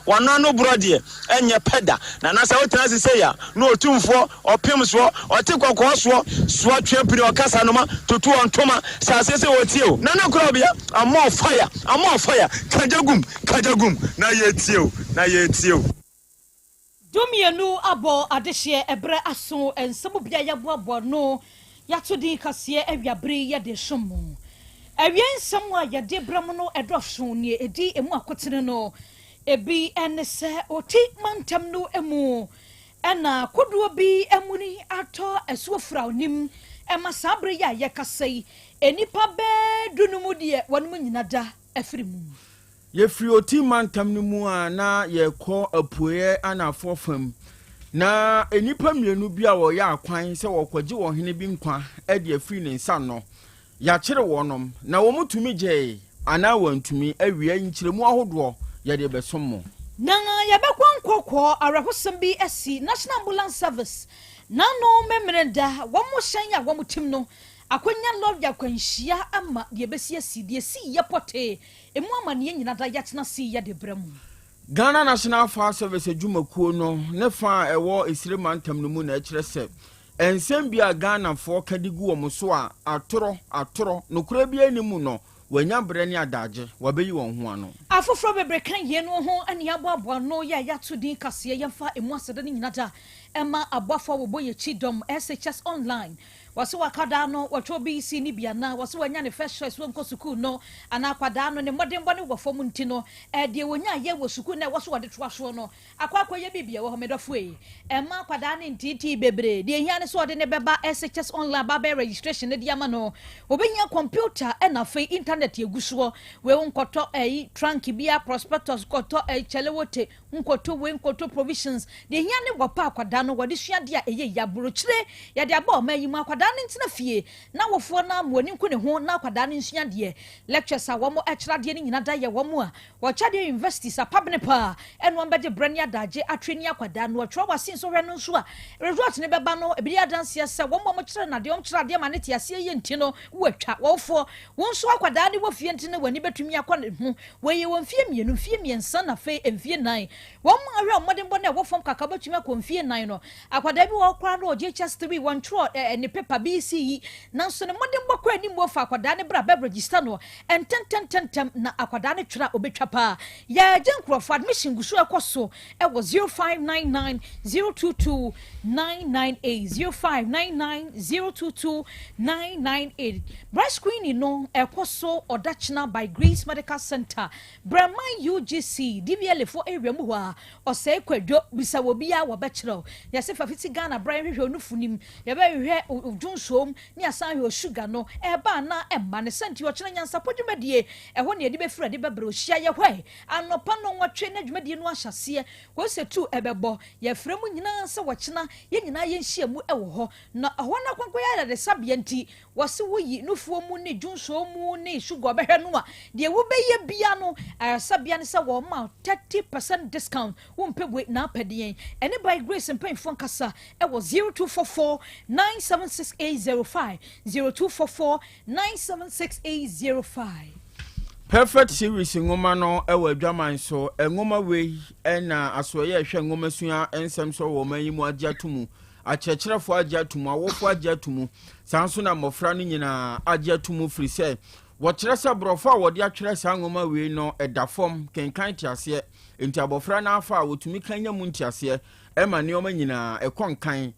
W'ano ano borɔ deɛ, ɛnyɛ pɛ da. Nana sɛ wotena ase sei a, na otumfoɔ, ɔpem soɔ, ɔte kɔkɔɔ soɔ, soa twe pini, ɔkasa noma, tutu ɔntoma, hyɛ aseɛ sɛ ɔretie o. Nana Korabea, I'm on fire, I'm on fire, ka gya gum, ka gya gum, na yɛretie o, na yɛretie o. Dumienu abɔ adehyeɛ ɛberɛ aso nsɛm bi a yɛaboaboa ano yɛato din kaseɛ awiabere yi yɛde resom mo. Awiei nsɛm a yɛde brɛ mo no ɛdɔɔso, nea ɛdi ɛmu akotene no ebi ne sɛ Oti mantam no mu na kodoɔ bi amuni atɔ asuo Firaw nim ma saa bere yi a yɛkasa yi nnipa bɛɛ dunum deɛ wɔnom nyina da afiri mu. Yɛfiri Oti mantam no mu a na yɛrekɔ apueɛ anafoɔ fam, na nnipa mmienu bi a wɔyɛ akwan sɛ wɔrekɔgye ɔhene bi nkwa de afiri ne nsa no, yɛakyere wɔnom, na wɔtumi gyee anaa wɔantumi, awia nkyerɛmu ahodoɔ yɛde rebɛsom mo. Na yɛbɛkɔ nkɔkɔɔ, awerɛhosɛm bi asi National Ambulance Service n'ano Memeneda, wɔn hyɛn a wɔtim no akɔnya lɔre akwanhyia ama deɛ ɛbɛsi asi, deɛ ɛsiiɛ pɔtee Emu amaneɛ nyina da yɛatena ase yi yɛde brɛ mo. Ghana National Fire Service adwumakuo no ne fa a ɛwɔ Esire mantam no mu na ɛkyerɛ sɛ nsɛm bi a Ghanafoɔ ka de gu wɔn so a atorɔ, atorɔ, nokorɛ biara nni mu no, wɔanya berɛ ne adagye, wɔabɛyi wɔn ho ano. Afoforɔ bebree ka yeinom ho ne yɛaboaboa ano yɛ a yɛato din kaseɛ yɛmfa emu aseda no nyina da mma aboafoɔ a wɔbɔ yɛn akyi dɔm SHS Online Wɔse wakwadaa no wɔtwerɛ BEC no bi anaa wɔse wanya ne first choice wɔnkɔ sukuu no anaa akwadaa no ne mmɔdenbɔ no wɔ fam nti no deɛ wɔnyaeɛ wɔ sukuu no a ɛwɔ so wɔde toa soɔ no akɔ akɔyɛ biribi ɛwɔ hɔ. Medɔfo ei, mma akwadaa no nteetee bebree, deɛ ɛhia ne sɛ ɔde no bɛba SHS online aba abɛyɛ registration no de ama no. Wɔbɛhia computer ɛna afei internet agu soɔ. Wei wonkɔtɔ ɛyi trunk biara, prospectus, kɔtɔ ɛyi kyɛlewote, Nkoto wei nkoto provisions deɛ ehia ne wɔpɛ akwadaa no wɔde sua adeɛ a ɛyɛ yie aburokyire yɛde aba ɔman yi mu akwadaa no ntena fie na awofoɔ no ama wɔn ani nku ne ho na akwadaa no nsua adeɛ lectures a wɔn kyerɛ adeɛ no nyina da yɛ wɔn a wɔkyɛ adeɛ universities apabene paa ɛna wɔn bɛgye brɛ ne adagye atwe ne akwadaa no wɔtwerɛ wɔ asen sɔhwɛ no nso a result no bɛba no ebi yɛ adanseɛ sɛ wɔn a wɔkyerɛ no adeɛ wɔn kyerɛ adeɛ ma ne te aseɛ yie nti no wɔatwa wɔwofoɔ wɔn nso akwadaa no wɔ fie nti no wɔn ani bɛtumi akɔ ne ho Wei yɛ wɔ mfeɛ mmienu, mfeɛ mmiɛnsa na afei mfeɛ nnan. Wɔn a wɔhwɛ mmɔdenbɔ no a ɛwɔ fam kakra bɛtumi akɔ mfeɛ nnan no. Akwadaa bi wɔ hɔ koraa no ɔgye HS 3, wɔntwerɛ eh, ne paper BEC yi, nanso ne mmɔdenbɔ kɔ anim wɔ fa akwadaa no bra bɛ register no ntɛntɛntɛntɛm na akwadaa no twerɛ a ɔbɛtwa paa. Yɛgye nkurɔfoɔ, admission gu so ɛkɔ so ɛwɔ 0599 022 998, 0599 022 998. Breast screening no ɛkɔ so ɔdakyena by Grace Medical Center, Breman UGC, DVLA foɔ area mu hɔ a, Ɔsɛe Kwadwo, bisa wɔ biaa wɔbɛkyerɛ wo. Yɛse fa fiti Ghana bra yɛnhwehwɛ wo nufu nim, yɛbɛhwehwɛ wo dwonsuom ne yɛasan ahwɛ wo sugar no, ɛɛba anaa ɛmma. Ne sa nti ɔkyena nyansapɔ dwumadie, ɛhɔ ne yɛde bɛfiri ade bɛbrɛ wo. Hyia yɛ hɔ ɛ, anɔpa nnɔnwɔtwe na dwumadie no ahyɛaseɛ, kɔsi sɛ tuu ɛbɛbɔ. Yɛfrɛ mo nyinaa sɛ ɔkyena yɛn nyinaa yɛnhyia mu wɔ hɔ. Na ɛhɔ no akwankwa yɛ ayaresabea nti, Wɔse woyi nufoɔ mu ne dwonsɔɔ mu ne sugar ɔbɛhwɛ no a, deɛ wobɛyɛ bia no ayaresabea ne sɛ wɔma wo 30% discount, wompɛ wei na apɛ deɛn? Ɛne By Grace mpanyinfoɔ nkasa ɛwɔ 0244 976805, 0244 976805. Perfect Series nwoma no wɔ adwaman so. Nwoma wei na asoɛeɛ a ɛhwɛ nwomasua nsɛm so wɔ ɔman yi mu agye ato mu. Akyerɛkyerɛfoɔ agye ato mu, awofoɔ agye ato mu, saa nso na mmɔfra no nyinaa agye ato mu firi sɛ wɔkyerɛ sɛ borɔfo a wɔde atwerɛ saa nwoma wei no ɛda fam, kenkan te aseɛ. Enti abɔfra no afa a wɔtumi kan nya mu nteaseɛ ɛma nneɛma nyinaa ɛkɔ nkan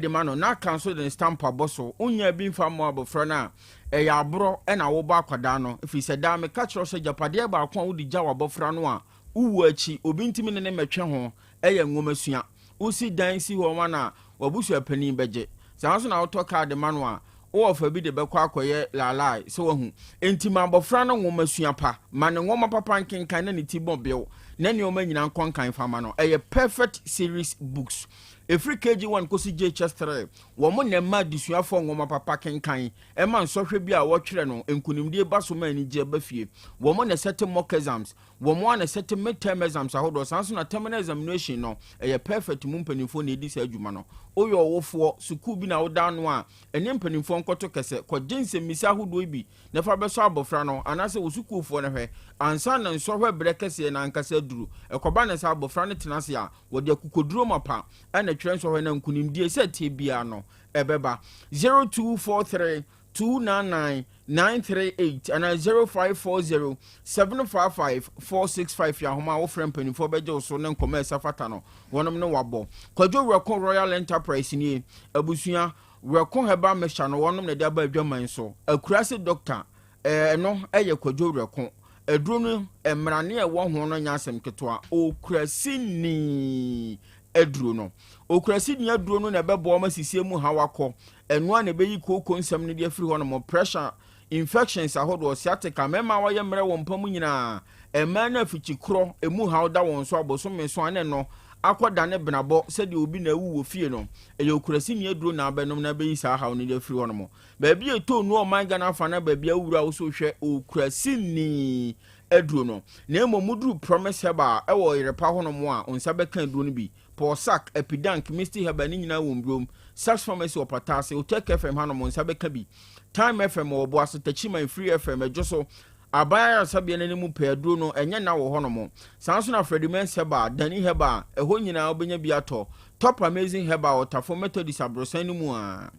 de ma no na aka nso de ne stamp abɔ so. Wonyaa bi mfa mmɔ abɔfra no a, ɛyɛ aborɔ na wobɔ akwadaa no ɛfiri sɛ daa meka kyerɛ wo sɛ agyapadeɛ baako a wode gya w'abɔfra no a wowu akyi obi ntumi ne ne mmɛtwe ho yɛ nwomasua. Wosi dan si hɔ ma no a, w'abusuapanin bɛgye. Saa ara nso na wotɔ kaa de ma no a, wo wɔfa bi de bɛkɔ akɔyɛ laalae. So woahu? Enti ma abɔfra no nwomasua pa. Ma no nwoma papa nkenkan na ne ti bɔ bew, na nneɛma nyinaa nkɔ nkan fa ma no. Ɛyɛ Perfect Series Books. Ɛfiri KG1 kɔsi JHS 3, wɔn na ɛma adesuafoɔ nwoma papa kenkan, ɛma nsɔhwɛ bi a wɔtwerɛ no, nkunimdie ba so ma anigyeɛ ba fie. Wɔn na ɛsɛte mock exams. Wɔn ara na ɛsɛte mid-term exams ahodoɔ, saa nso na terminal examination no, ɛyɛ perfect mu mpanimfoɔ na ɛdi saa adwuma no. Woyɛ ɔwofoɔ, sukuu bi na woda ano a, ɛne mpanimfoɔ nkɔto kɛsɛ, kɔgye nsɛmmisa ahodoɔ yi bi na fa bɛsɔ abɔfra no anaasɛ wo sukuufoɔ no hwɛ ansa na nsɔhwɛ berɛ kɛseɛ no ankasa aduru. aduru. Ɛkɔba no sɛ abɔfra no tena ase a, wɔde akokoduro mapa na ɛtwerɛ nsɔhwɛ na nkunimdie sɛ ɛteɛ biara no ɛbɛba. 0243 299 938 anaa 0540 755 465 yɛ ahoma a wofrɛ mpanimfoɔ bɛgye wo so ne nkɔmmɔ a ɛsɛ fata no wɔnom ne wabɔ. Kwadwo Werɛko Royal Enterprise nie, abusua Werɛko Herbal Mixture no wɔnom na ɛde aba adwaman so. Akurase Doctor Ɛɛ, ɛno yɛ Kwadwo Werɛko. Aduro no, mmarane a ɛwɔ ho no nyɛ asɛm ketewa. Ɔkuraseni aduro no. Ɔkuraseni aduro no na ɛbɛboa ma sisie mu haw akɔ. Ɛno ara na ɛbɛyi kooko nsɛm no de afiri hɔnom. Pressure, infections ahodoɔ, sciatica, mmarima a wɔayɛ mmerɛ wɔ mpa mu nyinaa, mmaa no afikyikorɔ, ɛmu haw da wɔn so abosome nson a na ɛno akɔdane benabɔ sɛdeɛ obi na awu wɔ fie no. Ɛyɛ ɔkuraseni aduro na abɛnom na abɛyi saa haw no de afiri hɔnom. Baabi a ɛtɔ nnu ɔman Ghana afa na baabi a wowura wo so hwɛ okura sinni aduro no. Na mmom woduru Promise Herbal ɛwɔ Ɔyerepa hɔ nom a wo nsa bɛka aduro no bi. Pɔɔsak, Epidank, Misty Herbal ne nyinaa wɔ Mburom, Sax Pharmacy wɔ Pataase, Otec FM ha nom wo nsa bɛka bi. Time FM wɔ Obuasi, Techiman, Free FM, Adwoso, Aban Ayaresabea no anim pɛɛ aduro no ɛnyɛ nna wɔ hɔ nom. Saa nso na Freddie Mens Herbal, Danny Herbal, ɛhɔ nyinaa wobɛnya bi atɔ. Top Amazing Herbal wɔ Tafo Methodist aborosan no mu a.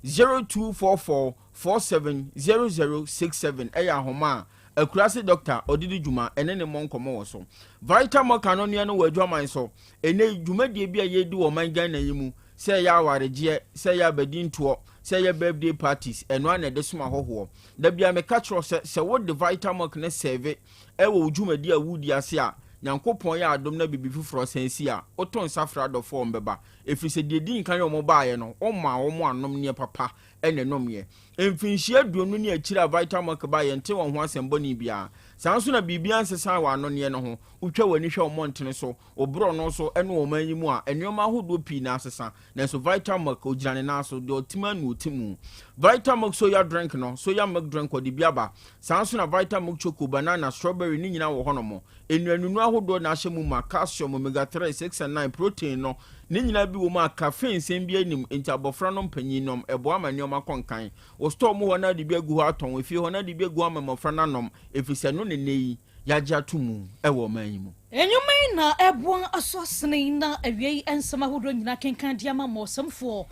0244 47 0067 yɛ ahoma a Akurase dɔkta ɔde di dwuma, ɛne ne mmɔ nkɔmmɔ wɔ so. Vital Mocha no noa no wɔ adwaman so. Ɛnnɛ yi, dwumadie bi a yɛredi wɔ ɔman Ghana yi mu, sɛ ɛyɛ awaregyeɛ, sɛ ɛyɛ abadintoɔ, sɛ ɛyɛ birthday parties, ɛno ara na ɛde som ahɔhoɔ. Da biara meka kyerɛ wo sɛ, sɛ wode Vital Milk no sɛɛve wɔ wo dwumadie a woredi ase a, Nyankopɔn yɛ adom na biribi foforɔ san si a, woto nsa frɛ adɔfoɔ a wɔbɛba. Ɛfiri sɛ deɛ ɛdi nkan a wɔbaeɛ no, womaa wɔn anomneɛ papa na ɛnomeɛ. Mfinhyia aduonu ne akyire a Vital Milk baeɛ, yɛntee wɔn ho asɛm bɔne biara. Saa ara nso na biribiara nsesae wɔ anonneɛ no ho. Wotwa w'ani hwɛ wo mmɔntene so, wo borɔno so ne wɔ ɔman yi mu a, nneɛma ahodoɔ pii na asesa. Nanso Vital Milk, ɔgyina ne nan so, deɛ ɔte mu ara na ɔte mu. Vital Milk Soya Drink no, soya milk drink, wɔde bi aba. Saa ara nso na Vital Milk Choco, banana, strawberry ne nyinaa wɔ hɔnom. Nnuanunu ahodoɔ na ahyɛ mu ma, calcium, omega 3, 6 and 9, protein no, ne nyinaa bi wɔ mu a caffeine nsɛm biara nnim, enti abɔfra nom panyin nom, ɛboa ma nneɛma kɔ nkan. Wo store mu hɔ na wode bi agu hɔ atɔn, efie hɔ na wode bi agu hɔ ama mmɔfra no anom, efisɛ ɛno na nnɛ yi yɛagye ato mu wɔ ɔman yi mu. Nnwuma yi na ɛboa aso asene na awiei nsɛm ahodoɔ nyinaa kenkan de ama ma ɔsɛmfoɔ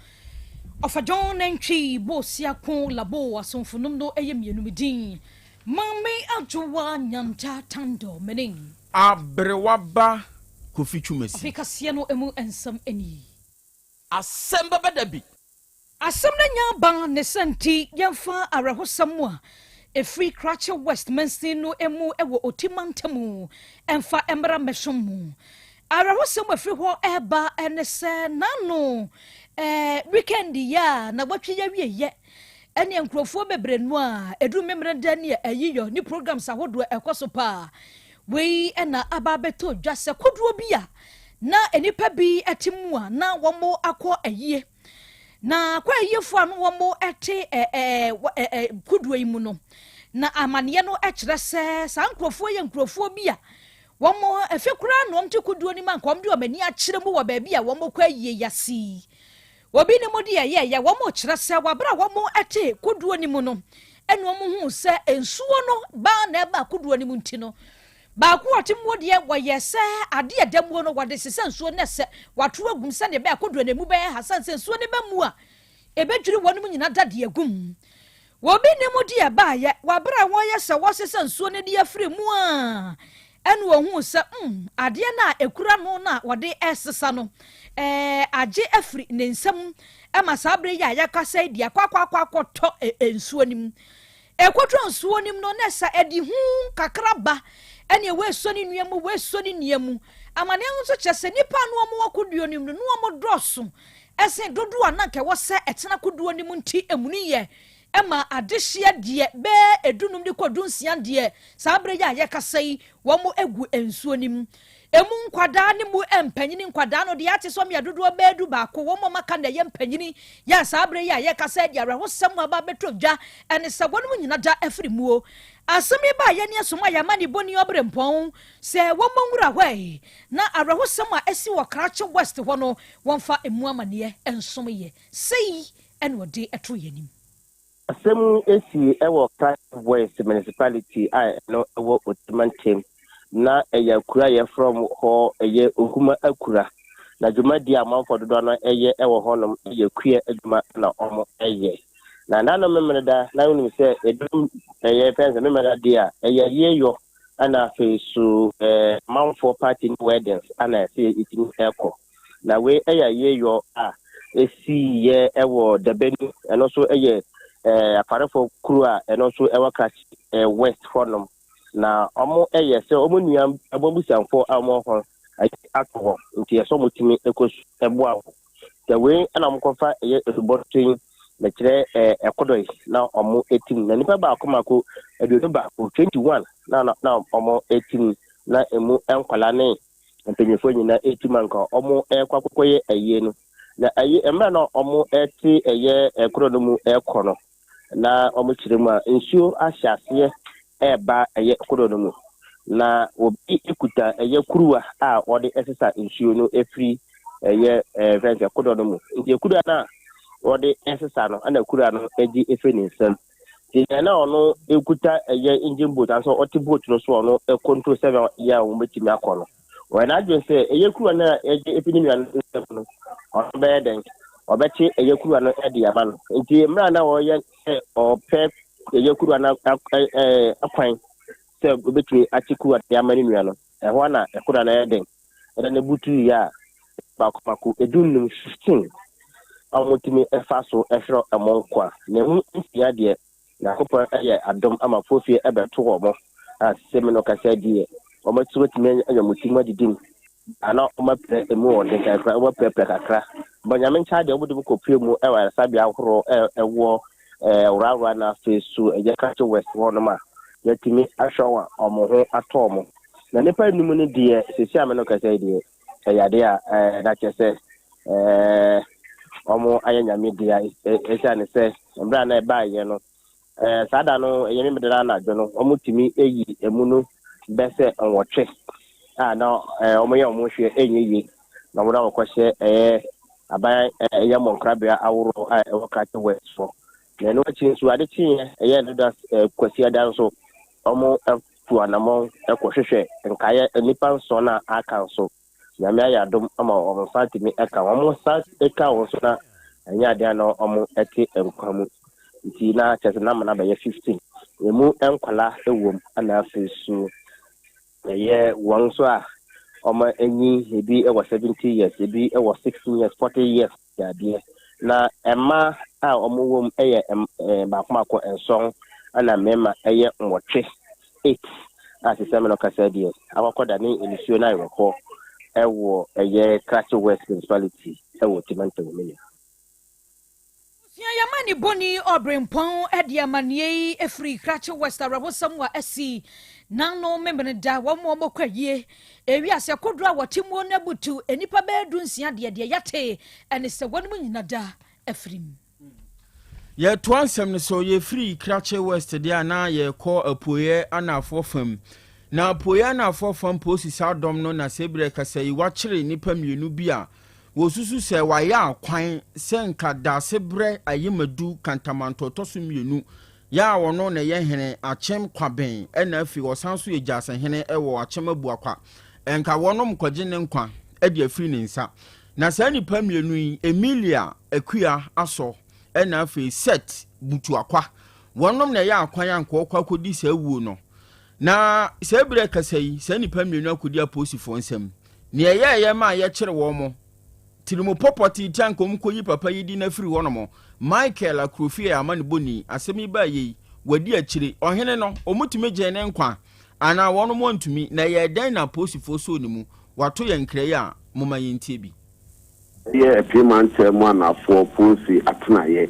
Ɔfadwon Nantwi Bosiako Labo asomfo nom no yɛ mmienu me din Maame Adwoa Nyanta Tandor Mening. Aberewa ba Kofi Twumasi. Afei kaseɛ no mu nsɛm nie. Asɛm bɛba da bi. Asɛm no anya aba, ne saa nti yɛmfa awerɛhosɛm a ɛfiri Krachi West mansini no mu wɔ Oti mantamu mfa mmra mmɛsom mu. Awerɛhosɛm a ɛfiri hɔ reba ne sɛ n'ano weekend yi a nawɔtwe yi awieɛ ɛneɛ nkurɔfoɔ bebree no a ɛduru Memeneda ne ayiyɔ ne programs ahodoɔ ɛkɔ so paa. Wei na aba abɛtɔ dwa sɛ kodoɔ bi a na nnipa bi te mu a na wɔn akɔ ayie. Na kɔ ayiefoɔ a na wɔn te kodoɔ yi mu no, na amaneɛ no kyerɛ sɛ saa nkurɔfoɔ yɛ nkurɔfoɔ bi a wɔn efi koraa na wɔn te kodoɔ no mu anka wɔn de wɔn ani akyerɛ mu wɔ baabi a wɔn kɔ ayie yase yi. Obi ne mu deɛ ɛyɛɛyɛ, wɔkyerɛ sɛ wɔ berɛ a wɔte kodoɔ no mu no, ɛna wɔhuu sɛ nsuo no baa na ɛbaa kodoɔ no mu nti no, baako a ɔte muo deɛ wɔyɛ sɛ adeɛ ɛda muo no wɔde sesa nsuo no sɛ wato agum sɛdeɛ ɛbɛyɛ kodoɔ no emu bɛyɛ ha sane sɛ nsuo no ba mu a ɛbɛdwiri wɔn mu nyina dadeɛ agum. Obi nni mu deɛ baeɛ wɔ berɛ a wɔreyɛ sɛ wɔresesa nsuo no de afiri mu a, ɛna ɔhuu sɛ mm, adeɛ no a ɛkura no no a wɔde resesa no, ɛɛ, agye afiri ne nsam ma saa berɛ yi a yɛkasa yi deɛ akɔ akɔ akɔ akɔtɔ nsuo no mu. Ɛkɔtɔ nsuo no mu no, na ɛsɛ ɛde hu kakra ba, ɛne wɔasɔ ne nua mu, wɔasɔ ne nua mu. Amaneɛ no nso kyerɛ sɛ nnipa a na wɔwɔ kodoɔ no mu no, na wɔdɔɔso Ɛsen dodoɔ a na anka ɛwɔ sɛ ɛtena kodoɔ no mu nti emuni yɛ ma adehyeɛ deɛ bɛyɛ edunum de kɔ dunsia deɛ saa berɛ yi a yɛkasa yi wɔn gu nsuo no mu. Emu nkwadaa ne mu mpanyini nkwadaa no deɛ ate sɛ wɔn yɛ dodoɔ bɛyɛ du baako wɔn a wɔaka na ɛyɛ mpanyini yɛ a saa berɛ yi a yɛkasa yi deɛ awerɛhosɛm aba abɛtɔ dwa ɛne sɛ wɔn nyina da afiri muo. Asɛm yi baa yɛn asom a yɛama ne bɔni ɔberempɔn sɛ wɔmmɔ nwura hɔ ɛ na awerɛhosɛm a asi wɔ Krachi West hɔ no Wɔmfa emu amanneɛ nsom yɛ. Sei na ɔde too yɛn anim. Asɛm yi sii wɔ Krachi West Municipality a ɛno wɔ Oti mantam. Na ɛyɛ akura a yɛfrɛ hɔ ɛyɛ Okuma Akura. Na dwumadie a amanfoɔ dodoɔ no ɛyɛ ɛwɔ hɔnom yɛ kua adwuma na wɔn ɛyɛ. Na nnanom Memeneda, na wonim sɛ ɛduru ɛyɛ fɛn sɛ Memeneda deɛ a, ɛyɛ ayie yɔ, ɛna afei so amanfoɔ party ne weddings ana ɛsɛ yɛtumi ɛkɔ. Na wei ɛyɛ ayie yɔ a ɛsiiɛ ɛwɔ Dabenu, ɛno nso ɛyɛ Aparefo kuro a ɛno nso ɛwɔ Krachi West hɔnom. Na ɔmo ɛyɛ sɛ ɔmo nua ɔmo abusuafoɔ a ɔmo wɔ hɔ ayi ato hɔ, nti ɛsɛ ɔmo tumi ɛkɔ su ɛboa hɔ. Sɛ wei ɛna ɔmo kɔfa ɛyɛ asubɔnten mɛkyerɛ ɛkodɔ yi na ɔmo etim, na nipa baako mako 21, 21 na na ɔmo etim, na emu nkwadaa ne mpanyinfoɔ nyinaa etim anka ɔmo ɛkɔ akɔkɔyɛ ayie no. Na ayi mmerɛ na ɔmo ɛte ɛyɛ ɛkorɔ no mu ɛkɔ no, na ɔmo kyerɛ mu a nsuo ahyɛ aseɛ ɛɛba ɛyɛ kodoɔ no mu, na obi ekuta ɛyɛ kuruwa a ɔde ɛsesa nsuo no efiri ɛyɛ fɛn sɛ kodoɔ no mu. Nti kuruwa no a wɔde ɛsesa no, ɛna kuruwa no agye efiri ne nsam. Nti nea na ɔno ekuta ɛyɛ engine boat anso ɔte boat no so, ɔno ɛcontrol sɛ yɛ a wɔn bɛtumi akɔ no, wɔyɛ n'adwene sɛ ɛyɛ kuruwa no a ɛgye efiri ne nua no nsam no, ɔno bɛyɛ dɛn, ɔbɛkye ɛyɛ kuruwa no ɛde ama no. Nti mmerɛ a na wɔyɛ sɛ ɔpɛ ɛyɛ kuruwa no akwan sɛ obɛtumi akye kuruwa de ama ne nua no, ɛhɔ na ɛkodoɔ no yɛ den ɛda ne butu yɛ a baako baako 15, 15 a wɔtumi ɛfa so ɛhwɛ ɛmo nkwa. Na emu nsia deɛ, Nyankopɔn ɛyɛ adom ama fofie ɛbɛto wɔn a sɛ mi no kasa deɛ, wɔn ati bɛtumi anya wɔn ti mu adidi mu ana wɔn apira emu wɔ den kakra, wɔn apirapira kakra bɔ. Nyame nkyɛn deɛ, wɔde mu kɔpue mu ɛwɔ ayaresabea ahorow ɛwɔ Worawora na afei so ɛyɛ Krachi West hɔnom a yɛtumi ahwɛ wɔn a wɔn ho atɔ wɔn. Na nipa enum no deɛ, sisi ame no kasa yi deɛ, ɛyɛ adeɛ a na kyerɛ sɛ wɔn ayɛ Nyame dea, esiane sɛ mmerɛ a na ɛbaeɛ no, saa da no ɛyɛ Memeneda anadwo no, wɔn tumi eyi emu no bɛsɛ 8 a na wɔn yɛ wɔn hwɛ ɛnyɛ yie, na wɔn a wɔkɔhyɛ ɛyɛ aban ɛyɛ mmɔnkrabea ahorow a ɛwɔ Krachi West so. Na ɛno akyi nso, ade kyeeɛ ɛyɛ doda Kwasiada nso, wɔn tu anammɔn ɛkɔhwehwɛ nkaeɛ nnipa 7 a aka nso. Nyame ayɛ adom ama wɔn nsa tumi ɛka wɔn nsa ɛka wɔn so, na ɛnyɛ adeɛ a na wɔn ɛte nkwa mu. Nti na kyerɛ sɛ nama no abɛyɛ 15, emu nkwalaa ɛwɔ mu, ɛna afei so ɛyɛ wɔn nso a wɔn anyi, ebi ɛwɔ 70 years, ebi ɛwɔ 16 years, 40 years adeɛ. Na mmaa a wɔn wɔ mu ɛyɛ baako baako 7, ɛna mmarima ɛyɛ 8, 8 a sisɛ mi no kasa deɛ, akɔkɔda ne nsuo no ayerɛkɔ ɛwɔ ɛyɛ Krachi West Municipality ɛwɔ Timantam mu yɛ. Sua yɛma ne bɔni ɔbrempɔn de amanneɛ yi ɛfiri Krachi West, awerɛhosɛm a asi nano Memeneda wɔn a wɔkɔ ayie ewiase kodoɔ a wɔte muo no abutu nnipa bɛyɛ 16 deɛ, yɛte ɛne sɛ wɔn mu nyina da afiri mu. Yɛtoa nsɛm no so. Yɛfiri Krachi West deɛ a, na yɛkɔ Apueɛ Anafoɔ fam. Na Apueɛ Anafoɔ fam polisi saa dɔm no na sɛ berɛ kasa yi wakyere nnipa mmienu bi a wɔsusu sɛ wayɛ akwan sɛ nka daase berɛ Ayemadu Kantamanto ɔtɔ so mmienu yɛ a ɔno na ɛyɛ hene Akyem Kwaben, ɛna afei ɔsan so yɛ gyasehene ɛwɔ Akyem Abuakwa, ɛnka wɔnom kɔgye ne nkwa ɛde afiri ne nsa. Na saa nnipa mmienu yi, Emilia Akua Asɔ ɛna afei Set Butuakwa, wɔnom na ɛyɛ akwan a nkɔɔkɔ akɔdi saa wuo no. Na saa berɛ kasa yi, saa nnipa mmienu akɔdi apolisifoɔ nsam. Nea ɛyɛɛyɛ ma a yɛkyere wɔn mo tirimu pɔpɔ tiitia nka wɔn kɔyi papa yi di no afiri hɔnom. Michael Akurofie a ama ne bɔni asɛm yi baa yei wadi akyire ɔhene no, wɔtumi gyee ne nkwa anaa wɔnom wɔntumi, na ɛyɛ dɛn na apolisifoɔ soo ne mu? Wato yɛn nkra yi a moma yɛntie bi. Yɛ Apue Mantam mu Anafoɔ Polisi atenaeɛ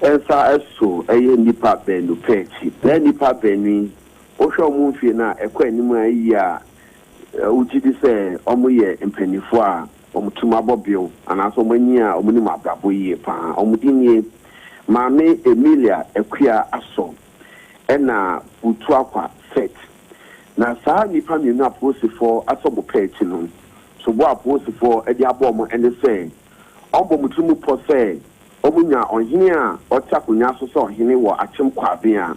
nsa so yɛ nnipa baanu pɛ akyi. Saa nnipa baanu yi, wohwɛ wɔn mfie no a ɛkɔ anim a yie a, wogye di sɛ wɔyɛ mpanimfoɔ a wɔtum abɔ bew anaasɛ wɔanyin a wɔnim abrabɔ yie pa ara. Wɔn din nie, Maame Emilia Akua Asɔ ɛna Butuakwa Seth. Na saa nnipa mmienu a apolisifoɔ asɔ wɔn pɛ akyi no, sobo a apolisifoɔ de abɔ wɔn ne sɛ, wɔbɔ wɔn tirim pɔ sɛ wɔnya ɔhene a ɔte akonnwa so sɛ ɔhene wɔ Akyem Kwaben a,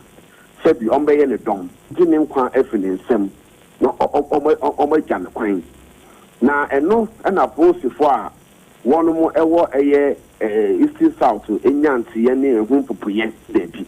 sɛbi wɔbɛyɛ ne dɔm, gye ne nkwa afiri ne nsam. na wɔagya no kwan. Na ɛno na apolisifoɔ a wɔnom wɔ ɛyɛ Eastern South nya nteɛ ne ɛho mpopoeɛ, daabi.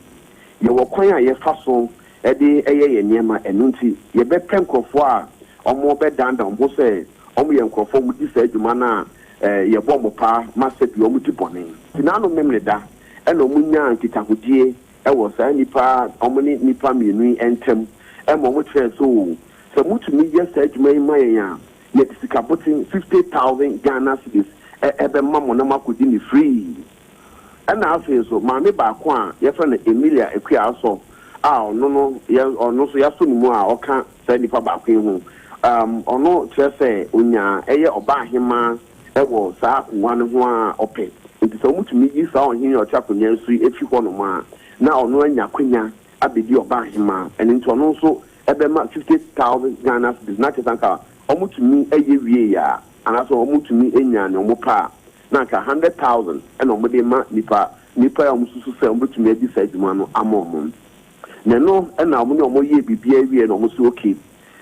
Yɛwɔ kwan a yɛfa so de yɛ yɛn nneɛma, ɛno nti yɛbɛpɛ nkorɔfoɔ a wɔbɛdandan wɔn ho sɛ wɔyɛ nkorɔfoɔ a wɔdi saa adwuma no a yɛbɔ wɔn paa ma sɛdeɛ wɔdi bɔne. Nti n'ano Memeneda na wɔnyaa nkitahodie wɔ saa nnipa wɔn ne nnipa mmienu yi ntam ma wɔkyerɛɛ sɛ oo, sɛ motumi yɛ saa adwuma yi ma yɛn a, yɛde sika boten, 50,000 Ghana cedis, bɛma mo na moakɔdi no free. Ɛna afei nso, maame baako a yɛfrɛ no Emilia Akua Asɔ a ɔno no yɛ ɔno nso yɛasɔ ne mu a ɔka saa nnipa baako yi ho, um, ɔno kyerɛ sɛ ɔnyaa ɛyɛ ɔbaahemaa wɔ saa akonnwa no ho a ɔpɛ. Nti sɛ wɔtumi yi saa ɔhene a ɔte akonnwa yi so yi fi hɔnom a, na ɔno anya akwanya abɛdi ɔbaahemaa. Ɛno nti ɔno nso bɛma 50,000 Ghana cedis. Na kyerɛ sɛ anka wɔtumi yɛ wieeɛ a, anaasɛ wɔtumi nya nea wɔpɛ a, na anka 100,000 na wɔde rema nnipa, nnipa a wɔsusu sɛ wɔbɛtumi adi saa adwuma no ama wɔn. Na ɛno na wɔne wɔn yɛɛ biribiara wieeɛ na wɔse okay,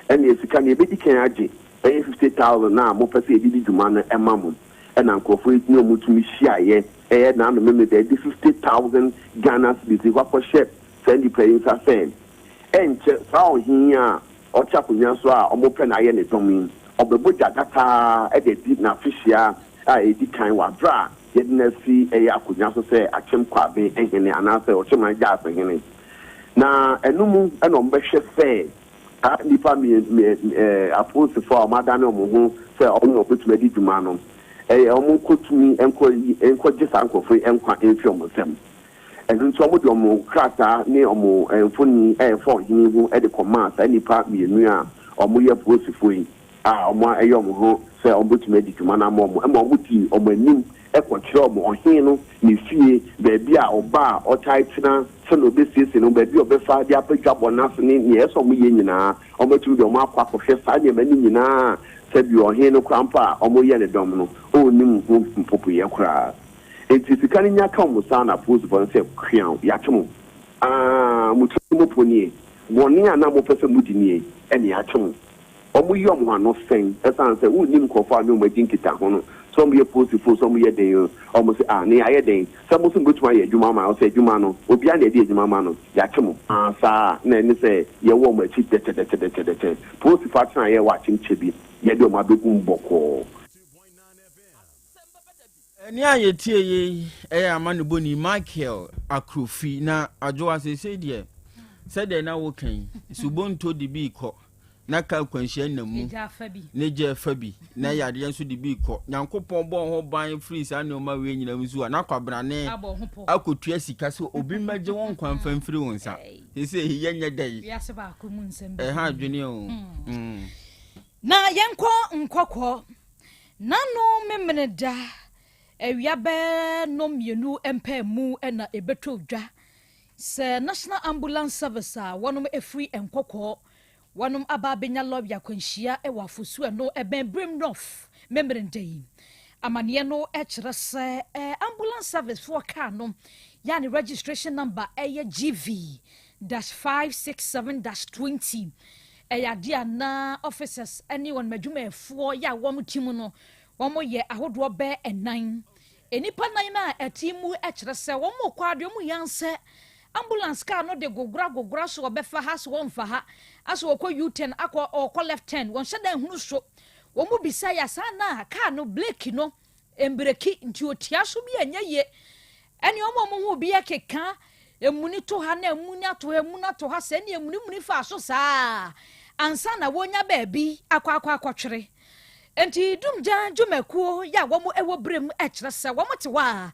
ɛnneɛ sika no yɛbɛdi kan agye bɛyɛ 50,000 no a mopɛ sɛ yɛde di dwuma no ma mo. Ɛna nkurɔfoɔ yi ne wɔn tumi hyiaeɛ, ɛyɛ n'ano Memeneda de 50,000 Ghana cedis kɔ akɔhyɛ saa nnipa yi nsa sɛ ɛnkyɛ saa ɔhene yi a ɔte akonnwa so a wɔpɛ no ayɛ ne dɔm yi, ɔbɛbɔ gya dataa de adi n'afehyia a ɛdi kan wɔ aberɛ a yɛde no asi ɛyɛ akonnwa so sɛ Akyem Kwaben hene anaasɛ Ɔkyeman Gyaase hene. Na ɛno mu na wɔbɛhwɛ sɛ saa nnipa apolisifoɔ a wɔadane wɔn ho sɛ wɔn na wɔbɛtumi adi dwuma no, ɛyɛ wɔn nkɔtumi nkɔgye saa nkurɔfoɔ yi nkwa mfiri wɔn nsam. Ɛno nti wɔde wɔn krataa ne wɔn mfoni a ɛfa ɔhene ho de kɔmaa saa nnipa mmienu a wɔyɛ apolisifoɔ yi a wɔayɛ wɔn ho sɛ wɔbɛtumi adi dwuma no ama wɔn ma wɔdii wɔn anim kɔkyerɛɛ wɔn ɔhene no ne fie, baabi a ɔba a ɔtae tena, sɛnea ɔbɛsiesie ne ho, baabi a ɔbɛfa de aba dwabɔ no ase ne nea ɛsɛ sɛ wɔyɛ nyinaa. Wɔatumi de wɔn akɔ akɔhwɛ saa nneɛma no nyinaa a sɛbi ɔhene no koraa mpo a wɔyɛ ne dɔm no, ɔnnim ho mpopoeɛ koraa. Enti sika no nya ka wɔn saa na apolisifoɔ no sɛ, Kweaw, yɛakye mo. Aa, mo tiri mu po nie. Bɔne a na mopɛ sɛ modi nie, ɛne yɛakye mo. Wɔyi wɔn ano sɛn? Ɛsiane sɛ wonnim nkurɔfoɔ a ne wɔn adi nkitaho no, sɛ wɔyɛ apolisifoɔ o, sɛ wɔyɛ dɛn o, wɔse, Ah, na yɛayɛ dɛn? Sɛ mo nso mobɛtumi ayɛ adwuma ama yɛn? Ɔsɛ adwuma no, obiara na ɛde adwuma ma no, yɛakye mo. Aa, saa a, na ɛne sɛ yɛwɔ wɔn akyi dɛkyɛdɛkyɛdɛkyɛdɛkyɛ. Polisifoɔ atenaeɛ wɔ akyemkyɛ bi, yɛde wɔn abɛgu mu bɔkɔɔ. Ɛnne a yɛtie yi yɛ amanebɔni Michael Akrofi. Na Adwoa, seesei deɛ sɛdeɛ na woka yi, subonto de bi rekɔ na kaa kwanhyia nam mu ne gya fa bi na yadeɛ nso de bi rekɔ. Nyankopɔn bɔɔ ho ban firi saa nneɛma wei nyinaa mu so a na kwabrane akɔtua sika sɛ obi mmɛgye wo nkwa mfa mfiri wo nsa. Seesei yɛnyɛ dɛ yi. Ɛha adwene o. Na yɛnkɔ nkɔkɔ. N'ano Memeneda awia bɛyɛ nnɔnmienu mpaemu na ɛbɛtɔ dwa sɛ National Ambulance Service a wɔnom firi Nkɔkɔɔ wɔnom aba abɛnya lɔre akwanhyia wɔ Afosu ɛno ɛbɛn Birim North Memeneda yi. Amaneɛ no kyerɛ sɛ Ambulance Service foɔ kaa no yɛ a ne registration number ɛyɛ GV dash 567 dash 20 Ɛyɛ adeɛ a na officers ne wɔn adwumayɛfoɔ yɛ a wɔn te mu no, wɔyɛ ahodoɔ bɛɛ ɛnan. Nnipa nan no a ɛte mu kyerɛ sɛ wɔn rekɔ adeɛ, wɔn hia sɛ ambulance car no de gogora gogora so wɔbɛfa ha so wɔmfa ha, asɛ wɔkɔ U-turn akɔ wɔkɔ left turn, wɔnhyɛ da nhunu so. Wɔn bisa yɛ saa na car no brake no mbreki nti otia so bi ɛnyɛ yie. Ɛne wɔn a wɔn ho bi keka emuni to ha na emuni ato ha emuni ato ha sɛ ɛne emunimuni fa so saa ansa na wɔnya baabi akɔ akɔ akɔtwere. Nti dumgya dwumakuo yɛ a wɔn wɔ berɛ mu kyerɛ sɛ wɔn te hɔ a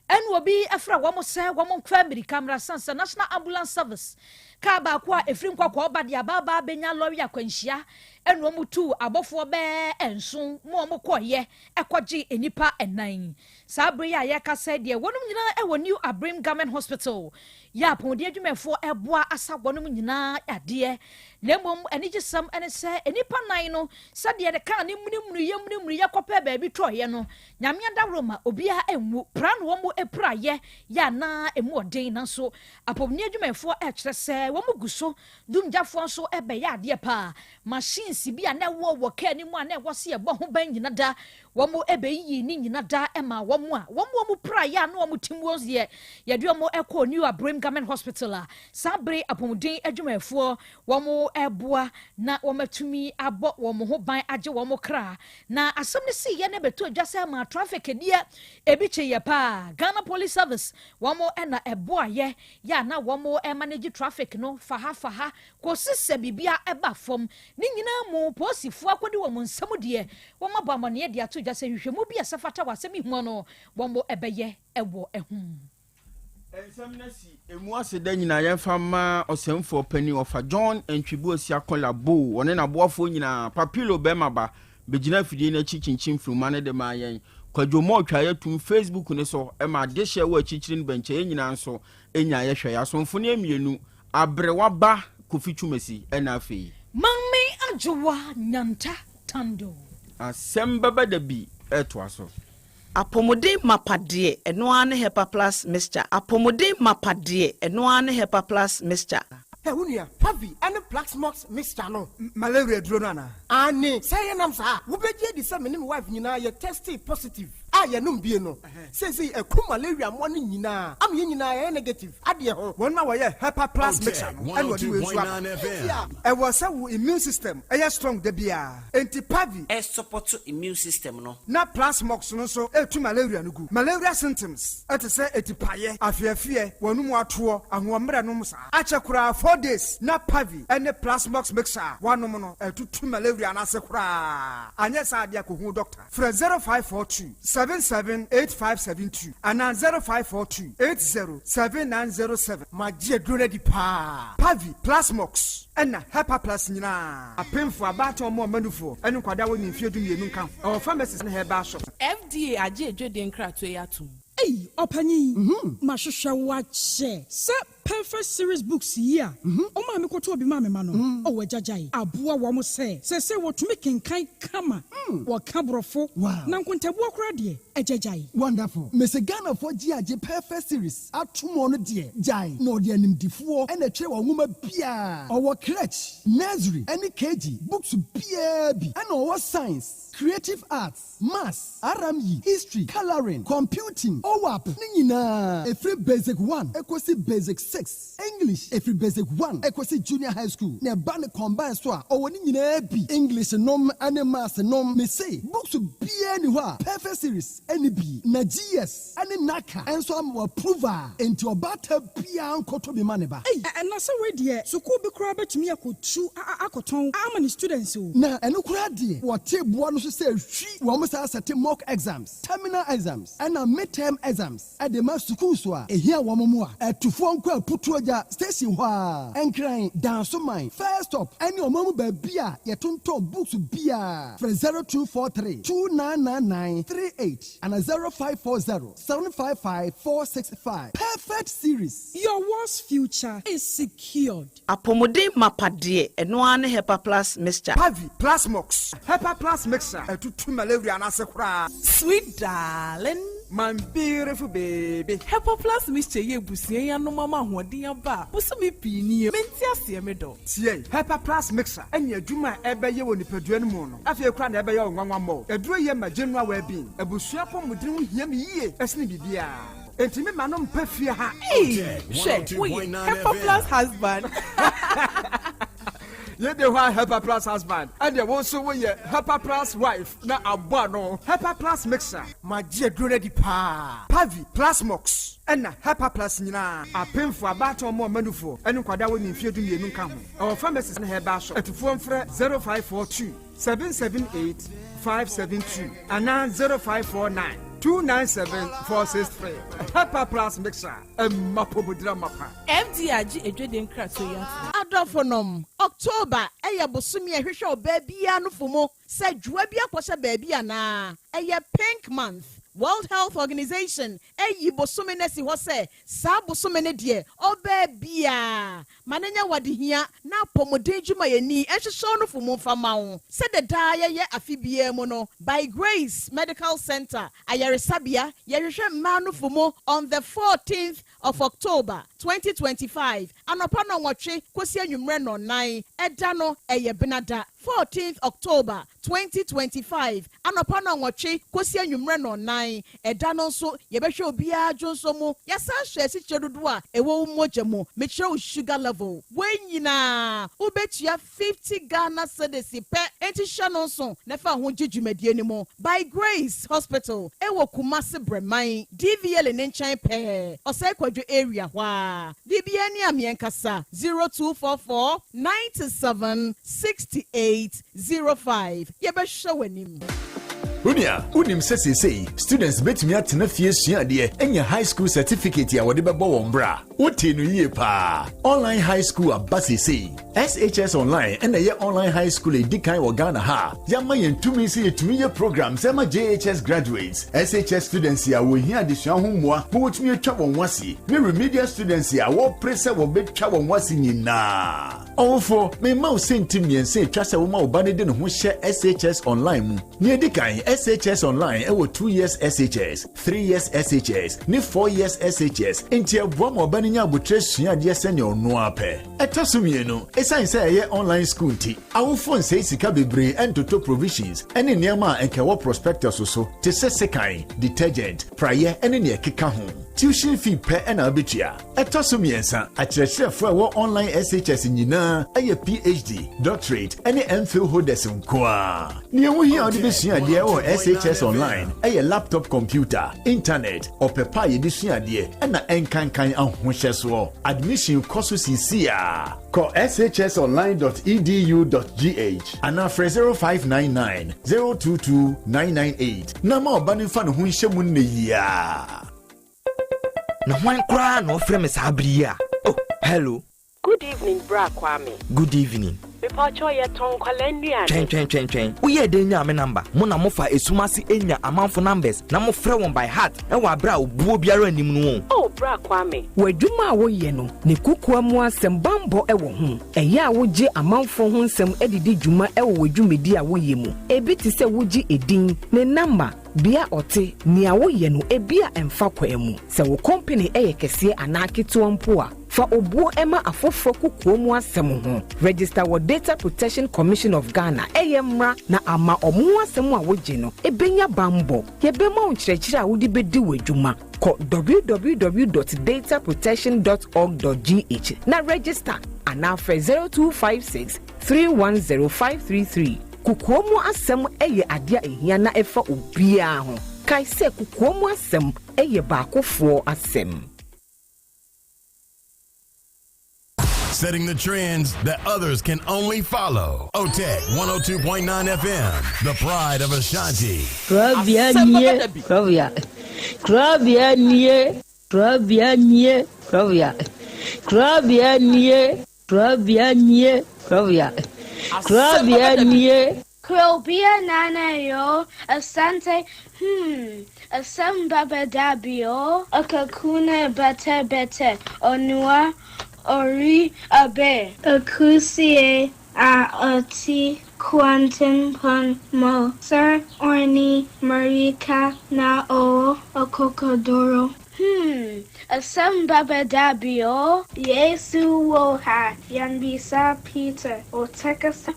ɛne obi frɛ wɔn sɛ wɔn mfa mmirika mmra sane sɛ National Ambulance Service kaa baako a ɛfiri Nkɔkɔɔ ba de aba aba abɛnya lɔre akwanhyia ɛne wɔn tuu abɔfoɔ bɛɛ nson mu wɔn kɔeɛ kɔgyee nnipa nnan. Saa bere yi a yɛrekasa yi deɛ, wɔnom nyinaa wɔ New Abrim Government Hospital yɛ apɔmuden adwumayɛfoɔ boa asa wɔnom nyinaa yadeɛ. Na mmom anigyesɛm ne sɛ nnipa nnan no sɛdeɛ ne kaa no munumunuyɛ munumunuyɛ kɔpɛɛ baabi tɔeɛ no, Nyame adaworoma obiara anwu. Pra na wɔn piraeɛ yɛ a na ɛmu ɔden nanso apɔmuden adwumayɛfoɔ kyerɛ sɛ wɔn gu so. Dumgyafoɔ nso bɛyɛ adeɛ paa. Machines. Machines bi a na ɛwɔ wɔ kaa no mu a na ɛwɔ sɛ yɛbɔ ho ban nyina da, wɔn bɛyiyii ne nyina da maa wɔn a wɔn wɔn piraeɛ a na wɔn te mu deɛ, yɛde wɔn kɔɔ New Abirem Government Hospital a saa bere apɔmuden adwumayɛfoɔ wɔn reboa na wɔatumi abɔ wɔn ho ban agye wɔn kra. Na asɛm no siiɛ no bɛtɔ dwa sɛ maa traffic deɛ ebi kyeeɛ paa. Ghana Police Service wɔn na ɛboaeɛ yɛ a na wɔn manage traffic no fa ha fa ha kɔsi sɛ biribiara ba fam. Ne nyinaa mu, polisifoɔ akɔdi wɔn nsam deɛ, wɔabɔ amanneɛ de ato dwa sɛ nhwehwɛmu bi a ɛsɛ fata wɔ asɛm yi ho no, wɔbɛyɛ wɔ ho. Nsɛm no asi emu ase da nyinaa yɛmfa mma ɔsɛmfoɔ panin ɔfa John Antwibu Asiakola Boo ɔne n'aboafoɔ nyinaa Papilo bɛrima ba bɛgyina afidie no akyi kyinkyim mfiruma no de maa yɛn Kwadwo Moore twaeɛ tum Facebook no so ma adehyeɛ wɔ akyirikyiri no bɛnkyɛ yɛn nyinaa nso nyaeɛ hwɛeɛ Asomfo no yɛ mmienu Aberewa ba Kofi Twumasi ɛna afei. Maame Adwoa Nyanta Tando. Asɛm bɛba da bi ɛtoa so. Apɔmuden mapa deɛ, ɛno ara ne Hepa Plus Mixture. Apɔmuden mapa deɛ, ɛno ara ne Hepa Plus Mixture. Hɛ wo nua, Pavi ne Plaxmox mixture no. Malaria aduro no anaa? Aane, sɛ ɛyɛ nam saa a, wobɛgye adi sɛ me ne me wife nyinaa yɛ testee positive a yɛnom bie no. Seesei aku malaria mmoa no nyinaa ama yɛn nyinaa yɛayɛ negative adeɛ ho. Wɔn a wɔyɛ Hepa Plus mixture no na wɔde wei nso aba. Ɛwɔ sɛ wo immune system yɛ strong da biara, enti Pavi. Ɛsupɔto immune system no. Na Plasmox no nso retu malaria no gu. Malaria symptoms te sɛ atipaeɛ, afeafeɛ, w'anum atoɔ, ahoɔmmerɛ nom saa. Akyɛ koraa 4 days na Pavi ne Plasmox mixture a woanom no atutu malaria no ase koraa. Anyɛ saa deɛ a kɔhu doctor. Frɛ 0542 778572 anaa 0542 80 7907. Magye aduro no adi paa. Pavi, Plasmox, ɛna Hepa Plus nyinaa. Apemfo, abaatan, wɔn a wɔma nufoɔ, ne nkwadaa a wɔnni mfeɛ 12 nka ho. Ɛwɔ pharmacies ne herbal shops. FDA agye adwadie nkratoɔ yi atom. Ei ɔpanyin, mahwehwɛ wo akyɛ. Sɛ Perfect Series Books yi a wo maame kɔtɔɔ bi maa me ma no, oh agyagyae, aboa wɔn sɛ seesei wɔtumi kenkan kama, wɔka Borɔfo, na nkontabuo koraa deɛ, agyagyae. Wonderful. Mese Ghanafoɔ gye agye Perfect Series atom ɔno deɛ gyae na ɔde animdifoɔ na ɛtwerɛ wɔn nwoma biaa. Ɔwɔ crèche, nursery ɛne KG books biaa bi ɛna ɔwɔ science, creative arts, maths, RME, history, colouring, computing, OAP ne nyinaa ɛfiri basic one ɛkɔsi basic six, English ɛfiri basic one ɛkɔsi junior high school na ɛba ne combine so a ɔwɔ ne nyinaa bi, English nom ɛne maths nom. Mese books biaa ni hɔ a Perfect Series ɛne bi na GS ɛne NaCCA ɛnso ama wɔ approve a enti ɔbaata biaa nkɔtɔ bi ma ne ba. Ei, ɛna sɛ wei deɛ sukuu bi koraa bɛtumi akɔtu akɔtɔn ama ne students o. Na ɛno koraa deɛ wɔte boa no so sɛ hwi wɔn saa sɛte mock exams, terminal exams ɛna midterm exams ɛde ma sukuu so a ehia wɔn mu a ɛtufoɔ nkɔ Aputuogya station hɔ a Nkran Dansoman first stop ɛne ɔman mu baabi a yɛtontɔn books biara. Frɛ 0243 2999 38 ana 0540 755 465. Perfect Series. Your world's future is secured. Apɔmuden mapa deɛ, ɛno ara ne Hepa Plus Mixture. Pavi, Plasmox, Hepa Plus Mixture ɛtutu malaria no ase koraa. Sweet darling. My beautiful baby. Hepa Plus Mixture yɛ abusua yi anom ama ahoɔden aba a bosome pii nie. Mente aseɛ me dɔ. Tie, Hepa Plus Mixture ɛne adwuma a ɛbɛyɛ wɔ nipadua no mu no afei koraa na ɛbɛyɛ wo nwanwa mmɔ. Aduro yɛ ma general well-being. Abusua apɔmuden ho hia me yie ɛsene biribiara. Enti me ma no mpɛ fie ha. Ei, hwɛ, woyɛ Hepa Plus husband. Yɛde hɔ a Hepa Plus husband ɛdeɛ wo nso woyɛ Hepa Plus wife na abɔ ano. Hepa Plus Mixture. Magye aduro no adi paa. Pavi, Plasmox, ɛna Hepa Plus nyinaa. Apemfo, abaatan, wɔn a wɔma nufoɔ, ɛne nkwadaa a wɔnni mfeɛ 12 nka ho. Ɛwɔ pharmacies ne herbal shop. Atufoɔ mfrɛ 0542 778 572 anaa 0549 297 463. Hepa Plus Mixture ɛmma pomodira mapa. FDA agye adwadie nkratoɔ yi atom. Adɔfonom, October ɛyɛ bosome a ɛhwehwɛ ɔbaa biara no fo mu sɛ dwoa bi akɔhyɛ baabi anaa. Ɛyɛ Pink Month. World Health Organization ayi bosome no asi hɔ sɛ saa bosome no deɛ ɔbaa biara ma no nyɛ wadehia na apɔmuden dwumayɛni nhwehwɛ no fo mu mfa ma wo. Sɛde daa yɛyɛ afe biara mu no, By Grace Medical Center ayaresabea yɛhwehwɛ mmaa no fo mu on the 14th of October 2025 anɔpa 8 kɔsi anwummerɛ 9. Ɛda no ɛyɛ Benada. 14th October 2025 anɔpa nnɔnwɔtwe kɔsi anwummerɛ nnɔnnan. Ɛda no nso yɛbɛhwɛ obiara dwonsɔ mu, yɛasan ahwɛ asikyire dodoɔ a ɛwɔ wo mogya mu, mekyerɛ wo sugar level. Wei nyinaa wobɛtua 50 Ghana cedis pɛ, enti hyɛ no nso na fa wo ho gye dwumadie no mu. By Grace Hospital ɛwɔ Kumasi Breman, DVLA no nkyɛn pɛɛ, Ɔsɛe Kwadwo area hɔ ara. Biribiara ni a meɛnkasa, 0244 97 68 05. Yɛbɛhwɛ w'anim. Onua, wonim sɛ seesei students betumi atena fie asua adeɛ anya high school certificate a wɔde bɛbɔ wɔn bra? Wotee no yie paa. Online high school aba seesei. SHS Online na ɛyɛ online high school a edi kan wɔ Ghana ha a yɛama yɛn tumi sɛ yɛtumi yɛ programs ɛma JHS graduates, SHS students a wɔhia adesua ho mmoa ma wɔtumi atwa wɔn ho ase, ne remedial students a wɔrepere sɛ wɔbɛtwa wɔn ho ase nyinaa. Ɔwofo, mema wo sɛnti mmiɛnsa a etwa sɛ woma wo ba no de ne ho hyɛ SHS Online mu. Nea edi kan, SHS Online wɔ 2 years SHS, 3 years SHS, ne 4 years SHS, enti ɛboa ma ɔba no nya aboterɛ sua adeɛ sɛnea ɔno ara pɛ. Ɛtɔ so mmienu, esiane sɛ ɛyɛ online sukuu nti, awofo nsɛe sika bebree ntotɔ provisions ne nneɛma a anka ɛwɔ prospectus so te sɛ sekan, detergent, praeɛ ne nea ɛkeka ho. Tuition fee pɛ na wubetua. Ɛtɔ so mmiɛnsa, akyerɛkyerɛfo a ɛwɔ online SHS nyinaa yɛ PhD, Doctorate, ne MPhil holders nko ara. Nea ɛho hia a wode besua adeɛ wɔ SHS Online yɛ laptop computer, intanɛt, ɔpɛ pa a yɛde sua adeɛ, ɛna ɛnkankan ahohyɛsoɔ. Admission kɔ so seesei ara. Kɔ shsonline dot edu dot gh anaa frɛ 0599 022 998 na ma ɔba no mfa ne ho nhyɛ mu nnɛ yi ara. Na hwan koraa na ɔfrɛ me saa bere yi a? Oh, hello. Good evening bra Kwame. Good evening. Mepakyɛw yɛtɔn nkwadaa nnuane. Twɛn twɛn twɛn twɛn. Woyɛɛ dɛn nyaa me number? Mo na mofa esum ase nya amanfo numbers na mofrɛ wɔn by heart wɔ abere a obuo biara nnim no o. Oh bra Kwame. W'adwuma a woyɛ no, ne kokoa mu asɛm bammɔ wɔ ho. Ɛyɛ a wogye amanfoɔ ho nsɛm de di dwuma wɔ w'adwumadi a woyɛ mu. Ebi te sɛ wogye edin, ne namba, Bea a ɔte, nea woyɛ no ebia ɛmfa kwan mu. Sɛ wo kɔmpene yɛ kɛseɛ anaa ketewa mpo a, fa obuo ma afoforɔ kokoa mu asɛm ho. Register wɔ Data Protection Commission of Ghana, ɛyɛ mmra na ama ɔmo ho asɛm a wogye no bɛnya banbɔ. Yɛbɛma wo nkyerɛkyerɛ a wode bɛdi w'adwuma. Kɔ www dot dataprotection dot org dot gh na register anaa frɛ 0256 310 533. Kokoam asɛm yɛ ade a ehia na ɛfa obiara ho. Kae sɛ kokoam asɛm yɛ baakofoɔ asɛm. Setting the trends that others can only follow. OTEC 102.9 FM, the pride of Ashanti. Korabea nie, korabea, korabea nie, korabea nie, korabea, korabea nie. Korabea nie, korabea, korabea nie. Krobea nana yoo, Asante hmm, asem baba dabi oo. Akakuna bete bete, onua ori abe. Akusie a ɔte kwantempɔn mu sɛ ɔne mmirika na ɔwɔ akokoduru. Hmm, asɛm bɛba da bi o. Yesu wɔ ha, yɛnbisa Peter, ɔtɛkasa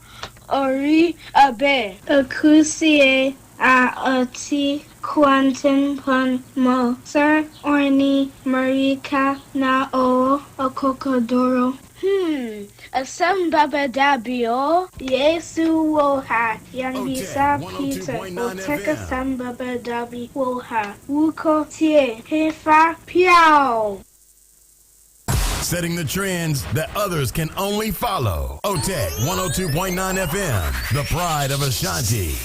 ɔre abɛ. Akusie a ɔte kwantempɔn mu sɛ ɔne mmirika na ɔwɔ akokoduru. Hmm, asɛm bɛba da bi o. Yesu wɔ ha, yɛnbisa Peter, ɔtɛkasɛm bɛba da bi wɔ ha, wokɔ tie hefa piaw. Setting the trends that others can only follow. OTEC 102.9 FM, the pride of Ashanti.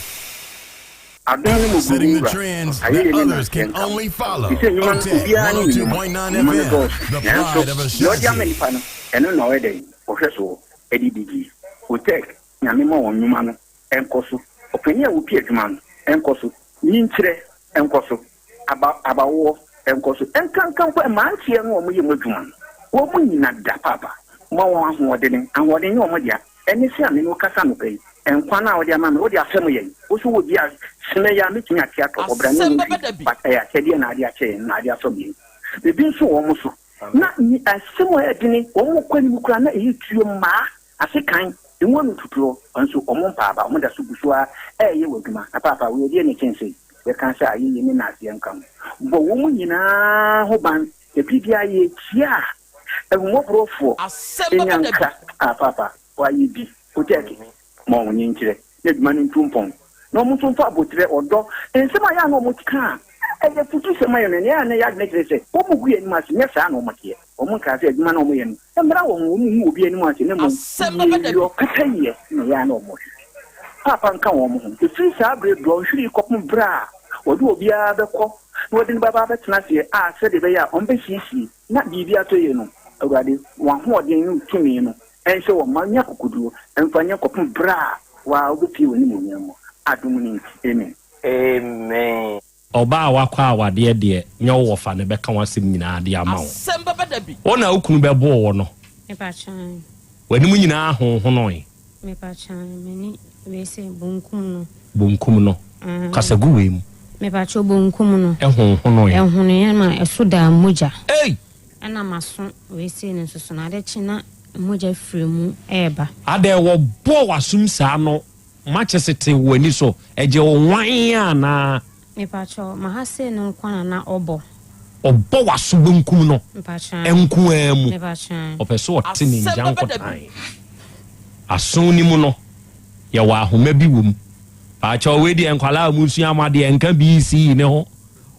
Adom ne Setting mmɔborɔhunu the Wura, trends that ayɛyie ne others nnanseɛ can nka wo. only follow. Efisɛ nnwuma no, OTEC obiara ne ne nnwuma. 102.9 Nnwuma no FM, dɔɔso, the nanso pride of deɛ ɔde ama Ashanti. nnipa no, ɛno na ɔyɛ dɛn? Ɔhwɛ soɔ de di die. OTEC, Nyame ma wɔn nnwuma no nkɔ so. Ɔpanin a ɔpi adwuma no nkɔ so. Nyinkyerɛ nkɔ so. Aba, abawoɔ nkɔ so. Ɛnkanka mpo mmeranteɛ no a wɔyɛ mu adwuma no, wɔn nyina da paapa. Ma wɔn ahoɔdene. Ahoɔden nyɛ wɔn dea. Ɛne sɛ a me ne wo kasa anɔpa yi, nkwa no a wode ama me, wode afɛm yɛn. Wo so wɔ bi a, sene yɛ a mɛtumi ate atɔ, ɔbra ne ho hwee, but ɛyɛ akyɛdeɛ na ade akyɛ yɛn, na ade afɛm yɛn. Biribi nso wɔ wɔn so. Na asɛm a ɛyɛ dene, wɔn kɔ anim koraa na ɛyɛ tuo mmaa, asekan. Emu ano tuturɔ nso wɔn mpa aba, wɔn da so gu so ara reyɛ wɔ adwuma. Na paapa, wei ɛdeɛn na ɛkyɛn sei? Yɛka sɛ ayɛyie ne nnaseɛ nka ho. Bɔ wɔn nyinaa ho ban, na biribiara yɛrekyia a, ahummɔborɔfoɔ nya nkra. Ah, paapa, wɔayɛ bi. Kotɛɛke, ma wɔn nkyerɛ na adwuma no ntu mpɔn, na wɔn nso mfa aboterɛ, ɔdɔ, nsɛm a ɛyɛ a na wɔka a ɛyɛ afutusɛm ayɛ no, nea ɛyɛ a na ɛyɛ adwene kyerɛ sɛ wɔgu yɛn anim ase, nyɛ saa na wɔteɛ. Wɔnkaa sɛ adwuma no a wɔyɛ no, mmara wɔ ho, wɔnhu obi anim ase, na mmom yieyɔ, pɛpɛyɛ na ɛyɛ a na wɔhwehwɛ. Paapa nka wɔn ho. Ɛfiri saa berɛ dɔnhwere yi kɔpem berɛ a wɔde obiara bɛkɔ na wɔde no bɛba abɛtena aseɛ a sɛdeɛ ɛbɛyɛ a wɔbɛsiesie na biribi atɔ yie no, Awurade, w'ahoɔden ne wo tumi no nhyɛ wɔn ma nya akokoduo mfa nyɛ kɔpem berɛ a wo ara wobɛpue w'animuonyam mu. Adom no nti, amen. Amen. Ɔbaa a wakɔ awadeɛ deɛ nyɛ wo wɔfa na ɛbɛka w'asɛm nyinaa de ama wo. Asɛm bɛba da bi. Wo na wo kunu bɛboo wo no. Mepa kyan. W'anim nyinaa honhonoe. Mepa kyan, m'ani wei sɛ bonkum no. Bonkum no. Kasa gu wei mu. Mepa kyɛw bonkum no. Ɛhonhonoe. Ɛhonoeɛ ma ɛso daa mogya. Ei! Ɛna m'aso wei sei no nso so no ade kye na mogya firi mu reba. Adɛn wɔbɔɔ w'asom saa no makyese te w'ani so ɛgye wo nwan anaa? Mepakyɛw, maha sei no nko ara na na ɔbɔ. Ɔbɔ w'aso benkum no nko ara mu. Mepakyɛw. Ɔpɛ sɛ ɔte ne ngya nkotan. Aso no mu no, yɛwɔ ahoma bi wɔ mu. Pakyɛw, wei deɛ nkwadaa a wɔsua mo adeɛ nka BECE ne ho.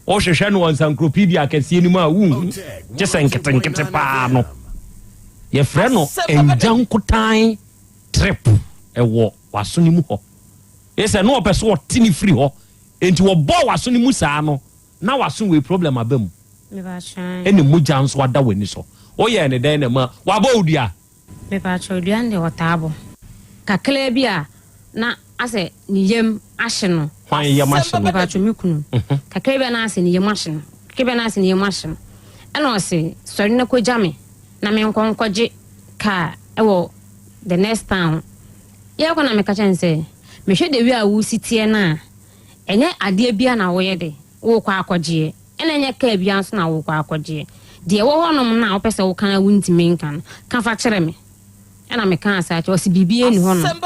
Wohwehwɛ no wɔ nsankuropedia akɛseɛ no mu a, wonhu, gye sɛ nketenkete paa no. Yɛfrɛ no ngya nkotan trip. Ɛwɔ w'aso no mu hɔ. Eye sɛ na ɔpɛ sɛ ɔte no firi hɔ. Enti wɔbɔɔ w'aso no mu saa no, na w'aso wei problem aba mu. Ɛna mogya nso ada w'ani so. Woyɛɛ no dɛn na ɛma wabɔ wo dua? Mepakyɛw, dua no deɛ ɔtaa bɔ. Kakraa bi a na asɛ ne yam ahye no. Hwan yam ahye no? Mepakyɛw, me kunu. Kakraa bi a na asɛ ne yam ahye no. Kakraa bi a na asɛ ne yam ahye no. Ɛna ɔse, sɔre na kɔgya me na menkɔ nkɔgye car wɔ the next town. Yɛrekɔ na meka kyerɛ no sɛ, mehwɛ the way a wosi teɛ no a, ɛnyɛ adeɛ biara na woyɛ de, worekɔ akɔgyeɛ, ɛna ɛnyɛ kaa biara nso na worekɔ akɔgyeɛ. Deɛ ɛwɔ hɔnom no a wopɛ sɛ woka na wontumi nka no, ka fa kyerɛ me. Ɛna mekaa saa kyerɛ, ɔse biribiara nni hɔnom.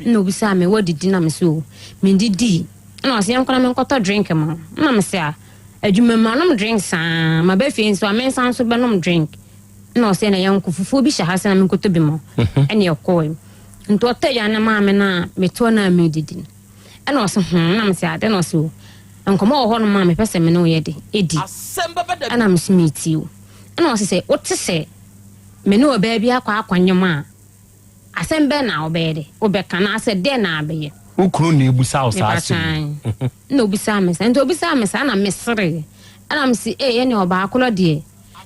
Ɛna obisaa me, woadidi? Na mese o, mendidii. Ɛna ɔse yɛnkɔ na menkɔtɔ drink ma wo. Ɛna mese a, adwuma mu manom drink saa, maba fie nso a mensan nso bɛnom drink. Ɛna ɔse ɛna yɛnkɔ, fufuo bi hyɛ ha sɛ na menkɔtɔ bi ma wo. Ɛna yɛkɔɔe. Nti ɔtɔ aduane no maa me no a mete hɔ no a meredidi no, ɛna ɔse hmm, na mese ade na ɔse o, nkɔmmɔ wɔ hɔnom a mepɛ sɛ me ne wo yɛ de, ɛdi. Ɛna mese meretie o. Ɛna ɔse sɛ wote sɛ me ne ɔbaa bi akɔ akɔnyem a, asɛm bɛn na wobɛyɛ de, wobɛka anaasɛ dɛn na abɛyɛ? Wo kunu na ɛbusa wo saa asɛm yi? Ɛna obisaa me saa, nti obisaa me saa na mesereeɛ. Ɛna mese ee ɛneɛ ɔbaa korɔ deɛ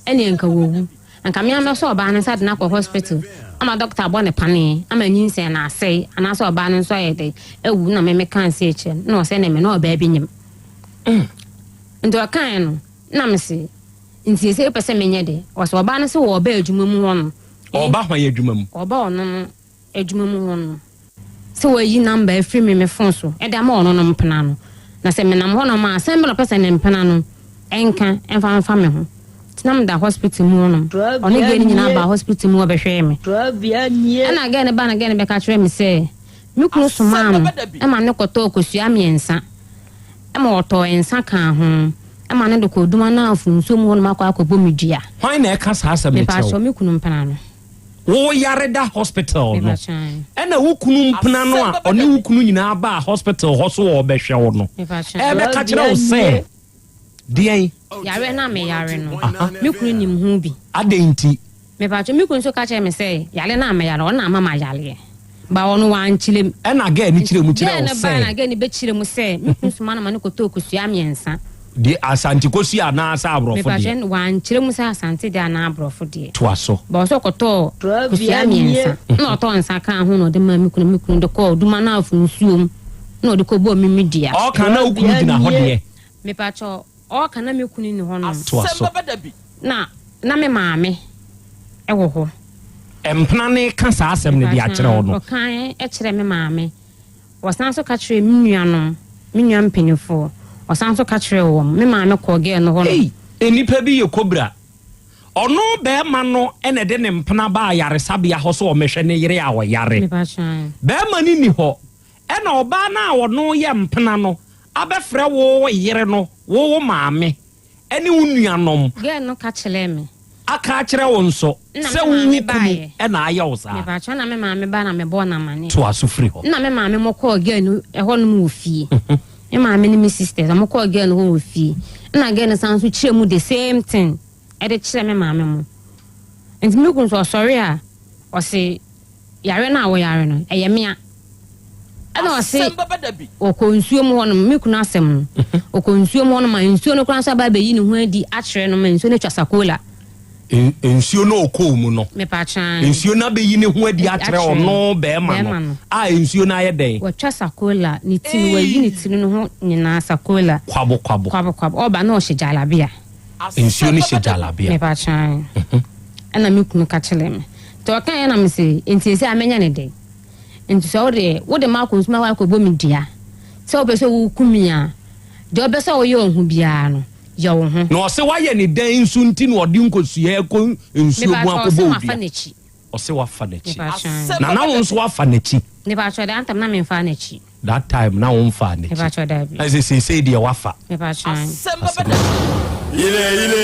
ɛneɛ nka wawu. Nka me ara mɛsɔ ɔbaa no nsa de no akɔ hospital ama doctor abɔ no paneɛ ama nyinsɛn no asɛe anaasɛ ɔbaa no nso ayɛ dɛn awu na me mekaa sei kyerɛ no na ɔsɛ ɛneɛ me ne ɔbaa bi nyem. Nti ɔkaeɛ no na mese nti seesei wopɛ sɛ menyɛ dɛn? Ɔse ɔbaa no se ɔɔba adwuma mu hɔ no. Ɔɔba hwan adwuma mu? Ɔɔba ɔno no adwuma mu hɔ no sɛ wayi number afiri me me phone so de ama ɔno no mpena no, na sɛ menam hɔ nom a asɛm bi na ɔpɛ sɛ ne mpena no nka mfa mfa me ho. Nti na meda hospital mu hɔ nom, ɔne girl no nyinaa baa hospital mu hɔ bɛhwɛɛ me. Ɛna girl no baa na girl no bɛka kyerɛɛ me sɛ me kunu somaa no ma no kɔtɔɔ kosua mmiɛnsa ma ɔtɔɔ nsa kaa ho ma no de kɔɔ Duma Anafo nsuo mu hɔ nom akɔ akɔbɔ me dua. Hwan na ɛka saa asɛm no kyerɛ wo? Mepakyɛw, me kunu mpena no. Wo yare da hospital no, ɛna wo kunu mpena no a ɔne wo kunu nyinaa baa hospital hɔ so ɔrebɛhwɛ wo no, ɛrebɛka kyerɛ wo sɛ deɛn? Yareɛ no a meyare no, me kunu nim ho bi. Adɛn nti? Mepakyɛw, me kunu nso ka kyerɛɛ me sɛ yare no a meyare no, ɔno na ama mayareɛ. But ɔno wankyerɛ mu. Ɛna girl no kyerɛɛ mu kyerɛɛ wo sɛ? Girl no bae na girl no bɛkyerɛ mu sɛ me kunu soma no ma no kɔtɔɔ kosua mmiɛnsa. Deɛ Asante kosua anaa sɛ aborɔfo deɛ? Mepakyɛ wankyerɛ mu sɛ Asante deɛ anaa aborɔfo deɛ. Toa so. But ɔsɛ ɔkɔtɔɔ kosua mmiɛnsa na ɔtɔɔ nsa kaa ho na ɔde maa me kunu, me kunu de kɔɔ Duma Anafo nsuo mu na ɔde kɔbɔɔ me me dua. Ɔɔka na wo kunu gyina hɔ deɛ? Mepakyɛ ɔɔka na me kunu nni hɔ nom. Toa so. Na na me maame wɔ hɔ. Mpena no reka saa asɛm no de akyerɛ wo no. Mepakyɛ ɔka kyerɛɛ me maame. Wɔsan nso ka kyerɛɛ me nuanom, me nua mpanimfoɔ. Wɔsan nso ka kyerɛɛ wɔn. Me maame kɔɔ girl no hɔ nom. Ei! Nnipa bi yɛ kobra. Ɔno barima no na ɛde ne mpena baa ayaresabea hɔ sɛ ɔmmɛhwɛ ne yere a ɔyare. Barima no nni hɔ, ɛna ɔbaa no a ɔno yɛ mpena no abɛfrɛ wo yere no, wo wo maame ne wo nuanom. Girl no ka kyerɛɛ me. Aka akyerɛ wo nso Nna sɛ me wo maame wo kunu baeɛ. na ayɛ wo saa. Mepakyɛw, nna me maame ba na mebɔɔ no amaneɛ. Toa so firi hɔ. Nna me maame mo kɔɔ girl no hɔ nom wɔ fie. Me maame ne me sisters, ɔmo kɔɔ girl no hɔ wɔ fie. Nna girl no san nso kyerɛ mu the same thing ɛde kyerɛ me maame mo. Nti me kunu nso ɔsɔre a, ɔse yare no a woyare no, ɛyɛ mea. Ɛna ɔse ɔkɔ nsuo mu hɔnom, me kunu asɛm no, ɔkɔ nsuo mu hɔnom a nsuo no koraa nso aba abɛyi ne ho adi akyerɛ no ma nsuo no atwa sakola. Nsuo no ɔkɔɔ mu no, nsuo no abɛyi ne ho adi akyerɛ ɔno bɛrima no a nsuo no ayɛ dɛn? Watwa sakola, ne ti no, wayi ne tiri no ho nyinaa sakola. Kwabo kwabo. Kwabo kwabo, ɔba na ɔhyɛ jalabia. Nsuo no hyɛ jalabia. Mepatwa. Ɛna me kunu ka kyerɛ me. Nti ɔkaeɛ na mese, nti ɛsɛ a mɛnya ne dɛn? Nti sɛ wo deɛ, wode m'akɔ nsu mu akɔ akɔbɔ me dua, sɛ wopɛ sɛ woku me a, deɛ wopɛ sɛ woyɛ wo ho biara no, yɛ wo ho. Na ɔse woayɛ ne dɛn nso nti na ɔde nkosua rekɔ nsuo mu Mepakyɛw, akɔbɔ ɔse wo mafa dua? n'akyi. Ɔse wafa n'akyi. Mepakyɛw. Na na wo nso woafa n'akyi? Mepakyɛw, that time na memfaa n'akyi. That time na wo nfaa n'akyi. Mepakyɛw dabi. Na sɛ seesei deɛ wafa. Mepakyɛw. Asɛm bɛba da bi. Ile ile.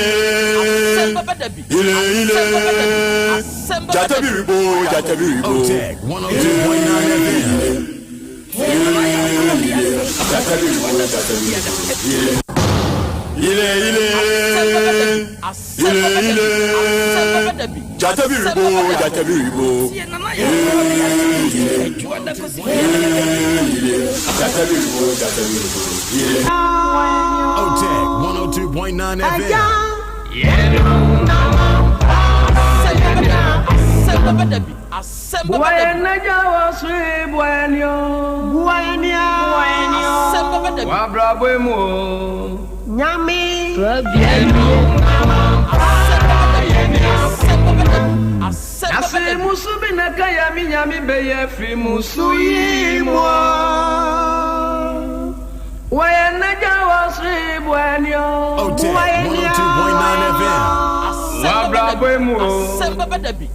Asɛm bɛba da bi. Ile ile. Asɛm bɛba da bi. Asɛm bɛba Gyata da bi bi. rebo, gyata bi rebo. Otec 102.9 FM. Ile ile. Gyata bi rebo, gyata bi rebo. Ile. Ile ile. Asɛm bɛba da bi. Asɛm Ile bɛba da bi. ile. Asɛm bɛba da bi. Gyata bi Asɛm rebo, bɛba da bi. gyata bi rebo. Ile ile. Gyata bi rebo, gyata bi rebo. Ile. Otec 102.9 FM. Asɛm bɛba da bi. Asɛm bɛba da bi. Asɛm bɛba da bi. Asɛm bɛba da bi. Asɛm bɛba da bi. Asɛm bɛba da bi. Asɛm bɛba da bi. Otec 102.9 FM. Asɛm bɛba da bi. Asɛm bɛba da bi.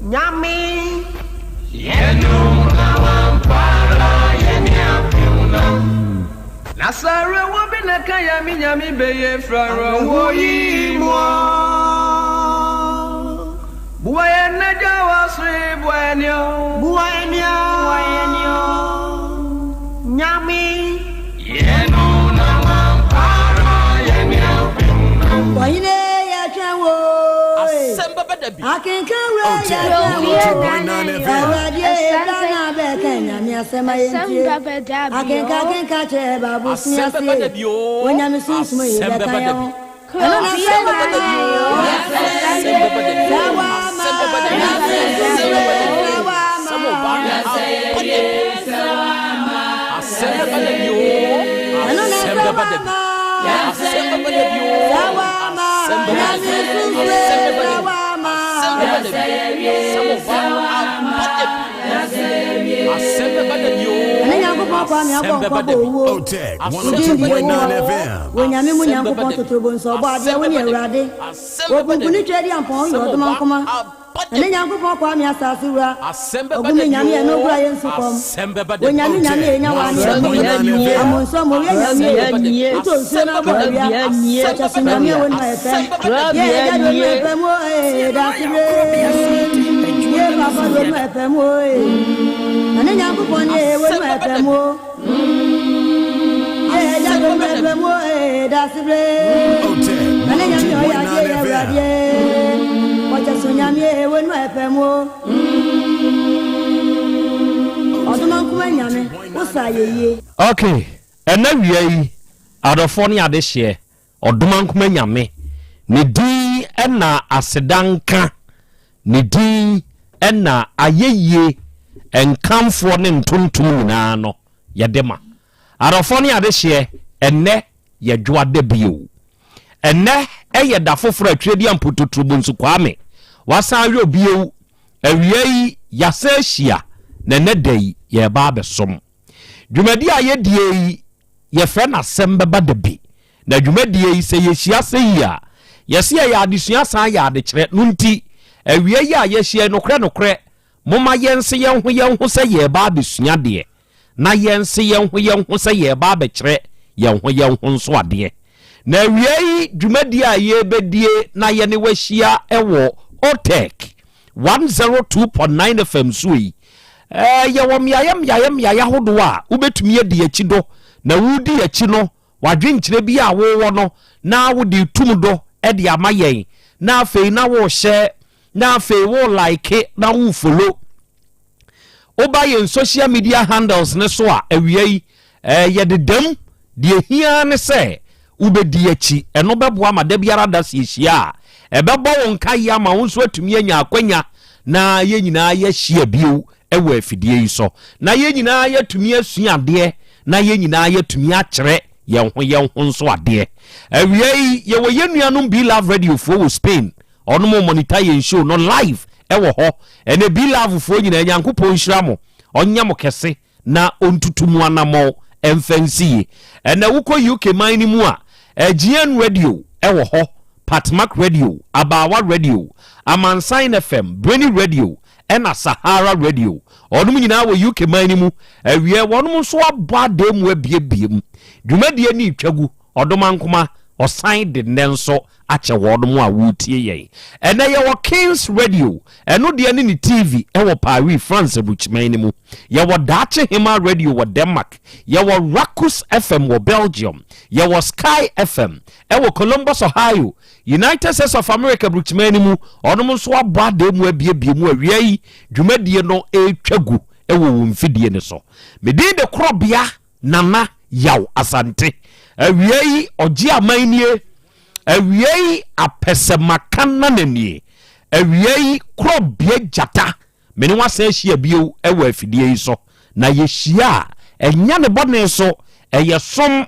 Ɔhene yɛtwɛn wo. Asɛm bɛba da bi. Akenkan wura Otec yɛtwɛn wo. 102.9 FM. Awurade bra na bɛka nyame asɛm a Asɛm yɛntie. bɛba da bi Akenka o. akenka kyerɛ baabo Asɛm bɛba da ase. bi o. Onyame sunsum yi Asɛm bɛka bɛba yɛn da ho. bi. Ɛno na Kurobia asɛm bɛba nana da bi. yo. Asɛm bɛba da bi. Asɛm bɛba da bi. Asɛm bɛba da bi. Asɛm ɔbaa no aba da bi. Asɛm bɛba da bi o. Ɛno na Asɛm asɛm bɛba da bi. Asɛm bɛba da bi o. Asɛm bɛba da bi. Asɛm bɛba da bi. Asɛm bɛba da bi. Asɛm ɔbaa no aba da bi. Asɛm bɛba da bi o. Ɛne Nyankopɔn kwa me Asɛm abɔ bɛba nkɔ da bɔ bi. owuo. Otec Asɛm Wodin bɛba bi da bi. 102.9 wɔ FM. Onyame mu Asɛm bɛba Nyankopɔn da bi. totorobɔ nso ɔbɔ adeɛ Asɛm wo ne bɛba da bi. Awurade. Asɛm bɛba da Okunku ne bi. twɛ di ampɔn yɛ Asɛm ɔdoma ɔbaa nkoma. aba da Ɛne bi. Nyankopɔn kwa me asase wura. Asɛm bɛba Ogu da me bi nyame ɛno o. wura yɛ nsu kɔm. Asɛm bɛba da bi. Onyame nyame Otec enya wa ne Asɛm 102.9 nie. FM. Amonso mo yɛ nyame Asɛm bɛba da bi. Wotɔ nsuo Asɛm na bɛba da bi. awia. Asɛm Ɔkyɛ so bɛba da nyame bi. wɔ no ɛfɛ. Asɛm bɛba da bi. Yɛ ɛgya do no ɛfɛ mu ee dase bre. Yɛ papa do no ɛfɛ mu ee. Ɛne Nyankopɔn ne wɔ no Asɛm bɛba ɛfɛ da mu. bi. Yɛ ɛgya Asɛm do no bɛba da ɛfɛ bi. mu ee dase bre. Otec Ɛne nyame ɔyɛ adeɛ 102.9 yɛ FM. awuradeɛ. Ɔkyɛ so nyame wɔ no ɛfɛ mu. Ɔdoma nkoma nyame wosa yɛ yie. Okay, ɛna wia yi adɔfoɔ ne adehyeɛ ɔdoma nkoma nyame ne din ɛna asedanka ne din ɛna ayɛyie nkamfoɔ ne ntontom nyinaa no yɛde ma adɔfoɔ ne adehyeɛ. Ɛnɛ yɛdwoa da bio, ɛnɛ ɛyɛ da foforɔ atwerɛ ampototorobonsu nso kwame wasan ayɛ bio. Awia yi yɛasa ahyia na ɛnɛ da yi yɛreba abɛsom dwumadi a yɛdie yi yɛfrɛ no asɛm bɛba da bi. Na dwumadie yi sɛ yɛhyia sɛ yi a Yɛse ɛyɛ adesua san yɛ adekyerɛ. No nti, awia yi a yɛahyia yi, nokorɛ nokorɛ, momma yɛnse yɛn ho yɛn ho sɛ yɛreba abɛsua adeɛ, na yɛnse yɛn ho yɛn ho sɛ yɛreba abɛkyerɛ yɛn ho yɛn ho nso adeɛ. Na awia yi dwumadie a yɛrebɛdie na yɛne wo ahyia wɔ OTEC 102.9 FM so yi, eh, yɛwɔ mmeaeɛ mmeaeɛ mmeaeɛ ahodoɔ a wobɛtumi adi akyi do, na woredi akyi no, w'adwenkyerɛ bi a wowɔ no na wode retum do de ama yɛn, na afei na worehyɛ, na afei wo like na wo follow. Woba yɛn social media handles no so a, awia yi, eh, yɛde dam. Deɛ hia ne sɛ wobɛdi akyi. Ɛno bɛboa ma da biara da sɛ yɛhyia a, ɛbɛbɔ wo nkaeɛ ama wo nso atumi anya akwanya na yɛn nyinaa yɛahyia bio wɔ afidie yi so, na yɛn nyinaa yɛatumi asua adeɛ, na yɛn nyinaa yɛatumi akyerɛ yɛn ho yɛn ho nso adeɛ. Awia yi, yɛwɔ yɛn nuanom Be Love Radio foɔ wɔ Spain. Ɔnom monitor yɛn show no live wɔ hɔ. Ɛnɛ Be Love foɔ nyinaa, Nyankopɔn nhyira mo, ɔnyɛ mo kɛse na ɔntutu mo anamɔn mfa nsi yie. Ɛnɛ wokɔ UK man no mu a, GN Radio wɔ hɔ, Patmak Radio, Abaawa Radio, Amansan FM, Brainy Radio, ɛna Sahara Radio. Wɔnom nyinaa wɔ UK man no mu. Awiɛ, wɔnom nso abɔ adan mu abiebie mu. Dwumadie no retwa gu. Ɔdomankoma, ɔsan de nnɛ nso akyɛ wɔnom a woretie yɛn. Ɛnɛ yɛwɔ Kings Radio, ɛno deɛ ne ne TV wɔ Paris, France aburukyiman no mu. Yɛwɔ Daakye Hemaa Radio wɔ Denmark. Yɛwɔ Rakus FM wɔ Belgium. Yɛwɔ Sky FM wɔ Columbus, Ohio, United States of America aburukyiman no mu. Wɔnom nso abɔ adan mu abiebie mu awia yi dwumadie no retwa gu wɔ wɔn mfidie no so. Me din de Korɔbea Nana Yaw Asante. Awia yi ɔgye aman nie. Awia yi apɛsɛmaka nana nie. Awia yi Korɔbea Gyata. Me ne wo asan ahyia bio wɔ afidie yi so. Na yɛhyia a, ɛnyɛ ne bɔne so, ɛyɛ som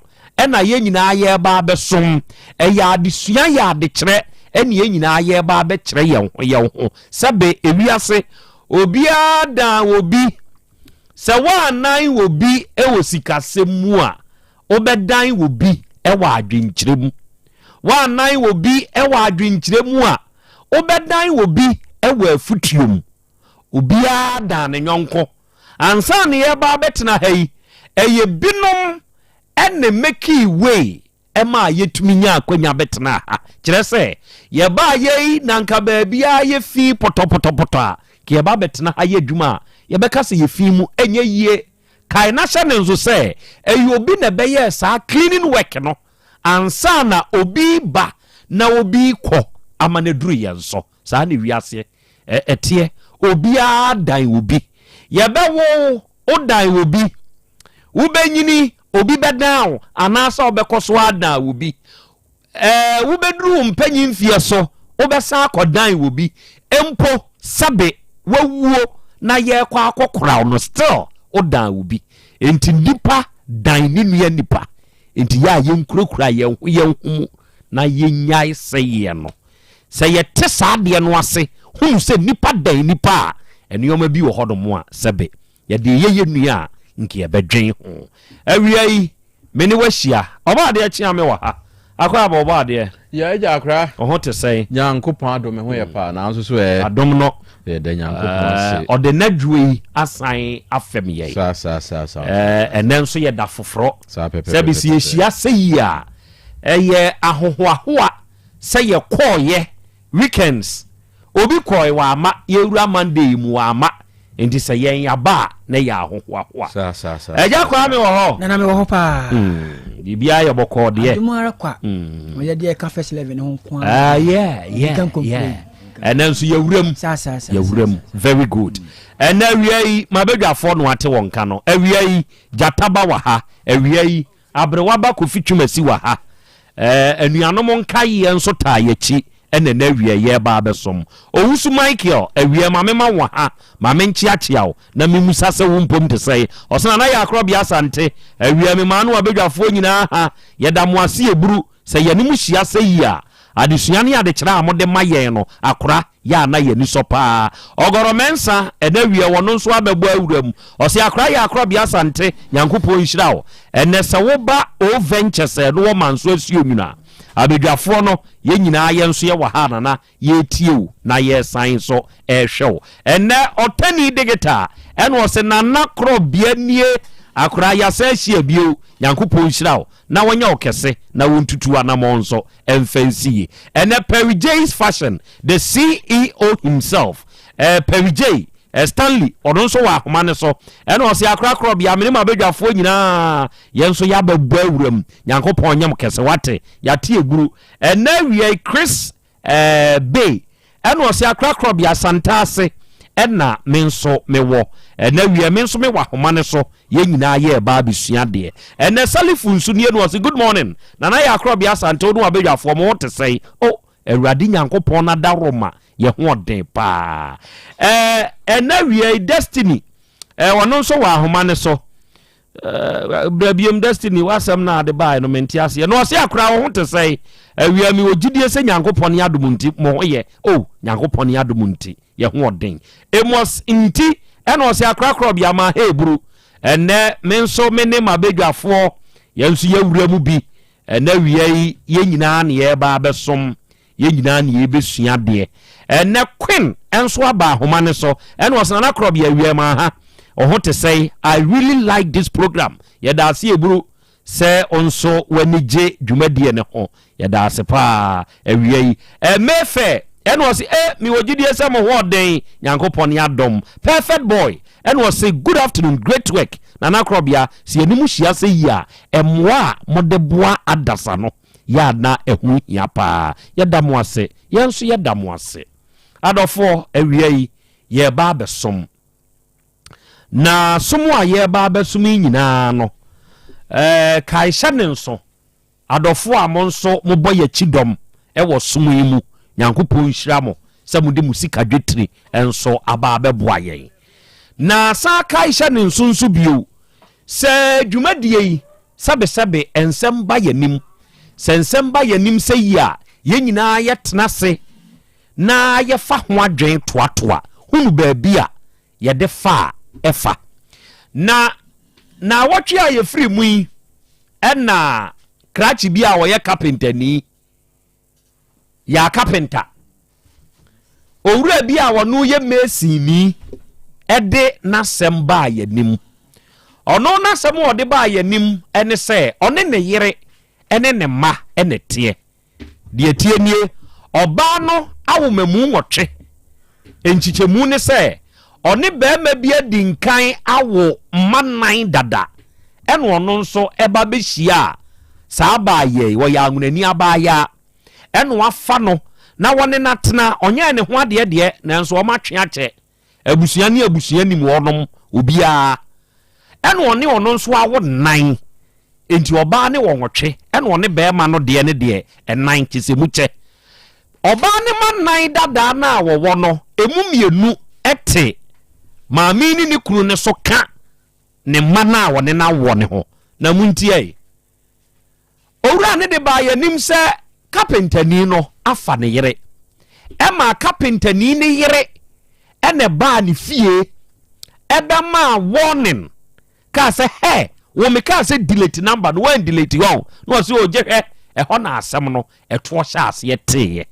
na yɛn nyinaa yɛreba abɛsom. Ɛyɛ adesua, yɛ adekyerɛ ɛne yɛn nyinaa yɛreba abɛkyerɛ yɛn ho yɛn ho. Sɛbe ewiase, obiara dan obi. Sɛ woannan obi wɔ sikasɛm mu a, wobɛdan obi wɔ adwenkyerɛ mu. Woannan obi wɔ adwenkyerɛ mu a, wobɛdan obi wɔ afotuo mu. Obiara dan ne yɔnko. Ansa na yɛreba abɛtena ha yi, ɛyɛ binom na mekii way maa yɛtumi nyaa akwanya bɛtenaa ha. Kyerɛ sɛ, yɛbaa yei na anka baabiara yɛ fi pɔtɔpɔtɔpɔtɔ a, nka yɛba abɛtena ha yɛ adwuma a, yɛbɛka sɛ yɛ fi mu ɛnyɛ yie. Kae na hyɛ no nso sɛ, ɛyɛ obi na ɛbɛyɛɛ saa cleaning work no ansa na obi reba na obi rekɔ ama no aduru yɛn so. Saa na wiase ɛteɛ. Obiara dan obi. Yɛbɛwo wo, wodan obi. Wobɛnyini, obi bɛdan wo anaasɛ wobɛkɔ so adan obi. Ɛɛ, wobɛduru wo mpanyin mfeɛ so, wobɛsan akɔdan obi. Mpo sɛbe wawuo na yɛrekɔ akɔkora wo no, still wodan obi. Enti nipa dan ne nua nipa. Enti yɛ a yɛnkurakura yɛn ho yɛn ho mu na yɛnnyae sɛeɛ no. Sɛ yɛte saa adeɛ no ase hunu sɛ nnipa dan nnipa a, nneɛma bi wɔ hɔnom a sɛbe yɛde reyɛ yɛn nua a, nka yɛbɛdwen ho. Awia yi, me ne wo ahyia. Ɔbɔadeɛ kyea me wɔ ha. Akwaaba Ɔbɔadeɛ. Yɛ agya akora. Wo ho te sɛn? Nyankopɔn adom me ho yɛ paa nanso so ɛ. Adom no. Yɛda Nyankopɔn ase. Ɔde n'adwoɔ yi asan afɛm yɛn. Saa saa saa saa. Ɛnɛ nso yɛda foforɔ. Saa pɛpɛpɛpɛ. Sɛbe sɛ yɛhyia sɛ yi a, ɛyɛ ahohoahoa sɛ yɛkɔɔyɛ weekends obi kɔɔe wamma yɛwura Monday yi mu wamma nti sɛ yɛn yaba a na ɛyɛ ahohoahoa. Saa saa saa. Agya Kwame wɔ hɔ? Nana mewɔ hɔ paa. Biribiara yɛ bɔkɔɔ deɛ. Adom ara kwa. Ɔyɛ deɛ ɛka first eleven ho nko ara. Ah yeah yeah yeah. Ɛnɛ nso yɛwura mu. Saa saa saa. Yɛwura mu very good. Ɛnɛ awia yi mabadwafoɔ no ate wɔn ka no awia yi gyata ba wɔ ha awia yi Aberewa ba Kofi Twumasi wɔ ha. Ɛɛ, anuanom nkaeɛ nso taa yɛakyi ɛna ɛnɛ awia yɛreba abɛsom. Owusu Michael, awia ma mema wo ha, ma menkyeakyea wo na memmusa sɛ wo mpom te sɛn. Ɔse Nana Yaakorɔbea Asante, awia memaa no abadwafoɔ nyinaa ha. Yɛda mo ase eburu sɛ yɛne mo hyia sɛ yi a. Adesua ne adekyerɛ a mode ma yɛn no, akora yɛ a na yɛn ani sɔ paa. Ɔgɔrɔ Mensah, ɛnɛ awia ɔno nso abɛbɔ awura mu. Ɔse akora yɛ akorɔbea Asante, Nyankopɔn nhyira wo. Ɛnɛ sɛ woba O Ventures a ɛno wɔ Manso Asuonwunu a, abadwafoɔ no, yɛn nyinaa yɛn nso yɛwɔ ha Nana, yɛretie wo na yɛresan nso rehwɛ wo. Ɛnɛ Ɔtani Digital ɛna ɔse Nana korɔbea nie, akora yɛasan ahyia bio, Nyankopɔn nhyira wo na wɔnyɛ wo kɛse na wɔntutu w'anamɔn nso mfa nsi yie. Ɛnɛ Perry J's Fashion, the CEO himself, eh, Perry J, eh, Stanley, ɔno nso wɔ ahoma no so. Ɛna ɔse akorakorɔ bea, mene m'abadwafoɔ nyinaa, yɛn nso yɛabɛbɔ awuram. Nyankopɔn nyɛ mo kɛse, wate, yɛate aburu. Ɛnɛ awia yi, Chris eh, Bay, ɛna ɔse akorakorɔ bea, Santase, ɛna me nso mewɔ. Ɛnɛ awia me nso mewɔ ahoma no so. Yɛn nyinaa yɛreba abɛsua adeɛ. Ɛnɛ Salifu nso nie no ɔse good morning Nana yɛ akorɔbea Asante wo ne wabadwafoɔ mo ho te sɛn? Oh Awurade Nyankopɔn n'adaworoma yɛ ho ɔden paa. Ɛɛ ɛnɛ awia yi Destiny ɛɛ ɔno nso wɔ ahoma no so. Ɛɛ bra biom Destiny w'asɛm no a ade baeɛ no mente aseɛ. Na ɔse akora wo ho te sɛn? Awia mewɔ gyidie sɛ Nyankopɔn ne adom nti mo ho yɛ. Oh Nyankopɔn ne adom nti. Yɛ ho ɔden. Amos nti ɛna ɔse akorakorɔ bia ma Hebru. Ɛnɛ me nso me ne m'abadwafoɔ yɛn nso yɛwura mu bi. Ɛnɛ awia yi yɛn nyinaa ne yɛreba abɛsom. Yɛn nyinaa ne yɛrebɛsua adeɛ. Ɛnɛ Queen nso aba ahoma no so. Ɛna ɔse Nana Korɔbea awia ma ha. Ɔho te sɛn? I really like this program. Yɛda ase Eburu sɛ wo nso w'ani gye dwumadie no ho. Yɛda ase paa awia yi. Eh, Mayfair, ɛna ɔse, eh, mewɔ gyidie sɛ mo ho ɔden, Nyankopɔn ne adom. Perfect boy, ɛna ɔse, good afternoon, great work. Nana Korɔbea, sɛ yɛne mo hyia sɛ yi a, mmoa a mode boa adasa no, yɛ a na ɛho hia paa. Yɛda mo ase. Yɛn nso yɛda mo ase. Adɔfoɔ, awia yi, yɛreba abɛsom. Na som a yɛreba abɛsom yi nyinaa no, eh, kae hyɛ ne nso. Adɔfoɔ a mo nso mobɔ yɛn kyidɔm wɔ som yi mu, Nyankopɔn nhyira mo sɛ mode mo sika dwetire nso aba abɛboa yɛn. Na san kae hyɛ ne nso nso bio sɛ dwumadie yi, sɛbesɛbe nsɛm ba yɛn anim. Sɛ nsɛm ba yɛn anim sɛ yi a, yɛn nyinaa yɛtena ase na yɛfa ho adwene toatoa hunu baabi a yɛde fa a ɛfa. Na naawɔtwe a yɛfiri mu yi ɛna krakye bi a ɔyɛ kapentani, yɛ kapenta, owura bi a ɔno yɛ masonni ɛde n'asɛm baa yɛn Ɔno n'asɛm a ɔde baa yɛn anim ɛne sɛ ɔne ne yere ɛne ne mma ɛna ɛteɛ. Deɛ ɛteɛ nie, ɔbaa no awo mmamu nwɔtwe. Nkyekyɛmu ne sɛ, ɔne barima bi adi nkan awo mma nnan dada, ɛna ɔno nso ba bɛhyiaa saa abaayewa yi, ɔyɛ anwonani abaayaa, ɛna wafa no na wɔne no atena, ɔnyɛɛ ne ho adeɛ deɛ, nanso wɔatwe akyɛ. Abusua ne abusua nim wɔnom, obiara. Ɛna ɔne ɔno nso awo nnan. Enti ɔbaa ne wɔ nwɔtwe, ɛna ɔne bɛrima no deɛ ne deɛ ɛnan, kyɛ sɛ mu kyɛ. Ɔbaa ne ma nnan dadaa no a wɔwɔ no, emu mmienu te maame ne ne kunu no so ka ne mma no a ɔne no awoɔ no ho. Na montie. Owura no de baa yɛn anim sɛ kapentani no afa ne yere. Ɛmaa kapentani no yere na ɛbaa ne fie ɛbɛmaa warning kaa sɛ hɛ wo me kaa sɛ delete number no wɔn delete wɔn na ɔsɛ ogye hwɛ ɛhɔ na asɛm no ɛtoɔ hyɛ aseɛ teeɛ.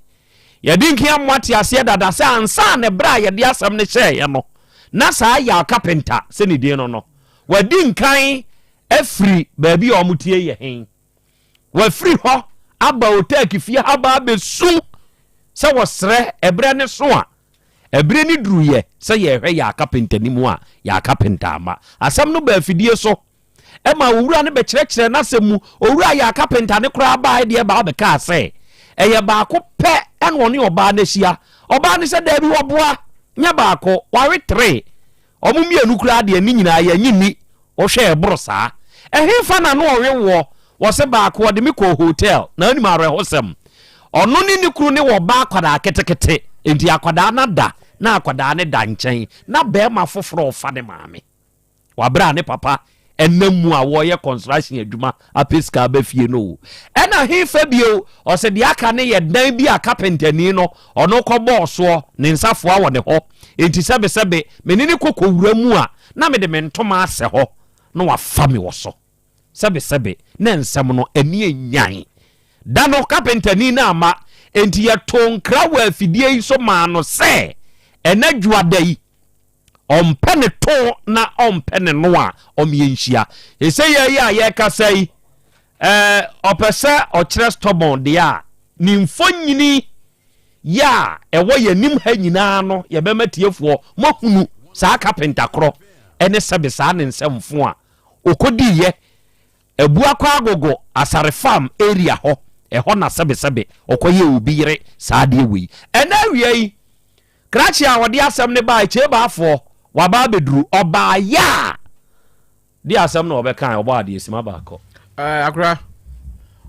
Yɛde nkia mmoa te aseɛ dada sɛ ansa na ɛberɛ a yɛde asɛm no hyɛeɛ no na saa yaw kapenta sɛ ne din no no wadi nkan Afiri baabi a wɔtie yɛ he? Wafiri hɔ aba Otaaki fie ha ba abɛsu sɛ wɔsrɛ ɛberɛ ne so a, ɛberɛ ne duruyɛ sɛ yɛhwɛ yɛ akapentani mu a, yɛ akapenta ama. Asɛm no baa afidie so ma owura no bɛkyerɛkyerɛ n'asɛm mu. Owura yɛ akapenta ne koraa baa deɛ baa bɛkaa sɛ ɛyɛ baako pɛ ɛna ɔne ɔbaa no ahyia. Ɔbaa no sɛ daabi wɔboa nyɛ baako, wawe tere. Wɔn mmienu koraa deɛ ne nyinaa yɛnnye nni. Wohwɛ ɛboro saa. Ɛhefa na na ɔwe woɔ? Wɔse baako ɔde me kɔɔ hotel. Na wonim awerɛhosɛm? Ɔno ne ne kunu ne wɔ ba akwadaa ketekete. Enti akwadaa no ada na akwadaa no da nkyɛn na barima foforɔ refa ne maame. Wɔ aberɛ a ne papa ɛnam mu a wɔyɛ construction adwuma apɛ sika aba fie no o. Ɛna hefa bio? Ɔsɛ deɛ aka no yɛ dan bi a kapentani no ɔno kɔbɔɔ soɔ, ne nsa foa wɔ ne hɔ. Enti sɛbesɛbe me ne no kɔ kɔwura mu a, na mede me ntoma asɛ hɔ na wafa me wɔ so. Sɛbesɛbe na nsɛm no ani anyan. Da no kapentani no amma, enti yɛtoo nkra wɔ afidie yi so maa no sɛ ɛnɛ dwoada yi, Ɔmpɛ ne to na ɔmpɛ ne no a, ɔmeɛ nhyia. Sɛ yɛ yi a yɛrekasa yi, ɛɛ ɔpɛ sɛ ɔkyerɛ stubborn deɛ a, ne mfonyini yɛ a ɛwɔ yɛn anim ha nyinaa no, yɛbɛma tiefoɔ moahunu saa kapenta korɔ ɛne sɛbe saa ne nsɛmfo a ɔkɔdiiɛ Abuakwa Agogo Asare Farm area hɔ, ɛhɔ na sɛbesɛbe ɔkɔyɛɛ obi yere saa adeɛ wei. Ɛnɛ awia yi, Krakye a ɔde asɛm no baeɛ, Kyebaafoɔ, waba abɛduru, ɔbaeɛ a, deɛ asɛm na ɔbɛkae, ɔbɔ adeɛ sima baako. Ɛɛ, akora,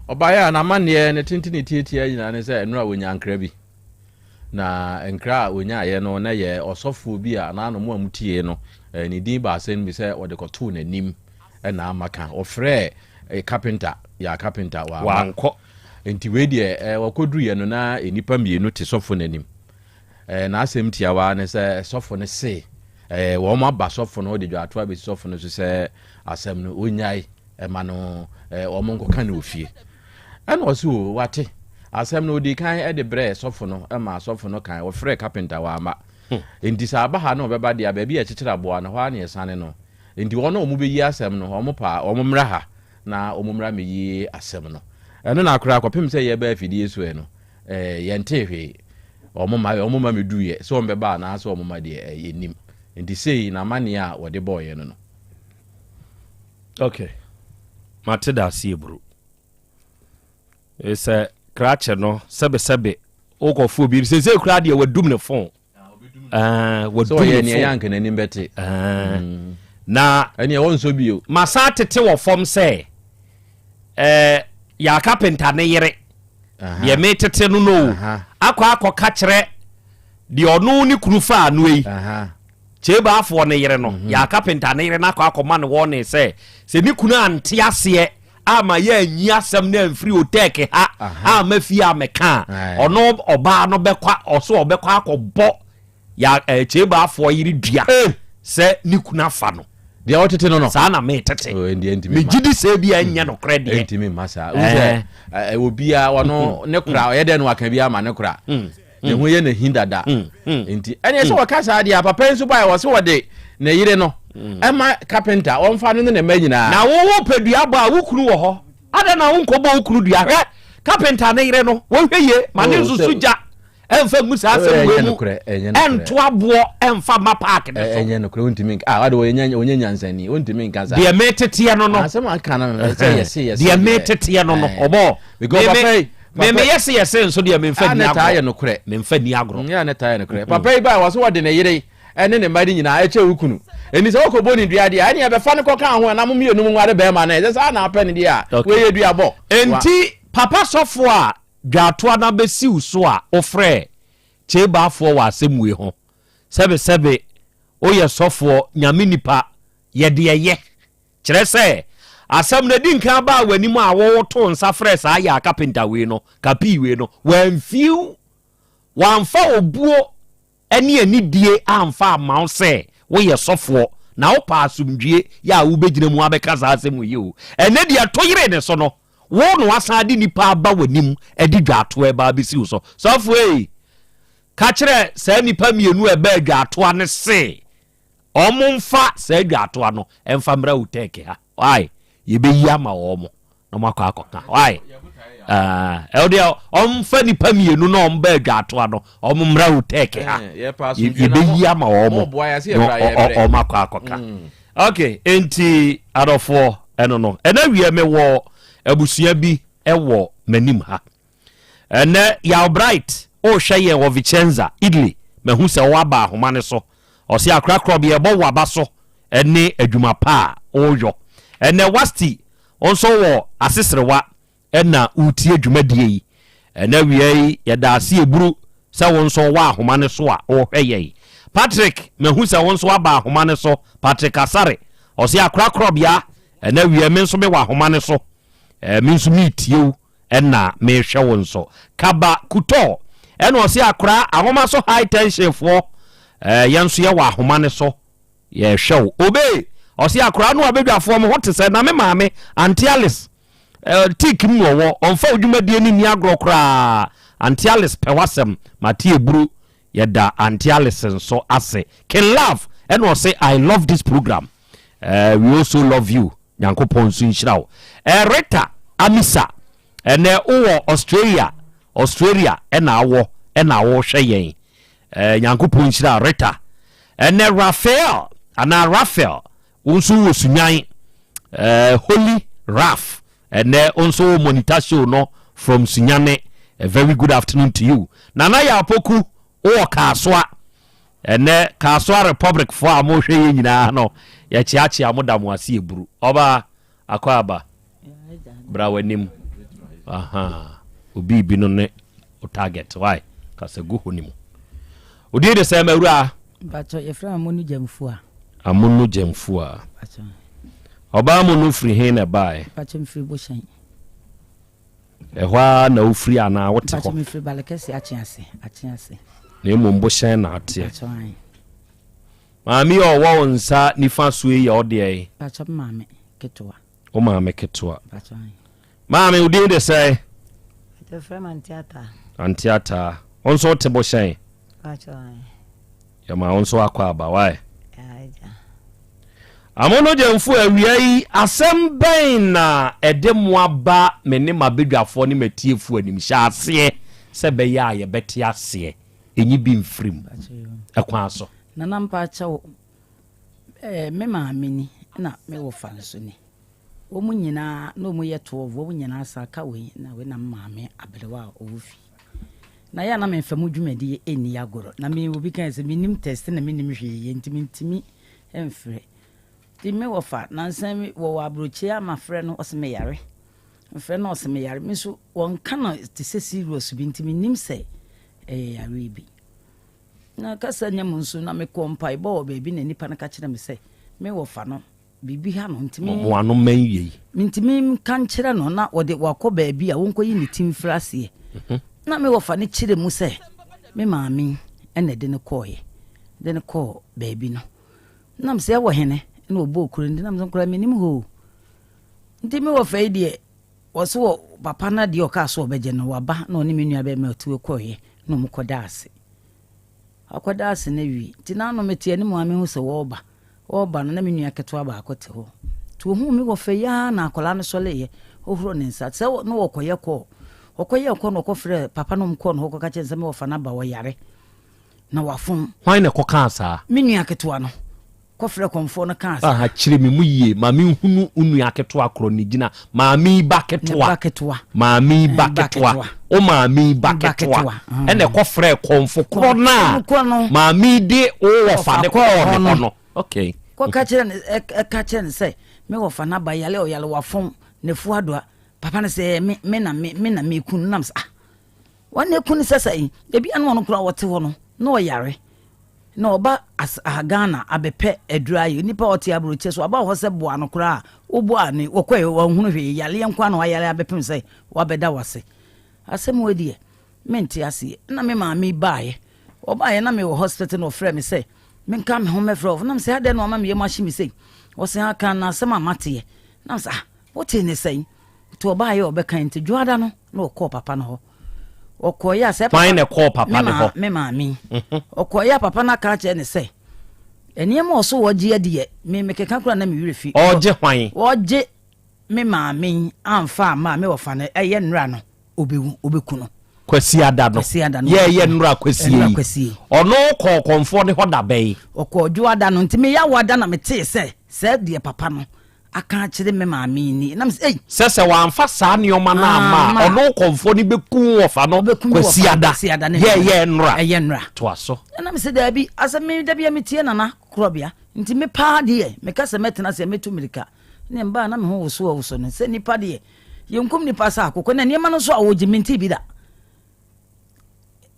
ɔbaeɛ a, n'amanneɛ, ne tenten ne tiatia nyinaa ne sɛ nnora ɔnyaa nkra bi. Na nkra a ɔnyaeɛ no, na ɛyɛ ɔsɔfoɔ bi a n'ano mo a motiee no, ne din baa asɛm bi sɛ ɔde kɔtoo n'anim na ama ka. Ɔfrɛɛ kapenta, yɛ kapenta, wamma. Wankɔ. Nti wei deɛ, wɔkɔduruiɛ no, na nnipa mmienu te sɔfo no anim. N'asɛm tiawa ne sɛ sɔfo no se wɔn aba sɔfo no de dwaato abɛsi sɔfo no so sɛ asɛm no ɔnyae ma no wɔn nkɔka no wɔ fie. Ɛna ɔse o wate asɛm no ɔdii kan de brɛɛ sɔfo no ma sɔfo no kan ɔfrɛɛ kapenta wamma. Enti sɛ aba ha na ɔbɛba deɛ a baabi a yɛkyekyere aboa no hɔ ara na yɛsane no. Enti wɔn a wɔbɛyi asɛm no wɔn paa wɔn mmra ha na wɔn mmra mmɛyi asɛm no. Ɛno na koraa kɔpem sɛ yɛreba afidie so ɛ no Eh, yɛntee hwee. Wɔn mma, wɔn mma meduiɛ, sɛ wɔn bɛba anaa sɛ wɔn mma deɛ, eh, yɛnnim. Nti sei na amanneɛ a wɔde bɔɔyɛ no no. Ok, mate da ase eburu. Sɛ krakye no, sɛbesɛbe, wokɔfo obi, sese koraa deɛ wadum ne fon. Wadum ne fon. Sɛ ɔyɛ n'anim bɛte. Na ɛne ɛwɔ nsɔ bio. Masa tete wɔ fam sɛ, ɛɛ, yɛ akapenta ne yere. Deɛ metete no no akɔ akɔka kyerɛ deɛ ɔno ne kunu faa no yi. Kyebaafoɔ ne yere no, mhm. yɛ akapenta ne yere no akɔ akɔma no wɔne sɛ, sɛ ne kunu ante aseɛ ama yɛanyi asɛm no amfiri otɛɛke ha amma fie ammɛka a, ɔno ɔbaa no bɛkɔ ɔso ɔbɛkɔ akɔbɔ ya eh, kyebaafoɔ yere dua eh. sɛ ne kunu afa no. Deɛ ɔtete no no. Saa na metete. Oh, Megye di sɛ bi a ɛnyɛ mm. nokorɛ deɛ. Ɛntumi mma saa. Wo sɛ eh, eh, obiara ɔno mm. ne kora ɔyɛ dɛ no waka bi ama ne kora. Mm. Ne ho yɛ n'ahi dada. Nti ɛneɛ sɛ wɔka saa deɛ a papa yi nso baeɛ wɔ se wɔde ne yere no ɛma kapenta wɔmfa no ne ne mma nyinaa. Na wo wo pɛ dua bɔ a wo kunu wɔ hɔ adɛn na wonkɔbɔ wo kunu dua hwɛ kapenta ne yere no wɔhwɛ yie ma ne oh, nsusu gya ɛmfa ngu saa asɛm wei mu ɛnto aboɔ ɛmfa ma paaki ne so. Ɛnyɛ nokorɛ wontumi nka ah wade wɔnyɛ nyansani wontumi nka saa. Deɛ meteteɛ no no. Asɛm aka no sɛ yɛse yɛse. Deɛ meteteɛ no no ɔbɔ. Because papa yi Me me yɛse yɛse nso deɛ memfa ni agorɔ. yɛ nokorɛ. Memfa ni agorɔ. Nyɛ ne taa yɛ nokorɛ. Papa yi baa wɔ so wɔde ne yere ɛne ne mma de nyinaa ɛkyɛ wo kunu. Ɛni sɛ wɔkɔ bɔ ne dua deɛ ɛne ɛbɛfa no kɔka ho ɛna mo mmienu mo nware bɛrima no ɛsɛ saa na apɛ ne deɛ a wei yɛ dua bɔ. Enti papa sɔfo a dwaatoa no abɛsi wo so a wofrɛɛ Kyebaafoɔ wɔ asɛm wei ho sɛbesɛbe woyɛ sɔfoɔ Nyame nipa yɛ deɛ yɛ Kyerɛ sɛ, asɛm no adi nkan baa w'anim a wotoo nsa frɛɛ saa yaa kapenta wei no, kapii wei no, wamfiw, wamfa obuo ne anidie amfa amma wo sɛ woyɛ sɔfoɔ na wopɛ asomdwie yɛ a wobɛgyina mu abɛka saa asɛm wei o. Ɛnnɛ deɛ ɛto yeree ne so no, wo na wasan de nnipa aba w'anim de dwaatoa ɛba abɛsi wo so. Sɔfoɔ ei, ka kyerɛ saa nnipa mmienu a ɛbaa dwaatoa no se, Ɔmo nfa saa dwaatoa no nfa mmra Utɛɛke ha wai yɛbɛyi ama wɔn na ɔmo akɔ akɔka wai ɛwɔ deɛ ɔmo nipa mmienu na ɔmo bɛɛ dwaatoa no ɔmo mmra Utɛɛke ha yɛbɛyi ama wɔn na ɔmo akɔ akɔka mm. ok nti adɔfoɔ ɛno no ɛna wiɛ me wɔ abusua bi ɛwɔ m'anim ha. Ɛnnɛ, Yaw Bright rehwɛ yɛn wɔ Vicenza, Italy. Mahu sɛ woaba ahoma no so. Ɔse akorakorɔ bi yɛbɔ wo aba so ne adwuma pa a woyɔ. Ɛnnɛ Wasti wo nso wɔ Aseserewa na woretie dwumadie yi. Ɛnnɛ awia yi yɛda ase eburu sɛ wo nso wowɔ ahoma no so a worehwɛ yɛn. Patrick, mahu sɛ wo nso woaba ahoma no so. Patrick Asare, ɔse akorakorɔbea. Ɛnɛ awia me nso mewɔ ahoma no so. Eh, me nso meretie wo ɛna mehwɛ wo nso. Kaba Kutɔ ɛna ɔse akora ahoma so high tension foɔ. Eh, yɛn nso yɛwɔ ahoma no so yɛhwɛ wo. Obe ɔse akora no abadwafoɔ mo ho te sɛ na me maame Auntie Alice eh, tik mu ɔwɔ ɔmfa wo dwumadie no nni agorɔ koraa. Auntie Alice pɛ w'asɛm mate eburu. Yɛda Auntie Alice nso ase. King Love ɛna ɔse I love this program. Eh, we also love you. Nyankopɔn nso nhyira wo. Eh, Rita Amisa, ɛnɛ wowɔ Australia, Australia ɛna awɔ ɛna wohwɛ yɛn. Eh, Nyankopɔn nhyira Rita. Ɛnɛ Raphael anaa Raphael, wo nso wɔ Sunyan. Eh, Holy Raf, ɛnɛ wo nso wo monitor show no from Sunyane. A very good afternoon to you. Nana Yapoku, wowɔ Kasoa. Ɛnɛ Kasoa Republic foɔ a mohwɛ yɛ nyinaa no, yɛkyeakyea mo da mo ase eburu. Ɔbaa, akɔ aba. Bra w'anim. Aha. Obi bi no ne o target. Why? Kasa gu hɔ ni mu. Odin de sɛ mawura. Mpatsɔ yɛfrɛ Amonu Gyamfua. Amonu Gyamfua. Ɔbaa mu no firi he na ɛbaeɛ? Mpatsɔ mfiri Bohyɛn. Ɛhɔ ara na wofiri anaa wote hɔ? Mpatsɔ mefiri Balekɛse Akyease, Akyease. Na mmom Bohyɛn na ateɛ. Mpatsɔ ae. Maame yi a ɔwɔ wo nsa nifa so yi yɛ wo deɛ yi? Mpatsɔ me maame ketewa. Wo maame ketewa. Mpatsɔ ae. Maame wo din de sɛn? Mpatsɔ frɛ me Auntie Ataa. Auntie Ataa. Wo nso wote Bohyɛn? Mpatsɔ ae. Yɛma wo nso akɔ aba wae. Amono Gyamfo awia yi asɛm bɛn na ɛde mo aba me ne m'abadwafoɔ ne m'atiefoɔ anim? Hyɛ aseɛ sɛ ɛbɛyɛ a yɛbɛte aseɛ. Ɛnyi bi mfiri mu. Ɛkwan so. Nana mpakyɛw, eh, me maame ni na me wɔfa nso ni. Wɔn nyinaa na wɔn yɛ 12, wɔn nyinaa san ka wei na wei na me maame aberewa a ɔwɔ fie. Na yɛ a na memfa mu dwumadie nni agorɔ. Na me obi kae sɛ mennim test na mennim hwee yɛ nti mentumi mfrɛ. Nti me wɔfa nansa yi wɔwɔ aburokyire a mafrɛ no ɔse meyare. Mefrɛ no ɔse meyare. Me nso wɔnka no te sɛ serious bi nti mennim sɛ ɛyɛ yareɛ bi. Na kasa nya mu nso na mekɔɔ mpaebɔ wɔ baabi na nipa no ka kyerɛ me sɛ me wɔfa no Biribi ha no, ntumi. Mo ano mmɛn yei. Mentumi nka nkyerɛ no na wɔde wakɔ baabi a wɔnkɔyi ne ti mfiri aseɛ. Na me wɔfa no kyerɛ mu sɛ me maame na ɛde no kɔeɛ, de no kɔɔ baabi no. Na mesɛ ɛwɔ hene na ɔbɔɔ kuro no din, na mesɛ nkwadaa mennim hɔ o. Nti me wɔfa yi deɛ wɔse wɔ papa no adeɛ ɔkaa so ɔbɛgye no waba na ɔne me nua bɛrima ɔtiwe kɔeɛ na wɔn kɔda ase. Wakɔda ase no awie. Nti n'ano mete anim a mehu sɛ wɔreba. Wɔreba no, na me nua ketewa baako te hɔ. Nti ohuu me wɔ fɛ yi ara na akwadaa no sɔreeɛ, ɔhuroo ne nsa. Sɛ na wɔkɔyɛ kɔɔ. Wɔkɔyɛɛ kɔɔ na wɔkɔfrɛɛ papa no kɔɔ ne hɔ kɔka kyerɛɛ no sɛ me wɔfa no aba, ɔyare na wafom. Hwan na ɛkɔkaa saa? Me nua ketewa no. Kɔfrɛɛ kɔmfoɔ no kaa saa. Aha, kyerɛ me mu yie ma menhunu wo nua ketewa korɔ ne gyina. Maame yi ba ketewa. Ne ba ketewa. Maame yi ba ketewa. Wo maame yi ba ketewa. Ɛna ɛkɔfrɛɛ kɔmfo korɔ no a maame yi de wo wɔfa no kɔɔ ne hɔ no. Okay. Kɔka kyerɛ no ɛka kyerɛ no sɛ me wɔfa no aba yale ɔyale wafɔn n'afu adoa. Papa no sɛ me me na me me na meku no nam sɛ ah wɔn na eku no sɛ sɛ ebi ano ɔno koraa ɔte hɔ no na ɔyare. Na ɔba as aha Ghana abɛpɛ aduru ayɛ. Nipa a ɔte aburokyɛ so aba hɔ sɛ boa no koraa a, woboa no wɔkɔɛ wanhunu hwee. Yareɛ nko ara na wayare abɛpem sɛ wabɛda wase. Asɛm wei deɛ mente aseɛ. Ɛna me maame yi baeɛ. Ɔbaeɛ na mewɔ hospital na ɔfrɛɛ me sɛ menka me ho mɛfrɛ wo. Na mesɛ adɛn na wama me yam ahye me sei? Ɔse ha ka na asɛm a mateɛ. Na mesɛ ah wotee ne sɛn? Nti ɔbaeɛ a ɔbɛkae nti dwoada no na ɔkɔɔ papa no hɔ. Ɔkɔeɛ a sɛ papa Hwan na ɛkɔɔ papa no hɔ? Me maame. Mhm. Ɔkɔeɛ a papa no aka akyerɛ ne sɛ nneɛma a ɔso wɔgye adiɛ me mekeka koraa na me werɛ fi. Ɔgye hwan? Ɔgye me maame amfa amma a me wɔfa no ɛyɛ nnora no ɔbɛwu ɔbɛku no. Kwasiada no. Kwasiada no. Yɛɛyɛ nnora kwasie Nnora yi. kwasie. Ɔno kɔɔ kɔmfoɔ no hɔ da bɛn? Ɔkɔɔ dwoada no nti me yawoada na metee sɛ sɛ deɛ papa no aka akyerɛ me maame yi ni. Na mesɛ ei. Sɛ sɛ wamfa saa nneɛma no amma a, ɔno kɔmfoɔ no bɛku wɔfa no Kwasiada. Yɛɛyɛ nnora. Ɛyɛ nnora. Toa so. Ɛna mesɛ daabi, asɛ me da bia metie Nana Korɔbea, nti me paa deɛ meka sɛ mɛtena ase a mɛtu mmirika. Ne mbaa na me ho woso woso no sɛ nipa deɛ yɛnkum nipa sɛ akokɔ na nneɛma no nso a wɔgye mentee bi da.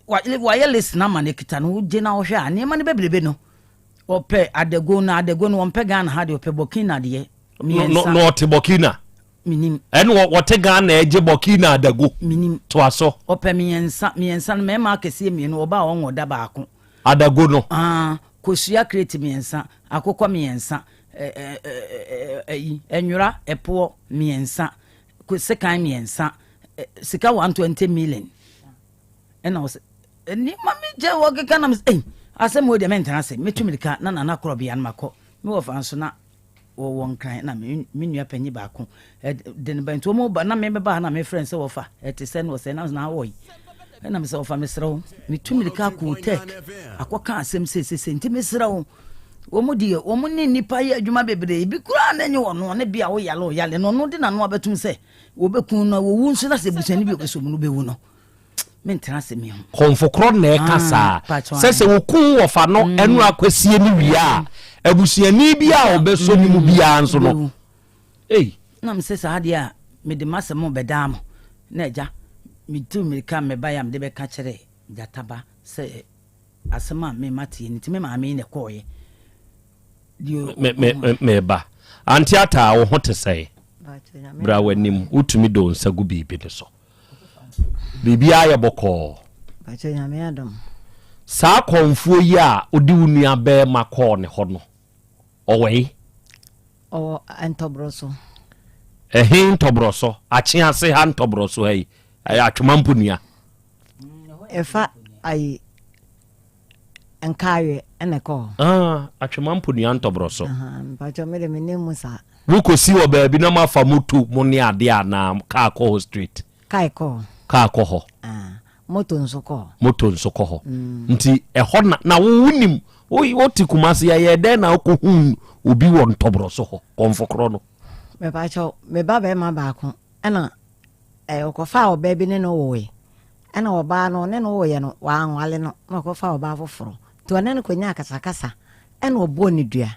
Wayɛ list no ama no akita no wogye na wohwɛ a nneɛma no bebrebe no ɔpɛ adago no adago no wɔmpɛ Ghana ha deɛ ɔpɛ Burkina deɛ. Mmiɛnsa. Na ɔte Burkina. Menim. Ɛna wɔte Ghana ɛgye Burkina adago. Menim. Toa so. Ɔpɛ mmiɛnsa mmiɛnsa no mmarima akɛseɛ mmienu ɔbaa ɔnwɔ da baako. Adago no. Ah, kosua kreti mmiɛnsa, akokɔ mmiɛnsa, ɛyi, ɛnwera ɛpoɔ mmiɛnsa, sekan mmiɛnsa, sika 120 million. Ɛna ɔsɛ nneɛma mi gye wɔkeka nam sɛ ɛyi asɛm wɔ deɛ mɛntena ase mɛtu mirika na nana korɔbea no makɔ me wɔfa nso na wɔwɔ Nkran na me me nua panyin baako de ne ba nti wɔn ba na me bɛba ha na me frɛ no sɛ wɔfa ɛte sɛ na ɔsɛ na na awɔ yi ɛna me sɛ wɔfa mesrɛ wo metu mirika akɔ tech akɔka asɛm sesese nti mesrɛ wo wɔn deɛ wɔn ne nnipa yɛ adwuma bebree bi koraa na enye wɔn ne bi a woyale ɔyale na ɔno de n'ano abɛtum sɛ wɔbɛku no wɔwu nso na sɛ busuani bi ɔbɛsɔ mu no bɛwu no mentena ase me ho. Kɔmfo korɔ na ɛka Ah, saa pakyɛ sɛ sɛ wɔkum wɔfa no ɛno akwasie no wie a abusuani bi a ɔbɛsɔ ne mu biara nso no Bɛwu. ei Na mesɛ saa deɛ a mede m'asɛm bɛdaa mo na agya metu mmirika mebaeɛ a mede bɛka kyerɛ gyataba sɛ asɛm a me mateɛ no nti me maame yi na ɛkɔɔeɛ deɛ me me me meba ante ataa wo ho te sɛe bra w'anim wotumi de wo nsa gu biribi no so Biribiara yɛ bɔkɔɔ. Pakyɛ Nyame adom. Saa kɔmfoɔ yi a ɔde wo nua bɛɛma kɔɔ ne hɔ no, ɔwɔ he? Ɔwɔ Ntɔbrɔso. Ɛhe Ntɔbrɔso? Akyease ha Ntɔbrɔso ha yi, ɛyɛ Atwoma Mponua. Ɛfa ayi Nkaaweɛ ɛna ɛkɔ hɔ. Ah, Atwoma Mponua Ntɔbrɔso. Mpakyɛ me de me nim mu saa. Mo kɔ si wɔ baabi na mo afa moto mo ne adeɛ anaa kaa kɔ hɔ straight? Kaa kɔ hɔ. Kaa kɔ hɔ. Ah, moto nso kɔ hɔ. Moto nso kɔ hɔ. Mm. Nti ɛhɔ na na wo wonim wo wote Kumasi ɛyɛ dɛn na wokɔ hu obi wɔ Ntɔbrɔso hɔ kɔnfokorɔ no? Mepakyɛw, me ba bɛrima baako ɛna ɛɛ ɔkɔfaa ɔbaa bi ne no woe. Ɛna ɔbaa no ɔne no woeɛ no wanwale no na ɔkɔfaa ɔbaa foforɔ. Nti ɔne no kɔnyaa akasakasa ɛna ɔbɔɔ ne dua.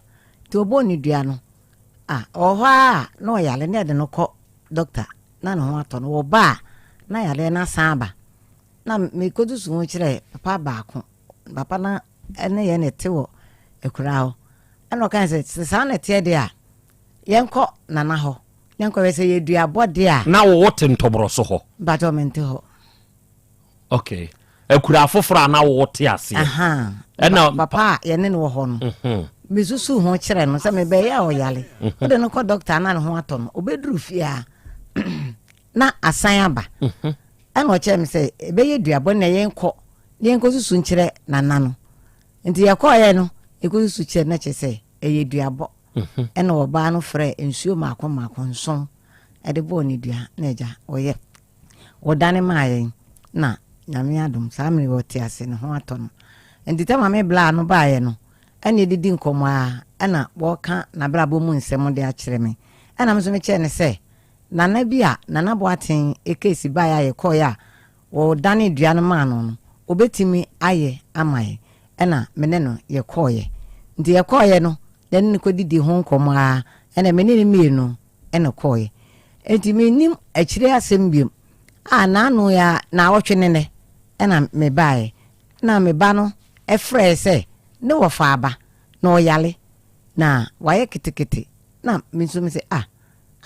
Nti ɔbɔɔ ne dua no, ah, ɔwɔ hɔ ara a na ɔyare na yɛde no kɔ dɔkta na ne ho atɔ no. Ɔba a na yareɛ no asan aba. Na mekɔsusu ho kyerɛɛ papa baako. Papa no ne yɛn na ɛte wɔ akuraa hɔ. Ɛna ɔkae sɛ, sɛ saa na ɛteɛ deɛ a, yɛnkɔ Nana hɔ na yɛnkɔhwɛ sɛ yɛ duabɔ deɛ a. Na wo wote Ntɔborɔso hɔ? Mpakyɛw mente hɔ. Okay. Akuraa foforɔ a na wo te aseɛ. Ɛna papa a yɛne no wɔ hɔ no. Mhm. Mesusu ho kyerɛ no sɛ mebɛyɛ a ɔyale. Mhm. Wode no kɔ dɔkta na ne ho atɔ no. Obɛduru fie a na asan aba. Mhm. Ɛna ɔkyerɛ me sɛ ɛbɛyɛ duabɔ na yɛnkɔ na yɛnkɔsusu nkyerɛ nana no. Nti yɛkɔɔyɛ no yɛkɔsusu kyerɛ no kyerɛ sɛ ɛyɛ duabɔ. Ɛna ɔbaa no frɛ nsuo mmaako mmaako nson ɛde bɔɔ ne dua na agya ɔyɛ Wɔdane maa yɛn na Nyame adom saa mmerɛ yi ɔte ase ne ho atɔ no. Nti tɛm a me blaa no baeɛ no ɛna yɛdidi nkɔmmɔ ara ɛna wɔka n'abrabɔ mu nsɛm de akyerɛ me. Ɛna me nso mekyerɛ no sɛ Nana bi a Nana Boateng case baeɛ a yɛkɔeɛ a wɔdanee dua no maa no no ɔbɛtumi ayɛ ama yɛn. Ɛna me ne no yɛkɔeɛ. Nti yɛkɔeɛ no yɛne no kɔdidii ho nkɔmmɔ ara ɛna me ne no mmienu na ɛkɔeɛ. Enti mennim akyire asɛm biom. A N'ano yi ara, naawɔtwe ne nnɛ na mebaeɛ. Na me ba no frɛɛ sɛ ne wɔfa aba, na ɔyare, na wayɛ ketekete. Na me nso mese, Ah,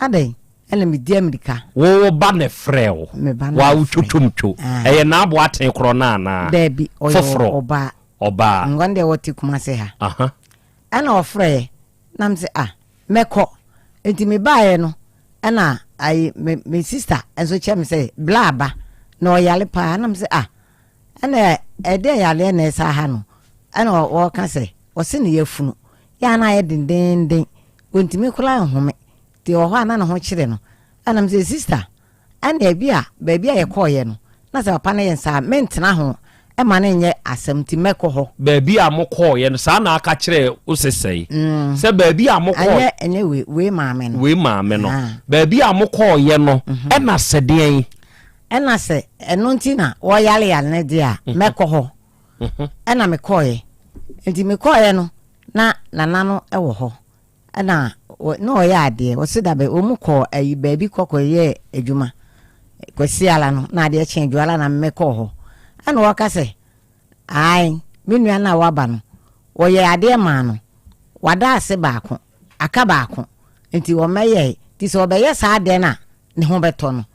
adɛn? Ɛna medi amirika. Wo wo ba na ɛfrɛɛ wo? Me ba no Waa na wo ɛfrɛɛ. twotwomtwo. Ah. Ɛyɛ n'aboaten korɔ no anaa? Daabi, ɔyɛ Foforɔ. ɔbaa. Ɔbaa. Nkɔ deɛ wɔte Kumase ha. Aha. Ɛna ɔfrɛɛ, na mese, Ah, mɛkɔ. Nti mebaeɛ no, ɛna ayi me me sista nso kyerɛ me sɛ bla aba na ɔyare paa na me sɛ ah ɛna ɛdeɛ yareɛ na ɛsa ha no ɛna ɔka sɛ ɔse ne yafunu yɛ a na ayɛ dendenden ɔntumi koraa nhome nti wɔ hɔ a na ne ho kyere no ɛna me sɛ sista Ɛnna ebia baabi a yɛkɔeɛ no, na sɛ papa no yɛ nsa a, mentena ho mma no nyɛ asɛm nti mɛkɔ hɔ. Baabi a mokɔeɛ no, saa na aka kyerɛɛ wo sesɛe? Sɛ baabi a mokɔeɛ. Ɛnyɛ, ɛnyɛ wei, wei maame no. Wei maame no. Baabi a mokɔeɛ no, ɛna sɛ deɛn? Ɛna sɛ ɛno nti na wɔyareyare no deɛ a, mɛkɔ hɔ. Ɛna mekɔeɛ. Nti mekɔeɛ no, na nana no wɔ hɔ. Ɛna na ɔyɛ adeɛ ɔse dabɛ wɔn kɔɔ ayi baabi kɔ kɔ yɛɛ adwuma kwasi ala no na adeɛ kye adwuma na me kɔɔ hɔ ɛna ɔka sɛ ae me nua no a waba no wɔyɛ adeɛ maa no wada ase baako aka baako. Nti wɔmmɛyɛe. Nti sɛ ɔbɛyɛ saa adeɛ no a, ne ho bɛtɔ no.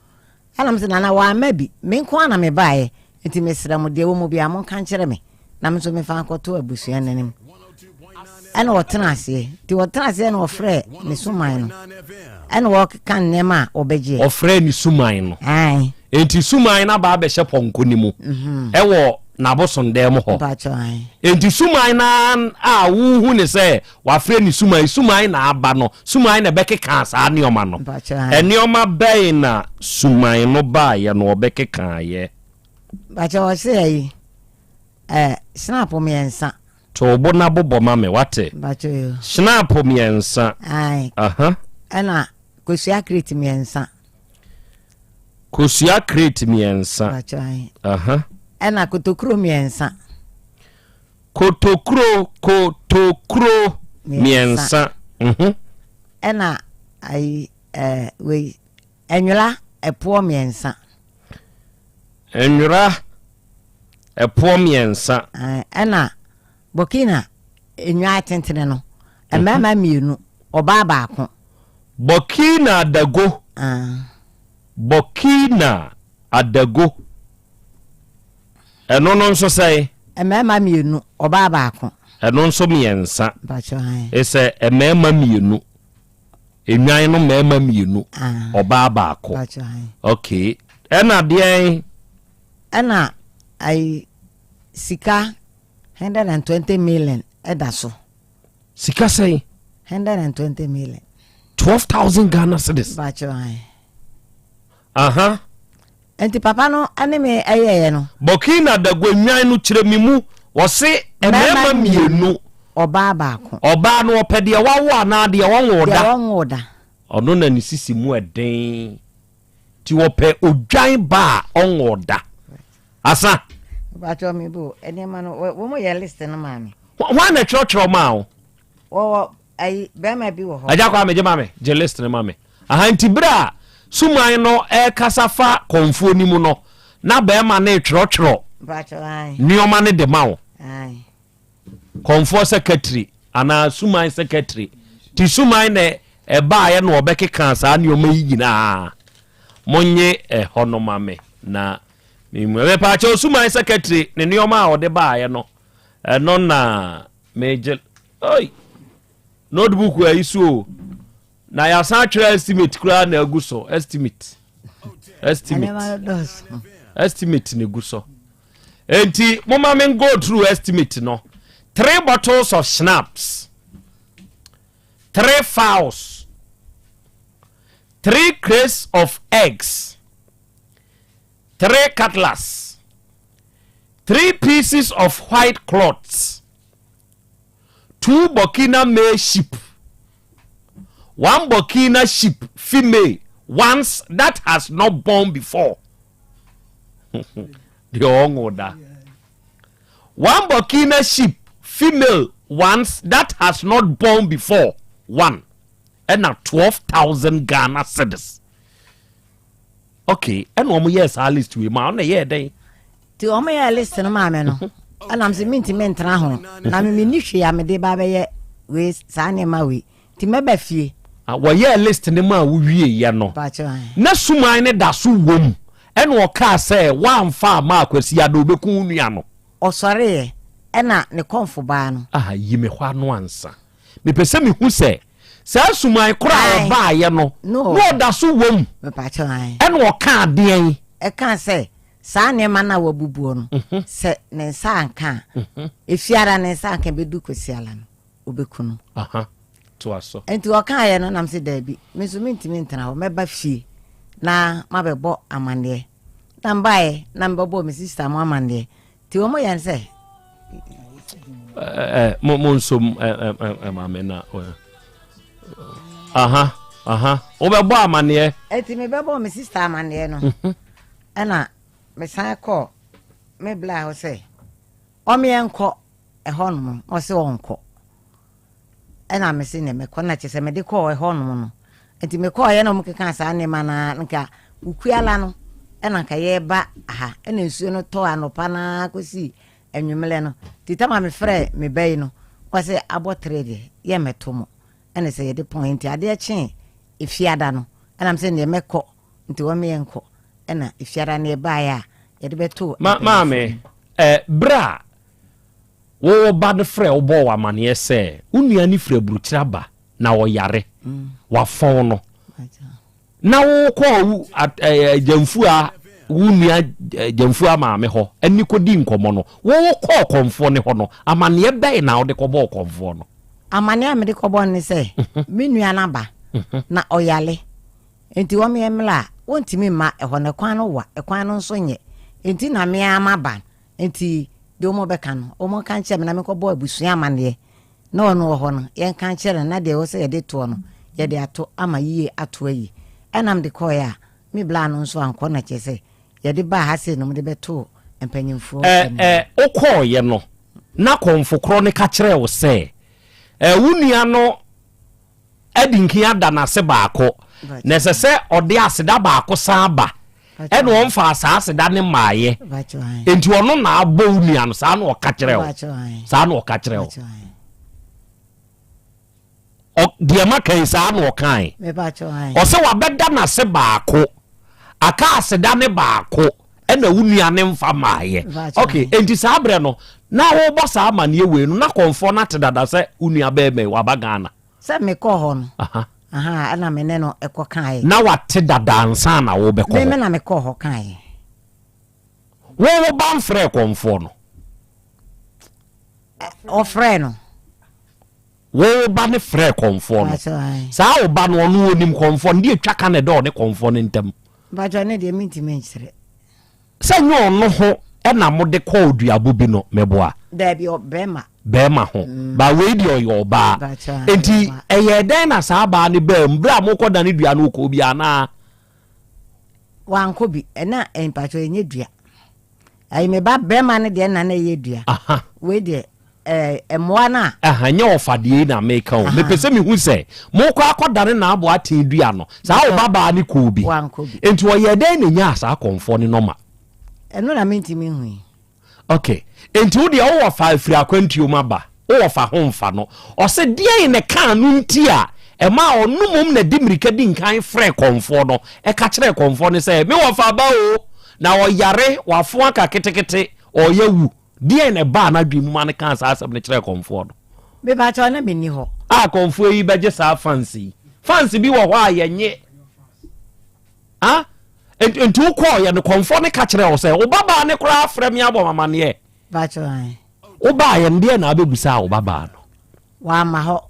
Ɛna mese, Nana, wamma bi. Me nko ara na mebaeɛ. Nti mesrɛ mo, deɛ ɛwɔ mu biara, monka nkyerɛ me, na me nso memfa nkɔto abusua no anim. Ɛna ɔtena aseɛ. Nti ɔtena aseɛ na ɔfrɛɛ ne suman no. Ɛna ɔkeka nneɛma a ɔbɛgyeɛ. Ɔfrɛɛ ne suman no. Ae. Enti suman no aba abɛhyɛ pɔnkɔ no mu mhm. ɛwɔ n'abosondan mu hɔ. Enti suman no a wohu ne sɛ wafrɛ ne suman, suman na aba no, suman na ɛbɛkeka saa nneɛma no. Nneɛma bɛn na suman no baeɛ no ɔbɛkekaeɛ? Mpakyɛ ɔse ayi ɛɛ snap mmiɛnsa. To bo na bobɔ ma me wate. Mpakyɛ yo. Snap mmiɛnsa. Ae. Aha. Ɛna kosua crate mmiɛnsa. Kosua crate mmiɛnsa. Mpakyɛ ae. Aha. Ɛna kotokuro mmiɛnsa. Kotokuro kotokuro mmiɛnsa. Mhm. Ɛna ayi ɛɛ wei ɛnwera ɛpoɔ mmiɛnsa. Nwera ɛpoɔ mmiɛnsa. Ɛna Burkina nnwan tentene no, mmarima mmienu, ɔbaa baako. Burkina adago. Burkina adago. Ɛno no nso sɛn? Mmarima mmienu, ɔbaa baako. Ɛno nso mmiɛnsa. Esɛ mmarima mmienu. Nnwan no mmarima mmienu, ɔbaa baako. Okay. Ɛna deɛn? Ɛna ayi sika 120 million ɛda so. Sika sɛn? 120 million. 12,000 Ghana cedis. Bakyɛ ayi. Aha. Nti papa no ne me ɛyɛɛ no. Burkina Dagua nnwan no kyerɛ me mu. Ɔse mmarima mmienu. Ɔbaa baako. Ɔbaa no ɔpɛ deɛ wawo anaa deɛ ɔnwoo da? Deɛ ɔnwoo da. Ɔno na ne sisi mu ɛden. Nti ɔpɛ odwan ba a ɔnwoo da. Asa. Mpakyɛw me bo nneɛma no wɔn yɛ list no maa me. Hwan na ɛtwerɛtwerɛ maa wo? Wɔwɔ Ayi, bɛrima bi wɔ hɔ. Agya Kwame, gye ma me. Gye list no ma me. Aha, nti berɛ a suman no rekasa fa kɔmfoɔ no mu no, na bɛrima no retwerɛtwerɛ Mpakyɛw, ae. nneɛma no de ma wo. Ae. Kɔmfoɔ sɛkɛtiri anaa suman sɛkɛtiri. Nti suman na ɛbaeɛ na ɔbɛkekaa saa nneɛma yi nyinaa. Monnye ɛhɔ no ma me na menhu. Mepaakyɛw, suman sɛkɛtiri ne nneɛma a ɔde baeɛ no, ɛno na megye. Oi! Notebook ayi so o. Na yɛasan atwerɛ estimate koraa na agu so. Estimate. Estimate. Estimate na egu so. Enti moma me go through estimate no. Three bottles of schnapps. Three fowls. Three crates of eggs. Three cutlass. Three pieces of white cloths. Two Burkina male sheep, one Burkina sheep female once that has not born before. Deɛ ɔnwo da. One Burkina sheep female once that has not born before one ɛna 12,000 Ghana cedis. Okay, ɛna wɔn yɛɛ saa list wei ma ɔna yɛɛ dɛn? Nti wɔn yɛɛ list no maa me no, ɛna m sɛ mentumi ntena ho na me menni hwee a mede ba bɛyɛ wei saa nneɛma wei nti mɛba fie. Ah, wɔyɛɛ list no maa wowieeɛ no, na suman no da so wom ɛna ɔkaa sɛ woamfa amma Akwasi Ada ɔbɛku wo nua no. Ɔsɔreeɛ ɛna ne kɔmfo baa no. Ah, yi me hɔ ano ansa. Mepɛ sɛ mehu sɛ saa suman korɔ a ɔbaeɛ no, na ɔda so wom. Ɛna ɔkaa deɛn? Ɛkaa sɛ saa nneɛma no a wabubuo no, mhm. sɛ ne nsa anka a, mhm. efiara ne nsa anka bɛdu Kwasiala no, ɔbɛku no. Nti ɔkaeɛ no nam sɛ daabi, me nso mentumi ntena hɔ, mɛba fie na mabɛbɔ amanneɛ. Na mbaeɛ na mebɛbɔɔ me sista mo amanneɛ. Nti wɔn yɛ no sɛ. Ɛɛ mo mo nsom ɛɛ maame na aha aha wobɛbɔ amaneɛ. Nti mebɛbɔ me sista amaneɛ no mhm. ɛna mesan kɔ me bla hɔ sɛ ɔmeɛ nkɔ ɛhɔ nom ɔsɛ ɔnkɔ. Ɛna mese neɛ mɛkɔ na kyerɛ sɛ mede kɔɔ ɛhɔ nom no nti mekɔɔyɛ na wɔkeka saa nneɛma no ara nka Wukuala no ɛna nka yɛreba ha ɛna nsuo no tɔɔ anɔpa no ara kɔsi anwummerɛ no nti tama mefrɛ me ba yi no wɔsɛ abɔ tere deɛ yɛmmɛto mo. Ɛna sɛ yɛde pɔn nti adeɛ kyee Efiada no ɛna mesɛ neɛ mɛkɔ nti wɔn yɛ nkɔ ɛna Efiada no yɛbaeɛ a yɛde bɛtoo Ma maame ɛ berɛ a wo wo ba no frɛ wo bɔɔ wo amaneɛ sɛ wo nua no firi aburukyire aba na ɔyare wafɔn no Na wokɔɔ wo Gyamfua, wo nua Gyamfua maame hɔ ne kɔdii nkɔmmɔ no, wokɔɔ kɔmfoɔ no hɔ no, amanneɛ bɛn na wode kɔbɔɔ kɔmfoɔ no? Amanneɛ a mede kɔbɔɔ no ne sɛ, me nua no aba, na ɔyare, enti wɔmmea mmra a, wɔntumi mma ɛhɔ no, ɛkwan no wa, ɛkwan no nso nyɛ, enti na me ara maba, enti deɛ wɔbɛka no, wɔnka nkyerɛ me na menkɔbɔ abusua amanneɛ. Na ɔno wɔ hɔ no, yɛnka nkyerɛ no na deɛ ɛwɔ sɛ yɛde toɔ no, yɛde ato ama yie ato ayi. Ɛna mede kɔeɛ a, me bla no nso ankɔ na kyerɛ sɛ yɛde baa ha sei no mede bɛtoo mpanyimfoɔ Ɛ, anim. ɛ, wokɔeɛ no, na kɔmfo korɔ no ka kyerɛɛ wo sɛ, ɛ, wo nua no adi nkin ada no ase baako, na ɛsɛ sɛ ɔde aseda baako san ba, ɛna ɔmfaa saa aseda no mmaeɛ, enti ɔno na abɔ wo nua no, saa na ɔka kyerɛ wo, saa na ɔka kyerɛ wo. Deɛ maka yi saa na ɔkae, ɔsɛ wabɛda n'ase baako, aka aseda ne baako, ɛna wo nua ne mfa maayɛ. Ok, enti saa berɛ no na wobɔ saa amaneɛ wei no na kɔnfoɔ no ate dada sɛ wo nua bɛrima yi waba Ghana. Sɛ mekɔɔ hɔ no, aha, ɛna me ne no ɛkɔ kaeɛ. Na wate dada ansa na wobɛkɔ hɔ. Me na mekɔɔ hɔ kaeɛ. Wo wo ba mfrɛɛ kɔnfoɔ no? Ɔfrɛɛ no. Wo wo ba no frɛɛ kɔmfoɔ no. Saa wo ba no, ɔno ɔnim kɔmfoɔ no, deɛ ɛtwa ka na ɛda ɔne kɔmfoɔ no ntam. Mpakyɛ ne deɛ mentumi nkyerɛ. Sɛ nyɛ ɔno ho ɛna mode kɔɔ duabo bi no, meboa? Daabi, bɛrima. Bɛrima ho. Mm. Ba wei deɛ ɔyɛ ɔbaa. Enti ɛyɛɛ dɛn na saa baa no baa mu berɛ a mokɔdane dua no wokɔɔ bi anaa? Wankɔ bi. Ɛna mpakyɛ ɛnyɛ dua. Ayi me ba bɛrima no deɛ na na ɛyɛ dua. Wei deɛ ɛɛ mmoa no a. Aha nyɛ ɔfa deɛ yi na meka o. Mepɛ sɛ mehu sɛ mokɔ akɔdane n'abo aten dua no saa wo ba baa no kɔɔ bi. Wankɔ bi. Nti ɔyɛɛ dɛn na enyaa saa kɔmfoɔ no nɔma? Ɛno na mentumi nhu yi. Ok nti wo deɛ wo wɔfa afiri akwantuo mu aba wo wɔfa ho mfa no. Ɔse deɛn na ɛkaa no nti a ɛmaa ɔno mmom na de mmirika di nkan frɛɛ kɔmfoɔ no ɛka kyerɛɛ kɔmfoɔ no sɛ me wɔfa aba o na ɔyare wafo aka ketekete ɔreyɛ awu. Deɛn na ɛbaa n'adwene mu ma no kaa saa asɛm no kyerɛɛ kɔmfoɔ no? Mepakyɛw, na menni hɔ. A kɔmfoɔ yi bɛgye saa fans yi. Fans bi wɔ hɔ a yɛnye. Ah, nti wokɔɔyɛ no kɔmfoɔ no ka kyerɛɛ wo sɛ wo babaa no koraa frɛ me abɔ m'amanneɛ. Pakyɛw, ae. Wobaeɛ no deɛn na wabɛbusaa wo babaa no? Wamma hɔ.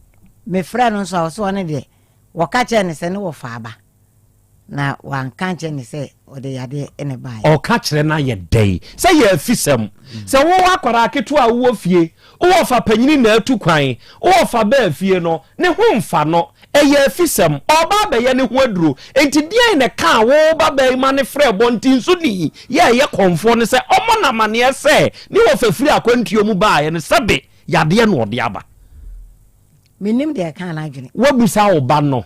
Mefrɛɛ no nso a, ɔse ɔno deɛ wɔka kyerɛɛ no sɛ ne wɔfa aba. Na wanka ankyerɛ no sɛ ɔde yadeɛ na ɛbaeɛ. Ɔka kyerɛ no ayɛ dɛn? Sɛ yɛ afisɛm. Sɛ wo akwadaa ketewa a wowɔ fie, wo wɔfa panyini na atu kwan, wo wɔfa baa fie no, ne ho mfa no. Ɛyɛ afisɛm. Ɔreba abɛyɛ ne ho aduro. Enti deɛn na ɛkaa wo ba barima no frɛɛ bɔntensoni yɛ a ɛyɛ kɔmfoɔ no sɛ ɔmmɔ no amaneɛ sɛ ne wɔfa firi akwantuo mu baeɛ no sɛbe yadeɛ na ɔde aba? Mennim deɛ ɛkaa n'adwene. Woabisa wo ba no?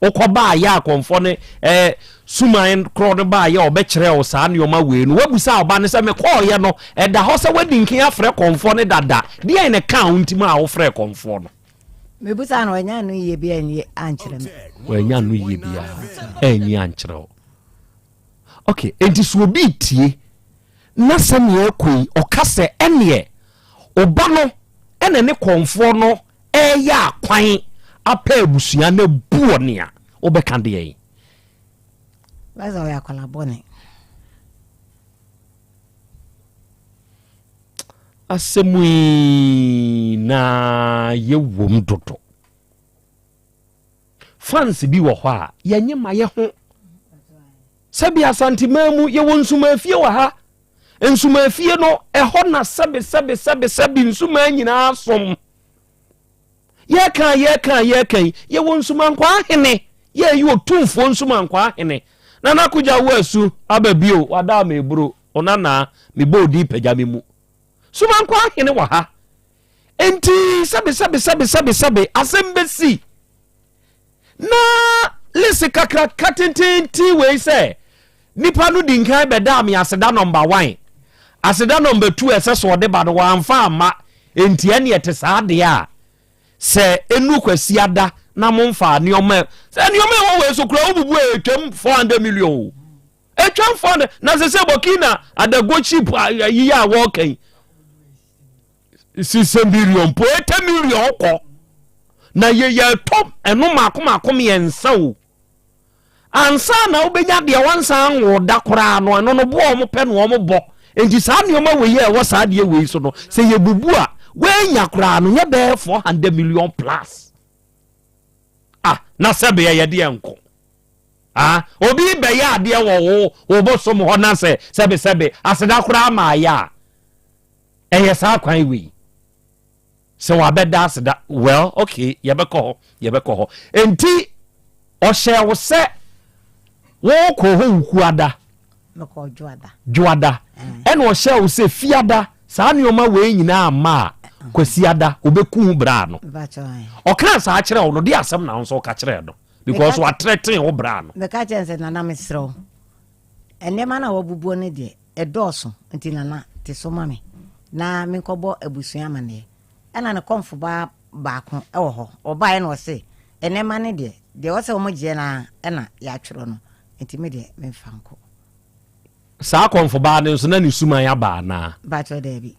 Wokɔ baayɛ a kɔmfoɔ no eh, suman korɔ no baayɛ a ɔbɛkyerɛ wo saa nneɛma wei no, woabisa ɔba no sɛ mekɔɔyɛ no, ɛda hɔ sɛ woadi nken afrɛ kɔmfoɔ no dada, deɛn na ɛkaa wo nti maa wofrɛɛ kɔmfoɔ no? Mebusaa no, wanya ano yie bi anyi ankyerɛ me. Wanya ano yie biara anyi ankyerɛ wo. Ok, enti sɛ obi retie na sɛnea ɛkɔ yi, ɔka sɛ ɛneɛ ɔba no ɛna ne kɔmfoɔ no Ɛreyɛ akwan apɛ abusua no abu wɔ nea wobɛka deɛn? Bɛsɛ ɔyɛ akwadaa bɔne. Asɛm yi na yɛwom dodo. Fans bi wɔ hɔ a yɛnye ma yɛ ho. Sɛbi Asanteman mu yɛwɔ nsumaafie wɔ ha. Nsumaafie no, ɛhɔ na sɛbe sɛbe sɛbe sɛbe nsumaa nyinaa som. Yɛka yɛka yɛka yi, yɛwɔ nsumankwaa hene, yɛyi otumfoɔ nsumankwaa hene. Nana Kogya wo asu aba bio, wada ama eburo, onanaa, mebɔ odin pagya me mu. Sumankwaa hene wɔ ha. Enti sɛbe sɛbe sɛbe sɛbe sɛbe asɛm bɛsi. Na list kakraka tententen wei sɛ nipa no di nkan bɛdaa me aseda nɔmba one, aseda nɔmba two ɛsɛ sɛ ɔde ba no wamfa amma, enti ɛne ɛte saa deɛ a, Sɛ ɛnu Kwasiada na momfaa nneɛma sɛ nneɛma ɛwɔ wei so koraa wobubu a ɛtwam 400 million o. Ɛtwam 400 na sɛ sɛ Burkina adago chip ayi a wɔka yi sisɛ million po 80 million kɔ na yɛyɛtɔ ɛno maako maako mmiɛnsa o. Ansa na wobɛnya deɛ wɔnsan nwoo da koraa no, ɛno no boɔ a wɔpɛ no wɔbɔ. Enti saa nneɛma wei a ɛwɔ saa adeɛ wei so no, sɛ yɛbubu a, woanya koraa no nyɛ bɛyɛ 400 million plus. Ah, na sɛ bɛyɛ yɛde yɛn nko. Ah, obi bɛyɛ adeɛ wɔ wo wo bosom hɔ na sɛ sɛbesɛbe aseda koraa ma ayɛ a, ɛyɛ saa kwan wei. Sɛ wabɛda aseda, well, okay, yɛbɛkɔ hɔ, yɛbɛkɔ hɔ. Enti, ɔhyɛɛ wo sɛ wokɔ hɔ Wukuada. Mekɔɔ Dwoada. Dwoada. Ɛna ɔhyɛɛ wo sɛ Fiada, saa nneɛma wei nyinaa amma a, Kwasiada, ɔbɛku wo braa no. Ɔkaa saa kyerɛɛ wo no, deɛ asɛm na wo nso woka kyerɛɛ no? Because watrɛten wo braa no. Meka kyerɛɛ no sɛ, Nana mesrɛ wo, nneɛma no a wabubuo no deɛ, Ɛdɔɔso nti Nana, te so ma me na menkɔbɔ abusua amanneɛ. Ɛna ne kɔmfo ba baako wɔ hɔ, ɔbaeɛ na ɔse, Nneɛma no deɛ, deɛ ɛwɔ sɛ wɔgyeɛ no ara na yɛatwerɛ no, nti me deɛ memfa nkɔ. Saa kɔmfo baa no nso, na ne suman aba anaa? Mpakyɛw, daabi.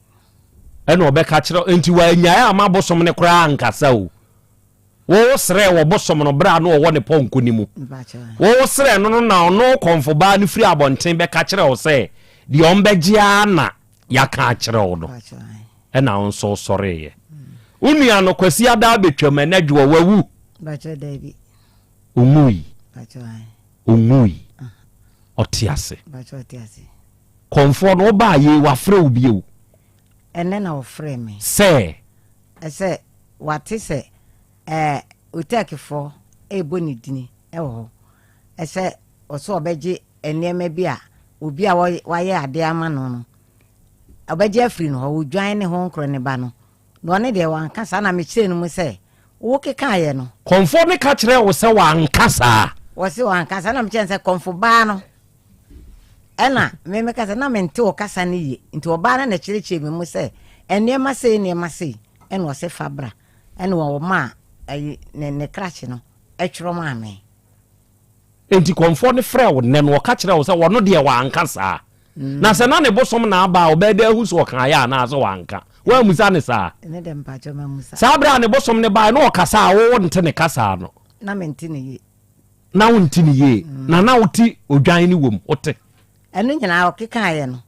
Ɛna ɔbɛka kyerɛ, nti wannyae amma abosom no koraa ankasa o. Wo srɛɛ wɔ bosom no berɛ a na ɔwɔ ne pɔnkɔ no mu. Wo srɛɛ no no na ɔno kɔmfo baa no firi abɔnten bɛka kyerɛɛ wo sɛ deɛ ɔmbɛgye ara na yɛaka akyerɛ wo no. Ɛna wo nso wosɔreeɛ. Wo nua no Kwasi Adaa bɛtwam ɛnɛ dwoɔ wawu? Ɔnwui. Ɔnwui. Ɔte ase. Kɔmfoɔ no wobaa yei wafrɛ wo bio? Ɛnɛ na ɔfrɛɛ me. Sɛ? Sɛ wate sɛ ɛɛ Utekfoɔ rebɔ ne dini wɔ hɔ sɛ ɔsɛ ɔbɛgye nneɛma bi a obi a wayɛ adeɛ ama no no ɔbɛgye afiri no hɔ, odwan ne ho nkorɔ ne ba no. Na ɔno deɛ wanka saa na mekyerɛɛ no mu sɛ wo kekaeɛ no. Kɔmfoɔ no ka kyerɛɛ wo sɛ wanka saa? Wɔse wanka saa na mekyerɛɛ no sɛ kɔmfo baa no Ɛna me meka sɛ na mente wo kasa no yie nti ɔbaa no na kyerɛkyerɛ me mu sɛ nneɛma sei nneɛma sei ɛna ɔse fa bra ɛna ɔmaa ayi ne ne krakye no ɛtwerɛ maa me. Enti kɔmfoɔ no frɛɛ wo nnɛ no ɔka kyerɛɛ wo sɛ ɔno deɛ wanka saa? Na sɛ na ne bosom na aba a ɔbɛyɛ dɛ ahu sɛ ɔkaeɛ anaasɛ wanka? Woammusa no saa? Ɛno deɛ mpakyɛw mammusa. Saa berɛ a ne bosom no baeɛ na ɔkasa a wo wonte ne kasa no? Na mente no yie. Na wonte no yie, na na wote odwan no wom, wote. Ɛno nyinaa ɔkekaeɛ no,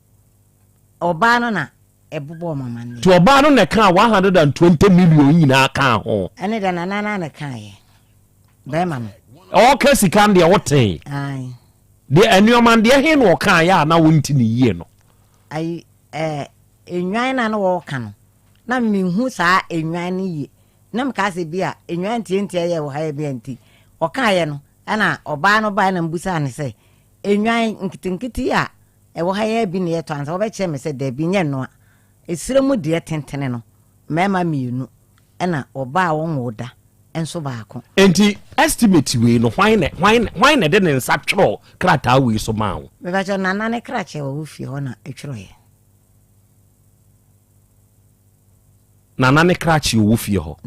ɔbaa no na ɛbobɔɔ me amanneɛ. Nti ɔbaa no na ɛkaa 120 million nyinaa kaa ho? Ɛne deɛ Nana no ara na ɛkaeɛ, bɛrima no. Ɔreka sika no deɛ wotee? Ae. Deɛ nneɛma no deɛ he na ɔkaeɛ a na wonte no yie no? Ayi, ɛɛ, nnwan no a na wɔreka no, na menhu saa nnwan no yie. Na mekaa sɛ bi a nnwan ntiantia yɛ wɔ ha yi bi a nti ɔkaeɛ no ɛna ɔbaa no baeɛ na mebusaa no sɛ nnwan nketenkete yi a ɛwɔ ha yi bi na yɛtɔ ansa wɔbɛkyerɛ me sɛ daabi nyɛ nnoa ɛsrɛ mu deɛ tentene no mmarima mmienu ɛna ɔbaa a wɔnwoo da nso baako. Enti estimate wei no hwan na hwan hwan na ɛde ne nsa twerɛɔ krataa wei so maa wo? Mepakyɛw Nana ne krakye a ɔwɔ fie hɔ na ɛtwerɛeɛ. Nana ne krakye ɔwɔ fie hɔ.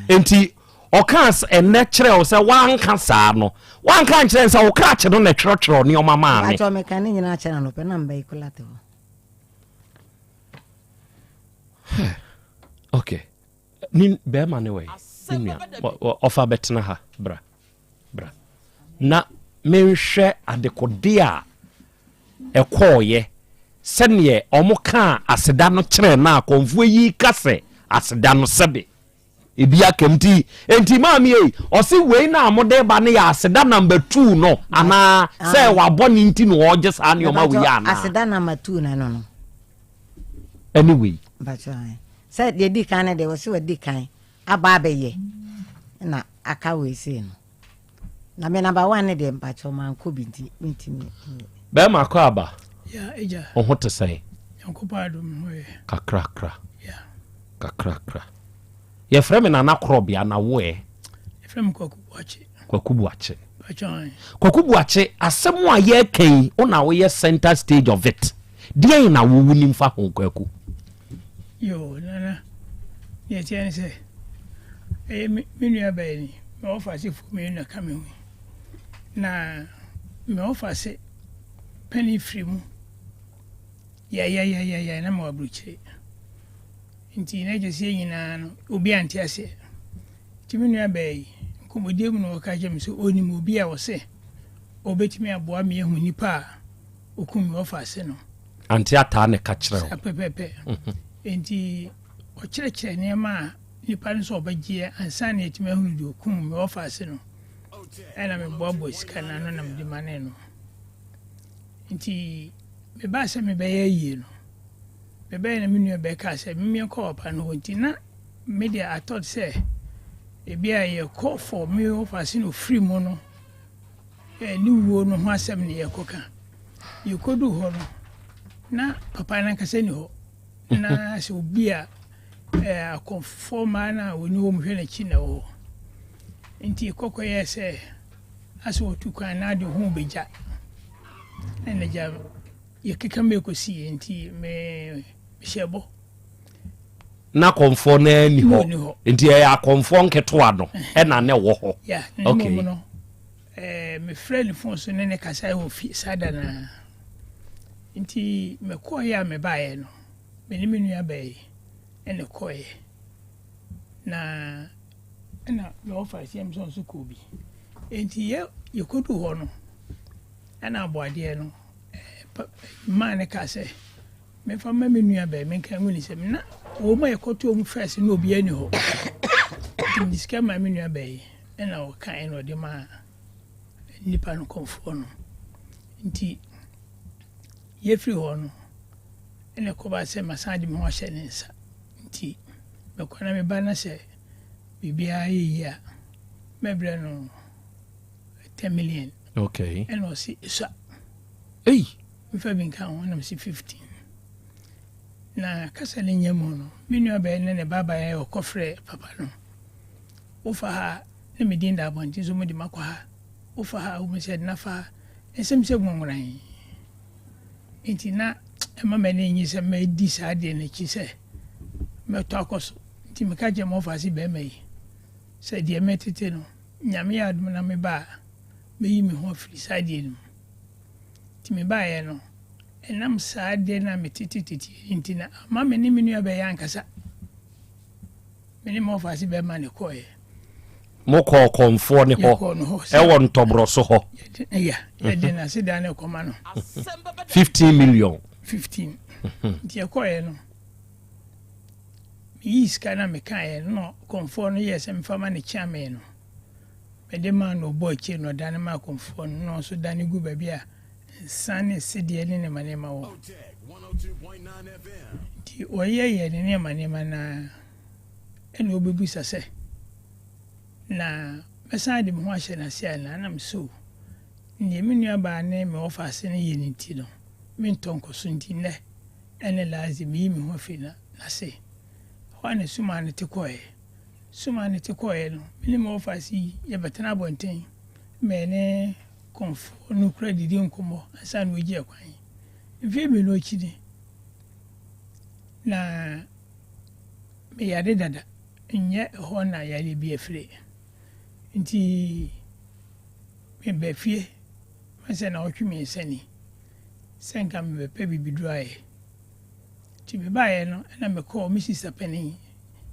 Nti ɔkaa ɛnɛ kyerɛ wo sɛ wanka saa no wanka nkyerɛ sɛ wo krakye no na ɛtwerɛtwerɛ nneɛma maa me. Mpakyɛ meka ne nyinaa kyerɛ no pɛ na mba yi kola te hɔ. Okay. Ne bɛrima ne wɔ yi ne nua ɔfa bɛtena ha bra. Bra na menhwɛ adekodeɛ a ɛkɔeɛ, sɛdeɛ wɔkaa aseda no kyerɛɛ no a kɔmfoɔ yi ka sɛ aseda no sɛbe ebi aka mu nti enti maame ei ɔse wei no a mode ba no yɛ aseda number two no anaa sɛ wabɔ ne nti na ɔregye saa nneɛma wei anaa? Aseda number two no ɛno no. Ɛne wei. Sɛ deɛ di kan no deɛ wɔse wadi kan aba abɛyɛ na aka wei sei no na me number one ne deɛ mpakyɛw mankɔ bi nti mentumi nyɛ. Bɛɛma kɔ aba. Ya agya. Wo ho te sɛn? Nyankopɔn adom me ho yɛ. Kakrakra. Ya. Kakrakra. Yɛfrɛ me Nana Korɔbea na wo ɛ? Yɛfrɛ me Kwaku Boakye. Kwaku Boakye. Mpakyɛw ae. Kwaku Boakye, asɛm a yɛreka yi, wo na woyɛ center stage of it. Deɛn na wo wonim fa ho Kwaku? Yoo, Nana, deɛ ɛteɛ ne sɛ, Ɛyɛ me me nua baa ni, me wɔfase foɔ mmienu na ɛka me ho yi. Na me wɔfase panin firi mu yayayayaya na mewɔ aburokyire. Nti na kyerɛ sɛ yɛn nyinaa no obi ante aseɛ. Nti me nua baa yi, nkɔmmɔdie mu na ɔka kyerɛ me sɛ ɔnim obi a ɔse ɔbɛtumi aboa me ahu nipa a ɔkum me wɔfase no. Ante ataa na ɛka kyerɛ wo. Saa pɛpɛpɛ. Nti ɔkyerɛkyerɛ nneɛma a nipa no sɛ ɔbɛgyeɛ ansa na yɛatumi ahunu deɛ ɔkum me wɔfase no. Ɛna meboaboa sika no ano na mede manee no. Nti mebaa sɛ mebɛyɛ ayie no, mebɛyɛ na me nua bɛkaa sɛ memeɛnkɔ papa no hɔ nti na me deɛ I thought sɛ ebi a yɛkɔ for me wɔfase no ɔfiri mu no ne wuo no ho asɛm ne yɛkɔka. Yɛkɔduu hɔ no na papa no ankasa ni hɔ na sɛ obi a akɔmfoɔ mmaa no a wɔni hɔ mu hwɛ n'akyi na ɛwɔ hɔ. Nti kɔkɔyɛɛ sɛ asɛ wɔtu kwan na ade ho bɛgya. Ɛna gya yɛkeka mu ɛkɔsiiɛ nti mehyɛ bɔ. Na akɔmfoɔ no ani hɔ nti ɛyɛ akɔmfoɔ nketewa no ɛna na ɛwɔ hɔ. Yeah, na mmom no mefrɛ ne fon so ne ne kasae wɔ fie saa da no ara. Nti mekɔeɛ a mebaeɛ no, me ne me nua baa yi ɛna ɛkɔeɛ. Na ɛna me wɔfa siam sɛ ɔnso kɔɔ bi. Nti yɛ yɛkɔduu hɔ no, ɛna aboadeɛ no maa ne kaa sɛ memfa mma me nua baa menka ngu ne nsam. Na wɔn a yɛkɔtoo mu first no obiara ni hɔ. Nti mede sika maa me nua baa yi. Ɛna ɔkaeɛ na ɔde maa nnipa no kɔmfoɔ no. Nti yɛfiri hɔ no, ɛna ɛkɔbaa sɛ masan de me ho ahyɛ ne nsa. Nti mekɔ na meba na sɛ biribiara yɛ yie a, mɛbrɛ no 10 million. Okay. Ɛna ɔse esua. Ei! Mfa bi nka ho, ɛna mese 15. Na kasa no nya mu no, me nua bɛyɛ ne ne ba baeɛ ɔkɔfrɛ papa no. Wofa ha a, na me din da abɔnten so, wɔde me akɔ ha. Wofa ha a, wohu sɛ na fa ha. Nsɛm sɛ nwanwaran. Enti na ɛma m'ani nnye sɛ mɛdi saa adeɛ no akyi sɛ mɛtɔ akɔ so. Nti meka kyerɛɛ m'ɔfaase barima yi sɛ deɛ mɛtete no, Nyame yɛ adom na meba a, mɛyi me ho afiri saa adeɛ no mu. Nti mebaeɛ no, ɛnam saa adeɛ no a meteteteteɛ no nti na amma me ne me nua bɛyɛ ankasa. Me ne m'ɔfaase bɛrima na ɛkɔeɛ. Mokɔɔ kɔmfoɔ no hɔ Yɛkɔɔ no hɔ. ɛwɔ ntɔborɔso hɔ. Yɛde, ya, yɛde n'aseda no kɔma no. 15 million. 15. Nti yɛkɔeɛ no, meyii sika no a mekaeɛ no na kɔmfoɔ no yɛɛ sɛ memfa ma no kyeamee no. Mede maa no ɔbɔɔ akyire na ɔdane maa kɔmfoɔ no na ɔno nso dane gu baabi a nsa ne sedeɛ ne nneɛma nneɛma wɔ. Nti wɔyɛyɛɛ ne nneɛma nneɛma no ara ɛna ɔbɛbisa sɛ, Na mɛsan de me ho ahyɛ n'ase anaa? Na mese, O, deɛ me nuabaa ne me wɔfaase no yɛ no nti no, mentɔ nkɔ so. Nti nnɛ ne last day, meyi me ho afiri n'ase. Ɛhɔ ara na sumaa no te kɔeɛ. Sumaa no te kɔeɛ no, me ne me wɔfaase yi yɛbɛtena abɔnten ma yɛne kɔmfoɔ no kura didi nkɔmmɔ ansa na wɔagya kwan. Mfeɛ mmienu akyi ni, na meyare dada, nyɛ ɛhɔ na yareɛ bi afire. Nti meba fie bɛsɛ nnawɔtwe mmiɛnsa ni sɛ nka mebɛpɛ bibiduro ayɛ. Nti mebaeɛ no na mekɔɔ me sista panin,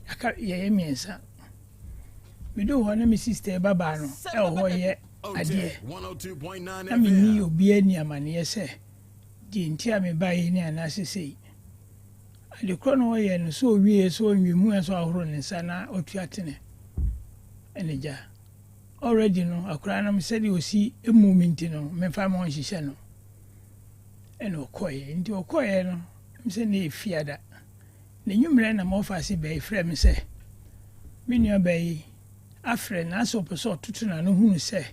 aka yɛyɛ mmiɛnsa. Meduu hɔ na me sista yi babaa no wɔ hɔ reyɛ adeɛ. Na menni obiara ni amaneɛ sɛ deɛ nti a mebaeɛ ni anaasɛ sei. Ade korɔ na ɔyɛ no sɛ ɔwieɛ sɛ ɔnwie mu sɛ ɔahoro ne nsa na ɔtua tene ɛna gya. Already no akwadaa no sɛdeɛ ɔsi mmu me nti no memfa me ho nhyehyɛ no ɛna ɔkɔeɛ. Nti ɔkɔeɛ no sɛ na ɛyɛ fiada. N'anwummerɛ na m'ɔfaase baa yi frɛɛ me sɛ me nua baa yi afrɛ na asɛ ɔpɛ sɛ ɔtoto n'ano hunu sɛ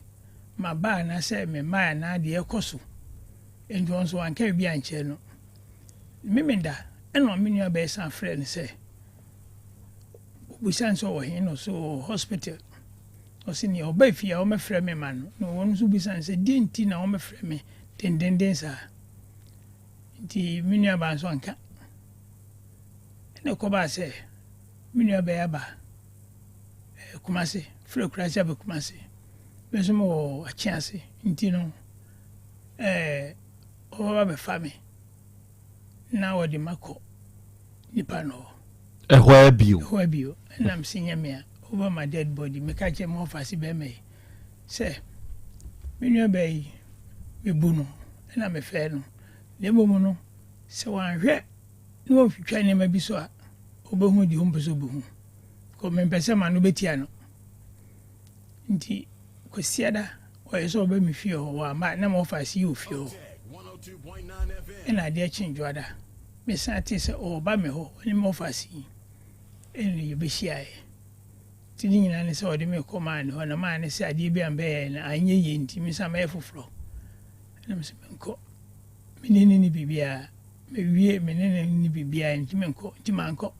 maba anaasɛ memmaeɛ anaa deɛ ɛrekɔ so. Enti ɔno nso wanka biribi ankyerɛ no. Memenda ɛna me nua baa yi san frɛɛ no sɛ ɔbisa no sɛ ɔwɔ he na ɔse ɔwɔ hospital. Ɔse nea ɔba fie a ɔmmɛfrɛ me ma no. Na ɔno nso bisa no sɛ deɛ nti na ɔmmɛfrɛ me dendenden saa. Nti me nuabaa nso anka. Ɛna ɛkɔbaa sɛ me nuabaa yi aba Kumase, firi Akurase aba Kumase. Me nso mewɔ Akyease nti no ɛɛ ɔbɛba bɛfa me na ɔde makɔ nipa no hɔ. Ɛhɔ abio. Ɛhɔ abio. Ɛna mese nyɛ me a over my dead body meka kyerɛ me ɔfa se bɛrima yi sɛ me nua baa yi mebu no ɛna mefɛɛ no na mmom no sɛ wanhwɛ na wɔtwitwa nneɛma bi so a ɔbɛhu deɛ ɔmpɛ sɛ ɔbɛhu. Kɔ mempɛ sɛ m'ano bɛtia no. Nti Kwasiada ɔyɛ sɛ ɔba me fie hɔ wamma na ma ɔfa ase yi wɔ fie hɔ. Ɛna adeɛ kye Dwoada mesan tee sɛ ɔreba me hɔ ɔne me ɔfa ase yi ɛna yɛbɛhyiaeɛ. Nti ne nyinaa ne sɛ ɔde me kɔ maa ne hɔ na maa ne sɛ adeɛ bi a mbɛyɛɛ no anyɛ yie nti mesan mɛyɛ foforɔ. Ɛna mesɛ menkɔ. Me ne no nni biribiara. Mewie me ne no nni biribiara nti menkɔ nti mankɔ.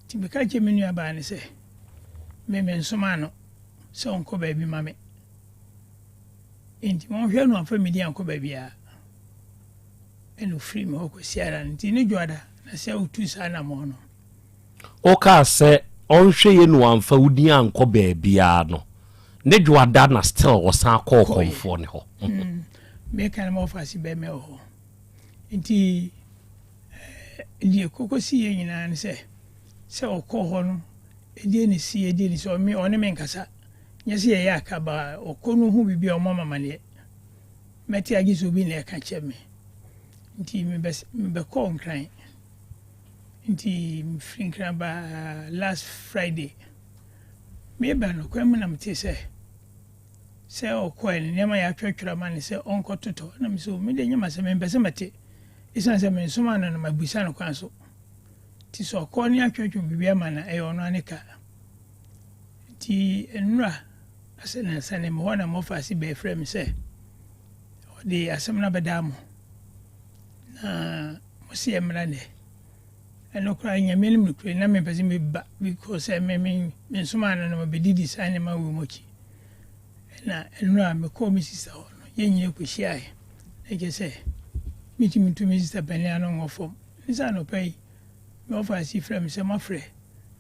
Nti meka kyerɛɛ me nuabaa no sɛ, me mensomaa no sɛ ɔnkɔ baabi ma me. Nti wɔnhwɛ no amfa me din ankɔ baabiara. Ɛna ɔfirii me hɔ Kwasiada no. Nti ne Dwoada na sɛ ɔtuu saa anammɔn no. Wokaa sɛ ɔnhwɛ yie na wamfa wo din ankɔ baabiara no, ne Dwoada na still ɔsan kɔɔ kɔmfoɔ no hɔ. Mm, meka no ma ɔfa ase bɛmɛ wɔ hɔ. Nti Deɛ ɛkɔkɔsiiɛ nyinaa ne sɛ, sɛ ɔkɔɔ hɔ no, ɛdeɛn na ɛsiiɛ, ɛdeɛn na ɛsiiɛ, ɔme, ɔne me nkasa. Nyɛ sɛ yɛyɛ aka, ba ɔkɔ no ɔhu biribi a ɔmmɔ me amaneɛ. Mɛte a gye sɛ obi na ɛka kyerɛ me. Nti mebɛ, mebɛkɔɔ Nkran. Nti mefiri Nkran baa last Friday. Meba no, kwan mu na metee sɛ, sɛ ɔkɔɛ no, nneɛma yɛatwerɛtwerɛ ama no sɛ ɔnkɔtotɔ. Na mese, o, me deɛ nyɛ m'asɛm, mempɛ sɛ mɛte. Esiane sɛ mensomaa no na mabisa no kwan so nti, sɛ ɔkɔ ne atwerɛtwerɛ biribi ama no a, ɛyɛ ɔno ara ne ka. Nti nnora asɛ nansa ne mewɔ na mmɔfra bɛɛ frɛ me sɛ ɔde asɛm no abɛdaa mo na mo se yɛmmra nnɛ. Ɛno koraa Nyame anim nokorɛ na mempɛ sɛ meba because sɛ me me mensomaa no na mabɛdidi saa nneɛma wei mu akyi. Ɛna nnora mekɔɔ me sista hɔ no yɛn nyina kɔhyiaeɛ na kyerɛ sɛ Mitumi ntu me sista panin ano nwɔ fam. Ne sɛ anɔpa yi, me wɔfaase frɛɛ me sɛ moafrɛ,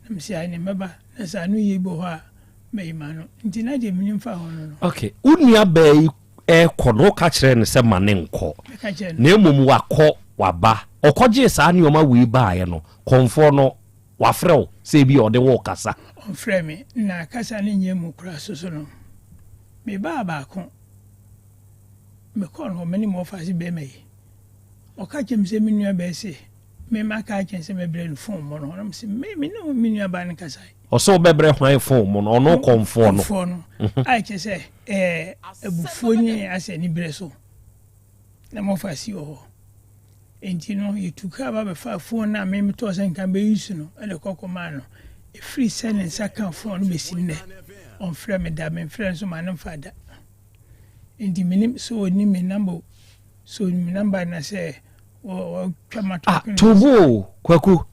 na mese aane mɛba, na sɛ ano yie bi wɔ hɔ a, mɛyi m'ano. Nti na deɛ menim fa ho no no. Ok, wo nua baa yi rekɔ no, woka kyerɛɛ no sɛ ma no nkɔ, Meka kyerɛɛ no. na mmom wakɔ, waba. Ɔkɔgyee saa nneɛma wei baeɛ no, kɔmfoɔ no, wafrɛ wo sɛ ebia ɔde wo rekasa? Ɔmfrɛɛ me, na kasa no nyɛ mu koraa so so no, mebaa baako. Mekɔɔ no hɔ, me ne me wɔfaase barima yi. Ɔka kyerɛɛ me sɛ me nuabaa se me maka akyerɛ no sɛ mɛbrɛ no fon mono. Na mese me me ne me nuabaa no nkasae. Ɔsɛ wobɛbrɛ hwan fon mono? Ɔno kɔmfoɔ no. Kɔmfoɔ no. A ɛkyerɛ sɛ ɛɛ abufuo ne asɛ aniberɛ so na me wɔfaase wɔ hɔ. Enti no yɛtu kaa ba bɛfaa fon no a me metɔɔ sɛ nka bɛyi so no de kɔ kɔmaa no. Ɛfiri sɛ ne nsa kaa fon no bɛsi nnɛ ɔmfrɛ me da, memfrɛ no nso ma no mfa da. Nti menim sɛ ɔnim me number o, sɛ ɔnim me number na sɛ ɔtwa ma to Ah, to bo o, Kwaku.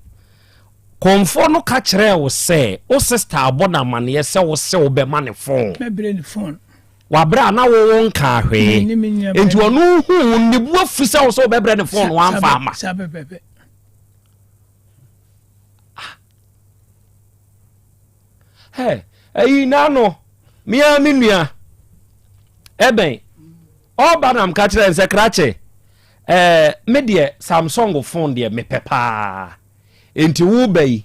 Kɔmfoɔ no ka kyerɛɛ wo sɛ wo sister abɔ no amaneɛ sɛ wo se wobɛma ne phone. Mɛbrɛ ne phone. Wabrɛ a na wo wo nkaa hwee. Me ne me nua Nti ɔno hu wo ne bu afu sɛ wo sɛ wobɛbrɛ ne phone wamfa ama. Saa pɛpɛpɛ. Hɛ, ayi n'ano, me ara me nua, ɛbɛn, ɔba na mka kyerɛ nsɛ krakye, ɛɛ, me deɛ Samsung phone deɛ mepɛ paa, nti wo ba yi,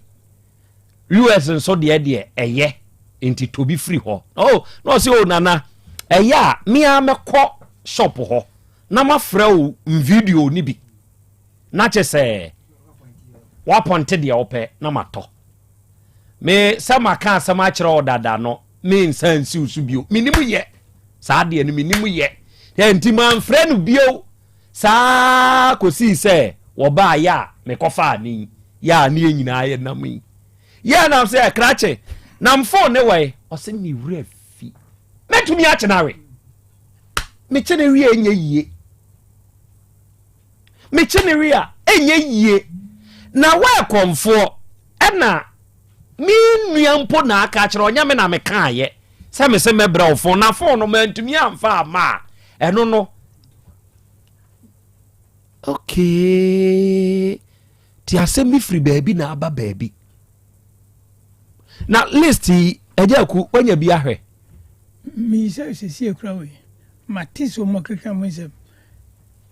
US nso deɛ deɛ ɛyɛ, nti tɔ bi firi hɔ. Oh, na ɔsɛ oh nana, ɛyɛ a me ara mɛkɔ shop hɔ na mafrɛ wo video no bi, na kyɛ sɛ wapɔnte deɛ wopɛ na matɔ. Me sɛ maka asɛm akyerɛ wo dada no, me nsa nsi wo so bio. Menim yɛ. Saa deɛ no menim yɛ. Nti mamfrɛ no bio saa kɔsii sɛ wɔbaa yɛ a mekɔfaa ne yi. Yɛ a ne yɛ nyinaa yɛ nam yi. Yɛ nam sɛ krakye nam fon ne wɔe. Ɔsɛ me wura fi. Mɛtumi akye no awe. Mekye no wie nyɛ yie. Mekye no wie a ɛnyɛ yie. Na wɔyɛ kɔmfoɔ. Ɛna me nua mpo na aka akyerɛ ɔnyɛ me na mekaayɛ sɛ me se mɛbrɛ wo fon na fon no mantumi amfa amma a ɛno no okay ti asɛm bi firi baabi na aba baabi na list yi. Agya Aku, woanya bi ahwɛ? Meyi sɛ sesie kura wei, mate sɛ wɔkeka mu nsɛm.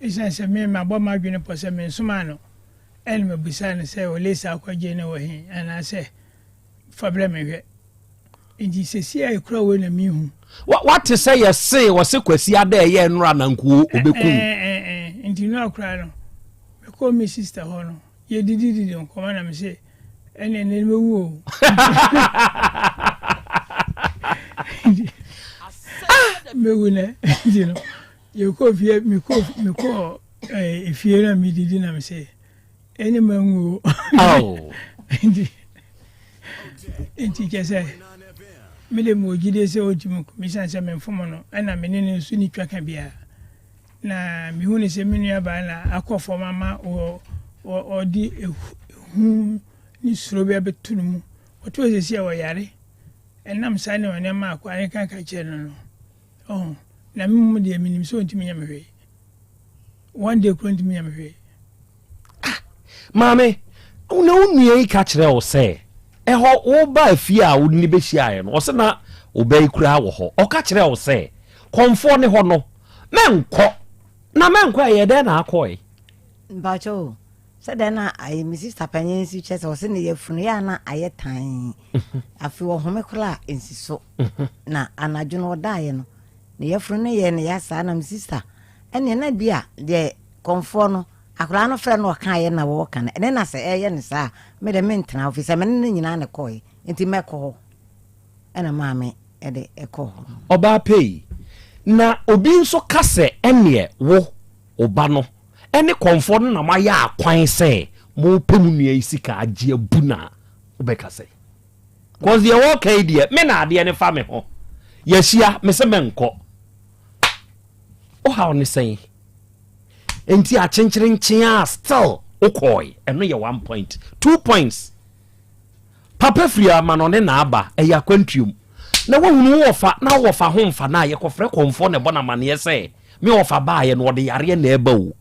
Esiane sɛ me mabɔ m'adwene pɔ sɛ mensomaa no, ɛna mabisaa no sɛ Olisa akɔgye no wɔ he anaasɛ fa brɛ me nhwɛ. Nti sesie a ekura wei na mehu. Wate sɛ yɛse wɔse Kwasi Ada ɛyɛ nnora na nkuo ɔbɛku wo. Ɛɛ nti nnora koraa no, mekɔɔ me sister hɔ no, yɛdidididi nkɔmmɔ na mese ɛne ɛnɛ no mɛwu o. Mɛwu nɛ nti no yɛkɔɔ fie mekɔɔ mekɔɔ efie na medidi na mese ɛne manwu o. Nti nti kyɛ sɛ mede mewɔ gyidie sɛ ɔntumi nku me sane sɛ memfom no ɛna me ne no nso ne twaka biara. Na mehu no sɛ me nuabaa na akɔ fam ama ɔde ehu ne suro bi abɛto no mu. Ɔto sɛsi a ɔyare. Ɛnam saa nneɛma nneɛma a akoa no ka ka kyerɛ no no. Ɔho. Na me mmom deɛ menim sɛ ɔntumi nyɛ me hwee. One day kura ɔntumi nyɛ me hwee. Ah, maame, na wo nua yi ka kyerɛ wo sɛ ɛhɔ woba afie a wo ne bɛhyiaeɛ no, ɔsɛ na ɔba yi koraa wɔ hɔ. Ɔka kyerɛ wo sɛ kɔmfoɔ ne hɔ no, mɛnkɔ. Na mɛnkɔ ɛyɛ dɛn na akɔe? Mpakyɛ o, sɛ dɛn na ayɛ me sista panyin si kyɛ sɛ ɔsɛ ne yafunu yɛ ana ayɛ tan. Afei ɔhome koraa nsi so. Na anadwo no ɔdaeɛ no, ne yafunu no yɛ ne ya saa na me sista ɛneɛ na bi a deɛ kɔmfoɔ no akwadaa no frɛ no ɔkaeɛ na wɔka no ɛne na sɛ ɛyɛ no saa a me de mentena hɔ firi sɛ me ne no nyinaa na ɛkɔeɛ nti mɛkɔ hɔ ɛna maame ɛde ɛkɔ hɔ no. Ɔbaa pɛi, na obi nso ka sɛ ɛneɛ wo, wo ba no, ɛne kɔmfoɔ no na moayɛ akwan sɛ mopɛ mo nua yi sika agye abu no a, wobɛka sɛn? Cause deɛ wɔka yi deɛ, me na adeɛ no fa me ho. Yɛahyia, me se menkɔ. Wo haw ne sɛn? Nti akyenkyerenkyen a still wokɔe, ɛno yɛ one point. Two points. Papa firi amanɔne na aba, ɛyɛ akwantuom. Na wahunu wo wɔfa na wo wɔfa ho mfa no a, yɛkɔfrɛ kɔmfoɔ na ɛbɔ no amaneɛ sɛ, me wɔfa baeɛ no ɔde yareɛ na ɛreba o.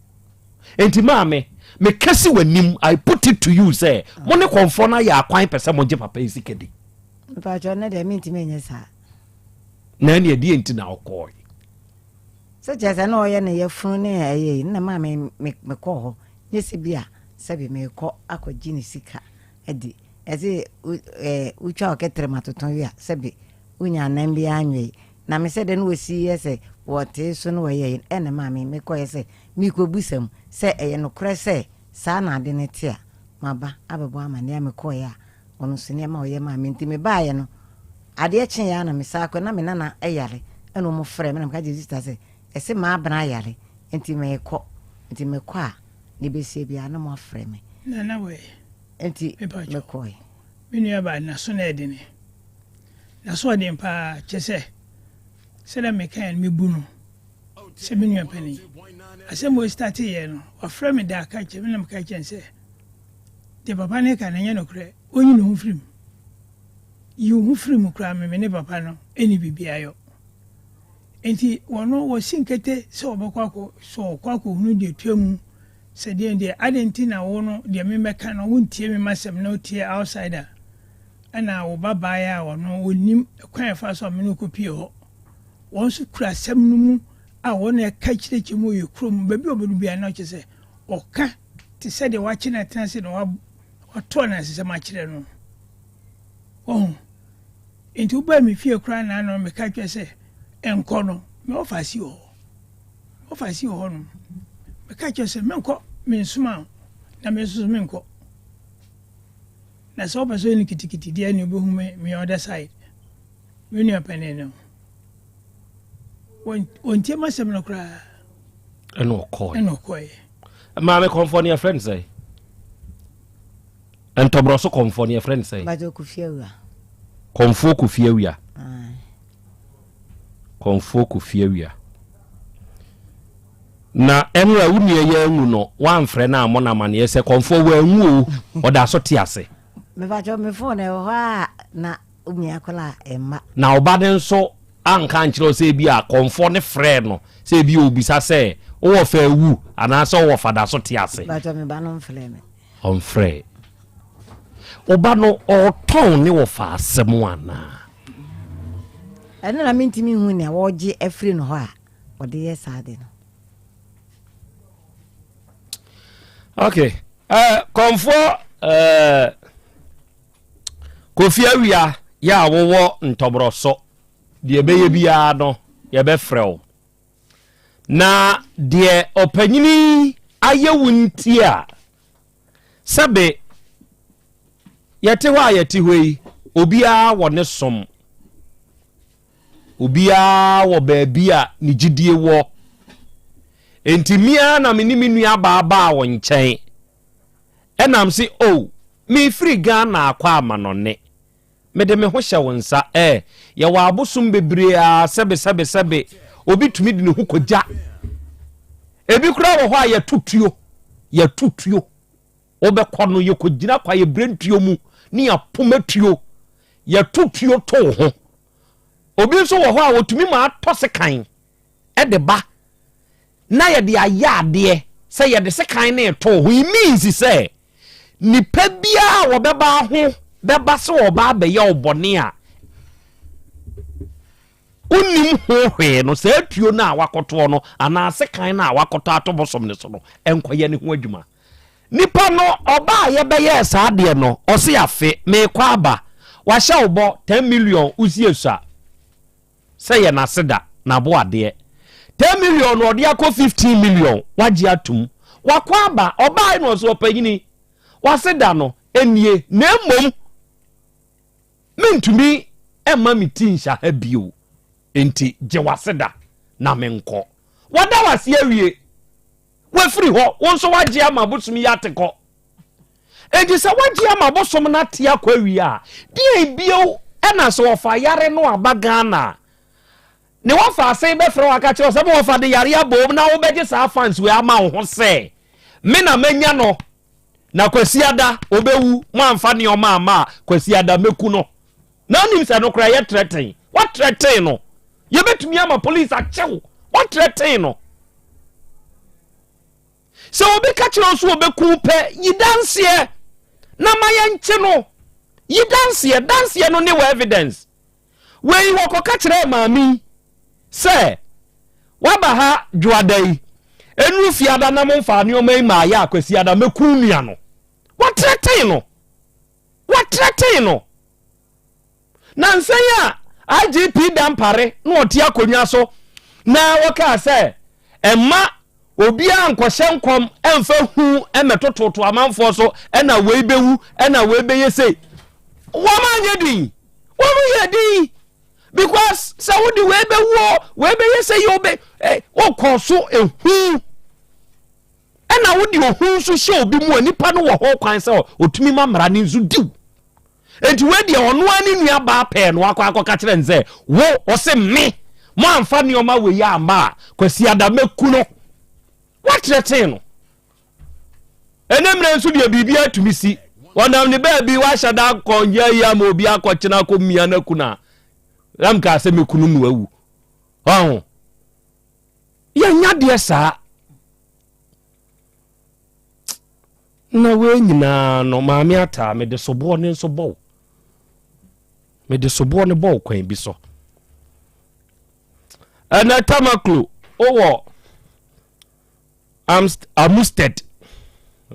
Enti maame, meka si w'anim, I put it to you sɛ, mo ne kɔmfoɔ no ayɛ akwan pɛ sɛ mogye papa yi sika di. Mpakyɛ ne deɛ mentumi nyɛ saa. Na ɛne ɛdeɛ nti na ɔkɔɔe? Sɛ kyerɛ sɛ na ɔyɛ ne yafunu ne ɛyɛ yi na maame mekɔɔ hɔ nyɛ sɛ bi a sɛbi mekɔ akɔgye ne sika adi. Ɛse wotwa wo kɛtrɛma totɔn wie a sɛbe wonya anan biara nwe. Na me sɛ dɛ na wɔsi yɛ sɛ wɔtee so na wɔyɛ yi ɛna ɛmaa me mekɔeɛ sɛ merekɔbisa mu sɛ ɛyɛ nokorɛ sɛ saa na ade no te a maba abɛbɔ amaneɛ a mekɔeɛ a ɔno nso nneɛma a ɔyɛ maa me nti mebaeɛ no adeɛ kyeeɛ ara na mesan kɔe na me nana yare ɛna wɔn frɛɛ me na meka kyerɛ sista sɛ ɛse maabena yare nti merekɔ nti mekɔ a deɛ ɛbɛsie biara na moafrɛ me. Nana wei. Enti mekɔe. Me nuabaa, n'aso na ɛdene. N'aso ɔden paa, kyerɛ sɛ, sɛdeɛ mekaeɛ no, mebu no sɛ me nua panin. Asɛm wei starteeɛ no, wafrɛ me da ka kyerɛ me na meka kyerɛ no sɛ, deɛ papa no reka no ɛnyɛ nokorɛ, ɔnyi ne ho mfiri mu. Yi wo ho firi mu koraa, me me ne papa no nni biribiara yɔ. Enti wɔno wɔsi nkete sɛ wɔbɛkɔ akɔ, sɛ wɔkɔ akɔhunu deɛ ɛtwa mu Sɛ deɛn deɛ, adɛn nti na wo no deɛ me mɛka no wontie me m'asɛm na wotie outsider ɛna wo ba baeɛ a ɔno ɔnnim kwan a ɛfa so a me ne wo kɔpie hɔ. Wɔn nso kura asɛm no mu a wɔn na ɛka kyerɛkyerɛ mu wɔ yɛ kurom baabi a ɔbɛdu biara na ɔkyerɛ sɛ ɔka te sɛ deɛ wakye no atena ase na wato anansesɛm akyerɛ no. Wahu? Nti wobaa me fie koraa na ano meka kyerɛ sɛ nkɔ no, me wɔfa si wɔ hɔ. Wɔfa si wɔ hɔnom. Meka kyerɛ sɛ menkɔ, mensoma wo, na me nso so menkɔ. Na sɛ wopɛ sɛ ɔyɛ no kitikiti deɛ ɛne wobɛhu me me other side. Me nua panin no. Wɔntie m'asɛm no koraa. Ɛna ɔkɔɛ. Ɛna ɔkɔɛ. Maame kɔmfɔ ne yɛfrɛ no sɛ? Ntɔborɔ so kɔmfɔ ne yɛfrɛ no sɛ? Bàtɛ Kofi Awia. Kɔmfoɔ Kofi Awia. Kɔmfoɔ Kofi Awia. Na ɛnora wo nua yi anwu no woamfrɛ no ammɔ no amaneɛ sɛ kɔmfoɔ wanwu o ɔda so te ase. Mepakyɛ me phone ɛwɔ hɔ a na omia koraa ɛmma. Na ɔba no nso anka ankyerɛ wo sɛ ebi a kɔmfoɔ no frɛɛ no sɛ ebi ɔrebisa sɛ wowɔ fa awu anaasɛ wowɔ fa da so te ase. Mepakyɛ me ba no mfrɛɛ me. Ɔmfrɛɛ. Wo ba no ɔretɔn ne wɔfa asɛm anaa? Ɛno na mentumi nhu nea wɔregye afiri no hɔ a ɔde yɛ saa ade no. Okay. Uh, kɔmfoɔ uh, Kofi Awia yɛ a wowɔ ntɔborɔso deɛ ɛbɛyɛ biara no yɛbɛfrɛ wo na deɛ ɔpanyini ayɛ wo nti a Sɛbe yɛte hɔ a yɛte hɔ yi, obiara wɔ ne som. Obiara wɔ baabi a ne gyidie wɔ. Enti me ara na me ne me nua baa baa wo nkyɛn. Ɛnam se, oh, mefiri Ghana akɔ amanɔne. Mede me ho hyɛ wo nsa. Ɛ, yɛwɔ abosom bebree a sɛbe sɛbe sɛbe obi tumi de ne ho kɔgya. Ebi koraa wɔ hɔ a yɛto tuo, yɛto tuo. Wobɛkɔ no yɛkɔgyina kwa yɛbrɛ ntuo mu ne yɛapoma tuo. Yɛto tuo to wo ho. Obi nso wɔ hɔ a wɔtumi ma atɔ sekan de ba na yɛde ayɛ adeɛ sɛ yɛde sekan no reto ho. It means sɛ nipa biara a wɔbɛba ho bɛba sɛ ɔba abɛyɛ wo bɔne a wonim ho hwee no, saa tuo no a wakɔtoɔ no anaa sekan no a wakɔtɔ ato bosom no so no nkɔyɛ ne ho adwuma. Nipa no ɔba a yɛbɛyɛɛ saa adeɛ no ɔse afe meekɔ aba wahyɛ wo bɔ 10 million wosie sua Sɛ yɛ n'aseda, n'aboadeɛ. Ten million na ɔde akɔ 15 million, wagye atum. Wakɔ aba, ɔbaae na ɔse ɔpanyini, w'aseda no nie, na mmom mentumi mma me ti nhyɛ ha bio, enti gye w'aseda na menkɔ. Wada w'ase awie, wafiri hɔ, wo nso wagye ama bosom yi ate kɔ. Enti sɛ wagye ama bosom no ate akɔ awie a, deɛn bio ɛna sɛ ɔfa yare no aba Ghana a, ne wɔfa ase bɛfrɛ wo aka kyerɛ wo sɛ me wɔfa de yare abom na wobɛgye saa fans wei ama wo ho sɛ me na manya no na Kwasiada ɔbɛwu, moamfa nneɛma amma a Kwasiada mɛku no. Na wonim sɛ no koraa ɛyɛ trɛten. Woatrɛten no. Yɛbɛtumi ama police akye wo. Woatrɛten no. Sɛ obi ka kyerɛ wo sɛ ɔbɛku wo pɛ, yi danseɛ na ma yɛnkye no. Yi danseɛ, danseɛ no ne wɔ evidence. Wei wɔkɔka kyerɛɛ maame yi sɛ waba ha dwoada yi, ɛnuru fiada na momfaa nneɛma yi maayɛ a kwasiada mɛku nua no. Wɔtrɛtee no. Wɔtrɛtee no. Nansa yi a IGP Dampare na ɔte akonnwa so na wɔkaa sɛ mma obiara nkɔhyɛ nkɔm mfa hu mmɛtototo amanfoɔ so ɛna wei bɛwu ɛna wei bɛyɛ sei. Wɔn anyɛ din. Wɔn yɛ din because sɛ wode wei bɛwu o wei bɛyɛ sɛ yi obe wokɔ so ehu ɛna wode ohu nso hyɛ obi mu a nipa no wɔ ho kwan sɛ otumi ma mmara no nso diw. Enti wei deɛ ɔno ara ne nua baa pɛɛ no akɔ akɔka kyerɛ no sɛ wo ɔse me moamfa nneɛma wei amma a Kwasiada mɛku no. Woatrɛtee no. Ɛnɛ mmerɛ nso deɛ biribi atumi si. Ɔnam ne baabi wahyɛ da akɔ nyɛ yi ama obi akɔkyena akɔ mia no aku no a na mekaa sɛ mɛku no no awu. Ɔho yɛnya deɛ saa. Na wei nyinaa no, Maame Ataa, mede soboɔ no nso bɔ wo. Mede soboɔ no bɔ wo kwan bi so. Ɛnɛ Tamaklo, wowɔ Amst Amusted.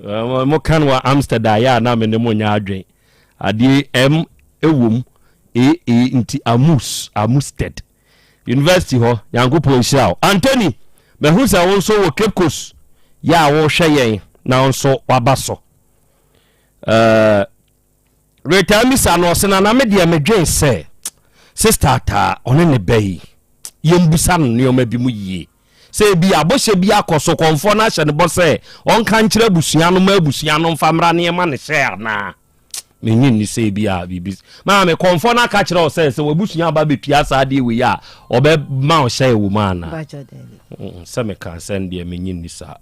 Mo kan wɔ Amsterdam yɛ a na me ne mo nyɛ adwen. Adeɛ M ɛwɔ mu, AA nti Amus, Amusted. University hɔ Nyankopɔn nhyira wo. Anthony mahu sɛ wo nso wɔ Cape Coast yɛ a wohwɛ yɛn na wo nso waba so. Uh, Rita Misa no ɔse na na me deɛ medwen sɛ sister ataa ɔne ne ba yi yɛmbusa no nneɛma bi mu yie sɛ ebi abɔhyɛ bi akɔ so kɔnfoɔ no ahyɛ ne bɔ sɛ ɔnka nkyerɛ abusua no ma abusua no mfa mmra nneɛma ne hyɛ anaa Mennye nni sɛ ebia biribi. Maame, kɔmfoɔ no aka kyerɛ wo sɛ sɛ w'abusua aba bɛtua saa adeɛ wei a, ɔbɛma wo hyɛe wɔ mu anaa? Mm, sɛ meka sɛ no deɛ mennye nni saa.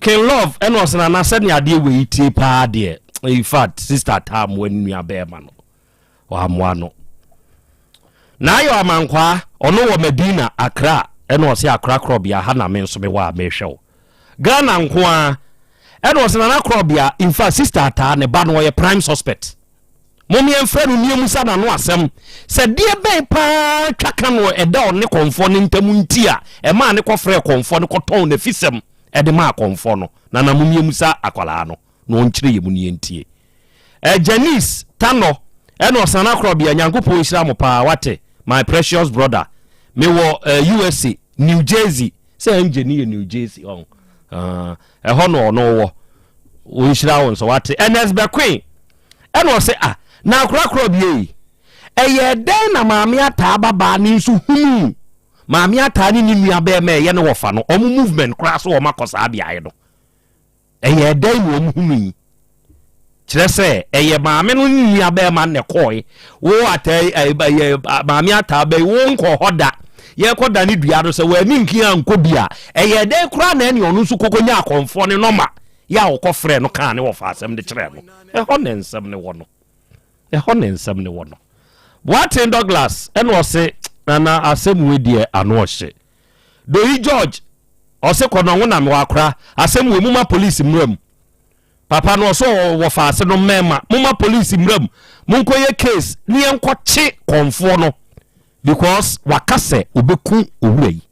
King Love ɛna ɔsena na sɛnea adeɛ wei tie paa deɛ in fact sister taa mmoa ne nua bɛrima no. Wammoa no. Naayo Amankwaa, ɔno wɔ Medina, Accra, ɛna ɔse Accra korɔbea ha na me nso mewɔ a mehwɛ wo. Ghana nko ara, ɛna ɔse Nana korɔbea, in fact sister Ataa ne ba no ɔyɛ prime suspect. Mom yɛmfrɛ no na yɛmmisa n'ano asɛm sɛ deɛ bɛn paa twa ka no ɛda ɔne kɔmfoɔ no ntam nti a ɛmaa ne kɔfrɛɛ kɔmfoɔ no kɔtɔn n'afisɛm de maa kɔmfoɔ no. Nana mom yɛmmisa akwadaa no na ɔnkyerɛ yɛn mu na yɛntie. Eh, Janice Tanɔ ɛna Ɔsana Korɔbea Nyankopɔn nhyira mo paa wate my precious brother. Mewɔ eh, USA, New Jersey sɛ NJ no yɛ New Jersey ɔn ah, ɛhɔ na ɔno wɔ. Ɔnhyira wo nso wate. Ernest Bekoe Ɛna ɔse ah na akorakorɔ bie yi ɛyɛɛ dɛn na maame ataa babaa ne nso hunuu maame ataa ne ne nua bɛɛma ɛyɛ ne wɔfa no ɔmo movement koraa so ɔmo akɔ saa beaeɛ no ɛyɛɛ dɛn na ɔmo hunui kyerɛ sɛ ɛyɛ maame no ne nua bɛɛma na ɛkɔɔe wo ataa ɛyɛ maame ataa bɛyi wo nkɔ hɔ da yɛkɔ da ne dua no sɛ wɔani nkin ankɔ bi a ɛyɛɛ dɛn koraa na ɛne ɔno nso kɔkɔ nya akɔmfoɔ ne nɔma yɛ a ɔkɔ frɛɛ no kaa ne wɔfa asɛm de kyerɛɛ no. Ɛhɔ na nsɛm no wɔ no. Ɛhɔ na nsɛm no wɔ no. Boateng Douglas ɛna ɔse nana asɛm wei deɛ ano ɔhye. Doyi George ɔse kɔnɔngo na mewɔ akora asɛm wei moma police mmra mu. Papa no ɔse ɔwɔ faase no mmɛɛma moma police mmra mu monkɔyɛ case ne yɛnkɔ kye kɔnfoɔ no because waka sɛ ɔbɛku owura yi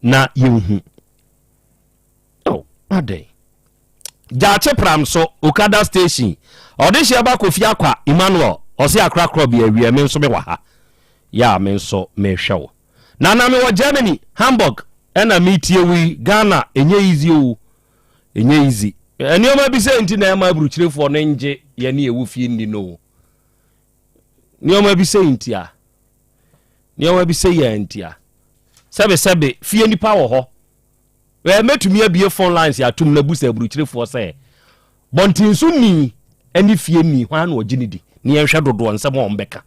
na yɛnhu. Oh, adɛn? Gyaakye pram so, Okada station. Ɔde hyeɛ ba Kofi Akwa, Emmanuel. Ɔse akra korɔ bi awie, me nso me wɔ ha. Ya, me nso mehwɛ wo. Nana me wɔ Germany, Hamburg, ɛna metie wo yi. Ghana, ɛnyɛ easy o. Ɛnyɛ easy. Nneɛma bi sɛ nti na ɛma aburukyirefoɔ no ngye yɛne ɛwɔ fie nni no o. Nneɛma bi sɛ nti a. Nneɛma bi sɛ yɛ nti a. Sɛbesɛbe, fie nipa wɔ hɔ. Ɛ, mɛtumi abue phone lines atom na abusa aburukyirefoɔ sɛ, bɔnten so ni ne fie ni, hwan na ɔgye ne di? Ne yɛnhwɛ dodoɔ nsɛm a wɔbɛka.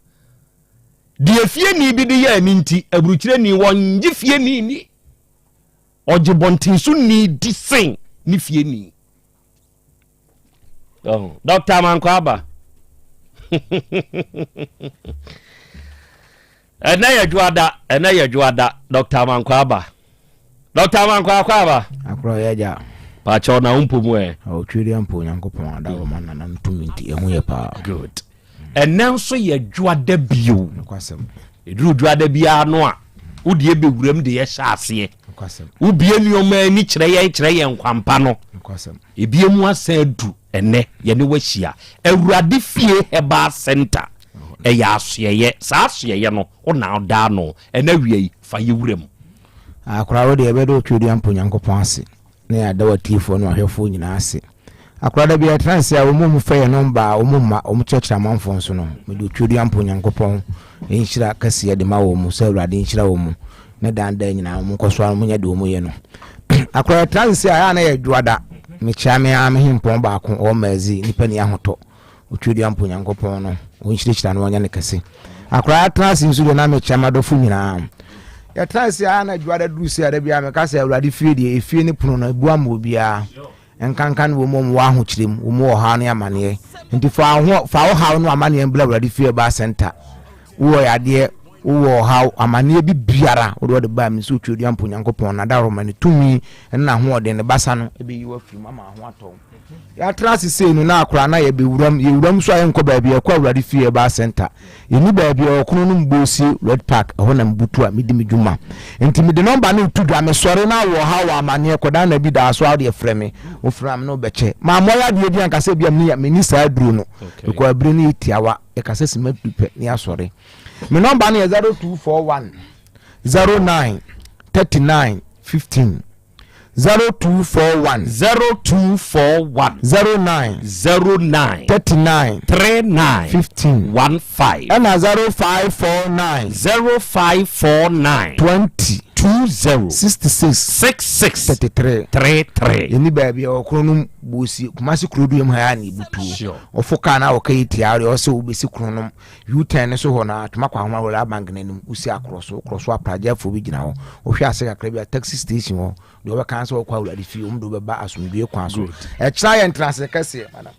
Deɛ fie ni bi de yɛ ani nti, aburukyireni wɔngye fie ni ni. Ɔgye bɔnten so ni di sen ne fie ni. Dɔkta Amankwa aba. Ɛnɛ yɛ dwoada, ɛnɛ yɛ dwoada, Dɔkta Amankwa aba. Dɔkta Amankwa akɔ aba. Akorɔ yɛ gya. Paakyɛw na wo mpo mu ɛ. Ɔtwe deɛ mpo Onyankopɔn ada wɔ ma nana no tumi nti ɛho yɛ paa. Good. Ɛnɛ nso yɛ dwoada bio. Nokwasɛm. Ɛduru dwoada biara no a, wode ɛbɛwuram de yɛhyɛ aseɛ. Wobie nneɛma ani kyerɛ yɛn kyerɛ yɛn nkwampa no. Ebie mu asan adu ɛnɛ yɛne wahyia. Awurade fie Herbal Center. Ɛyɛ asoɛyɛ. Saa asoɛyɛ no, wo na woda ano. Ɛnɛ awia yi, fa yɛ wura mu. Akora wo deɛ ɛbɛdɛ otwedeɛ mpo Nyankopɔn ase. na yɛada w'atiefoɔ ne w'ahwɛfoɔ nyinaa ase. Akora da bi yɛtena ase a wɔn a wɔfɛ yɛn nɔmba a wɔn mma wɔn kyerɛkyerɛ amanfoɔ nso no, mede Otweaduampo Onyankopɔn nhyira kɛseɛ de ma wɔn mu sɛ Awurade nhyira wɔn mu ne dan daa nyinaa wɔn nkɔ so ara wɔn nyɛ deɛ wɔn yɛ no. Akora yɛtena ase a ɛyɛ a na yɛ dwoada mekyia me ara me hempɔn baako ɔwɔ Mɛzi nipa ni ahotɔ. Otweaduampo Nyankopɔn no, ɔnhyirahyira no ɔnyɛ no kɛse. Akwadaa atena ase nso deɛ na mekyɛ m'adɔfo nyinaa. Yɛtena ase a na adwuada duru sɛ ada biara meka sɛ Awurade fie deɛ efie ne pono no ebu ama obiara. Nkanka ne wɔn a wɔwɔ ahokyerɛ mu, wɔn wɔ ɔhaw ne amaneɛ. Nti fa wo ho fa wo haw no amaneɛ bra Awurade fie ɛbaa center. Wowɔ yadeɛ, wowɔ ɔhaw, amaneɛ bi biara wode wɔde baa me sɛ Otweaduampo Nyankopɔn no adaworoma ne tumi ne n'ahoɔden ne basa no ɛbɛyi wo afiri mu ama ho atɔ wo. Yɛatra ase sei no na akora na yɛbɛwuram, yɛwuram nso a yɛnkɔ baabi, yɛkɔ Awurade fie Herbal Center. Yɛnni baabi a ɔkono no Mbosie Red Park, ɛhɔ na mebutu a medi me dwuma. Nti mede nɔmba no reto dwa, mesɔre na wɔ ɔhaw wɔ amaneɛ, kɔdaa na bi daa so a wodeɛ frɛ me, wofrɛ a me ne wo bɛkyɛ. Mammɔ yadeɛ bi anka sɛ ebia menni saa aduro no, because abire no yɛ tiawa, yɛkasa sima du pɛ na yɛasɔre. Me nɔmba no yɛ 0241 09 39 15. 0241. 0241. 09. 09. 39. 39. 15. 15. Ɛna 0549. 0549. 20. 20. 66. 66. 33. 33. Yɛni baabi a ɔkoro no bosi Kumasi kuro dua mu ha na ebutuo. Sure. Ɔfo kaa na ɔka yi tia deɛ ɔsɛ wobɛsi kuro nom U-turn no so hɔ no atoma kɔ ahoma wɔ bank no anim wosi akorɔ so korɔ so apragyafoɔ bi gyina hɔ wohwɛ ase kakra bi a taxi station hɔ deɛ wɔbɛka sɛ wɔkɔ awurade fie wɔn de wɔbɛba asomdwoe kwan so ɛkyerɛ yɛ ntenase kɛseɛ madam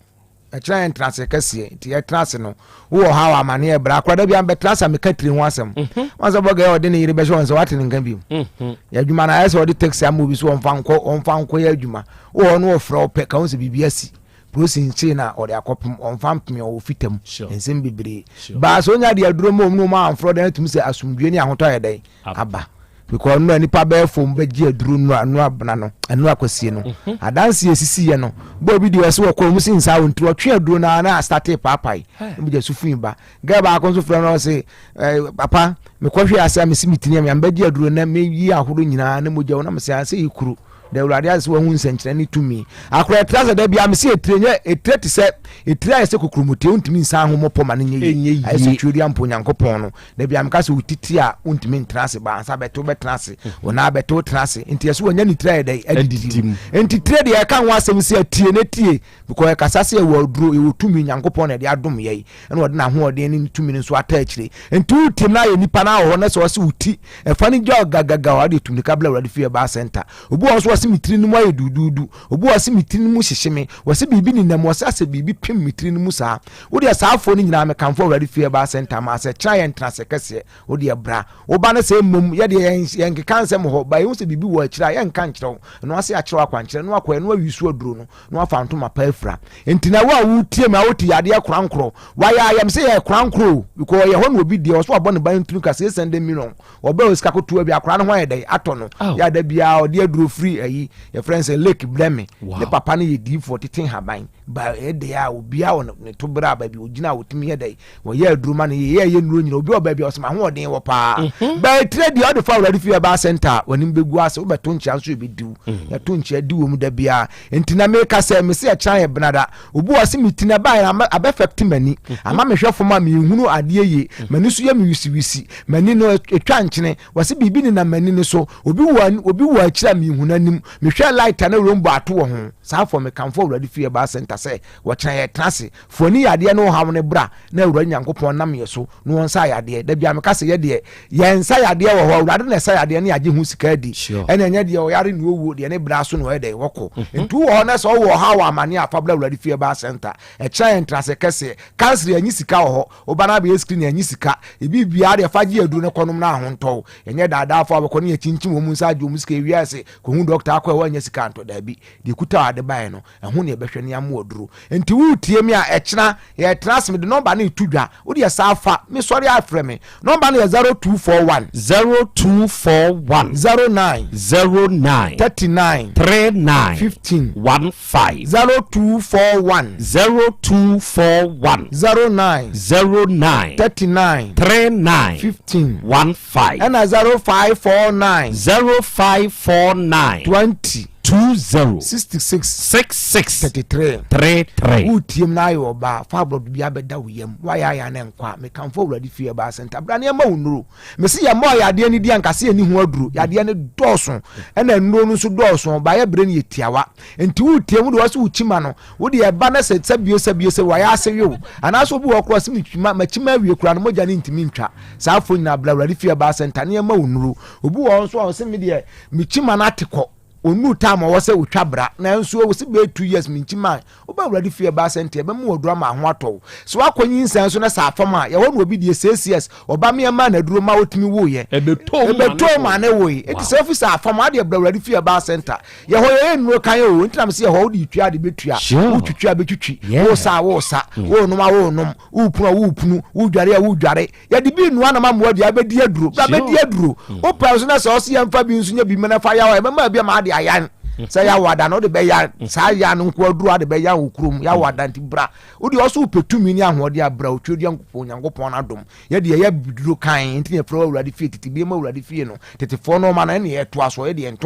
ɛkyerɛ yɛ ntenase kɛseɛ nti yɛtena ase no wowɔ ha wɔ amaneɛ ɛbrɛ akora da bi ambɛtena ase a meka tiri ho asɛm mhm. wɔn sɛ bɔgɛ ɔde ne yere bɛhyɛ wɔn sɛ wate ne nka bio mhm. yɛ adwuma no ayɛ sɛ ɔde taxi ama obi so wɔmfa nkɔ wɔmfa nkɔ yɛ adwuma wowɔ no wɔfrɛ wo pɛ ka ho sɛ biribi asi. Polisi nkyee no a ɔde akɔpem ɔmfa mpeme ɔwɔ fitam nsɛm bebree baa sɛ onya de aduro ma ɔmu no ɔmu amforɔ dɛn atumi sɛ asomdwe ne ahotɔ ayɛ dɛn aba because nnura nipa bɛyɛ fam bɛgye aduro nnura nnura bena no nnura kwasie no mhm. adansi esisi yɛ no bɔɔ bi deɛ ɔsɛ wɔkɔ ɔmu si nsa wɔn ti ɔtwe aduro na na asate paapae ɛmu gya sufu yi ba gɛɛ baako nso fira no ɔsɛ ɛɛ papa mekɔhwe ase a mesi mi tiri mi ambɛgye aduro na meyi ahorow nyinaa na mogya wɔn na mesɛ ase yi kuru Da Awurade ase sɛ wahu nsɛnkyerɛnne ne tumi. Akora ɛtra sɛ da biara mese etire nyɛ etire te sɛ etire ayɛ sɛ kokuromoti wontumi nsan ho mmɔpɔ ma no nyɛ yie. Ayɛ sɛ tuodua mpo Onyankopɔn no. Da biara meka sɛ wo titi a wontumi ntena ase baansa bɛte wobɛtena ase wo nan bɛte wotena ase nti ɛsɛ wɔnya ne tire ayɛ dɛ adidi mu. Nti tire deɛ ɛka ho asɛm sɛ atie na tie because ɛkasa sɛ ɛwɔ aduro ɛwɔ tumi Nyankopɔn na ɛde adom yɛn ɛna ɔde n'ahoɔden ne ne tumi no nso ata akyire nti wotim na ayɛ nipa na wɔ hɔ na sɛ ɔse wo ti ɛfa no gya gagaga ɔde etum nika bla awurade fie ɛbaa center obi wɔ nso ɔse me tiri no mu ayɛ duduudu obi wɔ ɔse me tiri no mu hyehye me wɔse biribi nenam wɔse asɛ biribi pem me tiri no mu saa wodeɛ saa afoɔ no nyinaa mekamfo awurade fie ɛbaa center ma sɛ kyena yɛ ntenase kɛseɛ wodeɛ bra woba no sɛ mmom yɛdeɛ yɛnkeka nsɛm hɔ ba yɛhu sɛ biribi wɔ akyire a yɛnka nkyerɛ wo ɛno ase akyerɛ wo akwankyerɛ no akɔ ɛno awi so aduro no na wafa ntoma pa afira nti na wo a wotie me a wote yadeɛ korankorɔ wayɛ ayam sɛ yɛ korankorɔ o because ɔyɛ hɔ na obi deɛ ɔso abɔ ne ba ntunu ka sɛ sɛnde million ɔbɛ osika kotoa bi akora no ho ayɛ dɛ atɔ no yɛ ada biara ɔde aduro firi ayi yɛfrɛ no sɛ lake brɛ me ne papa no yɛ diifoɔ tete nhaban ba ɛde a obiara wɔ ne to berɛ a baabi ogyina a ɔtumi yɛ dɛ wɔyɛ aduro ma no yɛ yɛ nnuro nyina obi wɔ baabi a ɔsɛ mahoɔden wɔ paa mhm. bɛɛ tire deɛ ɔde fa awurade fie ɛbaa sɛnta a w'anim bɛgu ase wobɛto nkyea nso yɛbɛdiw mhm. yɛto nkyea di wɔ mu da biara nti na meka sɛ mese ɛkyena yɛ benada obi wɔ se meti na ɛbaa abɛfɛkte m'ani mhm. ama mehwɛ fam a menhunu adeɛ yie m'ani so yɛ me wisiwisi m'ani no ɛtwa nkyene wɔse biribi nenam m'ani no so obi wɔ obi wɔ akyiri a menhunu anim mehwɛ light a na rainbow ato wɔ ho saa fɔ mekamfo awurade fie ɛbaa sɛnta sɛ wɔkyena yɛtena ase Fo ani yadeɛ ne ɔhaw no bra na Awurade Nyankopɔn nam yɛ so na wɔnsa yadeɛ. Da biara meka sɛ yɛ deɛ yɛnsa yadeɛ wɔ hɔ, Awurade na ɛsa yadeɛ na yɛagye ho sika adi. Ɛna ɛnyɛ deɛ ɔyare na ɔwuo, deɛ ne bra so na ɔyɛ dɛn wɔkɔ. Mhm. Nti wowɔ hɔ na sɛ ɔwɔ ɔhaw wɔ amane a fa bra Awurade fie ba center. Ɛkyerɛ yɛn ntenase kɛseɛ. Kansere yɛnye sika wɔ hɔ, woba no abɛyɛ screen yɛnye sika. Ebi biara deɛ fa gye aduro no kɔnom na ahontɔ wo. Ɛnyɛ daadaafo a wɔkɔ ne yɛkyinkyim wɔn nsa agye wɔn sika ewia ase kɔhu dɔkta akɔ ɛhɔ anyɛ sika antɔ daabi. Deɛ kuta a ade baeɛ no Ɛho na yɛbɛhwɛ na yɛama waduro. Nti woretie me a, ɛkyena yɛretena ase, mede nɔmba no reto dwa. Wo deɛ saa fa, mesɔre a frɛ me. Nɔmba no yɛ 0241. 0241. 09. 09. 39. 39. 15. 15. 0241. 0241. 09. 09. 39. 39. 15. 15. Ɛna 0549. 0549. 20. 20. 66. 66. 33. 33. Woretie mu na ayɛ ɔbaa, fibroid bi abɛda wo yam, woayɛ ayɛ a na ɛnkɔ a, mekamfo Awurade fie ɛbaa sɛnta, bra na yɛmma wo nnuro. Mese yɛmmɔɔ yadeɛ no di anka sɛ yɛnni ho aduro. Yadeɛ no dɔɔso, ɛna nnuro no nso dɔɔso, baeɛ berɛ no yɛ tiawa. Nti woretie mu deɛ wɔse wo kyima no, wo deɛ ɛba na sɛ sɛbio sɛbio sɛ wayɛ ase wew, anaasɛ obi wɔ hɔ koraa ɔse mekyima, makyima awie koraa no mogya no ntumi ntwa. Saa afoɔ nyinaa bra Awurade fie ɛbaa sɛnta na yɛmma wo nnuro. Obi wɔ hɔ nso a ɔse me deɛ mekyima no ate kɔ. Onnuu time a ɔwɔ sɛ otwa bra, nanso ɛwɔ sɛ bɛyɛ 2 years menkyi man. Woba Awurade fie ɛbaa sɛ nti ɛbɛma waduru ama ho atɔ wo. Sɛ woakɔ nyinsɛn nso na sɛ afam a, yɛhɔ na obi deɛ 6 years, ɔba me ɛmaa no aduro ma ɔtumi woeɛ. Ɛbɛtoo ma ne woe. Enti sɛ wofi sɛ afam a, adeɛ bra Awurade fie ɛbaa center. Yɛhɔ yɛyɛ nnuro kan o, nti na mese yɛhɔ wode tua de bɛtua, wotwitwi a bɛtwitwi, wosa a wosa, wonom a wonom, wopunu a wopunu, wodware a wodware. Yɛde bi nnoa nam amoa dua bɛdi aduro. Bra bɛdi aduro. Mm. Wopɛ nso na sɛ ɔse yɛmfa bi nso nyɛ bi mena fa yaw a yɛbɛma bi ama ade ayan. Mm. Sɛ yaw ada no wode bɛyan. Mm. Saa yan no nko aduro ade bɛyan wɔ kurom. Yaw ada nti bra. Wode ɔso wopɛ tumi ne ahoɔden a bra otwa dua Nyankopɔn Nyankopɔn adom. Yɛde yɛyɛ duro kan nti na yɛfrɛ wɔ Awurade fie tete bi ma Awurade fie no. Tetefoɔ no ɔma no ɛne yɛtoa so yɛde yɛn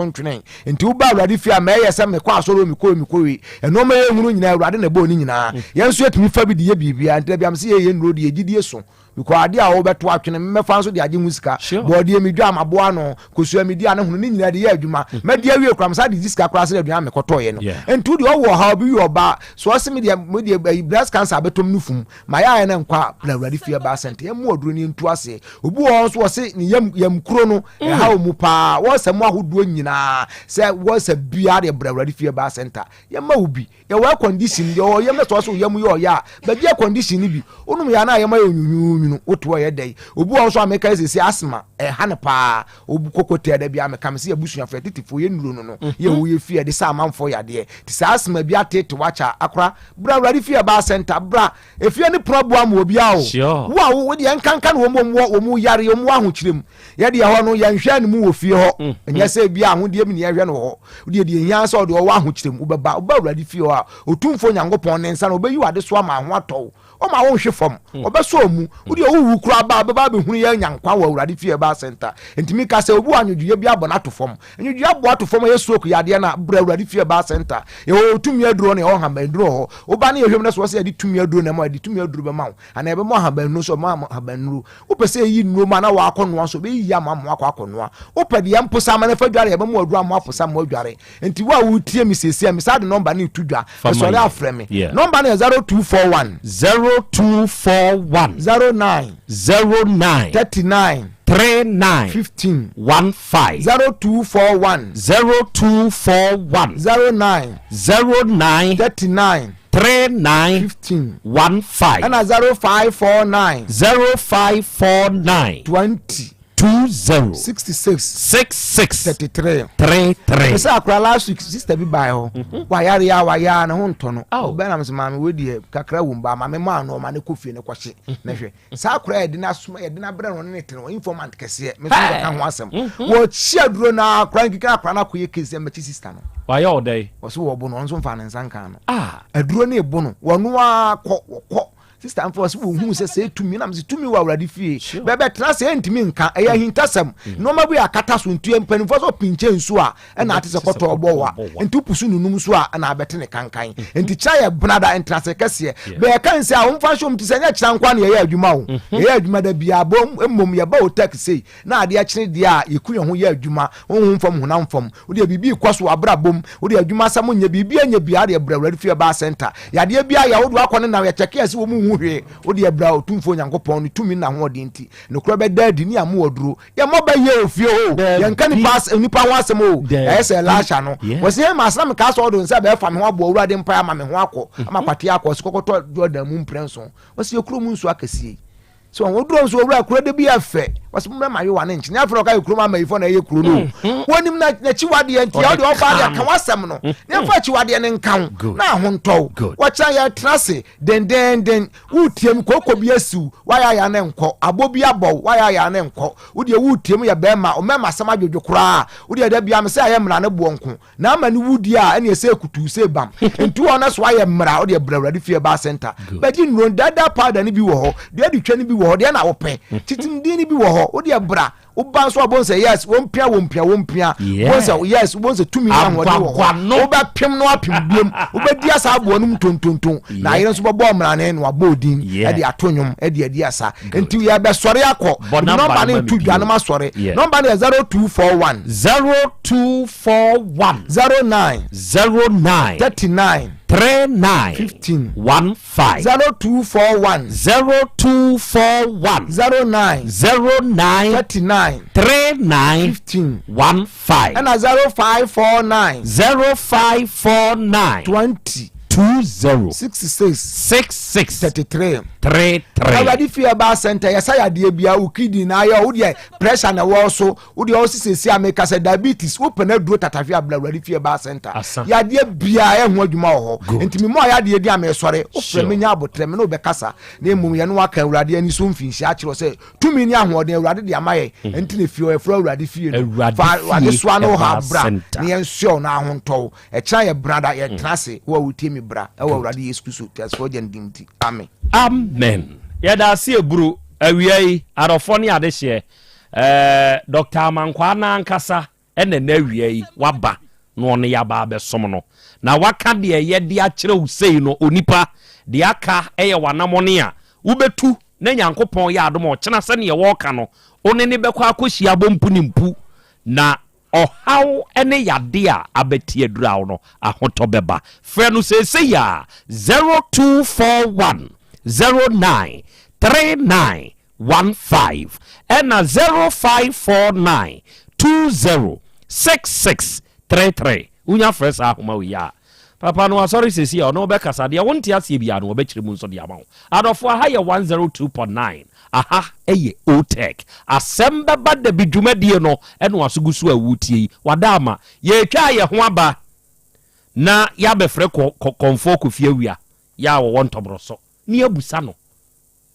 Nti woba Awurade fie a mɛyɛ sɛ mekɔ asɔre o mekɔ mekɔ wei. Ɛnɔɔma yɛ hunu nyinaa Awurade na ɛbɔɔ ne nyinaa. Yɛn nso yɛtumi fa bi de yɛ biribiara. Nti da bi a mese yɛyɛ nnuro de yɛ gyidie so. Because adeɛ a wobɛto atwene mɛfa nso de agye ho sika. Bɔɔdeɛ medwa maboa ano, kosua medi ano hono ne nyinaa de yɛ adwuma. Mm. Madi awie koraa mesa de di sika koraa sɛ aduane mekɔtɔeɛ no. Nti wo deɛ ɔwɔ ɔhaw bi yɛ ɔbaa so ɔse me deɛ me deɛ eh, breast cancer abɛtɔm no fum. Ma yɛ ayɛ no nkɔ a bra Awurade fie baa sɛnte yɛn mu aduro ne ntu aseɛ. Obi wɔ hɔ nso ɔse ne yam yam kuro no mm. ɛha mu paa. Wɔsɛ mu ahodoɔ nyinaa sɛ wɔsɛ biara deɛ bra Awurade fie baa sɛnta yɛma wo bi. Yɛwɔ air condition, deɛ ɔwɔ yam na sɛ ɔsɛ yam yɛ ɔyɛ a, bɛgye air condition no bi. Wonom yɛ a na yam ayɛ nwunwunwu. nwunu, wote hɔ yɛ dɛ. Obi wɔ hɔ nso a meka sɛ sɛ asthma ɛha no paa, obi koko tɛ da bi a meka me sɛ abusuafo atitifo yɛ nnuro no no yɛ wo yɛ fie de sɛ amanfoɔ yadeɛ. Te sɛ asthma bi atete wakyɛ akora, bra Awurade fie baa center, bra efie ne pono aboa ma obiara o. Wo a wo deɛ nkanka na wɔn wɔ wɔn yare, wɔn wɔ ahokyerɛ mu. Yɛ deɛ hɔ no yɛnhwɛ anim wɔ fie hɔ. Ɛnyɛ sɛ ebi ahodeɛ bi na yɛhwɛ no wɔ hɔ. Deɛ deɛ hia sɛ ɔde ɔwɔ ahokyerɛ mu wobɛba, woba Awurade fie hɔ a, Otumfoɔ Nyankopɔn ne nsa na ɔbɛyi w'adesoa ama ho atɔ wo. Ɔma wo nhwe fam, ɔbɛsɔ mu. Wo deɛ wowu koraa ba a, wobɛba abɛhunu yɛn anya nkwa wɔ Awurade fie ɛbaa center. Enti meka sɛ obi wɔ anwodwoeɛ bi abɔ no ato fam. Anwodwoeɛ abɔ ato fam ɛyɛ stroke yadeɛ no a, bra Awurade fie ɛbaa center. Yɛwɔ tumi aduro na yɛwɔ nhaban aduro wɔ hɔ. Woba ne yɛhwɛ mu na sɛ wɔ sɛ yɛde tumi aduro na ɛma wo a, yɛde tumi aduro bɛma wo. Anaa yɛbɛma wo ahaban nnuro nso, yɛbɛma wo ahaban nnuro. Wopɛ sɛ yɛyi nnuro ma na woakɔnoa nso, yɛbɛyiyi ama ama woakɔ akɔnoa. Wopɛ deɛ mposa ama no fa dware a, yɛbɛma wo aduro ama woaposa ama woadware. Nti wo a woretie me seesei a, mesan de nɔmba no reto dwa. Mesɔre a frɛ me. Nɔmba no yɛ 0241. 0241. 09. 09. 39. 39. 15. 15. 0241. 0241. 09. 09. 39. 39. 15. 15. Ɛna 0549. 0549. 20. 20. 66. 66. 33. 33. Mesɛ akora last week sister bi baa hɔ. Wayare a wayare ne ho ntɔ no. Ɔbɛn na mesɛ maame wei deɛ kakra wɔ mu ba maame maa no ɔma ne kɔ fie ne kɔhye na hwɛ. Saa akora yɛde no asoma yɛde no abrɛ no ɔne ne tene informant kɛseɛ me nso mekɔka ho asɛm. Wɔkyi aduro no akora nkeka akora no akɔyɛ case sɛ mɛkyi sister no. Wayɛ ɔdɛn? Wɔso wɔbo no ɔno nso mfa ne nsa nka no. Aduro no ebo no wɔno ara kɔ wɔkɔ Sista mfa ɔsɛ wɔhunu sɛ sɛ tumi nam sɛ tumi wɔ awurade fie bɛbɛtena sɛ ɛntumi nka ɛyɛ ahintasɛm nneɛma bi akata so nti mpanimfoɔ sɛ ɔpinkyɛ nsuo a ɛna ate sɛ kɔtɔ ɔbɔ wa nti wopu so nunum so a ɛna abɛte ne kankan nti kyerɛ yɛ benada ntenase kɛseɛ bɛyɛka nsɛ a wɔmfa nhyɛ wɔn ti sɛ ɛnyɛ kyerɛ nkoa na yɛyɛ adwuma o yɛyɛ adwuma da biara bɔ mmom yɛba otak sei na adeɛ kyene deɛ a yɛku yɛn ho yɛ adwuma honhom fam honam fam Wodeɛ biribi rekɔ so wɔ abrabɔ mu, wodeɛ adwuma asɛm nyɛ, biribi nyɛ biara deɛ bra Awurade fie baa center. Yadeɛ biara yɛ wodeɛ wakɔ ne nam yɛkyɛke ɛse wɔn nhu hwee, wodeɛ bra Otumfoɔ Nyankopɔn ne tumi ne n'ahoɔden nti. Nokorɛ bɛda adi ne yɛama wo aduro. Yɛmmɔ bɛ yie wɔ fie hɔ o, yɛnka nipa asɛm nipa ho asɛm o, yɛayɛ sɛ Elisha no. Wɔse hɛn maa na mekaa sɛ ɔde nsa bɛɛfa me ho abɔ Awurade mpaeɛ ama me ho akɔ, ama kwatee akɔ, ɔse kɔkɔtɔ Jordan mu mprɛnson. Ɔse yɛ kurom nsuo akɛseɛ yi. So wɔn duro nso owura kuro de bi yɛ fɛ wɔsi mo mɛma ayewa ne nkyɛn afei ɔka yɛ kurom amayifo na ɛyɛ kuro no mm-hmm. wɔnim na n'akyiwadeɛ nti ɔde ɔba deɛ ka wasɛm no mm-hmm. ne nfa akyiwadeɛ ne nka ho na ahontɔw wɔkyerɛ yɛ tena ase dendenden wotiem koko bi asiw wayɛ ayɛ ne nkɔ abɔ bi abɔw wayɛ ayɛ ne nkɔ wodeɛ wotiem yɛ bɛrima ɔmɛma asɛm adwodwo koraa wodeɛ dɛ bia me sɛ ayɛ mmara ne boɔ nko Na ama ne wu deɛ a, ɛneɛ sɛ kutuu sɛ bam. Nti wɔn na so ayɛ mmara, wodeɛ brɛ Awurade fie ba center. Bɛgye nnuro, daadaa powder no bi wɔ hɔ, deɛ adi twa no bi wɔ hɔ, deɛ na wopɛ. Titimdin no bi wɔ hɔ, wodeɛ bra. Woba nso a wobɛhu sɛ yes, wɔmpia, wɔmpia, wɔmpia. Wobɛhu sɛ yes, wobɛhu sɛ tumi ne ahoɔden wɔ hɔ. Wobɛpem no apem biom, wobɛdi asa aboɔ no mu tontonton. Na ayere nso bɛbɔ mmrane na wabɔ odin de ato nnwom de adi asa. Nti yɛbɛsɔre akɔ. Nɔmba no nto dwa no masɔre. Nɔmba no yɛ 0241. 0241. 09. 09. 39. 39. 15. 15. 0241. 0241. 09. 09. 39. 39. 15. 15. Ɛna 0549. 0549. 20. 20. 66. 66. 33. 33. Awurade fie ɛbaa center yɛsa yadeɛ bia wo kidney na ayɛ wo deɛ pressure na ɛwɔ so Wo deɛ ɔsi sɛsi a meka sɛ diabetes wo pɛ na aduro tatahwe abla awurade fie baa center. Yadeɛ biara ɛho adwuma wɔ hɔ. Nti me mu a yadeɛ di a mesɔre wo frɛ me nya abotrɛ me ne wo bɛkasa na mmom yɛne wo aka awurade ani so mfinhyia akyerɛ sɛ tumi ne ahoɔden awurade de ama yɛn nti na fie hɔ yɛfrɛ awurade fie no. Fa adesoa ne wo haw bra na yɛnsoɛ wo na ahontɔ wo. Ɛkyena yɛ brada yɛtena ase wo a wotie me bra ɛwɔ awurade Yesu Kristo teasefoɔ agya no din nti. Amen. Amen. Yɛda ase aburo awia yi adɔfoɔ ne adehyeɛ. Eh, Doctor Amankwaa no ankasa na ɛnɛ awia yi waba na ɔne yɛaba abɛsom no. Na waka deɛ yɛde akyerɛ wo sei no, onipa, deɛ aka yɛ w'anamɔne a wobɛtu na Nyankopɔn yɛ adom a ɔkyena sɛdeɛ wɔreka no, wo ne no bɛkɔ akɔhyia abɔ mpu ne mpu na ɔhaw ne yadeɛ a abɛte adura wo no, ahotɔ bɛba. Frɛ no seesei ara, 0241 09 39 15 ɛna 0549 20 66 33. Wonya frɛ saa ahoma wei a, Papa no wasɔre seesei a ɔne wo bɛkasa, deɛ wonte aseɛ biara no ɔbɛkyerɛ mu nso de ama wo. Adɔfoɔ, aha yɛ 102.9, aha yɛ OTEC. Asɛm bɛba da bi dwumadie no ɛna waso gu so a woretie yi. Wada ama. Yɛretwa yɛn ho aba na yɛabɛfrɛ kɔ kɔ Kɔmfoɔ Kofi Awia yɛ a wɔwɔ Ntɔborɔsɔ na yɛabusa no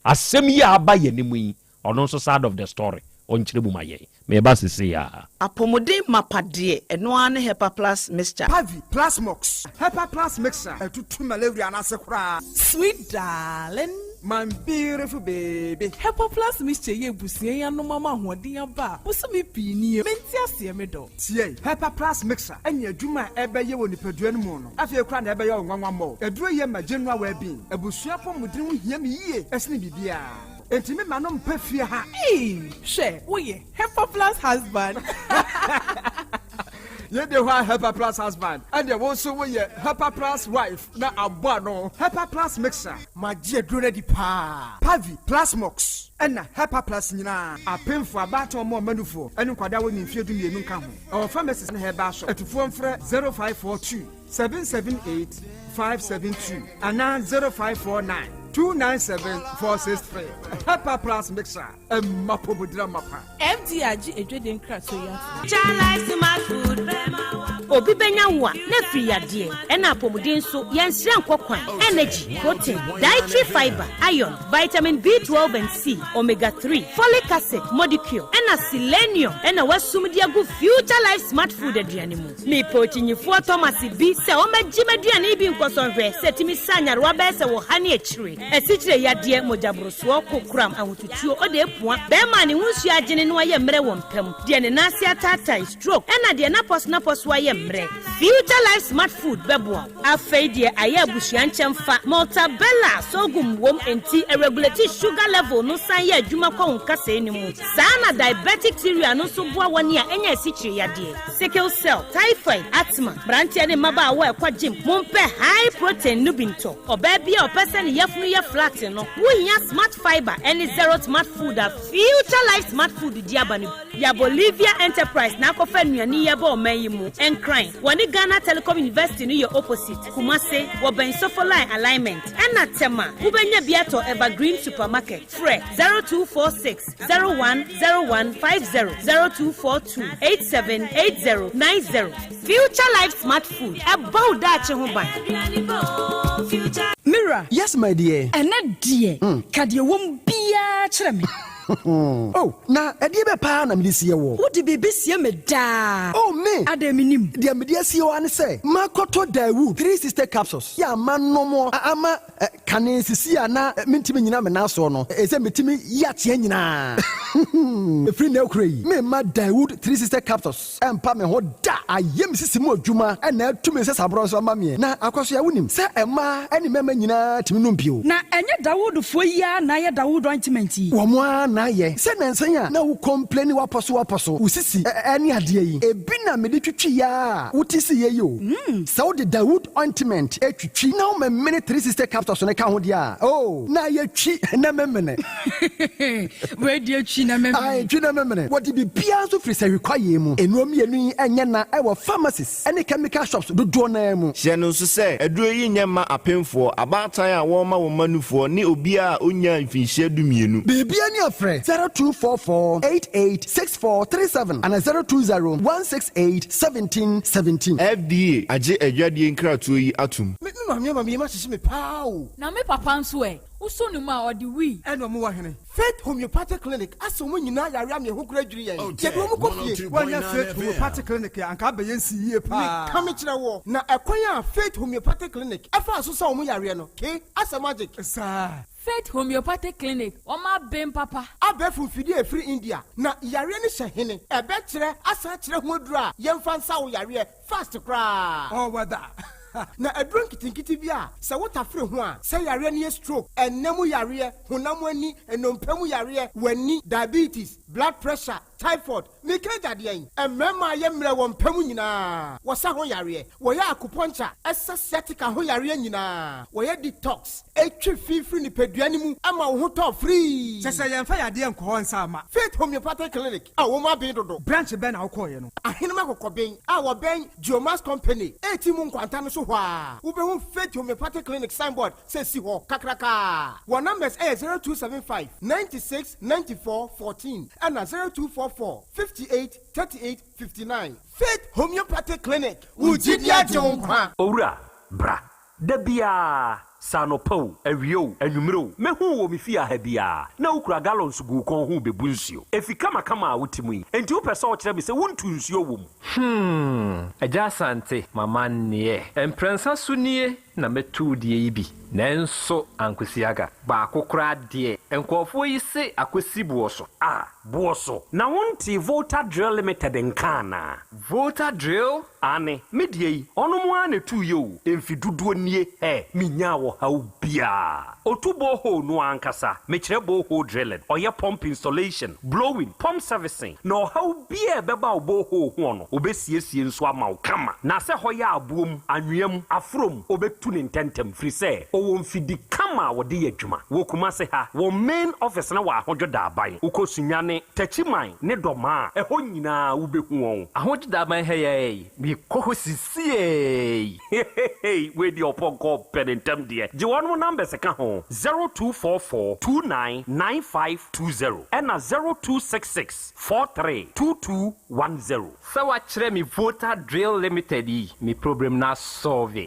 asɛm yi a aba yɛn anim yi, ɔno nso side of the story ɔnkyerɛ mu ma yɛn. Mereba sesei ara. Apɔmuden mapa deɛ, ɛno ara ne Hepa Plus Mixture. Pavi, Plasmox, Hepa Plus Mixture, ɛtutu malaria no ase koraa. Sweet darling. My beautiful baby. Hepa Plus Mixture yi abusua yi anom ama ahoɔden aba a bosome pii nie. Mente aseɛ me dɔ. Tie! Hepa Plus Mixture ne adwuma a ɛbɛyɛ wɔ nipadua no mu no, afei koraa na ɛbɛyɛ wo nwanwa mmɔ. Aduro yi ma general well-being. Abusua apɔmuden ho hia me yie sene biribiara. Enti me ma no mpɛ fie ha. Eii hwɛ woyɛ Hepa Plus husband. Yei de hɔ a Hepa Plus husband, ɛnneɛ wo nso woyɛ Hepa Plus wife na abɔ ano. Hepa Plus Mixture. Magye aduro no adi paa. Pavi, Plasmox, ɛna Hepa Plus nyinaa. Apemfoɔ, abaatan ɔmɔ ɔmanufoɔ, ɛne nkwadaa a wɔnni mfeɛ 12 nka ho. Ɛwɔ pharmacies ne herbal shop. Atufoɔ mfrɛ 0542 778 572 anaa 0549 297 463. Hepa Plus Mixture, ɛma apɔmuden amapa. FDA agye adwadie nkratoɔ yi atom. Obi bɛnya wo a, na afiri yadeɛ, ɛna apɔmuden nso, yɛnsrɛ nkɔ kwan. Energy, protein, dietary fiber, iron, vitamin B12 and C, omega 3, folic acid, modicure, ɛna selenium ɛna wasum de agu Future Life Smart Food aduane mu. Mepɛ okyinyifoɔ Thomas bi sɛ ɔmmɛgye m'aduane yi bi nkɔsɔ nhwɛ sɛ ɛtumi sa nyarewa bɛyɛ sɛ wɔ ha ne akyire. Asikyire yadeɛ, mogyaborosoɔ, kokoram, ahotutuo, ɔde apua, bɛrima a ne ho nsuo agyene na wayɛ mmerɛ wɔ mpa mu, deɛ ne nan ase ataatae, stroke, ɛna deɛ n'apɔso ayɛ mmerɛ. Future Life Smart Food bɛboa wo. Afei deɛ ayɛ abusua nkyɛmfa, Maltabella sorghum wom nti ɛregulate sugar level no san yɛ adwuma kɔ wo nkasɛɛ no mu. Saa na diabetic cereal no nso boa wɔn a ɛnya asikyire yadeɛ, sickle cell, typhoid, asthma, mmeranteɛ ne mmabaawa a ɛkɔ gym, mompɛ high protein no bi ntɔ. Ɔbaa bi a ɔpɛ sɛ ne yafunu yɛ flat no, wohia Smart Fiber ne Zero Smart Food a Future Life Smart Food di aba no bi. Ya Bolivia Enterprise na akɔfa nnuane yi aba ɔman yi mu. Nkran, wɔne Ghana Telecom University no yɛ opposite. Kumase, wɔbɛn Sofoline Alignment. Ɛna Tema, wobɛnya bi atɔ Evergreen Supermarket. Frɛ 0246 010150, 0242 878090. Future Life Smart Food, ɛbɔ wo daakye ho ban. Mira. Yes my dear. Ɛnɛ deɛ, ka deɛ ɛwɔ mu biara kyerɛ me. Oh, na ɛdeɛ bɛ paa na mede sie wɔ? Wode biribi sie me daa. Oh, me! Adɛn menim? Deɛ mede asie hɔ ara ne sɛ, makɔtɔ Daewoo 360 capsules yɛ a manom ama kane sisi a na mentumi nnyina me nan soɔ no, ɛsɛ metumi yi ateɛ nyinaa. Ɛfiri nnɛ rekora yi, meremma Daewoo 360 capsules ɛmpa me ho da. Ayɛ me sisi mu adwuma na atu me nsasaborɔ nso ama meɛ. Na Akwasoa, wonim sɛ mmaa ne mmarima nyinaa tumi nom bio? Na ɛnyɛ Dawoodfoɔ yi ara na ayɛ Dawood ointment yi? Wɔn ara na ayɛ. Sɛ nnansa yi a na wo complaini w'apɔ so w'apɔ so, wo sisi ne adeɛ yi, ebi na mede twitwi a wote siiɛ yi o. Sɛ wode Dawood ointment twitwi na womemene 360 capsules no ka ho deɛ a, oh, na ayɛ twi na memene. Wei deɛ twi na memene. Ae, twi na memene. Wɔde biribiara nso firi sahwi kwaeɛ mu. Nnuro mmienu yi nyɛ na ɛwɔ pharmacies ne chemical shops dodoɔ no ara mu. Hyɛ no nso sɛ, aduro yi nyɛ mma apemfoɔ, abaatan a wɔrema wɔn mma nufoɔ, ne obiara a ɔnnyaa mfinhyia 12. Biribiara ni a frɛ 0244 88 64 37 anaa 020 168 17 17. FDA agye adwadie nkratoɔ yi atom. Me maame ama me yam ahyehye me paa o. Na me papa nso ɛ? Wosɔ ne mu a, ɔde wii. Ɛna ɔmo wɔ hene? Faith Homeopathic Clinic asɛ ɔmo nyinaa yare ama ɛho kora dwiri yɛn. Yɛde ɔmo kɔ fie. Woanyɛ Faith Homeopathic Clinic a anka abɛyɛ nsi yie paa. Meka me kyerɛ woɔ. Na ɛkwan a Faith Homeopathic Clinic ɛfaa so sa ɔmo yareɛ no, ke asɛ magic. Saa. Faith Homeopathic Clinic, wɔn aben papa. Abɛɛfo mfidie a ɛfiri India. Na yareɛ no hyɛ hene? Ɛbɛkyerɛ asan akyerɛ ho aduro a yɛmfa nsa wo yareɛ fast koraa. All weather. Na aduro nketenkete bi a sɛ wotafere ho a, sɛ yareɛ no yɛ stroke, ɛnna mu yareɛ, honam ani, nnompe mu yareɛ, w'ani, diabetes, blood pressure, Typhoid, Meka agya deɛn? Mmarima a yɛ mmerɛ wɔ mpa mu nyinaa, wɔsa ho yareɛ. Wɔyɛ akupɔnkya, ɛsa sciatica ho yareɛ nyinaa. Wɔyɛ detox, ɛtwe fi firi nipadua no mu ma wo ho tɔ firii. Kyɛ sɛ yɛmfa yadeɛ nkɔ hɔ nsa mma. Faith Homeopathic Clinic a wɔn aben dodo. Branch bɛn na wokɔeɛ no? Ahenem Akokɔben a wɔbɛn Geomax Company ɛreti mu nkwanta no so hɔ ara, wobɛhu Faith Homeopathic Clinic signboard sɛ si hɔ kakrakaa. Wɔn numbers yɛ 0275 96 94 14 ɛna 0244 58 38 59. Faith Homeopathic Clinic, wo gyidi agye wo nkwa. Owura, bra. Da biara, sɛ anɔpa o, awia o, anwummere o, mɛhu wo wɔ me fie ha biara, na wokura gallons gu wo kɔn ho rebebu nsuo. Efi kamakama a wote mu yi, enti wopɛ sɛ wokyerɛ me sɛ wontu nsuo wɔ mu? Hmm, Agya Asante, m'amanneɛ. Mprɛnsa so nie na mɛtu wo deɛ yi bi, nanso ankosi aga. Baako koraa deɛ, nkurɔfoɔ yi se akɔsi boɔ so. Ah, boɔ so? Na wontee Volta Drill Limited nka anaa? Volta Drill? Aane, me deɛ yi, ɔnom ara na ɛtuiɛ o, mfe dodoɔ nie, hɛ, menyaa ɔhaw biara. Ɔtu borehole no ara ankasa, mekyerɛ borehole drilling, ɔyɛ pump installation, blowing, pump servicing, na ɔhaw biara a ɛbɛba wo borehole hoɔ no, ɔbɛsiesie nso ama wo kama. Na sɛ hɔ yɛ aboɔ mu, anwea mu, aforɔ mu, ɔbɛtu no ntɛntɛm, firi sɛ ɔwɔ mfidi kama a wɔde yɛ adwuma. Wɔ Kumase ha, wɔn main office no wɔ Ahodwo Daaban. Wokɔ Sunyani, Techiman ne Dɔmaa a, ɛhɔ nyinaa wobɛhu wɔn. Ahodwo Daaban ha yi ara yi, mekɔ hɔ sisiei. Heheheey wei deɛ ɔpɔnkɔ ɔpɛ ne ntɛm deɛ gye wɔnom numbers ka ho 0244 29 9520 ɛna 0266 43 2210. Sɛ wakyerɛ me Volta Drill Limited yi me problem no asɔlve.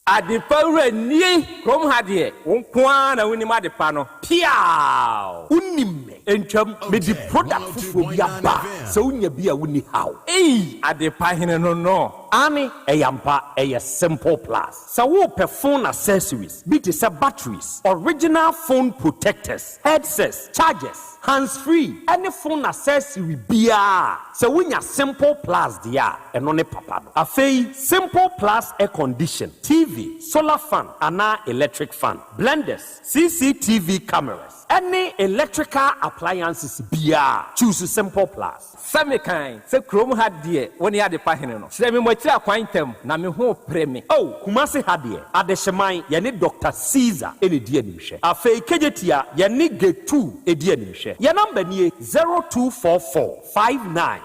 Adepa wura nie! Kurom ha deɛ, wo nko ara na wonim adepa no. Piaaww! Wonim me. Ntwam, mede product foforɔ bi aba a, sɛ wonya bi a wonni haw. Ei! Adepa hene no no. Aane, ɛyɛ ampa, ɛyɛ Simple Plus. Sɛ worepɛ phone accessories bi te sɛ batteries, original phone protectors, headsets, chargers, hands free ɛne phone accessory biara a, sɛ wonya Simple Plus deɛ a, ɛno ne papa no. Afei, Simple Plus air condition, TV, solar fan anaa electric fan, blenders, CCTV cameras, Ɛne electrical appliances biaa, choose Simple Plus. Sɛ me kan sɛ kurom ha deɛ wo ne adepa hene no. Kyerɛ me moakyiri akwan ntɛm na me ho repere me. Oh Kumasi ha deɛ Adehyeman yɛne Doctor Caesar na ɛdi animhwɛ. Afei Kejetia yɛne Getu di animhwɛ. Yɛn number nie, 0244 59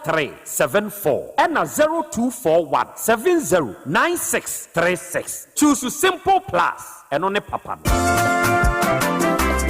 03 74 ɛna 0241 70 96 36. Choose Simple Plus. Ɛno ne papa no.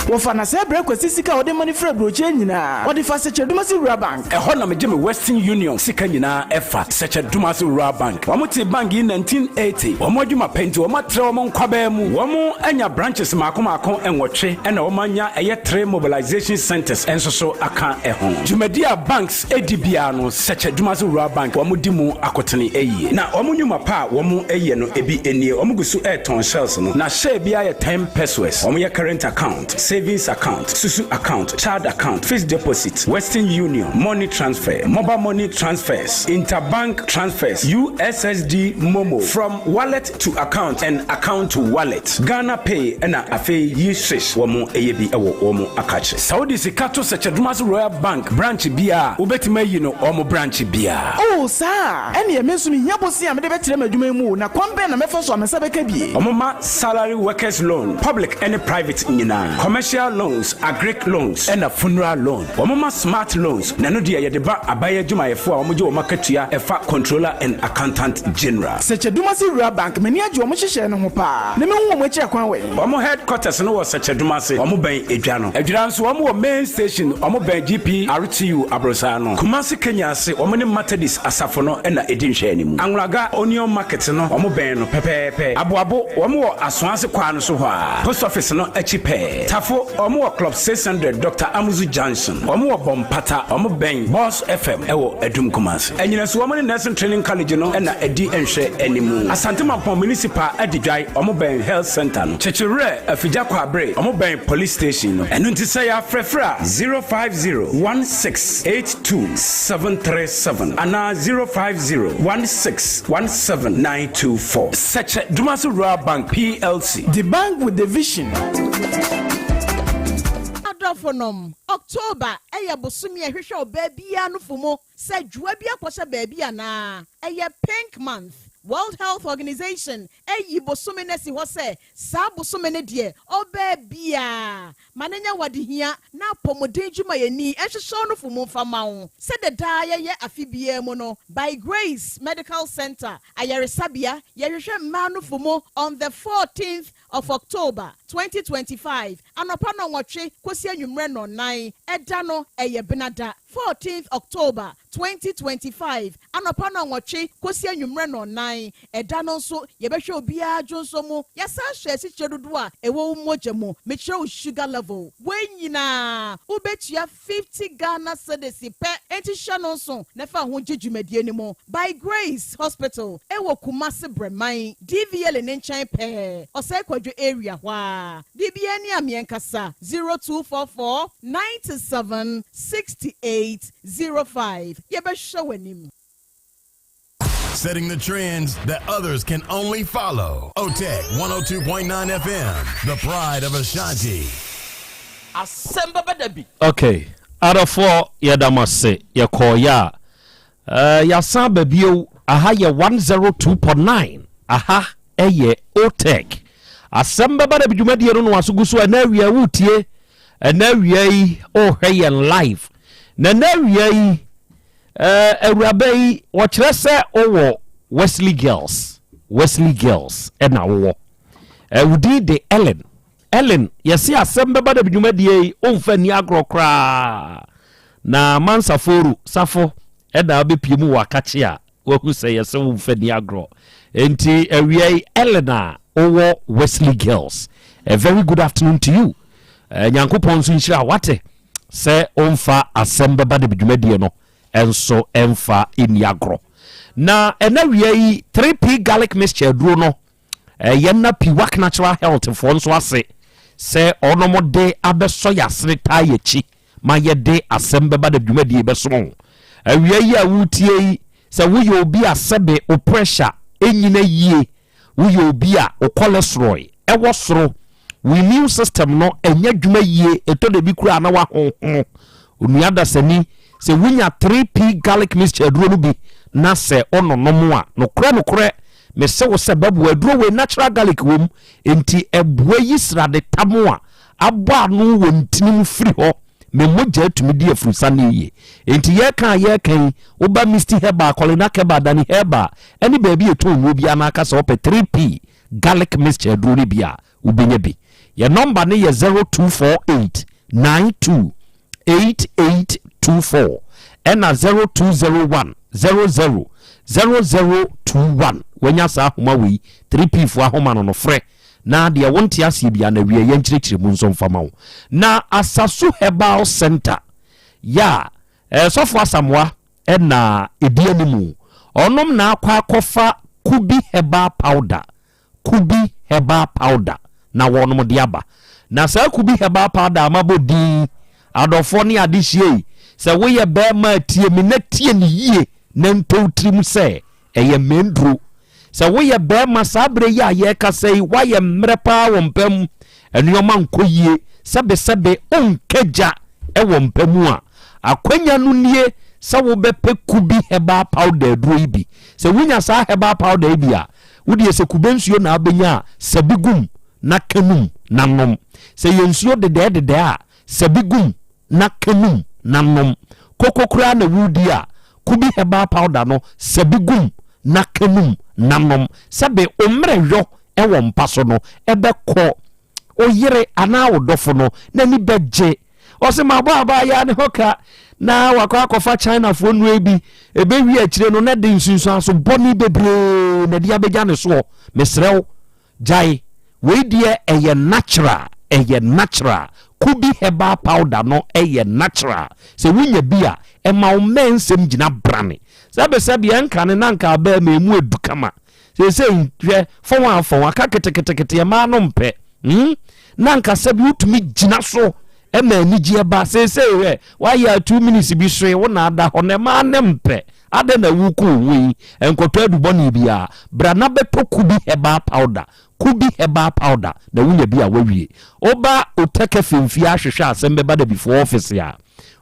Wɔfa na sɛɛ brɛ Kwasi sika a ɔde ma no firi aburokyire nyinaa. Ɔde fa Sɛkyɛ-Dumasi Rural Bank. Ɛhɔ na megye me Western Union sika nyinaa ɛfa, Sɛkyɛ-Dumasi Rural Bank. Wɔn tee bank yi 1980. Wɔn adwuma pɛ nti wɔn atrɛ wɔn nkwabaa mu. Wɔn anya branches maako maako nwɔtwe ɛna wɔn anya ɛyɛ three mobilization centers nso so aka ɛho. Dwumadi a banks di biara no, Sɛkyɛ-Dumasi Rural Bank wɔn di mu akotene yie. Na wɔn nnwuma pa a wɔn yɛ no ebi nie, wɔn gu so retɔn shells no, na share biara yɛ ten pesewas. Wɔn yɛ current account, savings account, susu account, child account, fixed deposit, Western Union, money transfer, mobile money transfers, interbank transfers, USSD momo, from wallet to account and account to wallet, Ghana Pay ɛna afei yi swish wɔn yɛ bi wɔ wɔn akakye. Sɛ wode sika to Sɛkyɛ-Dumasi Royal Bank branch biara a, wobɛtumi ayi no wɔn branch biara. Oh, saa a? Ɛnneɛ me nso mehia bosea a mede bɛtrɛ m'adwuma yi mu o, na kwan bɛn na mɛfa so a me nsa bɛka bi? Wɔma salary workers loan, public ne private nyinaa, commercial loans, agric loans, ɛna funeral loan. Wɔma smart loans, na ɛno deɛ yɛde ba aban adwumayɛfoɔ a wɔgye wɔn akatua ɛfa Controller and Accountant General. Sɛkyɛ-Dumasi Rural Bank, m'ani agye wɔn nhyehyɛɛ no ho paa, na mɛhu wɔn akyiri akwan wɛn? Wɔn headquarters no wɔ Sɛkyɛ-Dumase, wɔn bɛn Edwa no. Adwira nso wɔn wɔ main station, wɔn bɛn GPRTU aborosaa no. Kumasi Kenya ase, wɔn ne Methodist asafo no na ɛdi nhwɛanimu. Anwulaga Onion Market no, wɔn bɛn no pɛpɛɛpɛ. Aboabo, wɔn wɔ Asoase kwaa no so hɔ ara, Post Office no akyi pɛɛ. Tafo, wɔn wɔ Club 600, Doctor Amuzu Junction. Wɔn wɔ Bompata, wɔn bɛn Boss FM wɔ Adum Kumasi. Anyinaso, wɔn ne Nursing Training College no na ɛdi nhwɛanimu. Asante Mampong Municipal Adidwae, wɔn bɛn Health Centre no. Kyekyewerɛ, Afigya Kwabre, wɔn bɛn Police Station no. Ɛno nti sɛ yɛafrɛfrɛ a, 050 1682 737 anaa 050 16 17 924. Sɛkyɛ Dumasi Rural Bank PLC. The bank with the vision. Adɔfonom, October yɛ bosome a ɛhwehwɛ ɔbaa biara nofo mu sɛ dwoa bi akɔhyɛ baabi anaa. Ɛyɛ Pink Month. World Health Organization ayi bosome no asi hɔ sɛ saa bosome no deɛ ɔbaa biara ma no nyɛ w'adehia na apɔmuden dwumayɛni nhwehwɛ wo nofo mu mfa ma wo. Sɛdeɛ daa yɛyɛ afe biara mu no, By Grace Medical Center Ayaresabea yɛhwehwɛ mmaa nofo mu on the 14th of October, 2025, anɔpa nnɔnwɔtwe kɔsi anwummerɛ nnɔnnan. Ɛda no, ɛyɛ Benada, 14th October, 2025, anɔpa nnɔnwɔtwe kɔsi anwummerɛ nnɔnnan. Ɛda no nso, yɛbɛhwɛ obiara dwonsɔ mu. Yɛasan ahwɛ asikyire dodoɔ a ɛwɔ wo mogya mu, mekyerɛ wo sugar level. Wei nyinaa, wobɛtua 50 Ghana cedis pɛ. Enti hyɛ no nso na fa ho gye dwumadie no mu. By Grace Hospital ɛwɔ Kumasi Brɛman, DVLA no nkyɛn pɛɛ, Ɔsɛe Kwadwo area hɔ ara. Biribiara ni a meɛnkasa, 0244 97 68 05. Yɛbɛhwɛ w'anim. Setting the trends that others can only follow. OTEC 102.9 FM, the pride of Ashanti. Asɛm bɛba da bi. Ok adɔfoɔ yɛda mo ase yɛkɔɔyɛ a eh, yɛasan aba bio aha yɛ 102.9 aha ɛyɛ otec asɛm bɛba da bi dwumadie no no aso gu so ɛna awia wotie ɛna awia yi wohwɛ yɛn live na ɛna awia yi Eh, awuraba yi, wɔkyerɛ sɛ wowɔ Wesley Girls, Wesley Girls ɛna wowɔ. Eh, wo din de Ellen. Ellen, yɛse asɛm bɛba da dwumadie yi, womfa nni agorɔ koraa. Na Mansaforu, Safo, ɛna wobɛpie mu wɔ akakye a, wahu sɛ yɛse womfa nni agorɔ. Enti awia yi, Ellen a wowɔ Wesley Girls, a very good afternoon to you. Eh, Nyankopɔn nso nhyira wate. sɛ ɔmfa asɛm bɛba de dwumadie no nso mfa nni agorɔ. Na ɛna wia yi 3P garlic mixture aduro no yɛn na Piwak Natural Health foɔ nso ase sɛ ɔnom de abɛsɔ yɛ asene taa yɛkyi ma yɛde asɛm bɛba de dwumadie bɛsom wo. Awia yi a wotie yi sɛ woyɛ obi a sɛbe wo pressure ɛnyina yie Woyɛ obi a wo cholesterol wɔ soro, wo immune system no nyɛ adwuma yie, ɛtɔ da bi koraa na wahonhono. Onua dasani, sɛ wonya 3P garlic mixture aduro no bi na sɛ wononom a, nokorɛ nokorɛ mese wo sɛ bɛboa. Aduro wei natural garlic wɔ mu, enti ɛboa yi srade tam a abɔ ano wɔ ntini mu firi hɔ. Me mogya tumi di afurusane yie. Enti yɛreka a yɛreka yi, woba Misty Herbal, Kolinak Herbal, Dani Herbal, ɛne baabi a yɛtɔn nnuro biara na aka sɛ wopɛ 3P Garlic Mixture aduro no bi a, wobɛnya bi. Yɛn nɔmba no yɛ 0248 92 8824 ɛna 0201 00 0021. Wanya saa ahoma wei, 3P foɔ ahoma no no, frɛ na deɛ wonte aseɛ biara no awie yɛnkyerɛkyerɛ mu nso mfa ma wo. Na Asasu Herbal Center yɛ a eh, Sɔfo Asamoah na ɛdi animu. Ɔnom na akɔ akɔfa Kubi Herbal Powder, Kubi Herbal Powder na wɔnom de aba. Na saa Kubi Herbal Powder a mabɔ din yi, adɔfoɔ ne adehyeɛ yi, sɛ woyɛ bɛrima a tie me na tie no yie na ntɔ wo tirim sɛ Ɛyɛ mmɛnduro. Sɛ woyɛ barima saa berɛ yi a yɛrekasa yi, woayɛ mmerɛ paa wɔ mpa mu, nnoɔma nkɔ yie, sɛbesɛbe wonka gya wɔ mpa mu a, akwanya no nie sɛ wobɛpɛ Kubi herbal powder aduro yi bi. Sɛ wonya saa herbal powder yi bi a, wodeɛ sɛ kube nsuo na wobɛnya a, sa bi gum na ka num na nom. Sɛ yɛ nsuo dedɛɛdedɛɛ a, sa bi gum na ka num na nom. Koko koraa na woredi a, Kubi herbal powder no sa bi gum na ka num na nom. Sɛbe wo mmerɛyɔ wɔ mpa so no bɛkɔ. Wo yere anaa wo dɔfo no n'ani bɛgye. Ɔse mabɔ abaayaa ne ho ka na wakɔ akɔfa Chinafoɔ nnuro yi bi. Ɛbɛwie akyire no na ɛde nsunsuanso bɔne bebree na ɛde abɛgya ne soɔ. Mesrɛ wo, Gyae, wei deɛ ɛyɛ natural, ɛyɛ natural. Kubi herbal powder no yɛ natural. Sɛ wonya bi a, ɛma wo mmɛn nsɛm gyina brane. Sɛbesɛbe ɛnkane na anka abɛɛ ma emu adu kama. Seesei hwɛ, fɔn a fɔn, aka ketekete mmaa no mpɛ. Hmm? Na anka sɛbe wotumi gyina so ma anigyeɛ ba. Seesei hwɛ, woayɛ a 2 minutes bi soe, wo na ada hɔ na mmaa no mpɛ. Adɛn na woku wo ho yi? Nkɔtɔ adubɔne biara. Bra na bɛtɔ Kubi herbal powder. Kubi herbal powder na wonya bi a woawie. Woba Otec FM fie ahwehwɛ asɛm bɛba da before office a,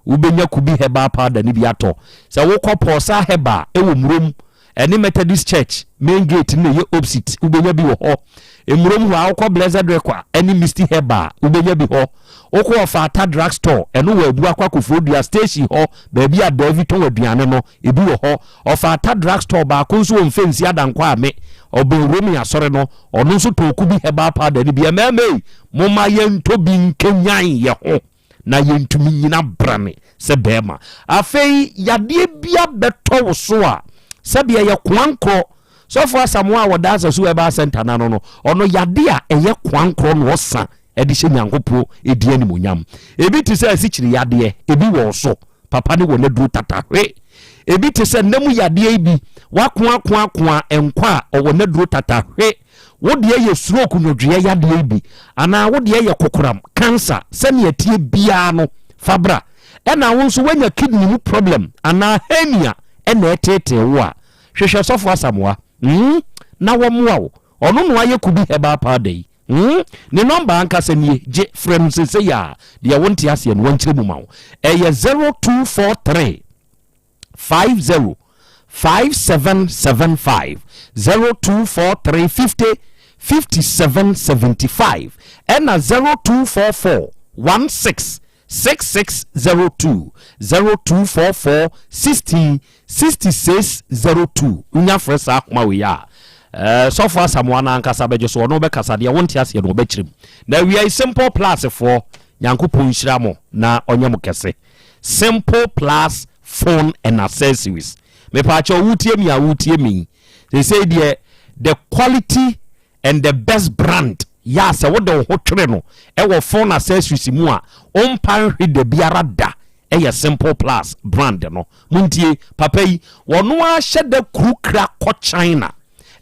wobɛnya Kubi herbal powder no bi atɔ. Sɛ wokɔ Pɔɔsa Herbal wɔ Murom ɛne Methodist Church main gate no na ɛyɛ opposite, wobɛnya bi wɔ hɔ. Mmurom hɔ a wokɔ Blessed Rekwa ɛne Misty Herbal wobɛnya bi hɔ. Wokɔ Ɔfaata Drug Store ɛno wɔ Abuakwa Koforidua station hɔ baabi a Davi tɔn aduane no ebi wɔ hɔ. Ɔfaata Drug Store baako nso wɔ Mfɛnsi Adankwa Ame ɔbɛn Romi asɔre no ɔno nso tɔn Kubi Herbal Powder no bi. Mmarima ei momma yɛntɔ bi nkanyan yɛ ho na yɛntumi nyina brane sɛ bɛrima. Afei yadeɛ bia bɛtɔ wo so a, sɛdeɛ ɛyɛ koankorɔ, Sɔfo Asamoah a wɔda Asasu Herbal Center no ano no, ɔno yadeɛ a ɛyɛ koankorɔ na ɔsa de hyɛ Nyankopɔn din animuonyam. Ebi te sɛ asikyire yadeɛ, ebi wɔ wo so, papa ne wɔ n'aduro tatahwe. Ebi te sɛ nna mu yadeɛ yi bi, wakoakoakoa nkwa a ɔwɔ n'aduro tatahwe. Wo deɛ yɛ stroke nwodwoeɛ yadeɛ yi bi anaa wo deɛ yɛ kokoram, cancer, sɛnea ɛteɛ biara no fa bra. Ɛna wo nso woanya kidney mu problem anaa hernia ɛna ɛteetee wo a, hwehwɛ Sɔfo Asamoah hmm na wɔmmoa wo. Ɔno na wayɛ Kubi herbal powder yi hmm. Ne nɔmba ankasa nie, gye frɛ no seesei a deɛ wonte aseɛ no wɔnkyerɛ mu ma wo. Ɛyɛ 0243. 50 5775 0243 50 57 75 ɛna 0244 16 6602 0244 16 66 02 wonya frɛ saa akoma wei a eh, sɔfo asamoa no ankasa bɛgye so ɔno bɛkasa deɛ wonte aseɛ no ɔbɛkyerɛ mu na awia yi simple plus foɔ nyankopɔn nhyira mo na ɔnyɛ mo kɛse Simple plus phone and accessories mepaakyɛw wotie me a wotie me yi seesei deɛ the quality and the best brand yɛ a sɛ wode wo ho twere no ɛwɔ phone accessories mu a wompa nhwe da biara da ɛyɛ simple plus brand no montie papa yi wɔno ahyɛ da kuru kra kɔ China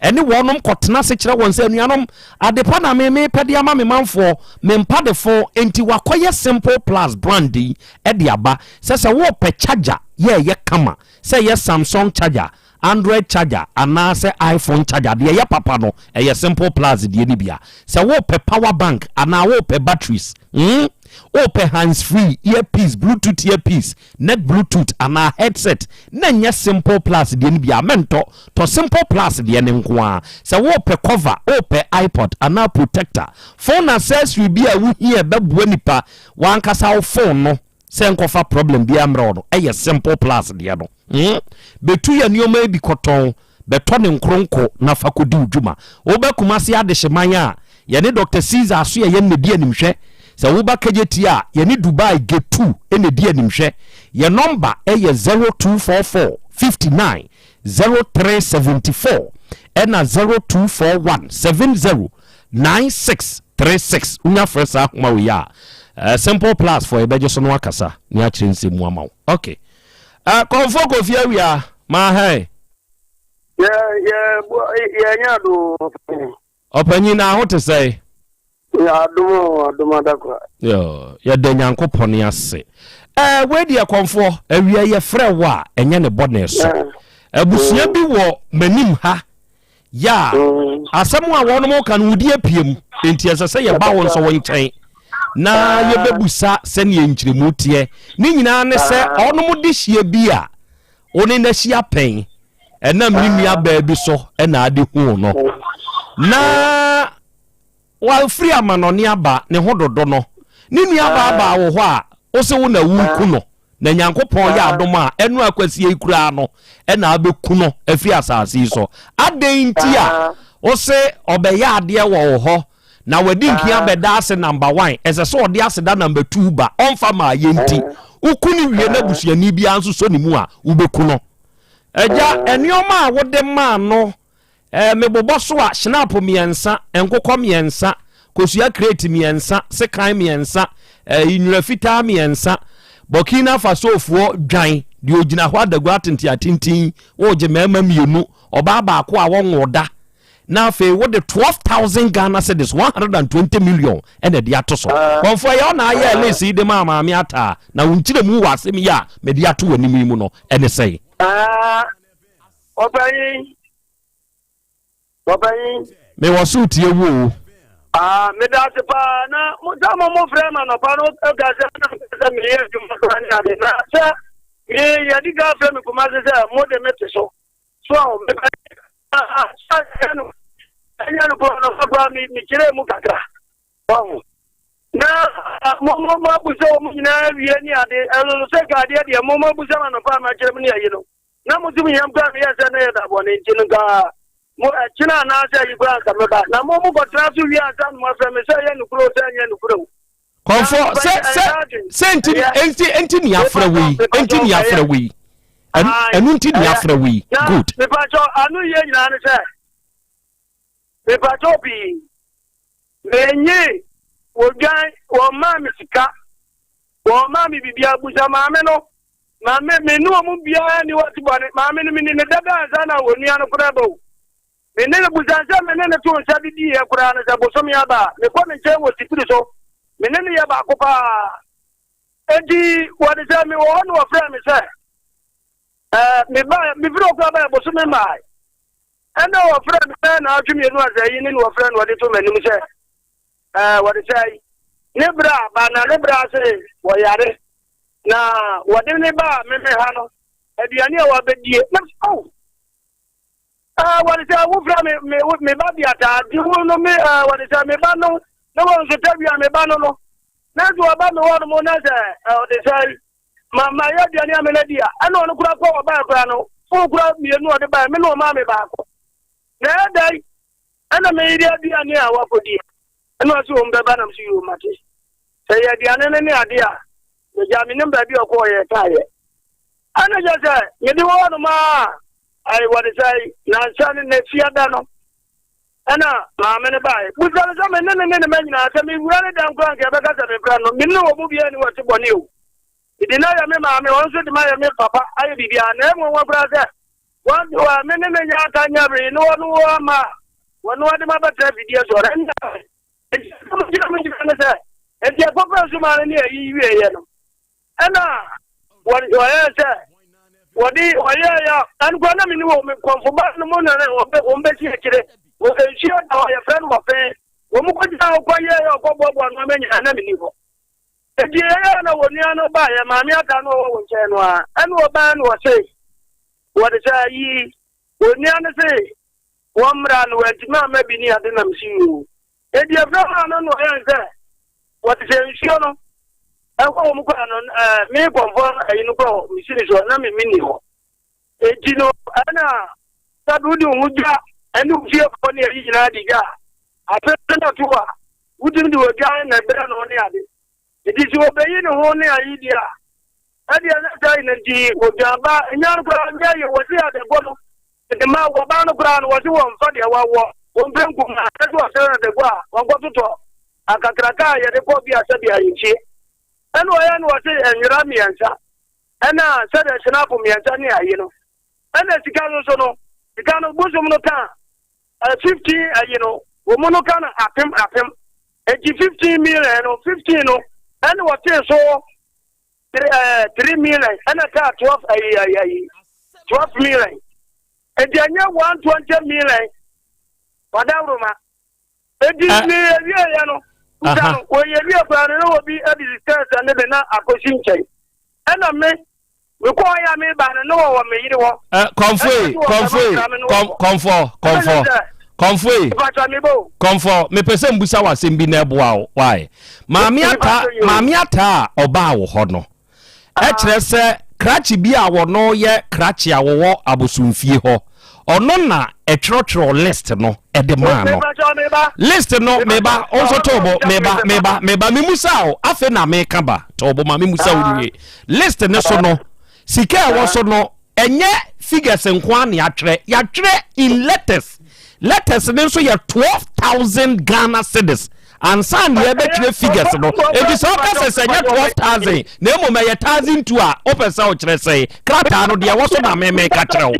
ɛne wɔnom kɔtena ase kyerɛ wɔn sɛ, Anuanom, adepa na me mepɛ de ama me manfoɔ, me mpadefo, enti wakɔyɛ Simple Plus brand yi de aba sɛ sɛ worepɛ charger yɛ ɛyɛ kama, sɛ ɛyɛ Samsung charger, Android charger anaa sɛ iPhone charger, deɛ ɛyɛ papa no, ɛyɛ Simple Plus deɛ no bi a. Sɛ worepɛ power bank anaa worepɛ batteries, hmm, worepɛ hands free, earpiece, Bluetooth earpiece, Net Bluetooth anaa headset na ɛnyɛ Simple Plus deɛ no bi a, mɛntɔ. Tɔ Simple Plus deɛ no nko ara. Sɛ worepɛ cover, worepɛ iPod anaa protector, phone accessory bi a wohia a ɛbɛboa nipa, w'ankasa wo phone no sɛ ɛnkɔfa problem biara mmrɛ wo no, ɛyɛ Simple Plus deɛ no. Hmm. Bɛtu yɛ nneɛma yi bi kɔtɔn. Bɛtɔ ne nkronko na fa kɔdi wo dwuma. Woba Kumasi Adehyeman a, yɛne Dɔkta Caesar Asoɛyɛ na ɛdi animhwɛ. Sɛ woba Kejetia a, yɛne Dubai Getu na ɛdi animhwɛ. Yɛn nɔmba yɛ 0244 59 0374 ɛna 0241 70 9636. Wonya frɛ saa ahoma wei a, eh, Simple Plus foɔ yɛbɛgye so no akasa ne akyerɛ nsɛm mu ama wo. Okay. Eh, Kɔmfoɔ Kofi Awia, maa hɛn. Yɛ yɛ yɛ nya do. Ɔpanyin na aho te sɛn? Yɛ adom o adom adakora. Yo, yɛda Nyankopɔn ase. Eh, wei deɛ kɔmfoɔ, awia yɛfrɛ wo a, ɛnyɛ ne bɔne so. Abusua bi wɔ m'anim ha Yɛ a, asɛm a wɔnom reka no wodi apue mu, enti ɛsɛ sɛ yɛba wo nso wo nkyɛn na yɛbɛbusa sɛdeɛ nkyerɛmu teɛ. Ne nyinaa ne sɛ ɔnom de hyeɛ bi a wo ne no ahyia pɛn ɛnam ne nua baa bi so na ade huu no na wafiri amanɔne aba ne ho dodo no. Ne nua baa baa wo hɔ a wo se wo na woreku no. Na Nyankopɔn yɛ adom a, ɛno akwasie yi koraa no na abɛku no afiri asase yi so. Adɛn nti a wose ɔbɛyɛ adeɛ wɔ wo hɔ na wadi nkia bɛda ase number one, ɛsɛ sɛ ɔde aseda number two ba, ɔmfa maa yɛ nti, woku no wie na busuani biara nso sɔ ne mu a, wobɛku no. Agya, nneɛma a wode maa no Eh, mebobɔ so a, schnapp mmiɛnsa, nkokɔ mmiɛnsa, kosua crate mmiɛnsa, sekan mmiɛnsa, eh, nwera fitaa mmiɛnsa, Burkina Fasofoɔ dwan, deɛ ogyina hɔ adagua atenten atenten, wogye mmarima mmienu, ɔbaa baako a wɔnwo da, na afei wode 12,000 Ghana cedis, 120 million, ɛna ɛde ato so. Kɔmfoɔ ɛyɛ ɔna ayɛ list yi de maa maame ataa, na wo nkyerɛmu wɔ asɛm yi a mede ato w'anim yi mu no, ɛne sɛn? Ah, ɔpanyin, ɔpanyin. Mewɔ so tie wo o. Ah, meda ase paa na mo sɛ mo mo frɛ ma nɔpa no ɛka sɛ na mepɛ sɛ meyɛ adwuma koraa ne ade na sɛ me yɛde ka frɛ me kuma se sɛ mo de me te so so a mepɛ sɛ no ɛnyɛ no koraa nɔpa koraa me mekyerɛ mu kakra wahu na mo mo mo abusa wɔn nyinaa wie ne ade ɛno sɛ ka adeɛ deɛ mo mo abusa ma nɔpa ma kyerɛ mu ne ayi no Na mo tumi yam koraa meyɛɛ sɛ na ɛyɛ da bɔne nti no nka mo ɛkyena anaasɛ ayi koraa anka mɛba. Na mo mokɔtena so wie ansa na moafrɛ me sɛ ɛyɛ nokorɛ o sɛ ɛnyɛ nokorɛ o. Kɔmfɔ sɛ sɛ sɛ nti nti nti ni afrɛ wo yi nti ni afrɛ wo yi ɛnu nti ni afrɛ wo yi good. Mepatwɔ ano yie nyinaa ne sɛ mepatwɔ pii menye wɔdwan wɔn maa me sika wɔn maa me biribi abusa maame no. Maame, me ne wɔn biara nni hɔ ti bɔne. Maame no, menim no dada ansa na onua no koraa ba o. Me ne no busa sɛ me ne no too nsa didiiɛ koraa no, sɛ bosome aba a, mekɔ ne nkyɛn wɔ sipiri so. Me ne no yɛ baako paa. Enti wɔde sɛ mewɔ hɔ na wɔfrɛɛ me sɛ, ɛɛ, mebaeɛ, mefiri hɔ koraa baeɛ bosome mmaeɛ. Ɛnna wɔfrɛɛ me bɛyɛ naawɔtwe mmienu ansa yi ne na wɔfrɛ no wɔde to m'anim sɛ, ɛɛ, wɔde sɛ ne berɛ a ba na ne berɛ ase wɔyare. Na wɔde ne baa meme ha no, aduane a wɔabɛdie. Na mesɛ, oh, ɛɛ, wɔde sɛ wofrɛ me me me ba biataa di wo no me ɛɛ wɔde sɛ me ba no na wɔn nso tawia me ba no no. Na nso wɔba me hɔ nom na sɛ ɔde sɛ ma ma yɛ aduane a mena di a ɛna ɔno kora kɔ ɔbaa kora no fon kora mmienu ɔde baa me na ɔmaa me baako. Na ɛda Ɛna me yere aduane a wakɔdi ɛna ɔse wɔn bɛba nam so yoo mate sɛ yɛ aduane no ne adeɛ a megya menim baabi a ɔkɔɔ yɛ kaeɛ ɛna kyɛ sɛ mede wɔ hɔ nom a ayi wɔde sɛ nansa ne na fiada no ɛna maame no baeɛ busa no sɛ me ne ne ne ne ma nyinaa sɛ mewura ne dan koraa nka ɛbɛka sɛ mepra no mene wɔ mu biara ni wɔte bɔne o mede no ayɛ me maame ɔno nso de ma yɛ me papa ayɛ biribiara na ɛmu wɔn koraa sɛ Wɔn de wɔn me ne me nya aka nya bere ne wɔn wɔ ama wɔn wɔde ma bɛtena fidie so ɔrɛ nna nti asɛm gyina mo gyina ne sɛ nti ɛkɔpɛ nso maa no ne ayi wieɛ no ɛna wɔyɛɛ sɛ wɔde wɔyɛɛ yɛ ɛno koraa na me ne wɔ me kɔnfo ba no mu na wɔn bɛsi akyire wɔ nsuo da hɔ yɛfrɛ no wɔfe wɔn mu kɔgyina hɔ kɔyɛɛ yɛ ɔkɔboaboa nneɛma nyinaa na menni hɔ Enti ɛyɛɛ na wɔn nua no baeɛ, maame ataa no ɔwɔ wo nkyɛn no ara. Ɛna ɔbaeɛ na ɔse, wɔde sɛ ayi, wɔn nua no se wɔn mmra no wantumi amma bi ne ade nam si yoo. Enti ɛfrɛ maa no na ɔyɛn sɛ wɔde sɛ nsuo no ɛkɔ wɔn kɔ ano ɛɛ me kɔnfɔ ɛyi no kɔ mesiri soɔ na me menni hɔ. Enti no ɛna sɛbi wode wo ho dwa ɛne wo fiefoɔ ne ayi nyinaa di dwa a, afei na to a wotumi de odwan na ɛbrɛ no ne ade. Enti sɛ obeyi ne ho ne ayi deɛ a, ɛdeɛ na sɛ na nti odwan ba nya no koraa nyɛ yɛ wɔsi adebɔ no de ma wɔba no koraa no wɔsi wɔn mfa deɛ wɔawɔ wɔn mpɛ nkum na ɛsɛ wɔsɛ adebɔ a wɔnkɔtotɔ akakraka a yɛde kɔ bi asɛ bi ayɛkyie ɛna ɔyɛ no wɔsi nwera mmiɛnsa ɛna sɛdeɛ sinapo mmiɛnsa ne ayi no ɛna sika no nso no sika no bosom no ka 15 ayi no wɔn mu no ka no apem apem eti 15 million no 15 no ɛna wɔtee so 3 million ɛna kaa 12 ayi ayi ayi 12 million eti ɛnyɛ 120 million ɔdawuruma Enti ne yɛwieeɛ no, kuta no, wɔyɛ wie koraa no, na obi de sika sɛnde me na akɔsi nkyɛn. Ɛna me, mekɔɔ yɛ a meba no, na wɔwɔ me yere hɔ. Kɔmfoe, kɔmfoe, kɔmfɔ, kɔmfɔ, kɔmfoe, kɔmfɔ, mepɛ sɛ mbusa wɔ asɛm bi na ɛboa wo. Why? Maame ata, maame ata a ɔbaa wo hɔ no, Ɛkyerɛ sɛ krakye bi a wɔno yɛ krakye a wɔwɔ abosomfie hɔ, ɔno na ɛtwerɛtwerɛ list no de maa no. List no, meba, wo nso too bo, meba, meba, meba, memusa o, afei na meka ba, too bo ma memusa wo nwie. List no so no, sika a ɛwɔ so no, ɛnyɛ figures nko ara na yɛatwerɛ, yɛatwerɛ in letters. Letters no nso yɛ 12,000 Ghana cedis ansa na yɛbɛtwerɛ figures no. Enti sɛ ɔka sɛ sɛ ɛnyɛ 12,000 na mmom ɛyɛ 1,002 a, wopɛ sɛ wokyerɛ sɛn? Krataa no deɛ ɛwɔ so na me meka kyerɛ wo.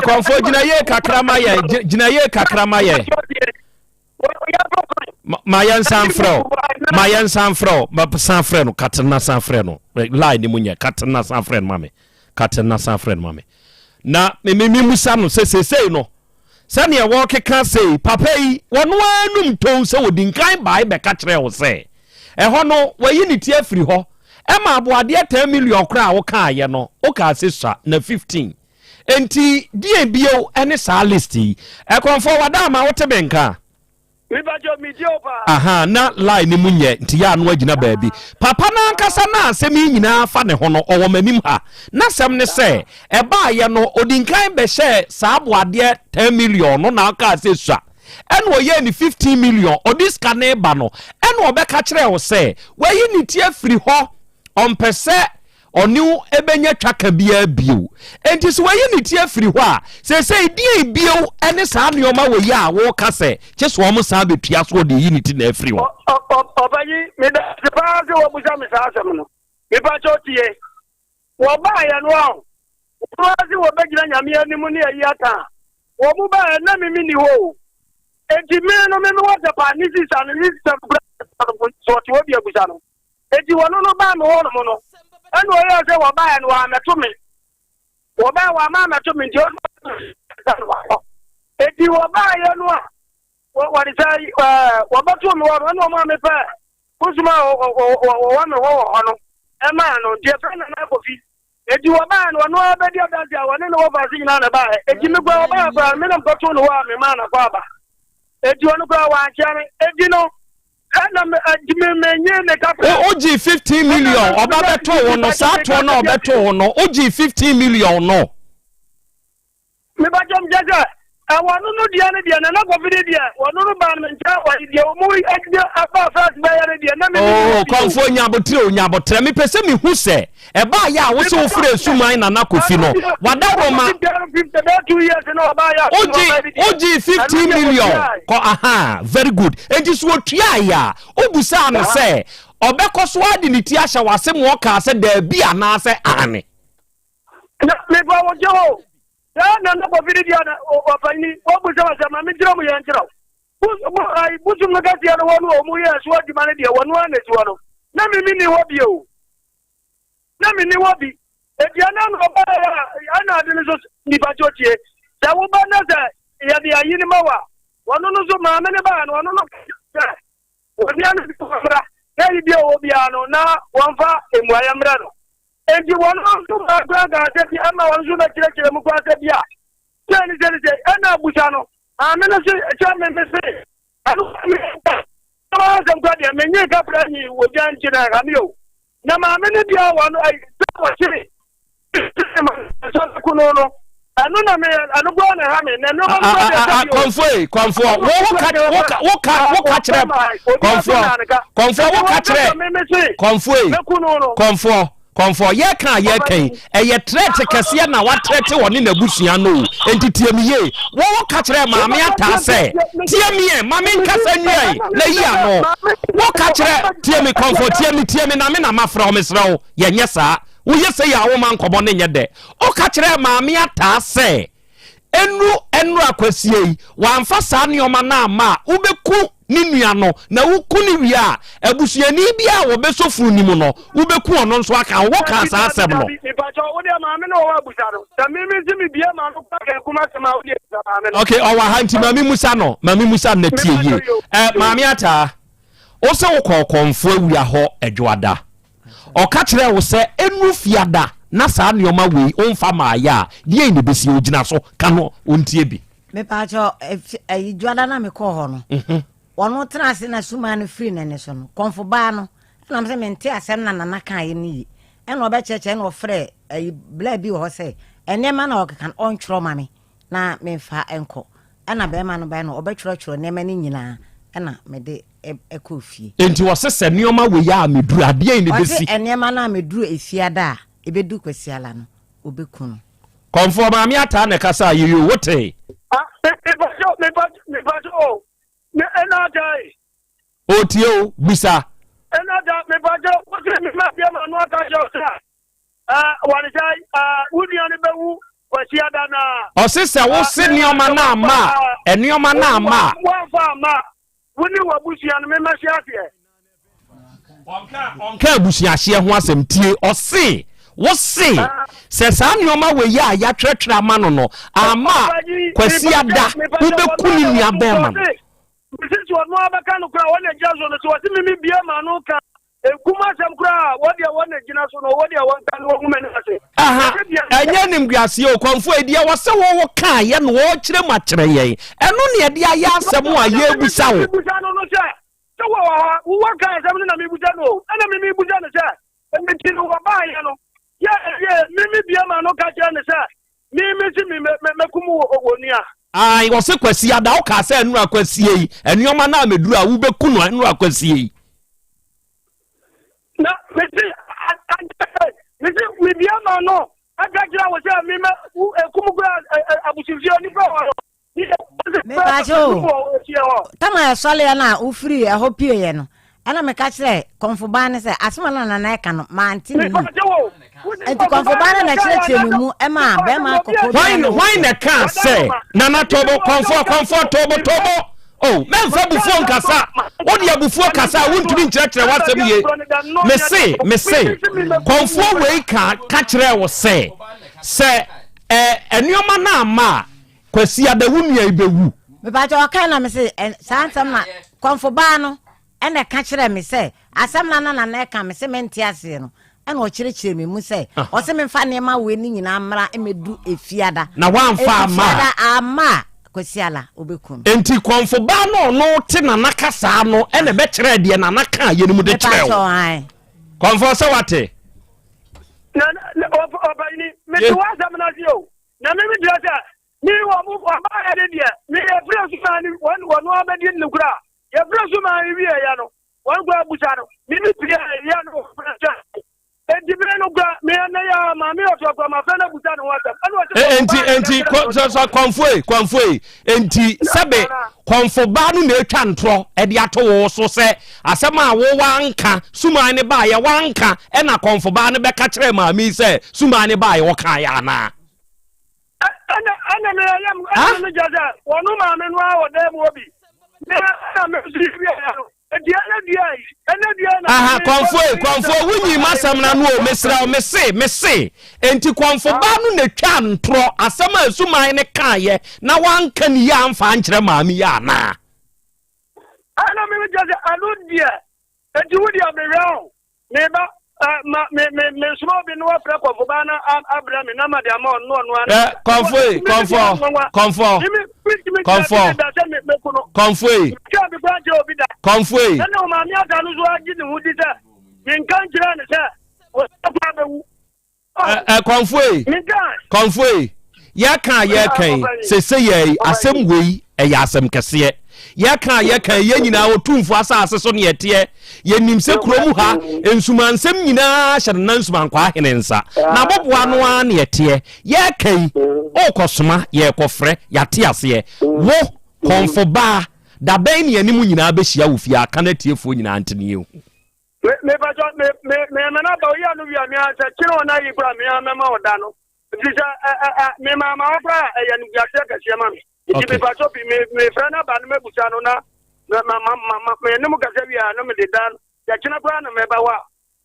Kɔmfoɔ gyina yie kakra ma yɛn, gyina yie kakra ma yɛn. Ma yɛn nsa mfrɛ o, ma yɛn nsa mfrɛ o, ma san frɛ no, Katerina san frɛ no, line ne mu nyɛ, Katerina san frɛ no ma me, Katerina san frɛ no ma me. Na me me musa no sɛ seesei no, sɛdeɛ wɔkeka sei, papa yi, wɔno ara num tow sɛ wɔdi nkan bae bɛka kyerɛɛ wo sɛ, ɛhɔ no, wayi ne ti afiri hɔ, ɛma aboadeɛ 10 million koraa a wokaeɛ no, wokaa sɛ sua, na 15. Enti deɛn bio ne saa list yi? Ɛkɔmfoɔ wada ama wote me nka? Mepakyɛw metie wo paa. Aha na line no mu nyɛ nti yɛ ano agyina baabi. Papa no ankasa na asɛm yi nyinaa fa ne ho no ɔwɔ m'anim ha. N'asɛm ne sɛ ɛbaayɛ no ɔdi nkan bɛhyɛɛ saa aboadeɛ 10 million no na ɔkaa sɛ sua ɛna ɔyɛɛ ne 15 million ɔde sika no reba no ɛna ɔbɛka kyerɛɛ wo sɛ wayi ne ti afiri hɔ ɔmpɛ sɛ ɔne wo bɛnya twaka biara bio. Enti sɛ wayi ne ti afiri hɔ a, seesei deɛn bio ne saa nneɛma wei a woka sɛ kye sɛ wɔn san bɛtua so ɔde yi ne ti na afiri hɔ? Ɔpanyin, meda ase paa sɛ woabusa me saa asɛm no. Mepa kyɛw tie. Wɔbaeɛ no a, wɔn ara se wɔbɛgyina Nyame anim ne ayi aka a, wɔn mu baeɛ na me menni hɔ o. Enti me no me mewɔ sɛ paa ne sisa no, ne sisa no kura sɛ ɔte hɔ bi abusa no. Enti wɔno no baa me hɔnom no, ɛna ɔyɛɛ sɛ wɔbaeɛ no wɔammɛto me. Wɔbaeɛ wɔamma ammɛto me nti ɔno no wakɔ. Enti wɔbaeɛ no a wɔde sɛ wɔbɛtoo me hɔ no, ɛna ɔmaa me pɛ bosom a wɔwɔ me hɔ wɔ hɔ no ɛmaa no. Nti ɛfrɛ Nana Kofi. Enti wɔbaeɛ no ɔno ara bɛdi adanse a wɔne ne wɔfa ase nyinaa na ɛbaeɛ. Enti me koraa wɔbaeɛ koraa me na mekɔtoo no hɔ a memaa no akwaaba. Enti ɔno koraa wankyea me. Enti no Wogye 15 million ɔba bɛtoo wo no saa toɔ no a ɔbɛtoo wo no wogye 15 million no. Mebakyɛ mekyɛ sɛ ɛwɔ no no deɛ no deɛ nana kɔfi no deɛ wɔno no baa no nkyɛn wɔde deɛ wɔn ɛde aba first bɛyɛ no deɛ na me Oh, kɔnfoɔ nyabotrɛ o nyabotrɛ mepɛ sɛ mehu sɛ ɛbaa yɛ a wo sɛ wofrɛ suman nana kofi no wadaworoma wogye wogye 15 million kɔ aha very good enti so otuaeɛ a wobusaa no sɛ ɔbɛkɔ so ade ne ti ahyɛ w'ase ma ɔkaa sɛ daabi anaasɛ aane. Na mefa wo kyɛ o saa nana kofi no deɛ na ɔpanyini wɔbusa wɔ sɛ ma menkyerɛ mu yɛ nkyerɛ wo bosom no kɛseɛ no hɔ no ɔmu yɛ so adwuma no deɛ wɔno a na si hɔ no na mimi ni hɔ bio Na menni hɔ bi. Enti ɛna na ɔbaeɛ a, ɛna ade no nso nipa kyɛ otie. Sɛ woba na sɛ yɛde ayi no ma wo a, ɔno no nso maame no baeɛ no, ɔno no sɛ onua no bi mmra na ayi bi a ɔwɔ biara no na wɔmfa mmuaeɛ mmerɛ no. Enti wɔn nso maa koraa kaa sɛ bi ama wɔn nso bɛkyerɛkyerɛ mu koraa sɛ bi a sɛ ne sɛ ne sɛ ɛna abusa no maame no se sɛ me me se ɛno me asɛm kora deɛ menye kapra nyi wɔgya nti na ɛha me o. Na maame no deɛ wɔ no ayi sɛ wɔkyere sɛ no no ɛno na me ɛno koraa na ɛha me na ɛno no deɛ sɛ bi o. Kɔnfoɔ yi kɔnfoɔ wo wo ka wo ka wo ka wo ka kyerɛ kɔnfoɔ kɔnfoɔ wo ka kyerɛ kɔnfoɔ yi kɔnfoɔ kɔnfoɔ yɛ ka yɛ ka yi ɛyɛ trɛte kɛseɛ na watrɛte wɔ ne n'abusua no o nti tie mi yie wo wo ka kyerɛ maame ataa sɛ tie mi yɛ maame nkasa nua yi na yi ano wo ka kyerɛ tie mi kɔnfoɔ tie mi tie mi na me na ma frɛ wo mesrɛ wo yɛnyɛ saa woyɛ sɛ yɛ a woma nkɔmɔ ne nyɛ dɛ wo ka kyerɛ maame ataa sɛ Ɛnnu nnora kwasia yi, wamfa saa nneɛma no amma a, wobɛku ne nua no, na woku no wie a, abusuani biara a wɔbɛsɔ funu no mu no, wobɛku ɔno nso aka ho. Wokaa saa asɛm no. Ok, ɔwɔ ha nti ma memmusa no, ma memmusa no na tie yie. Eh, Maame Ataa, wo sɛ wokɔɔ Kɔmfo Awia hɔ Adwoada. Ɔka kyerɛɛ wo sɛ ɛnuru fiada na saa nneɛma wei womfa mmaeɛ a, deɛn na ɛbɛsi? Ɔgyina so ka no, ɔntie bi. Mepaakyɛw, ɛyi dwada na mekɔɔ hɔ no, mhm. wɔn tena ase na suma no firi n'ani so no, kɔnfo baa no, ɛna sɛ mente asɛm na nana kaeɛ no yie, ɛna ɔbɛkyerɛkyerɛ ɛna ɔfrɛ ɛyi bla bi wɔ hɔ sɛ nneɛma na ɔkeka no ɔntwerɛ ma me na memfa nkɔ, ɛna bɛrima no bae no ɔbɛtwerɛtwerɛ nneɛma no nyinaa ɛna mede kɔɔ fie. Enti ɔse sɛ nneɛma wei a meduru a, deɛn na ɛbɛsi? Ɔse nneɛma no a meduru Efiada a, ɛbɛdu Kwasiada no, ɔbɛku no. Kɔmfoɔ, Maame Ataa na ɛkasa a, yeyoo, wotee? Ah, mepakyɛw, mepakyɛw, mepakyɛw o, me ɛna Ataa e. Ɔretie o, bisa. Ɛna Ataa, mepakyɛw, wose me ma deɛ ma ano aka kyerɛ wo sɛ, ɛɛ, wɔde sɛ, ɛɛ, wo nua no bɛwu. Kwasiada no a. Ɔse sɛ wo se nneɛma no amma a, nneɛma no amma a. Woamfa amma a, wo ne w'abusua no memmɛhwe aseɛ. Ɔnka abusuahyeɛ ho asɛm tie ɔse wo se sɛ saa nneɛma wei a yɛatwerɛtwerɛ ama no no amma a, Kwasiada wobɛku ne nua bɛrima no. Mese sɛ ɔno ara bɛka no koraa wɔn na gyina so no sɛ ɔse me mebie m'ano ka Nkum asɛm koraa a, wɔ deɛ wɔn na gyina so no, wɔ deɛ wɔn ka no wɔhu m'anim ase. Aha, ɛnyɛ animguaseɛ o, kɔmfoɔ yi deɛ wɔsɛ wo wo kaeɛ na wɔrekyerɛ mu akyerɛ yɛn, ɛno na yɛde ayɛ asɛm a yɛrebisa wo. Mebusa no no sɛ, sɛ wɔ wɔ hɔ, wowɔ ka asɛm no na mebusa no o, ɛna me mebusa no sɛ, enti no wɔbaeɛ no, yɛ yɛ me mebie ma no ka kyerɛ no sɛ, me me se me mɛkum wɔ nua. Ae, wɔse Kwasi Ada, wokaa sɛ ɛnora Kwasie yi, nneɛma no a meduru a wobɛku no ɛnora Kwasie yi. Na mese, mese mebia ma no aka kyerɛ wo sɛ mema ekum kura abusufie nipa wɔ no. Mepaakyɛ o, tama ɛsɔleɛ no a wofiri ɛhɔ pieeɛ no, ɛna meka kyerɛ kɔmfobaa no sɛ asɛm a na nana ɛka no mante ne mu. Nti kɔmfobaa no na kyerɛkyerɛ me mu ɛma bɛrima kɔkɔɔ bi Hwan hwan na ɛkaa sɛ nana tobo kɔmfoɔ kɔmfoɔ tobo tobo oh mɛmfa abufuo nkasa wode abufuo kasa a wontumi nkyerɛkyerɛ w'asɛm ye mese mese kɔmfoɔ wei ka ka kyerɛɛ wo sɛ sɛ ɛ nneɛma no amma a Kwasiada wo nua yi bɛwu. Mepakyɛ ɔkae na mese saa nsɛm na kɔmfo baa no ɛna ɛka kyerɛɛ me sɛ asɛm na na nana ɛka me se mente aseɛ no ɛna ɔkyerɛkyerɛ me mu sɛ ah. ɔse memfa nneɛma wei no nyinaa mmra mmɛdu efiada na wamfa amma efiada amma a Kwasiala wobɛku no. Enti kɔmfo baa no ɔno te nana kasaa no ɛna ɛbɛkyerɛ deɛ nana kaa yɛ no mu de kyerɛ wo. Kɔmfo sɛ wate. Na ɔpanyini mete w'asɛm no ase o. Na me mekyerɛ sɛ, me wɔn mo ɔbaayɛ ne deɛ, me yɛfrɛ sumaa no wɔn wɔn abɛdi ne kura yɛfrɛ sumaa no wie yɛ no wɔn kura busa no me me pie yɛ no wɔn sɛ enti me no kura me ɛnɛ yɛ maame ɔtɔ kura ma fɛn na busa ne ho asɛm ɛna ɔsɛ enti enti sɛ kɔnfoe kɔnfoe enti sɛbe kɔnfo baa no na etwa ntorɔ ɛde ato wo so sɛ asɛm a wo wanka sumaa ne baa yɛ wanka ɛna kɔnfo baa no bɛka kyerɛ maame yi sɛ sumaa ne baa yɛ ɔka yɛ anaa. Ɛna ɛna me yɛ m ɛna me gya sɛ wɔn maame no a wɔ dan mu obi na ɛna me nso yi wia ya no edi ɛna dua yi ɛna dua na. Aha kɔnfo yi kɔnfo wunyi m'asɛm na no o mesrɛ wo mese mese enti kɔnfo baa no na etwa ntorɔ asɛm a suman ne kaayɛ na wanka ne yie amfa ankyerɛ maame yi anaa. Ɛna me gya sɛ ɛno deɛ enti wo deɛ mewɛ o Me ba, eh, ma me me me soma obi na wafrɛ kɔmfo baa na abrɛ me na ma de ama ɔno ɔno ara. Ɛ kɔmfo yi kɔmfo kɔmfo kɔmfo kɔmfo yi kɔmfo yi. Ɛna ɔmaame ata no so agye ne ho di sɛ menka nkyerɛ ne sɛ ɔsɛ abɛwu. Ɛ kɔnfoe kɔnfoe yɛka a yɛka yi sese yɛ yi asɛm wei ɛyɛ asɛm kɛseɛ yɛka a yɛka yi yɛn nyinaa otumfo asase so ne yɛteɛ yɛnim sɛ kurom ha nsumansɛm nyinaa hyɛ nana nsumankwaa ahene nsa na aboboa no ara ne yɛteɛ yɛka yi ɔrekɔsoma yɛrekɔfrɛ yɛate aseɛ wo kɔnfo baa dabɛn ne yɛne mu nyinaa bɛhyia wo fie aka no atiefoɔ nyinaa nte ne yɛhu Me me bàtɔ me me me ɛmɛ na ba oyi ano wia mi asɛ kyerɛ wɔn ayi kura mi amɛma ɔda no nti sɛ ɛ ɛ ɛ me maa ma ɔkura ɛyɛ no guaseɛ kɛseɛ ma mi nti me bàtɔ bi me me fɛ na ba no mɛ busa no na ma ma ma ma ma me ne mo kasa wia no me de da no yɛ kyerɛ kura na mɛ ba wa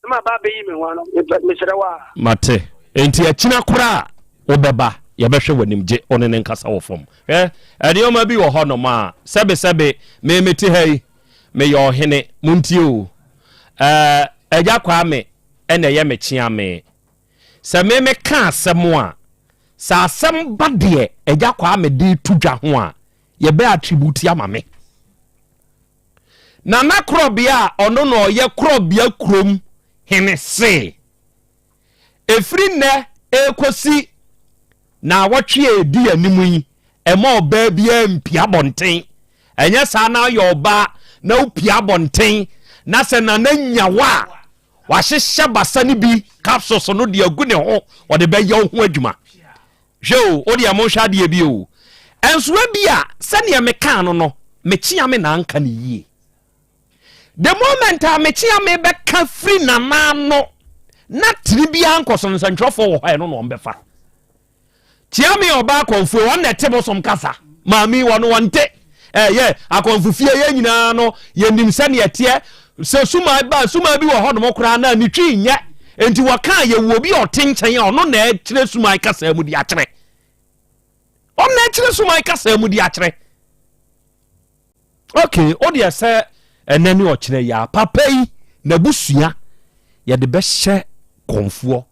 na ma ba abɛyi me ho ano me pɛ me srɛ wa. Mate. Enti akyina koraa a wobɛba, yɛbɛhwɛ w'anim gye wo ne no nkasa wɔ fam. Hwɛ, nneɛma bi wɔ hɔnom a, sɛbesɛbe, me mete ha yi, Meyɛ ɔhene, montie o. Eh, Agya Kwame na ɛyɛ me kyeame. Sɛ me meka asɛm a, sɛ asɛm ba deɛ Agya Kwame de to dwa ho a, yɛbɛ attribute ama me. Nana Korɔbea a ɔno na ɔyɛ Korɔbea kurom hene se, Ɛfiri nnɛ rekɔsi naawɔtwe a ɛdi anim yi, ɛma ɔbaa biara mpia abɔnten. Ɛnyɛ saa na ayɛ ɔbaa na wopia abɔnten na sɛ nana nya wo a, wahyehyɛ basa no bi capsules no de agu ne ho, ɔde bɛyɛ wo ho adwuma. Hwɛ o, wo deɛ monhwɛ adeɛ bi o. Ɛnso ebi a sɛdeɛ mekaa no no, mekyea me na anka ne yie. The moment a mekyea me bɛka firi nana ano na tiri biara nkɔ so no, nsɛntwerɛfoɔ wɔ hɔ a ɛno na wɔn bɛfa. Kyeame ɔba akɔmfoe, ɔno na ɛte bosom kasa. Maame yi, ɔno ɔnte. Ɛyɛ akɔmfo fie yɛn nyinaa no, yɛnim sɛnea ɛteɛ. Sɛ sumaa ba, sumaa bi wɔ hɔnom koraa na ne twi nyɛ. Enti wɔka a yɛwɔ obi a ɔte nkyɛn a ɔno na ɛkyerɛ suman kasa mu de akyerɛ. Ɔno na ɛkyerɛ suman kasa mu de akyerɛ. Okay, o deɛ sɛ ɛnɛ ne ɔkyerɛ yi a, papa yi n'abusua yɛde bɛhyɛ kɔmfoɔ,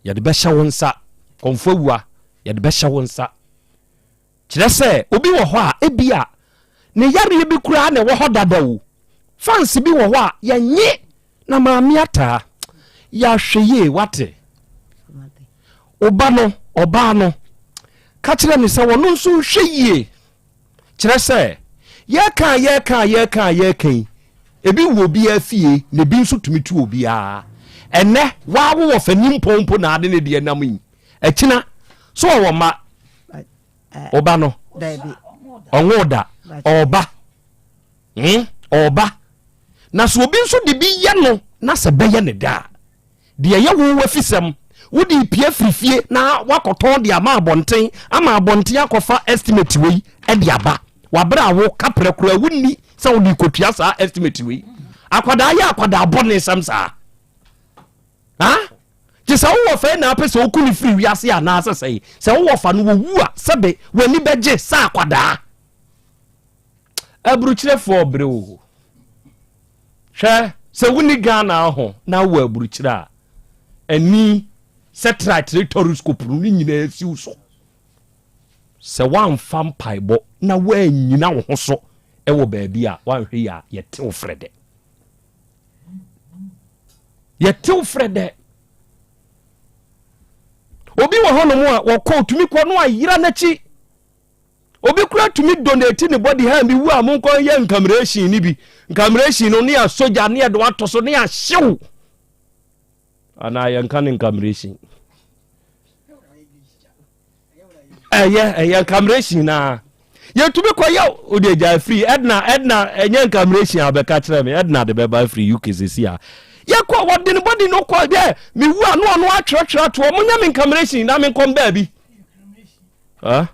yɛde bɛhyɛ wo nsa, kɔmfoɔ awua, yɛde bɛhyɛ wo nsa. Kyerɛ sɛ obi wɔ hɔ a ebi a ne yareɛ bi koraa na ɛwɔ hɔ dada o. Fans bi wɔ hɔ a yɛnye na maame ataa yɛahwɛ yie wate. Ɔba no, ɔbaa no, ka kyerɛ ne sɛ wɔno nso nhwɛ yie. Kyerɛ sɛ, yɛreka a yɛreka a yɛreka a yɛreka yi, ebi wɔ obiara fie na ebi nso tumi tu obiara. Ɛnnɛ, waa wowɔ fanimpɔn mpo na ade ne deɛ nam yi. Akyina, so ɔwɔ mma? Ɔba no? Ɔnwoo da. Ɔba. Hmm? Ɔba. Na sɛ obi nso de bi yɛ no na sɛ bɛyɛ ne da a, Deɛ ɛyɛ wo w'afisɛm, wode repia firi fie na woakɔtɔn de ama abɔnten ama abɔnten akɔfa estimate wei de aba. W'abrɛ a wo kaprɛ koraa wonni sɛ wode rekɔtua saa estimate wei. Akwadaa yɛ akwadaa bɔne sɛm saa. Ha? Gye sɛ wowɔ fɛ na apɛ sɛ woku ne firi wiase anaasɛ sɛe. Sɛ wowɔ fa no wɔwu a sɛbe w'ani bɛgye sɛ akwadaa. Aburukyerɛfoɔ ɔbrɛ o. Hwɛ sɛ wonni Ghana ho na wowɔ aburukyerɛ a, ani satellite ne telescope no ne nyinaa si wo so. Sɛ woamfa mpaebɔ na woannyina wo ho so wɔ baabi a woanhwɛ yi a yɛte wo frɛ dɛ. Yɛte wo frɛ dɛ. Obi wɔ hɔnom a wɔkɔ otumi kɔ no ayera n'akyi. Obi kura tumi donate ne body ha mi wu a monkɔ yɛ nkamrehyin ne bi. Nkamrehyin no ne asogya ne yɛde wato so ne ahyew. Anaa yɛnka ne nkamrehyin. Ɛyɛ ɛyɛ nkamrehyin naa. Yɛtumi kɔ yɛ wode agya afiri ɛdna ɛdna ɛnyɛ nkamrehyin a bɛka kyerɛ me ɛdna de bɛba afiri UK sisi a. Yɛkɔ wɔde ne body no kɔ dɛ mewu a no ɔno atwerɛtwerɛ atoɔ monyɛ me nkamrehyin na menkɔm baabi. Huh?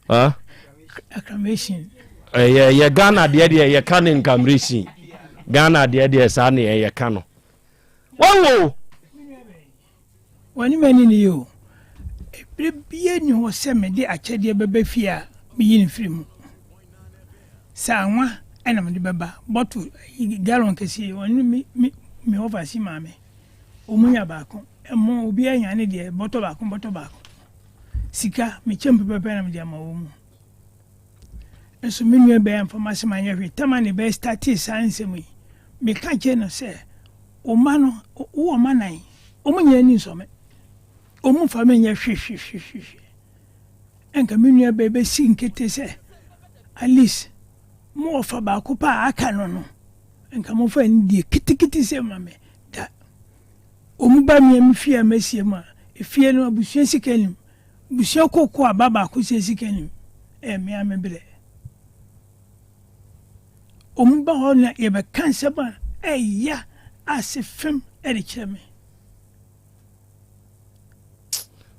Huh? Acclamation. Ɛyɛ eh, yɛ Ghana deɛ deɛ yɛka ne nkamresi. Ghana deɛ deɛ saa ne yɛ ka no. Wɔn wo. Wɔne m'ani ne yɛ o. Ebere bie ni hɔ sɛ mede akyɛdeɛ bɛba fie a meyi no firi mu. Sɛ anwa ɛna mede bɛba bottle gallon kɛseɛ wɔne me me me wɔfa si maame. Wɔn nya baako. Ɛmo, obiara nya ne deɛ, bɔtɔ baako bɔtɔ baako. Sika, mekyɛ mu pɛpɛɛpɛ na mede ama wɔn mu. Nso me nua bɛyɛ amfa m'asɛm anyɛ hwee. Tama ne bɛyɛ startee saa nsɛm yi. Meka kyerɛ no sɛ, wo mma no, wowɔ mma nan, wɔn nyinaa ani nsɔ me. Wɔn mfa me nyɛ hwehwehwehwehwe. Ɛnka me nua bɛyɛ bɛsi nkete sɛ, at least, mo wɔfa baako pɛ a aka no no, nka momfa anidie kitikiti sɛ ma me da. Wɔn ba mia me fie a masie mu a, efie no abusua sika nnim. Abusua koko a ba baako sie sika nnim. Ɛyɛ me ara me brɛ. Wɔn ba hɔ na yɛbɛka nsɛm a ɛya ase fam de kyerɛ me.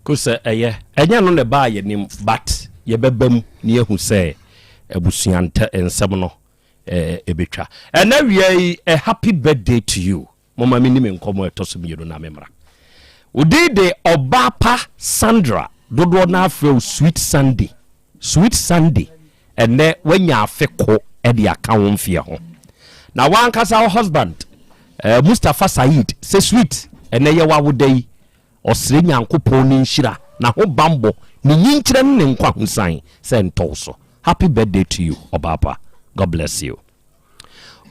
Ko sɛ ɛyɛ ɛnyɛ no na ɛbaa yɛnim but yɛbɛba mu na yɛahu sɛ abusua ntɛ nsɛm no ɛbɛtwa. Ɛnɛ wia yi a happy birthday to you. Momma menni me nkɔmmɔ a ɛtɔ so mmienu na memmra. Wo din de Ɔbaa Pa Sandra, dodoɔ no ara frɛ wo Sweet Sandy. Sweet Sandy, ɛnnɛ woanya afe ko de aka wo mfeɛ ho. Na w'ankasa wo husband, eh, Mustapha Said, sɛ Sweet, ɛnnɛ yɛ w'awoda yi, ɔsrɛ Nyankopɔn ne nhyira, n'ahobanbɔ, ne nyinkyerɛ ne ne nkwahosan sɛ ntɔ wo so. Happy birthday to you, Ɔbaa Pa. God bless you.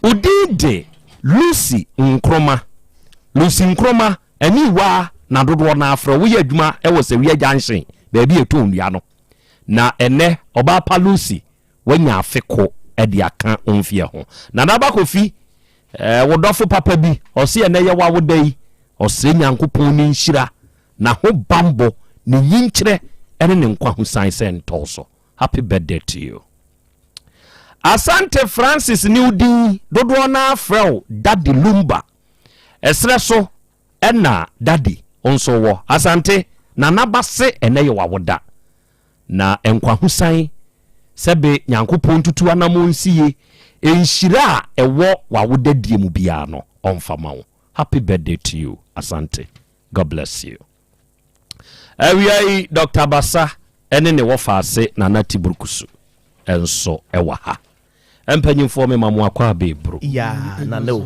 Wo din de Lucy Nkrumah. Lucy Nkrumah, Aniwa na dodoɔ no ara frɛ wo. Woyɛ adwuma wɔ Sawia Junction, baabi a yɛtɔn nnua no. Na ɛnnɛ, ɔbaa pa Lucy, woanya afe ko de aka wo mfeɛ ho. Nana Aba Kofi, eh, wo dɔfo papa bi, ɔse ɛnnɛ yɛ w'awoda yi, ɔsrɛ Nyankopɔn ne nhyira, n'ahobanbɔ, ne nyinkyerɛ ne ne nkwahosan sɛ ntɔ wo so. Happy birthday to you. Asante Francis ne wo din dodoɔ no ara frɛ wo Daddy Lumba. Ɛserɛ so ɛna Daddy nso wɔ. Asante Nana ba se ɛnɛ yɛ w'awoda. Na nkwahosan sɛbe Nyankopɔn ntutu anamɔn nsi ye, nhyira a ɛwɔ w'awodadie mu biara no ɔmfa ma wo. Happy birthday to you Asante. God bless you. Awia yi Doctor Basa ne ne wɔfaase Nana Tiburkusu nso wɔ ha. Mpanyimfoɔ mema mo akwaaba eburo. Yaa nana o.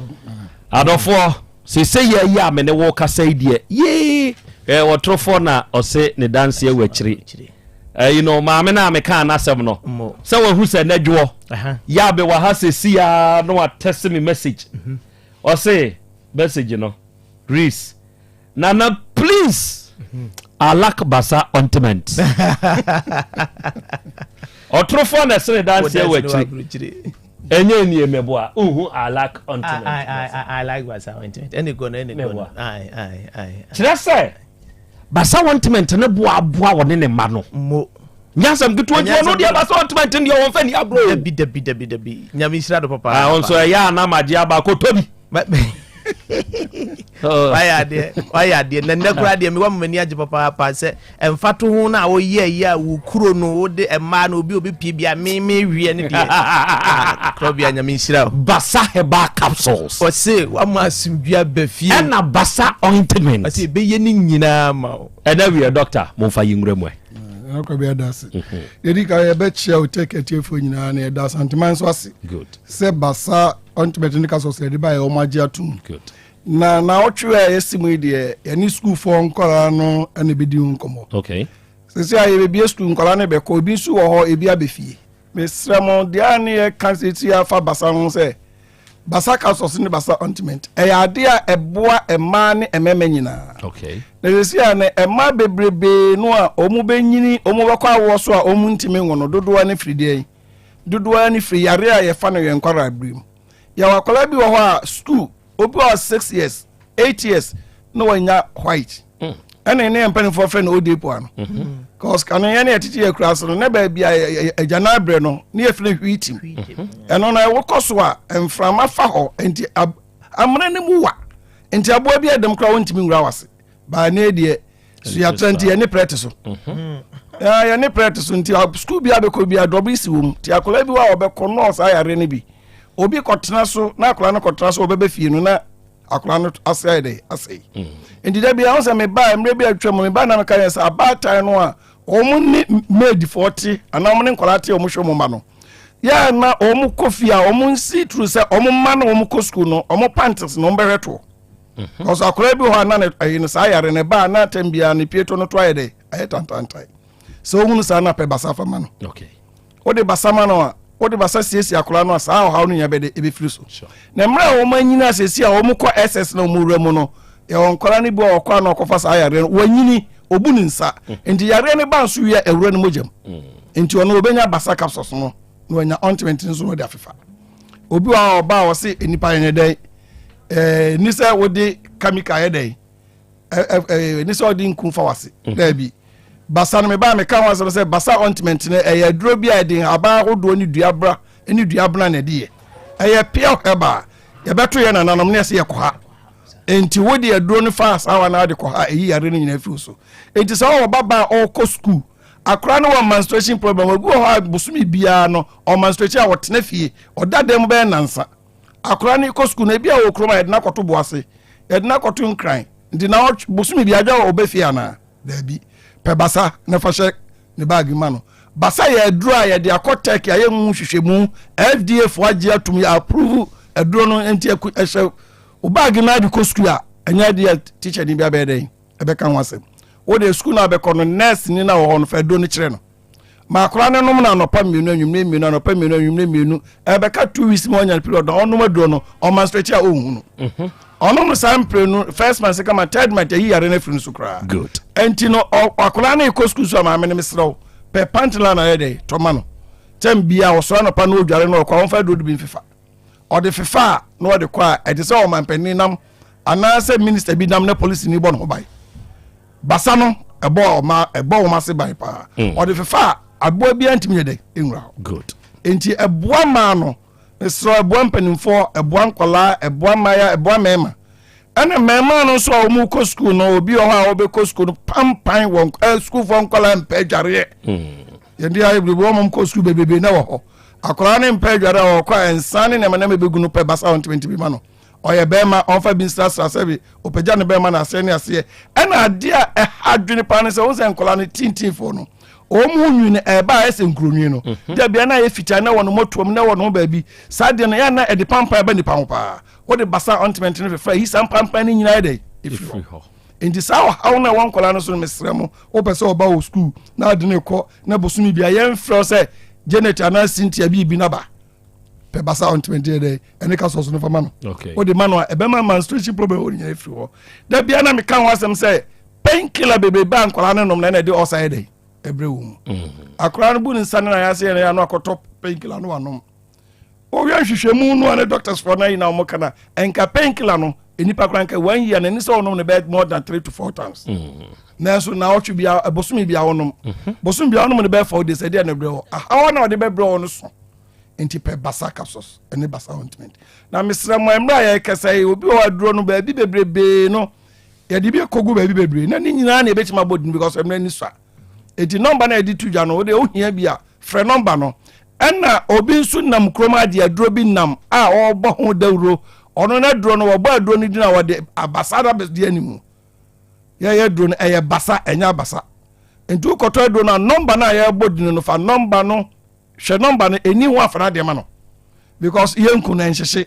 Adɔfoɔ, seesei yɛ yi a me ne wo kasa yi deɛ, yee, hwɛ ɔtorofoɔ na ɔse ne danseɛ wɔ akyiri. Ɛyi no, maame no a mekaa n'asɛm no, sɛ wahu sɛ n'adwoɔ, yɛ a mewɔ ha seesei ara na watɛse me message. Ɔse, message no, Reese, Nana please I lack basa ointment. Ɔtorofoɔ na ɛsene danseɛ wɔ akyiri. Ɛnyɛ nie mɛboa nhu I lack ointment. I like basa ointment. Ɛne go no ɛne go no. Kyerɛ sɛ basa ointment ne boa aboa wɔne ne mma no. Mo. Nyasɛm ketewa nti ɔno deɛ basa ointment deɛ wɔn fɛ ni agorɔ. Dabi dabi dabi dabi. Nyame nhyira do papa. Ah, ɔnso ɛyɛ anamagye aba kɔtɔ bi. Wayɛ adeɛ, wayɛ adeɛ. Na nnɛ koraa deɛ mewɔ m'ani agye papaapa sɛ mfato ho no a woyɛ yi a wo kuro no wode mmaa no obi obi pie bi a me me wiɛ no deɛ. Ah, korɔbea Nyame nhyira wo. Basa herbal capsules. Ɔse wama asomdwie aba fie. Ɛna basa ointment. Ɔse ɛbɛyɛ ne nyinaa ma wo. Ɛna wiɛ doctor momfa yi nwura mu ɛ. Korɔbea da ase. Yɛdi kan yɛbɛkyia wo tech atiefoɔ nyinaa na yɛda Asanteman nso ase. Good. Sɛ basa ointment ne capsules yɛde baeɛ wɔn agye atom. Na naawɔtwe a yɛsi mu yi deɛ yɛne sukuufoɔ nkwadaa no na ɛbɛdi ho nkɔmmɔ. Okay. Sisi a yɛbɛbie sukuu nkwadaa no bɛkɔ ebi nso wɔ hɔ ebi abɛ fie. Mesrɛ mo deɛ a ne yɛka sisi afa basa ho sɛ basa capsules ne basa ointment ɛyɛ adeɛ a ɛboa mmaa ne mmarima nyinaa. Okay. Na sisi a ne mmaa bebrebee no a wɔn bɛnyini wɔn bɛkɔ awoɔ so a wɔn ntumi nwo no dodoɔ ne firi deɛ dodoɔ ne firi yareɛ a yɛfa no yɛn nkwadaa bere mu. Yɛwɔ akwadaa bi wɔ hɔ a sukuu obi wɔ 6 years 8 years na wanya white ɛna ne mpanimfoɔ frɛ no odepoa no cause kane yɛne yɛtete yɛ kura ase no na baabi a agyanan berɛ no ne yɛfrɛ no hwiitim ɛno na ɛwokɔ so a mframa fa hɔ nti amena no mu wa nti aboa bi ɛdɛm koraa wɔntumi nwura wase baa ne deɛ suatra nti yɛne prɛte so yɛne prɛte so nti sukuu bi abɛkɔ bi adɔbe si wɔ mu nti akwadaa bi wɔ a ɔbɛkɔ nɔɔs ayare no bi obi kɔtena so na akwadaa no kɔtena so ɔbɛbɛ fie no na akwadaa no ase ayɛ dɛ asɛe mm. nti da bi ahụ sɛ meba mmerɛ bi atwa mu meba na meka yɛ sɛ abaatan no a wɔn ne maidfoɔ te anaa wɔn ne nkwadaa te a wɔn hwɛ wɔn mma no yɛ na wɔn kɔ fie a wɔn nsi turu sɛ wɔn mma no wɔn kɔ sukuu no wɔn panties na wɔn bɛhwɛ toɔ mhm. kɔsɔ akwadaa bi wɔ hɔ a na ne ɛyi no saa yare ne ba a na atɛm biara ne pie to no to ayɛ dɛ ayɛ tantantan sɛ ohun saa na pɛ basa fa ma no wode basa ma no a wode basa siesie akwadaa no a saa ɔhaw no nyinaa bɛde ebɛfiri so na mmerɛ a wɔn anyini asiesie a wɔn kɔ ss na wɔn wura mu no yɛwɔ nkwadaa no bi a wɔkɔ ano akɔfa saa yareɛ no wɔanyini obu ne nsa mm. nti yareɛ no ba nso wia awura no mogya mu mm. nti ɔno obɛnya basa capsules no na wanya ointment nso no de afefa obi wɔ a ɔba a ɔse nipa yɛn dɛn ɛɛ ni sɛ wode chemical yɛ dɛn ɛɛ ni sɛ ɔde nku fa wase mhm. daabi basa no mebaa meka ho asɛm sɛ basa ointment no ɛyɛ aduro bi a ɛde nhaban ahodoɔ ne dua bra ne dua bena na ɛde yɛ ɛyɛ pure herbal yɛbɛto yɛ nananom ne ɛsɛ yɛ kɔ ha nti wode aduro no fa asawa na ade kɔ ha ɛyi yare no nyinaa firi so nti sɛ ɔwɔ baba a ɔkɔ sukuu akora no wɔ menstruation problem obi wɔ hɔ a bosome biara no ɔmenstruation a ɔtena fie ɔda dɛm bɛyɛ nansa Akwadaa no kɔ sukuu no, ebi a wɔ kurom a yɛde no akɔto Boase, yɛde no akɔto Nkran. Nti na bosome bi adwa ɔbɛ fie anaa? Daabi. Pɛ basa na fa hyɛ ne baage ma no. Basa yɛ aduro a yɛde akɔ Turkey ayɛ mu nhwehwɛmu, FDA fo agye atum yɛ approve aduro no nti ɛhyɛ wo baage no ade kɔ sukuu a ɛnyɛ adeɛ a teacher ni bi abɛyɛ dɛn ɛbɛka ho asɛm. Wo deɛ sukuu no abɛkɔ no nurse ni na wɔ hɔ no fa aduro no kyerɛ no. Ma akwadaa no nom no anɔpa mmienu anwummerɛ mmienu anɔpa mmienu anwummerɛ mmienu ɛbɛka 2 weeks ma ɔnya period na ɔnom aduro no ɔma stretch a ɔnhu no mhm. ɔnom no saa mprenu first month second month third month ayi yare no afiri no so koraa good ɛnti no akwadaa no rekɔ sukuu so a maame no mesrɛ wo pɛ pantela na ayɛ dɛ tɔma no tɛm bia ɔsɔre anɔpa na ɔdware no ɔkɔ a ɔmfa aduro no bi mfefa ɔde fefa a na ɔde kɔ a ɛte sɛ ɔmampanin nam anaasɛ minista bi nam na polisi ni bɔ ne ho ban basa no ɛbɔ ɔma ɛbɔ wɔn ase ban paa mm. ɔde fefa a aboa biara ntumi yɛ dɛ nwura hɔ good nti ɛboa maa no mesrɛ ɛboa mpanimfoɔ ɛboa nkɔlaa ɛboa mmaaya ɛboa mmarima. Ɛna mmɛɛmaa no nso a wɔn kɔ sukuu no, obi wɔ hɔ a wɔbɛkɔ sukuu no pampan wɔn ɛ sukuufoɔ nkwadaa mpɛ adwareɛ. Yɛn de ayɛ biribi wɔn kɔ sukuu bebrebe na wɔ hɔ. Akwadaa no mpɛ adwareɛ a ɔkɔ a nsa ne nneɛma nneɛma bɛgu no pɛ basa wɔn ntumi ma no. Ɔyɛ bɛrima ɔnfa bi nsrasra sɛbi ɔpagya ne bɛrima no aseɛ ne aseɛ. Ɛna adeɛ a ɛha adwene paa ne sɛ wɔn sɛ nkwadaa no tintinfoɔ no wɔn ho nwi no ɛba a ɛsɛ nkuronwi no. Dabi na ayɛ fitaa na wɔ no mɔtoam na wɔ no ho baabi. Saa adeɛ no yɛ na ɛde pampan ba nipa ho paa. Wode basa ointment no fefra yi saa mpampan no nyinaa yɛ dɛ ɛfiri hɔ. Nti saa ɔhaw no a ɛwɔ nkwadaa no so no mesrɛ mo wopɛ sɛ ɔba wɔ sukuu na ade no kɔ na bosome bia yɛmfrɛ wo sɛ Janet anaa Cynthia biribi na ba pɛ basa ointment yɛ dɛ ɛne ka sɔso no fa ma no. Wode ma no a ɛbɛma menstruation problem wɔ nyinaa ɛfiri hɔ. Da bia na meka ho asɛm sɛ painkiller bebrebe a nkwadaa no nom na ɛna ɛde ɔsa yɛ dɛ ɛbrɛ wɔ mu. Akwadaa no bu ne nsa ne nan ase yɛ no ano akɔtɔ painkiller no wanom. Wɔyɛ nhwehwɛmu no a ne doctors foɔ no ayi na wɔn ka na nka painkiller no nipa koraa nka one year na ɛni sɛ ɔnom no bɛyɛ more than 3 to 4 times. Nanso na ɔtwe bia bosome bia ɔnom bosome bia ɔnom no bɛyɛ 4 days ɛdeɛ na ɛbrɛ hɔ ahawa na ɔde bɛbrɛ hɔ no so. Nti pɛ basa capsules ɛne basa ointment. Na mesrɛ mo mmerɛ a yɛkasa yi obi wɔ aduro no baabi bebrebee no yɛde bi kɔgu baabi bebree na ne nyinaa na yɛbɛtumi abɔ din because mmerɛ ni so a. Eti nɔmba na yɛde to dwa no wode ohia bi a frɛ nɔmba no. Ɛna obi nso nam kurom agye aduro bi nam a ɔrebɔ ho dawuro. Ɔno n'aduro no wɔbɔ aduro no din a wɔde abasa na bɛdi anim. Yɛyɛ aduro no ɛyɛ basa ɛnyɛ abasa. Nti wokɔtɔ aduro no a nɔmba no a yɛrebɔ din no fa nɔmba no hwɛ nɔmba no ɛni ho afa no adeɛ ma no because yɛnku no ɛnhyehye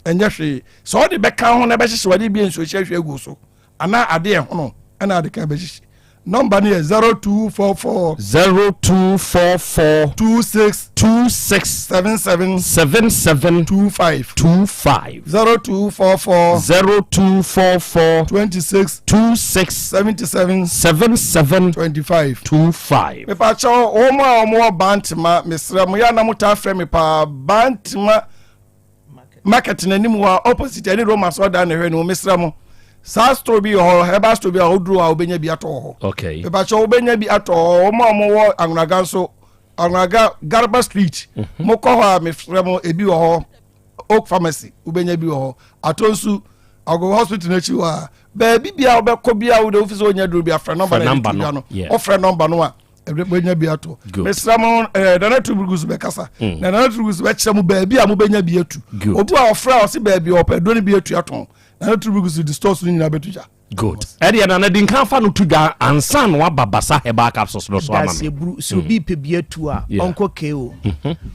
ɛnyɛ hwee. Sɛ ɔde bɛka ho na ɛbɛhyehye wɔde bi nsuo hyɛ hwɛ agu so anaa adeɛ ɛhono ɛna ade kan bɛhyehye. Nɔmba no yɛ 0244 0244 26 26 77 77 25 25 0244 0244 26 26 77 77 25 25. Mepakyɛw wɔn a wɔn wɔ Bantama mesrɛ mo yɛ anam taa frɛ me paa Bantama market n'anim hɔ a opposite ɛne Roma sɔdan na ɛhwɛ no mesrɛ mo saa store bi wɔ hɔ herbal store bi a woduru a wobɛnya bi atɔ wɔ hɔ. Mepakyɛw wobɛnya bi atɔ hɔ wɔn a wɔwɔ Anwunaga nso Anwunaga Garba Street mokɔ hɔ a mesrɛ mo ebi wɔ hɔ Oak Pharmacy wobɛnya bi wɔ hɔ Atonsu Agogo Hospital n'akyi hɔ a baabi bia wobɛkɔ bia wode wofi sɛ wonya duro bi afrɛ nɔmba no ɛde to dwa no wofrɛ nɔmba no a wobɛnya bi ato. Mesrɛ mo Nana Turubugu so bɛkasa na Nana Turubugu so bɛkyerɛ mo baabi a mobɛnya bi atu. Obi a ɔfrɛ a ɔse baabi a ɔpɛ aduro no bi atu atɔn Nana Turubugu so de stores no nyinaa bɛto dwa. Good. Ɛdeɛ Nana di nkan fa no to dwa ansa na waba Basa herbal capsules no so ama me. Daseburu sɛ obi pɛ bi atu a ɔnkɔ KO.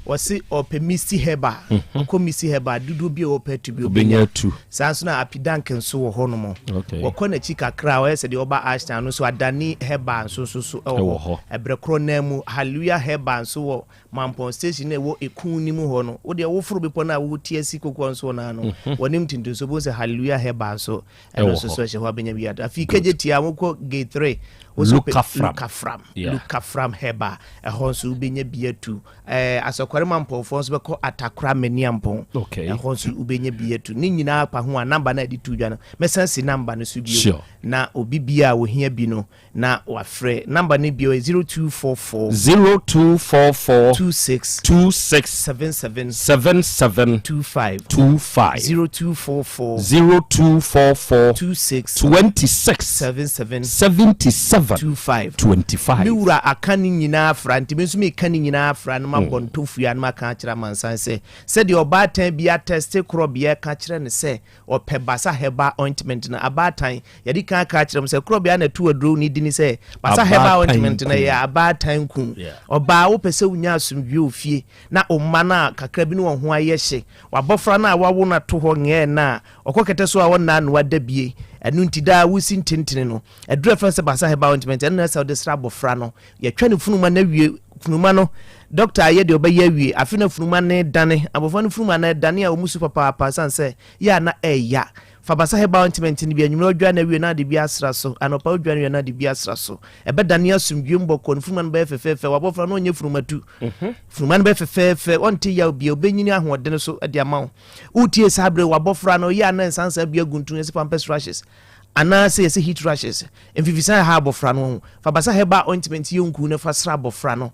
Ɔse ɔpɛ Misty herbal. Ɔkɔ Misty herbal dodoɔ bi a ɔpɛ atu bi obɛnya atu. Saa nso na Apidank nso wɔ hɔ nom. Wɔkɔ n'akyi kakra a ɔyɛ sɛ deɛ ɔba Ashtown no nso Adani herbal nso nso so ɛwɔ hɔ. Ɛbrɛ korɔ naa mu Hallelujah herbal nso wɔ Mampɔn station na ɛwɔ Ekun no mu hɔ no. Wo deɛ woforo bepɔ no a wote asi kokoɔ nso no ano. Wɔnim ntintinso bohu sɛ Hallelujah herbal nso ɛno nso so ɛhyɛ hɔ abɛnya bi ado. Afei kegye tia wokɔ gate 3 Lukafram Lukafram herbal ɛhɔ nso wobɛnya bi atu. Asɔkware Mampɔnfoɔ nso bɛkɔ Atakora Maniampɔn ɛhɔ nso wobɛnya bi atu. Ne nyinaa pa ho a namba no a ɛde to dwa no mɛsan si namba no so bio na obi bi a ohia bi no na wafrɛ namba no bio yɛ 0244 0244 26 26 77 77 25 25 0244 0244 26 26 77 77 25 25. Me wura aka ne nyinaa fra nti me nso meka ne nyinaa fra na mabɔ ntofua na maka akyerɛ amansan sɛ sɛdeɛ ɔbaatan bi atɛste korɔbea ka kyerɛ no sɛ ɔpɛ Basa herbal ointment no abaatan yɛde kan aka akyerɛ m sɛ korɔbea na ɛto aduro ne dini sɛ Basa herbal ointment no yɛ abaatan ku. Ɔbaa wopɛ sɛ wonya asomdwie wɔ fie na ɔmma no a kakra bi ne wɔn ho ayɛ hye wabɔfra no a wawo no ato hɔ ngɛɛ no a ɔkɔ kɛtɛ so a ɔnna anoa da bie ɛno nti daa wosi ntentene no aduro ɛfɛn sɛ Basa herbal ointment ɛno na ɛsɛ wode sra abɔfra no yɛtwa ne funuma no awie funuma no doctor ayɛ deɛ ɔbɛyɛ awie afe na funuma no dane abɔfra no funuma no dane a wɔn su papaapa san sɛ yɛ a na ɛya fa Basa herbal ointment no bi anwummerɛ ɔdwa no awie na ade bi asra so anɔpa ɔdwa no wie na ade bi asra so ɛbɛdane asomdwie mbɔkɔ no funuma no bɛyɛ fɛfɛɛfɛ wabɔfra no ɔnyɛ funuma tu funuma no bɛyɛ fɛfɛɛfɛ ɔnte yaw bia ɔbɛnyini ahoɔden so de ama wo wotie saa berɛ wabɔfra no ɔyɛ a na nsansa bi agu ntu yɛsɛ pampers rashes anaasɛ yɛsɛ heat rashes mfifisan ha abɔfra no ho fa Basa herbal ointment yɛ nku no fa sra abɔfra no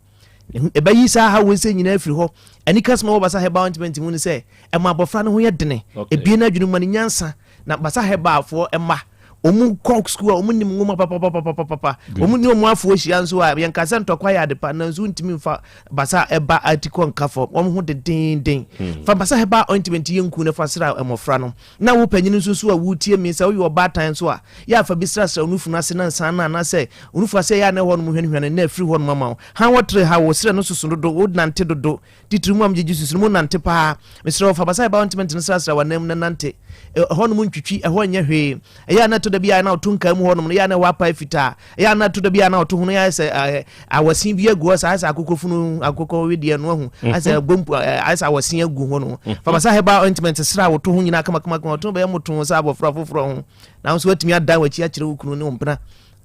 ɛbɛyi saa ha wɔ nsɛ nyinaa afiri hɔ. Anika sɛm a ɛwɔ Basa herbal ointment mu ne sɛ ɛma abɔfra no ho yɛ dene, ebue n'adwene mu ma no nyansa. Na Basa Herbal-foɔ mma, wɔn kɔ sukuu a wɔn nim nwoma papapapapapa. Wɔn ne wɔn afoɔ hyia nso a, yɛnka sɛ ntɔkwa yɛ ade pa, nanso wontumi mfa Basa ɛba atikɔ nka fam. Wɔn ho dendeenden. Fa Basa Herbal ointment yɛ nku na fa sra mmɔfra no. Na wo panyin nso so a woretie me, sɛ woyɛ ɔbaatan nso a, yɛ a fa bi srasra wo nufu no ase na nsa no anaasɛ wo nufu ase a ɛyɛ a na ɛhɔ nom hwanhwane no afiri hɔ nom ama wo. Hann wɔtere ha, wo serɛ no soso dodo, wonante dodo. Titiriw mu a megyegye susu no, monnante paa. Mesrɛ wo, fa basa a ɛba ointment no srasra w'anan mu na nante. Ɛhɔnom ntwitwi, ɛhɔ nyɛ hwee. Ɛyɛ a na ɛtɔ da bi a na ɔto nkaa mu hɔnom no, ɛyɛ a na ɛhɔ apae fitaa. Ɛyɛ a na ɛtɔ da bi a na ɔto ho no, ayɛ sɛ awɔsen bi agu hɔ saa, ayɛ sɛ akokɔ funu, akokɔ wedeɛ no ahu, ayɛ sɛ bompu, ayɛ sɛ awɔsen agu hɔ no. Fa basa herbal ointment sra wo to ho nyinaa kamakamakama, ɔto bɛyɛ motoo sɛ abɔfra foforɔ ho. Nanso woatumi adan w'akyi akyerɛ wo kunu ne wo mpena.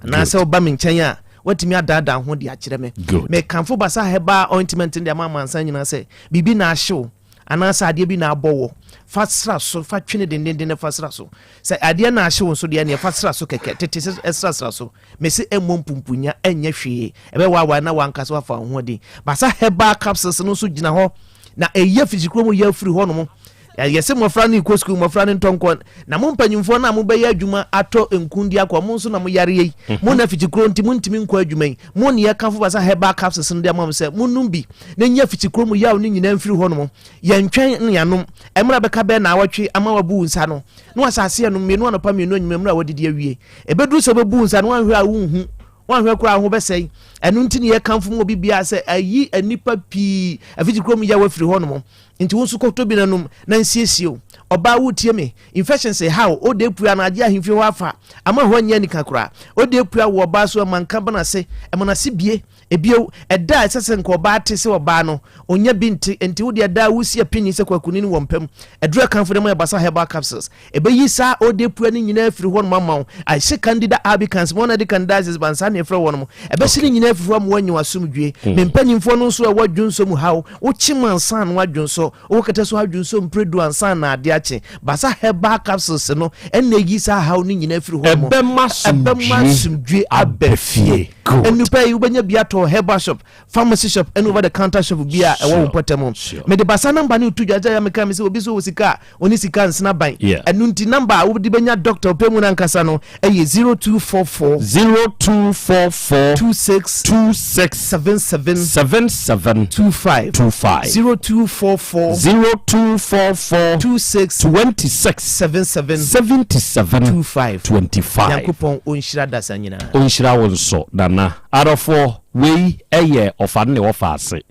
Anaasɛ woba me nkyɛn a, woatumi adaadaa ho de akyerɛ me. Mekamfo Basa Herbal Ointment no de ama amansan nyinaa sɛ, biribi na ahye wo, anaasɛ adeɛ bi na abɔ wɔ, fa sra so, fa twene dendenden na fa sra so. Sɛ adeɛ na ahye wo nso deɛ, neɛ fa sra so kɛkɛ, tete sɛ srasra so. Mese ɛmmɔ mpumpunya, ɛnyɛ hwee, ɛbɛwaawae na w'ankasa woafa wo ho adi. Basa Herbal Capsules no nso gyina hɔ na ɛyi afikyikuo mu yaw firi hɔnom. Yɛse mmɔfra no rekɔ sukuu, mmɔfra no ntɔ nkɔ, na mo mpanyimfoɔ no a mobɛyɛ adwuma atɔ nku de akɔ, mo nso na moyareɛ yi, mo na fitikuro nti montumi nkɔ adwuma yi, mo ne yɛkamfo Basa Herbal Capsules no de ama mo sɛ monnom bi na nyi afitikuro mu yaw no nyinaa mfiri hɔnom. Yɛntwɛn na yɛanom. Mmerɛ a bɛka bɛyɛ naawɔtwe ama wabu wo nsa no, na wahyɛ aseɛ nom mmienu anɔpa mmienu anwummerɛ mmerɛ a wadidi awie. Ɛbɛduru sɛ wobɛbu wo nsa no, woanhwɛ a wonhu, woanhwɛ koraa wo ho bɛsɛe. Ɛno nti ne yɛkamfo ma obi biara sɛ ayi nnipa pii afitikuro mu yaw afiri hɔnom. Nti wo nso kɔtɔ bi na nom na nsiesie wo. Ɔbaa woretie me? Infections reha wo, ode apue anaa agye ahemfie hɔ afa ama hɔ anyɛ anika koraa. Ode apue awo ɔbaa so ɛma nka ba n'ase, ɛma n'ase bue. Ebio, ɛda a ɛsɛ sɛ nka ɔbaa te sɛ ɔbaa no, ɔnya bi nte. Nti wo deɛ daa wosi apini sɛ kwakunini wɔ mpa mu. Aduru akanfo de ma yɛ Basa Herbal Capsules. Ɛbɛyi saa ode apue no nyinaa afiri hɔnom ama wo. Ahye Candida albicans, wɔn a ɛde candidiasis ba nsa na ɛfrɛ wɔnom. Ɛbɛhye ne nyinaa afiri hɔ ama woanya w'asomdwoe. Me mpanimfoɔ no nso a ɛwɔ dwonsɔ mu haw, Wokye mu ansa na woadwonsɔ, wowɔ kɛtɛ so adwonsɔ mprɛ du ansa na ade akye. Basa herbal capsules no na eyi saa haw no nyinaa firi hɔ nom. Ɛbɛma Ɛbɛma asomdwie aba fie. Good. Nnupa yi wobɛnya bi atɔ herbal shop, pharmacy shop ɛne over the counter shop bi a ɛwɔ wo mpɔtam. Mede Basa namba no reto dwa sɛ meka me sɛ obi so wɔ sika a ɔne sika nsena ban. Ɛno nti namba a wode bɛnya doctor ɔpɛ mu no ankasa no ɛyɛ 0244. 0244. 26. 26. 77. 77. 25. 25. 0244. 0244. 26. 26. 77. 77. 25. 25. Nyankopɔn ɔnhyira adasa nyinaa. Ɔnhyira wo nso Nana. Adɔfoɔ, wei yɛ ɔfa ne ɔfa ase.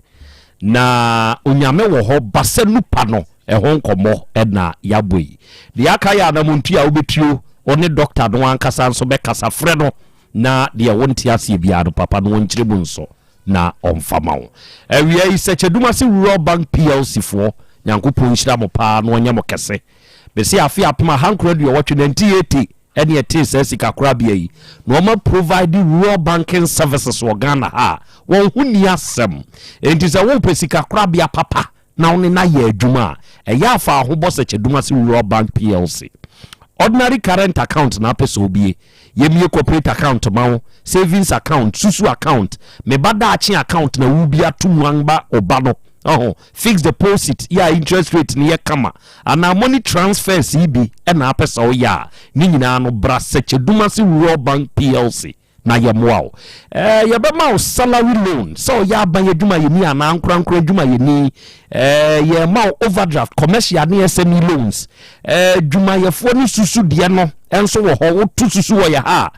Na Onyame wɔ hɔ basa nupa no ɛho nkɔmmɔ na yɛabɔ yi. Deɛ aka yɛ anamontuo a wobɛtuo, wo ne dɔkta no ankasa nso bɛkasa, frɛ no na deɛ wonte aseɛ biara no papa no ɔnkyerɛ mu nso na ɔmfa ma wo. Awia yi Sɛkyɛdumase Rural Bank PLC foɔ, Nyankopɔn nhyira mo paa na ɔnyɛ mo kɛse. Mese afe 1980, 1980, ɛne ɛtee saa sikakorabea yi na wɔn provide rural banking services wɔ Ghana ha a wɔn ho nni asɛm. Enti sɛ wopɛ sikakorabea papa na wo ne no ayɛ adwuma a, ɛyɛ afa ho bɔ sɛ Kyedumase Rural Bank PLC. Ordinary current account na apɛ sɛ obie, yɛmmie corporate account ma wo, savings account, susu account, me ba daakye account na wobi ato mu anba ɔba no. Ɔho, fixed deposit yɛ a interest rate no yɛ kama anaa money transfers yi bi na apɛ sɛ woyɛ a, ne nyinaa no bra Sɛkyɛdumase Rural Bank PLC na yɛmmoa wo. Eh, yɛbɛma wo salary loan sɛ ɔyɛ aban adwumayɛni anaa ankorankoro adwumayɛni. Eh, yɛma wo overdraft, commercial ne SME loans. Eh, adwumayɛfoɔ ne susu deɛ no nso wɔ hɔ, woto susu wɔ yɛ ha a,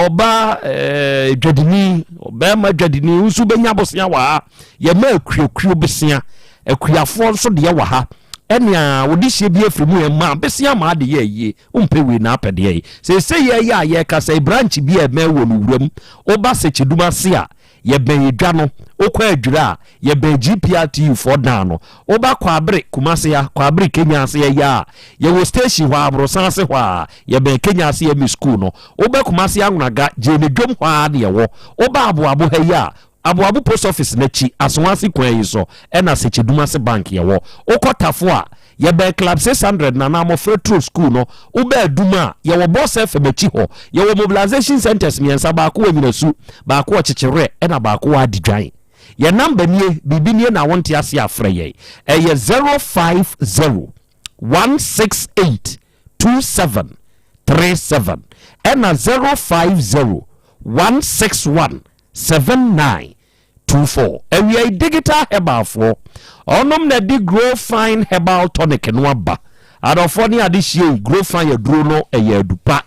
Ɔbaa dwadini, ɔbarima dwadini nso bɛnya bosea wɔ ha. Yɛma akuakuo bosea, akuafoɔ nso deɛ wɔ ha. Ɛnea wɔde hyɛ bi afiri mu ɛma bosea ma ade yɛ ayie. Wompɛ wei na apɛ deɛ yi. Seesei yɛyɛ a yɛkasa yi branch bi a ɛmɛ wɔ no wuram. Woba Sekyedum ase a, Yɛbɛn edwa no, wokɔ Adwira a, yɛbɛn GPRTU foɔ dan no. Woba Kwaabere, Kumase ha, Kwaabere Kenya ase ɛyɛ a, yɛwɔ station hɔ a, aborosan ase hɔ a, yɛbɛn Kenya ase ME school no. Woba Kumase Anwonaga, Gyeene dwom hɔ ara na yɛwɔ. Woba Aboabo ha yi a, Aboabo post office no akyi, Asoase kwan yi so, ɛna Sekyedumase bank yɛwɔ. Wokɔ Tafo a, Yɛbɛn Club 600 no anaa Mmɔfra Turo Sukuu no. Woba Adum a, yɛwɔ Boss FM akyi hɔ. Yɛwɔ mobilization centres mmiɛnsa, baako wɔ Anyinasu, baako wɔ Kyekyewerɛ, ɛna baako wɔ Adidwan. Yɛn number nie, biribi nie na wonte aseɛ a, frɛ yɛn. Ɛyɛ 050 168. 27 37 ɛna 050 161 79 24. Awia yi Digital Herbal foɔ ɔnom na ɛde Grow Fine Herbal Tonic no aba. Adɔfoɔ ne adehyeɛ yi, Grow Fine aduro no ɛyɛ adu pa.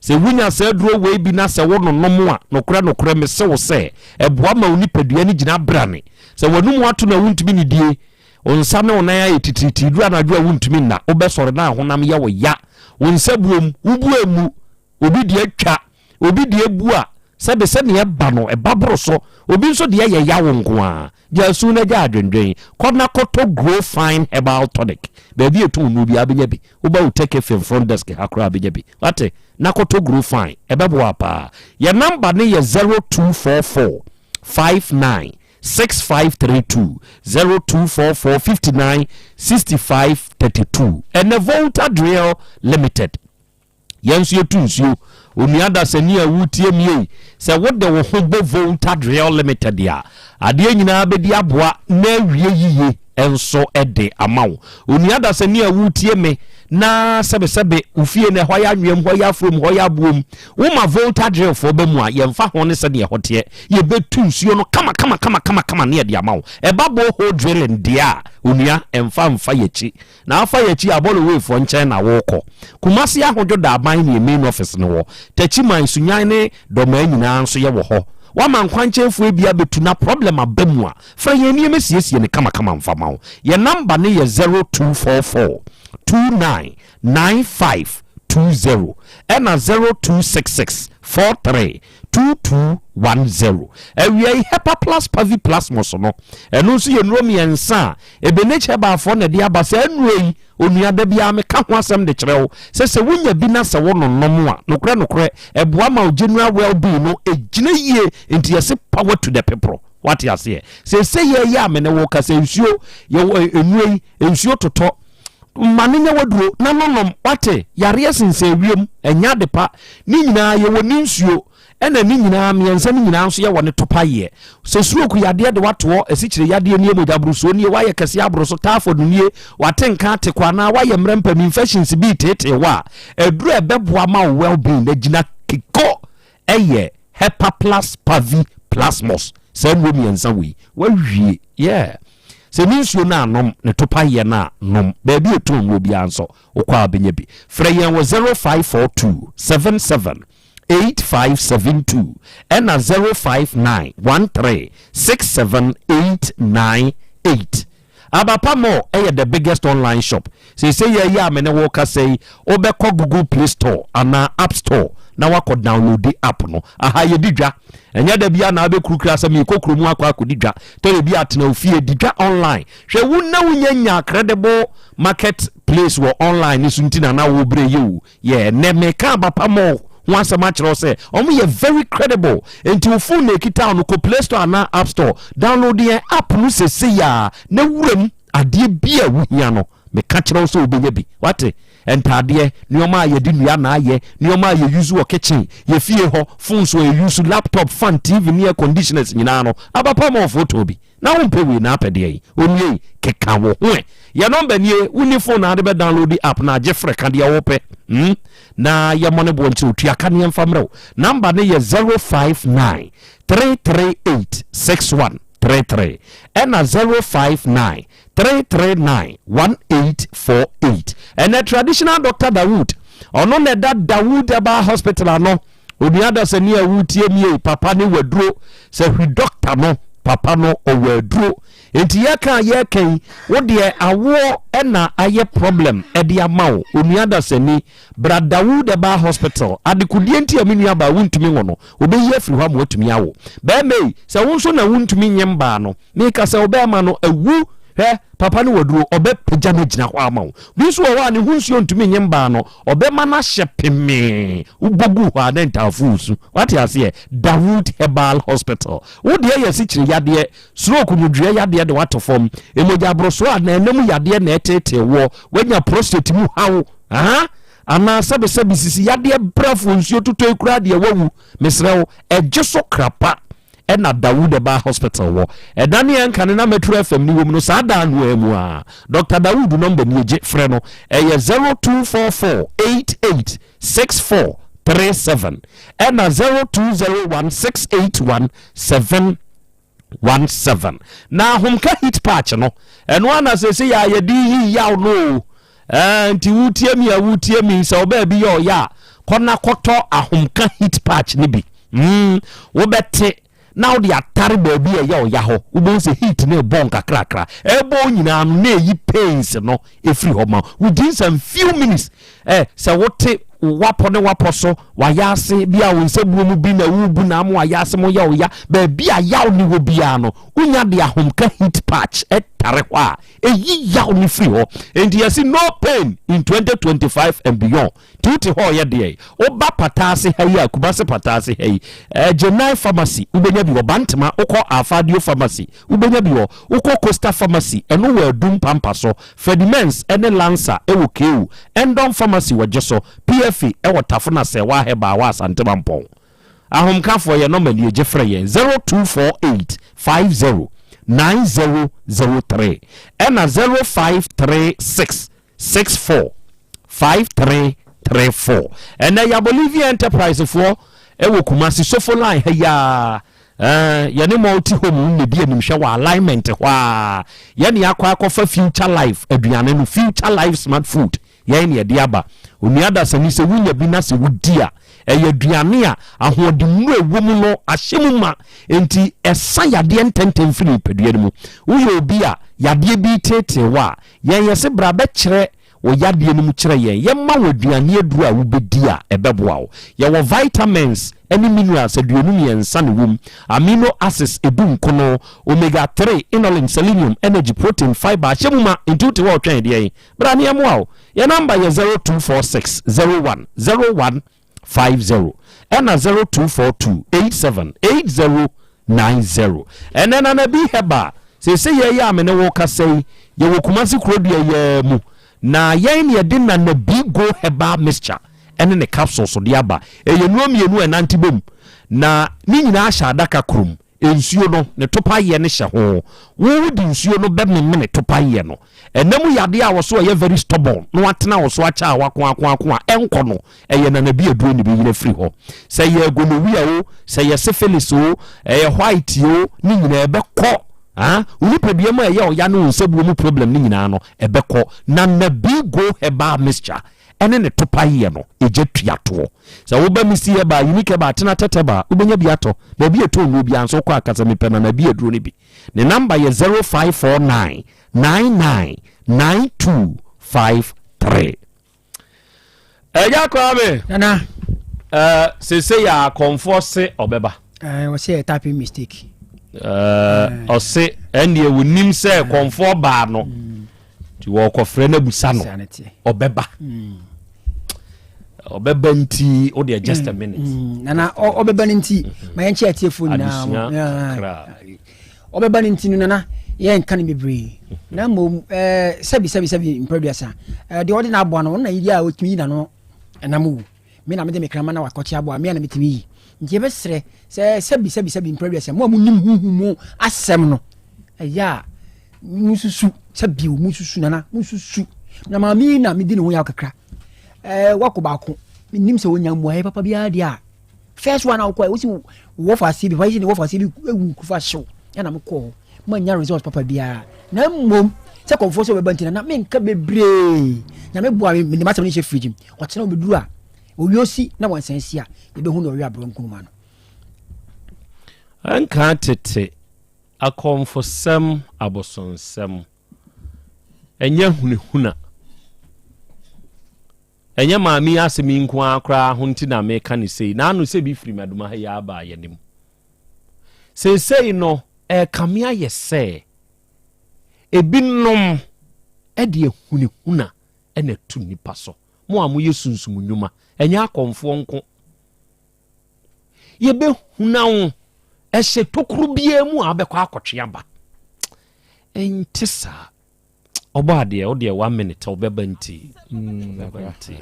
Sɛ wunya saa aduro wei bi na sɛ wononom a, nokorɛ nokorɛ mese wo sɛ, ɛboa ma wo nipadua no gyina brane. Sɛ w'anomu ato na wontumi nnidie, wo nsa ne wo nan ayɛ titiritii, duru anadwo a wontumi nna, wobɛsɔre na ahonam yɛ wo ya, wo nsa buom, wo bo ammu, obi deɛ atwa, obi deɛ bu a, sɛbe sɛdeɛ ɛba no, ɛba boro so, obi nso deɛ yɛ yawo nko ara. Gyaa su na gyaa adwendwen. Kɔ na kɔtɔ Grow Fine Herbal Tonic. Baabi a ɛtɔn nnuro biara wobɛnya bi. Woba wo Tech FM front desk ha koraa wobɛnya bi. Wate? Na kɔtɔ Grow Fine. Ɛbɛboa wo paa. Yɛn number no yɛ 0244 59 6532, 0244 59 65 32. Ɛnɛ Volta Drill Limited. Yɛn nso yɛtu nsuo. Onua dasani a woretie me ei, sɛ wode wo ho bɔ Volta Drill Limited a, adeɛ nyinaa bɛdi aboa na awie yiye nso de ama wo. Onua dasani a woretie me na sɛbesɛbe wo fie no ɛhɔ ayɛ anweam, hɔ yɛ afuom, hɔ yɛ aboom, woma Volta Drill foɔ ba mu a, yɛmfa ho ne sɛdeɛ ɛhɔ teɛ, yɛbɛtu nsuo no kama kama kama kama kama ne yɛde ama wo. Ɛba borehole drilling deɛ a, onua, ɛmfa mfa yɛakyi. Na afa yɛakyi a Bɔlɔweifoɔ nkyɛn na worekɔ. Kumasi Ahodwo Daaban ne yɛn main office no wɔ. Takyiman, Sunyani ne Dɔmaa nyinaa nso yɛwɔ hɔ. Woama nkwankyɛnfoɔ bi abɛtu na problem aba mu a, frɛ yɛn na yɛmmɛsiesie no kamakama mfa ma wo. Yɛn number no yɛ 0244 29 95 20 ɛna 0266 43 2210. Awia yi Hepaplus Paviplasmus no, ɛno nso yɛ nnuro mmiɛnsa a Ebenezer Herbal-foɔ na ɛde aba. Saa nnuro yi, onua, da biara meka ho asɛm de kyerɛ wo sɛ sɛ wonya bi na sɛ wononom a, nokorɛ nokorɛ, ɛboa ma wo general well-being no gyina yie. Nti yɛse power to the people. Wate aseɛ? Seesei yɛyɛ a me ne wo kasa nsuo, yɛwɔ nnuro yi, nsuo totɔ. Ma no nyɛ w'aduro na no nom, wate? Yareɛ sensɛn wiem, ɛnyɛ ade pa. Ne nyinaa yɛwɔ ne nsuo, ɛna ne nyinaa mmiɛnsa no nyinaa nso yɛwɔ ne topayeɛ. Sɛ stroke yadeɛ de watoɔ, asikyire yadeɛ nie, mogya borosoɔ nie, woayɛ kɛseɛ aboro so, typhoid nie, wate nka ate kɔ anaa woayɛ mmerɛ mpam, infections bi reteetee wo a, aduro a ɛbɛboa ma wo well-being no agyina kiko ɛyɛ Hepaplus Pavi Plasmos saa nnuro mmiɛnsa wei wawie yeah sɛ ne nsuo no anom ne topa yɛ no a nom baabi ɛtɔn nnuro biara nso wokɔ a bɛnya bi frɛ yɛn wɔ 0542 77 8572 ɛna 059 13 67 898 Abapa Mall yɛ the biggest online shop. Seesei yɛ yi a me ne wo rekasa yi, wobɛkɔ Google Play Store anaa App Store na woakɔ downloadi app no. Aha yɛdi dwa. Ɛnyɛ da biara na wobɛkurukura sɛ merekɔ kurom akɔ akɔdi dwa. Tɔ da bi a tena wo fie di dwa online. Hwɛ wo na wonya nya credible market place wɔ online no so nti na na wobrɛ yi o. Yeah, ɛnɛ meka Abapa Mall ho asɛm akyerɛ wo sɛ wɔn yɛ very credible. Nti wo phone na ekita wo no kɔ Play Store anaa App Store, download yɛn app no sesei a na wura mu adeɛ bi a wohia no meka kyerɛ wo sɛ wobɛnya bi. Wate? Ntaadeɛ, nneɛma a yɛde nnua na ayɛ, nneɛma a yɛ use wɔ kitchen, yɛ fie hɔ, phones a yɛ use, laptop, fan, TV ne air conditioners nyinaa no, Abapa Mall foɔ tɔn bi. Na wo mpɛ wei na apɛ deɛn? Onua yi, keka wo ho ɛ. Yɛ nɔmba nie, wonni phone na ade bɛ download app no a, gye frɛ ka deɛ wopɛ hmm? Na yɛmmɔ ne boɔ nkyerɛ wo, tua ka ne yɛmfa mmerɛ wo. Nɔmba no yɛ 059 338 6133 ɛna 059 339 1848. Ɛnɛ traditional doctor Dawood, ɔno na ɛda Dawood Herbal Hospital ano. Onua dasani a woretie me ei, papa ne waduro. Sɛ hwi dɔkta no, papa no ɔwɔ aduro. Enti yɛka a yɛreka yi, wo deɛ awoɔ na ayɛ problem de ama wo. Onua dasani, bra Dawood Herbal Hospital. Adekodeɛ nti a me nua baa wontumi nwo no, wɔbɛyi afiri hɔ ama woatumi awo. Bɛrima ei, sɛ wo nso na wontumi nye mbaa no, Meka sɛ ɔbɛrima no awu. Hwɛ, papa no waduro, ɔbɛpagya no agyina hɔ ama wo. Bi nso wɔ hɔ a ne ho nsuo ntumi nye mbaa no, ɔbɛma no ahyɛ pemee. Wobɔ gu hɔ a na ntaafo resu. Wate aseɛ? Dawood Herbal Hospital. Wo deɛ yɛ asikyire yadeɛ, stroke, nwodwoeɛ yadeɛ de woato fam, mogya aborosoɔ anaa ɛna mu yadeɛ na ɛreteetee woɔ, woanya prostate mu haw, aha, anaa sɛbesɛbe sisi yadeɛ brafoɔ nsuo totɔ yi koraa deɛ woawu. Mesrɛ wo, ɛgye so krapa. ɛna Dawood Herbal Hospital wɔ. Ɛda ne ɛnka ne na Metro FM ne wɔ mu no saa dan no ara mu ara. Doctor Dawood nɔmba nie gye frɛ no ɛyɛ 0244 88 64 37 ɛna 0201 681 7 17. Na ahomka heat patch no, ɛno ara na sese yɛ a yɛde yi yaw no o. Ɛɛ nti wotie mi a wotie mi sɛ ɔbaa bi yɛ ɔyɛ a kɔ na kɔtɔ ahomka heat patch no bi. Mm, wobɛte na wode atare baabi a ɛyɛ ɔya hɔ. Wobɛhu sɛ heat no ɛbɔ nkakrakra. Ɛbɔ nyinaa no na ɛyi pains no ɛfiri hɔ ma within some few minutes. Ɛ, sɛ wote w'apɔ ne w'apɔ so, w'ayaase, bi a wo nsabuo mu bi na worebu na ama w'ayaase mu yɛ wo ya, baabi a yaw ne wɔ biara no, wonya de ahomka heat patch tare hɔ a, ɛyi yaw no firi hɔ. Enti yɛse no pain in 2025 and beyond. Nti wote hɔ ɔyɛ deɛ, woba Pataase ha yi a, Kumase Pataase ha yi, eh, Gyenai Pharmacy, wobɛnya bi wɔ Bantama, wokɔ Afadio Pharmacy, wobɛnya bi wɔ, wokɔ Costa Pharmacy, ɛno wɔ Adum Pampa so, Ferdimens ne Lancer wɔ KU, Endon Pharmacy wɔ Gyeso, PFA wɔ Tafo na Sɛɛwaa Herbal wɔ Asante Mampɔn. Ahomkafoɔ yɛn nɔma nie, gye frɛ yɛn 0248 50 9003 ɛna 0536 64 5334. Ɛnɛ yɛ Bolivia Enterprise foɔ ɛwɔ Kumasi Sofo line ha yi ara. Ɛɛ yɛne multi home na di animhwɛ wɔ alignment hɔ a yɛne akɔ akɔfa Future Life aduane no Future Life Smart Food yɛn ne ɛde aba. Onua dasani sɛ wonya bi na sɛ wodi a ɛyɛ aduane a ahoɔdennuro a ɛwɔ mu no ahyɛ mu ma enti ɛsa yadeɛ ntɛntɛm firi nipadua no mu. Woyɛ obi a yadeɛ bi reteetee wo a Yɛn yɛse bra bɛkyerɛ wo yadeɛ no mu kyerɛ yɛn, yɛma wo aduane aduro a wobɛdi a ɛbɛboa wo. Yɛwɔ vitamins ne minerals 23 na ɛwɔ mu, amino acids 19, omega 3, inulin, selenium, energy, protein, fibre ahyɛ mu ma, nti wote hɔ retwɛn deɛn? Bra na yɛmmoa wo. Yɛn number yɛ 0246 01 01 50 ɛna 0242 87 80 90. Ɛnɛ Nana B Herbal, seesei yɛyɛ a me ne wo kasa yi, yɛwɔ Kumasi kurodua yi ara mu, na yɛn na yɛde Nana B Go Herbal Mixture ɛne ne capsules de aba. Ɛyɛ nnuro mmienu a ɛnante bom, na ne nyinaa hyɛ adaka koro mu. Nsuo no, ne topaeɛ no hyɛ ho. Wo wode nsuo no bɛmemene topaeɛ no. Ɛna mu yadeɛ a wɔso ɛyɛ very stubborn na watena wo so akyɛ a wako ako ako a ɛnkɔ no, ɛyɛ nanabi aduro na ɛbɛyina afiri hɔ. Sɛ ɛyɛ gonorrhea o, sɛ ɛyɛ syphilis o, ɛyɛ white o, ne nyinaa ɛbɛkɔ. Ah, wo nipadua mu a ɛyɛ ɔya ne wo nsabuo mu problem no nyinaa no, ɛbɛkɔ. Nanabi Go Herbal Mixture ɛne ne topaeɛ no, egya tua toɔ. Sɛ woba Misty Herbal, Unique Herbal, Tena Tɛt Herbal, wobɛnya bi atɔ. Baabi a ɛtɔ nnuro biara nso wokɔ a ka sɛ mepɛ Nana bi aduro no bi. Ne namba yɛ 0549 99 9253. Ɛgya Kwame. Nana. Uh, sese yɛ akɔnfoɔ se ɔbɛba. Uh, ɔse yɛ typing mistake. Uh, ɔse ɛnneɛ wɔnim sɛ kɔnfoɔ baa no. Mm. Nti wɔkɔfrɛ no abusa no ɔbɛba mm. ɔbɛba nti wo deɛ just a mm, minute mm, nana ɔbɛba no nti mm-hmm. ma yɛnkyɛ atiefoɔ nyinaa ɔbɛba no nti no nana yɛnka no bebree mm-hmm. na mmom eh, sɛbi sɛbi sɛbi mprɛduasa eh, deɛ ɔde no aboa no ɔno na yiri a ɔtumi yi nano ɛnam wu Me na mede me kraman na wakɔkye aboa, me a na metumi yi. Nti yɛbɛsrɛ sɛ sɛbi sɛbi sɛbi mpere wiase mo a monim huhu mu asɛm no, ɛyɛ a monsusu sɛ bio monsusu nana monsusu na maame yi na medi ne ho yaw kakra. Ɛɛ wakɔ baako menim sɛ wɔnya mmuaeɛ papa biara deɛ a first one a wokɔ wosi wɔ fa aseɛ bi fa yi si ne wɔ fa aseɛ bi ewu nkufa hyew ɛna mekɔ hɔ manya result papa biara na mmom sɛ kɔmfoɔ sɛ wɔbɛba nti na menka bebree nyame boa me mede m'asɛm no hyɛ fridge mu ɔkyena ɔbɛduru a owia osi na wansan si a yɛbɛhu na ɔwe aborɔ nkonoma no. Ɛnka tete akɔmfosɛm abosonsɛm ɛnyɛ hunahuna ɛnyɛ maame yi asɛm yi nko ara koraa ho nti na meka ne sei na ano sɛ bi firi madoma ha yi aba yɛnim seesei no ɛrekame ayɛ sɛ ebinom ɛde ahunahuna na ɛto nnipa so. Mo a moyɛ sunsum nnwuma, ɛnyɛ akɔmfoɔ nko. Yɛbɛhuna wo ɛhyɛ tokuro biara mu a wobɛkɔ akɔtwe aba. Ɛnte saa. Ɔbɔ adeɛ, wo deɛ one minute wobɛba nti. Wobɛba nti.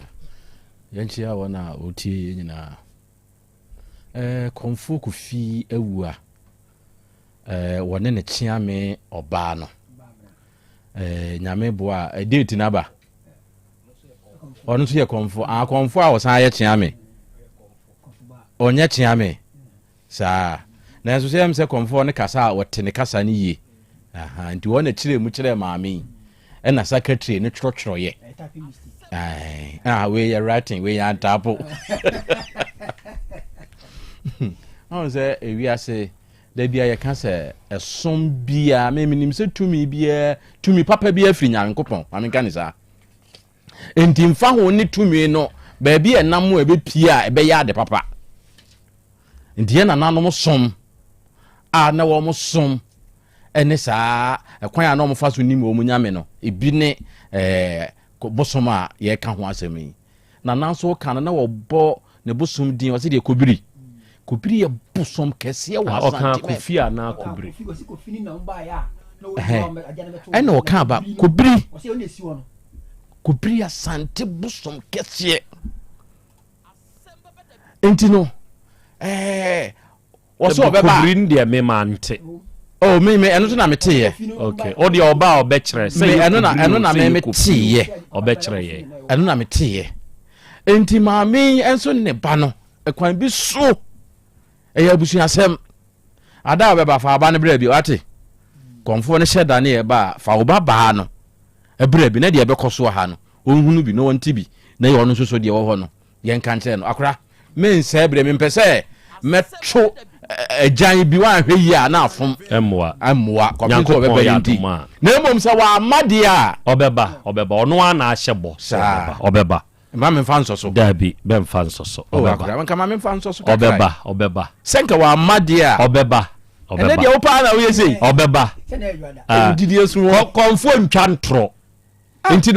Yɛnkyia wɔn a wɔtie yɛn nyinaa. Ɛɛ, Kɔmfoɔ Kofi awu a. Wɔne ne kyeame ɔbaa no. Nyame boa a, date no aba. Ɔno nso yɛ kɔmfo. Ah, kɔmfo a ɔsan yɛ kyeame. Ɔnyɛ kyeame. Saa. Nanso sɛ ɛm sɛ kɔmfoɔ no kasa a, ɔte ne kasa no yie. Aha, nti wɔn na kyerɛ mu kyerɛɛ maame yi. Ɛna secretary no twerɛtwerɛeɛ. Ah, wei yɛ writing, wei yɛ antaapo. Ɔn sɛ ewiase da bia yɛka sɛ ɛsom biara, me menim sɛ tumi biara, tumi papa biara firi Nyankopɔn. Maame nka ne saa. Enti mfa ho ne tumi no, baabi a ɛnam a ɛbɛpie a ɛbɛyɛ ade papa. Nti yɛn nananom som a na wɔn som ne saa ɛkwan a na wɔn fa so nim wɔn nyame no, ebi ne ɛɛ bosom a yɛreka ho asɛm yi. Nana nso ka no na wɔbɔ ne bosom din ɔsɛ deɛ kobiri. Kobiri yɛ bosom kɛseɛ wɔ ah, Asante. Ɔka kofi anaa kobiri. Ɛna ɔka aba kobiri. Kobiri Asante bosom kɛseɛ. Nti no ɛɛ wɔsɛ ɔbɛba. Kobiri no deɛ mema nte. Oh me me ɛno so na mete yɛ. Okay o deɛ ɔba a ɔbɛkyerɛ sɛ yɛ ɛno na ɛno na me me te yɛ. Ɔbɛkyerɛ yɛ. Ɛno na me te yɛ. Nti maame yi nso ne ba no ɛkwan bi so ɛyɛ abusuasɛm. Ada a ɔbɛba fa aba no brɛ bi wate. Kɔnfoɔ no hyɛ da ne ɛba a fa wo ba baa no ɛbrɛ bi na deɛ ɛbɛkɔ so ha no ɔnhunu bi na ɔnte bi na yɛ ɔno nso so deɛ ɛwɔ hɔ no yɛnka nkyerɛ no. Akora, mensɛe berɛ, mempɛ sɛ mɛto agyan bi woanhwɛ yie a na afom. Mmoa. Mmoa. Kɔpem sɛ Nyankopɔn ɔbɛba yɛ yi nti. adom a. Na mmom sɛ wamma deɛ a. Ɔbɛba, ɔbɛba. Ɔno ara na ahyɛ bɔ sɛ Saa. ɔbɛba. Ɔbɛba. Mma memfa nsɔ so. Daabi, bɛmfa nsɔ so. Oh, Ɔbɛba. akora, nka ma memfa nsɔ so kakra. Ɔbɛba, ɔbɛba. Sɛ nka wamma deɛ a. Ɔbɛba, ɔbɛba. Ɛnɛ deɛ wo paa na woyɛ sei. Ɔbɛba. Ah. Didi esu hɔ. Kɔmfoɔ ntwa ntorɔ. Nti na.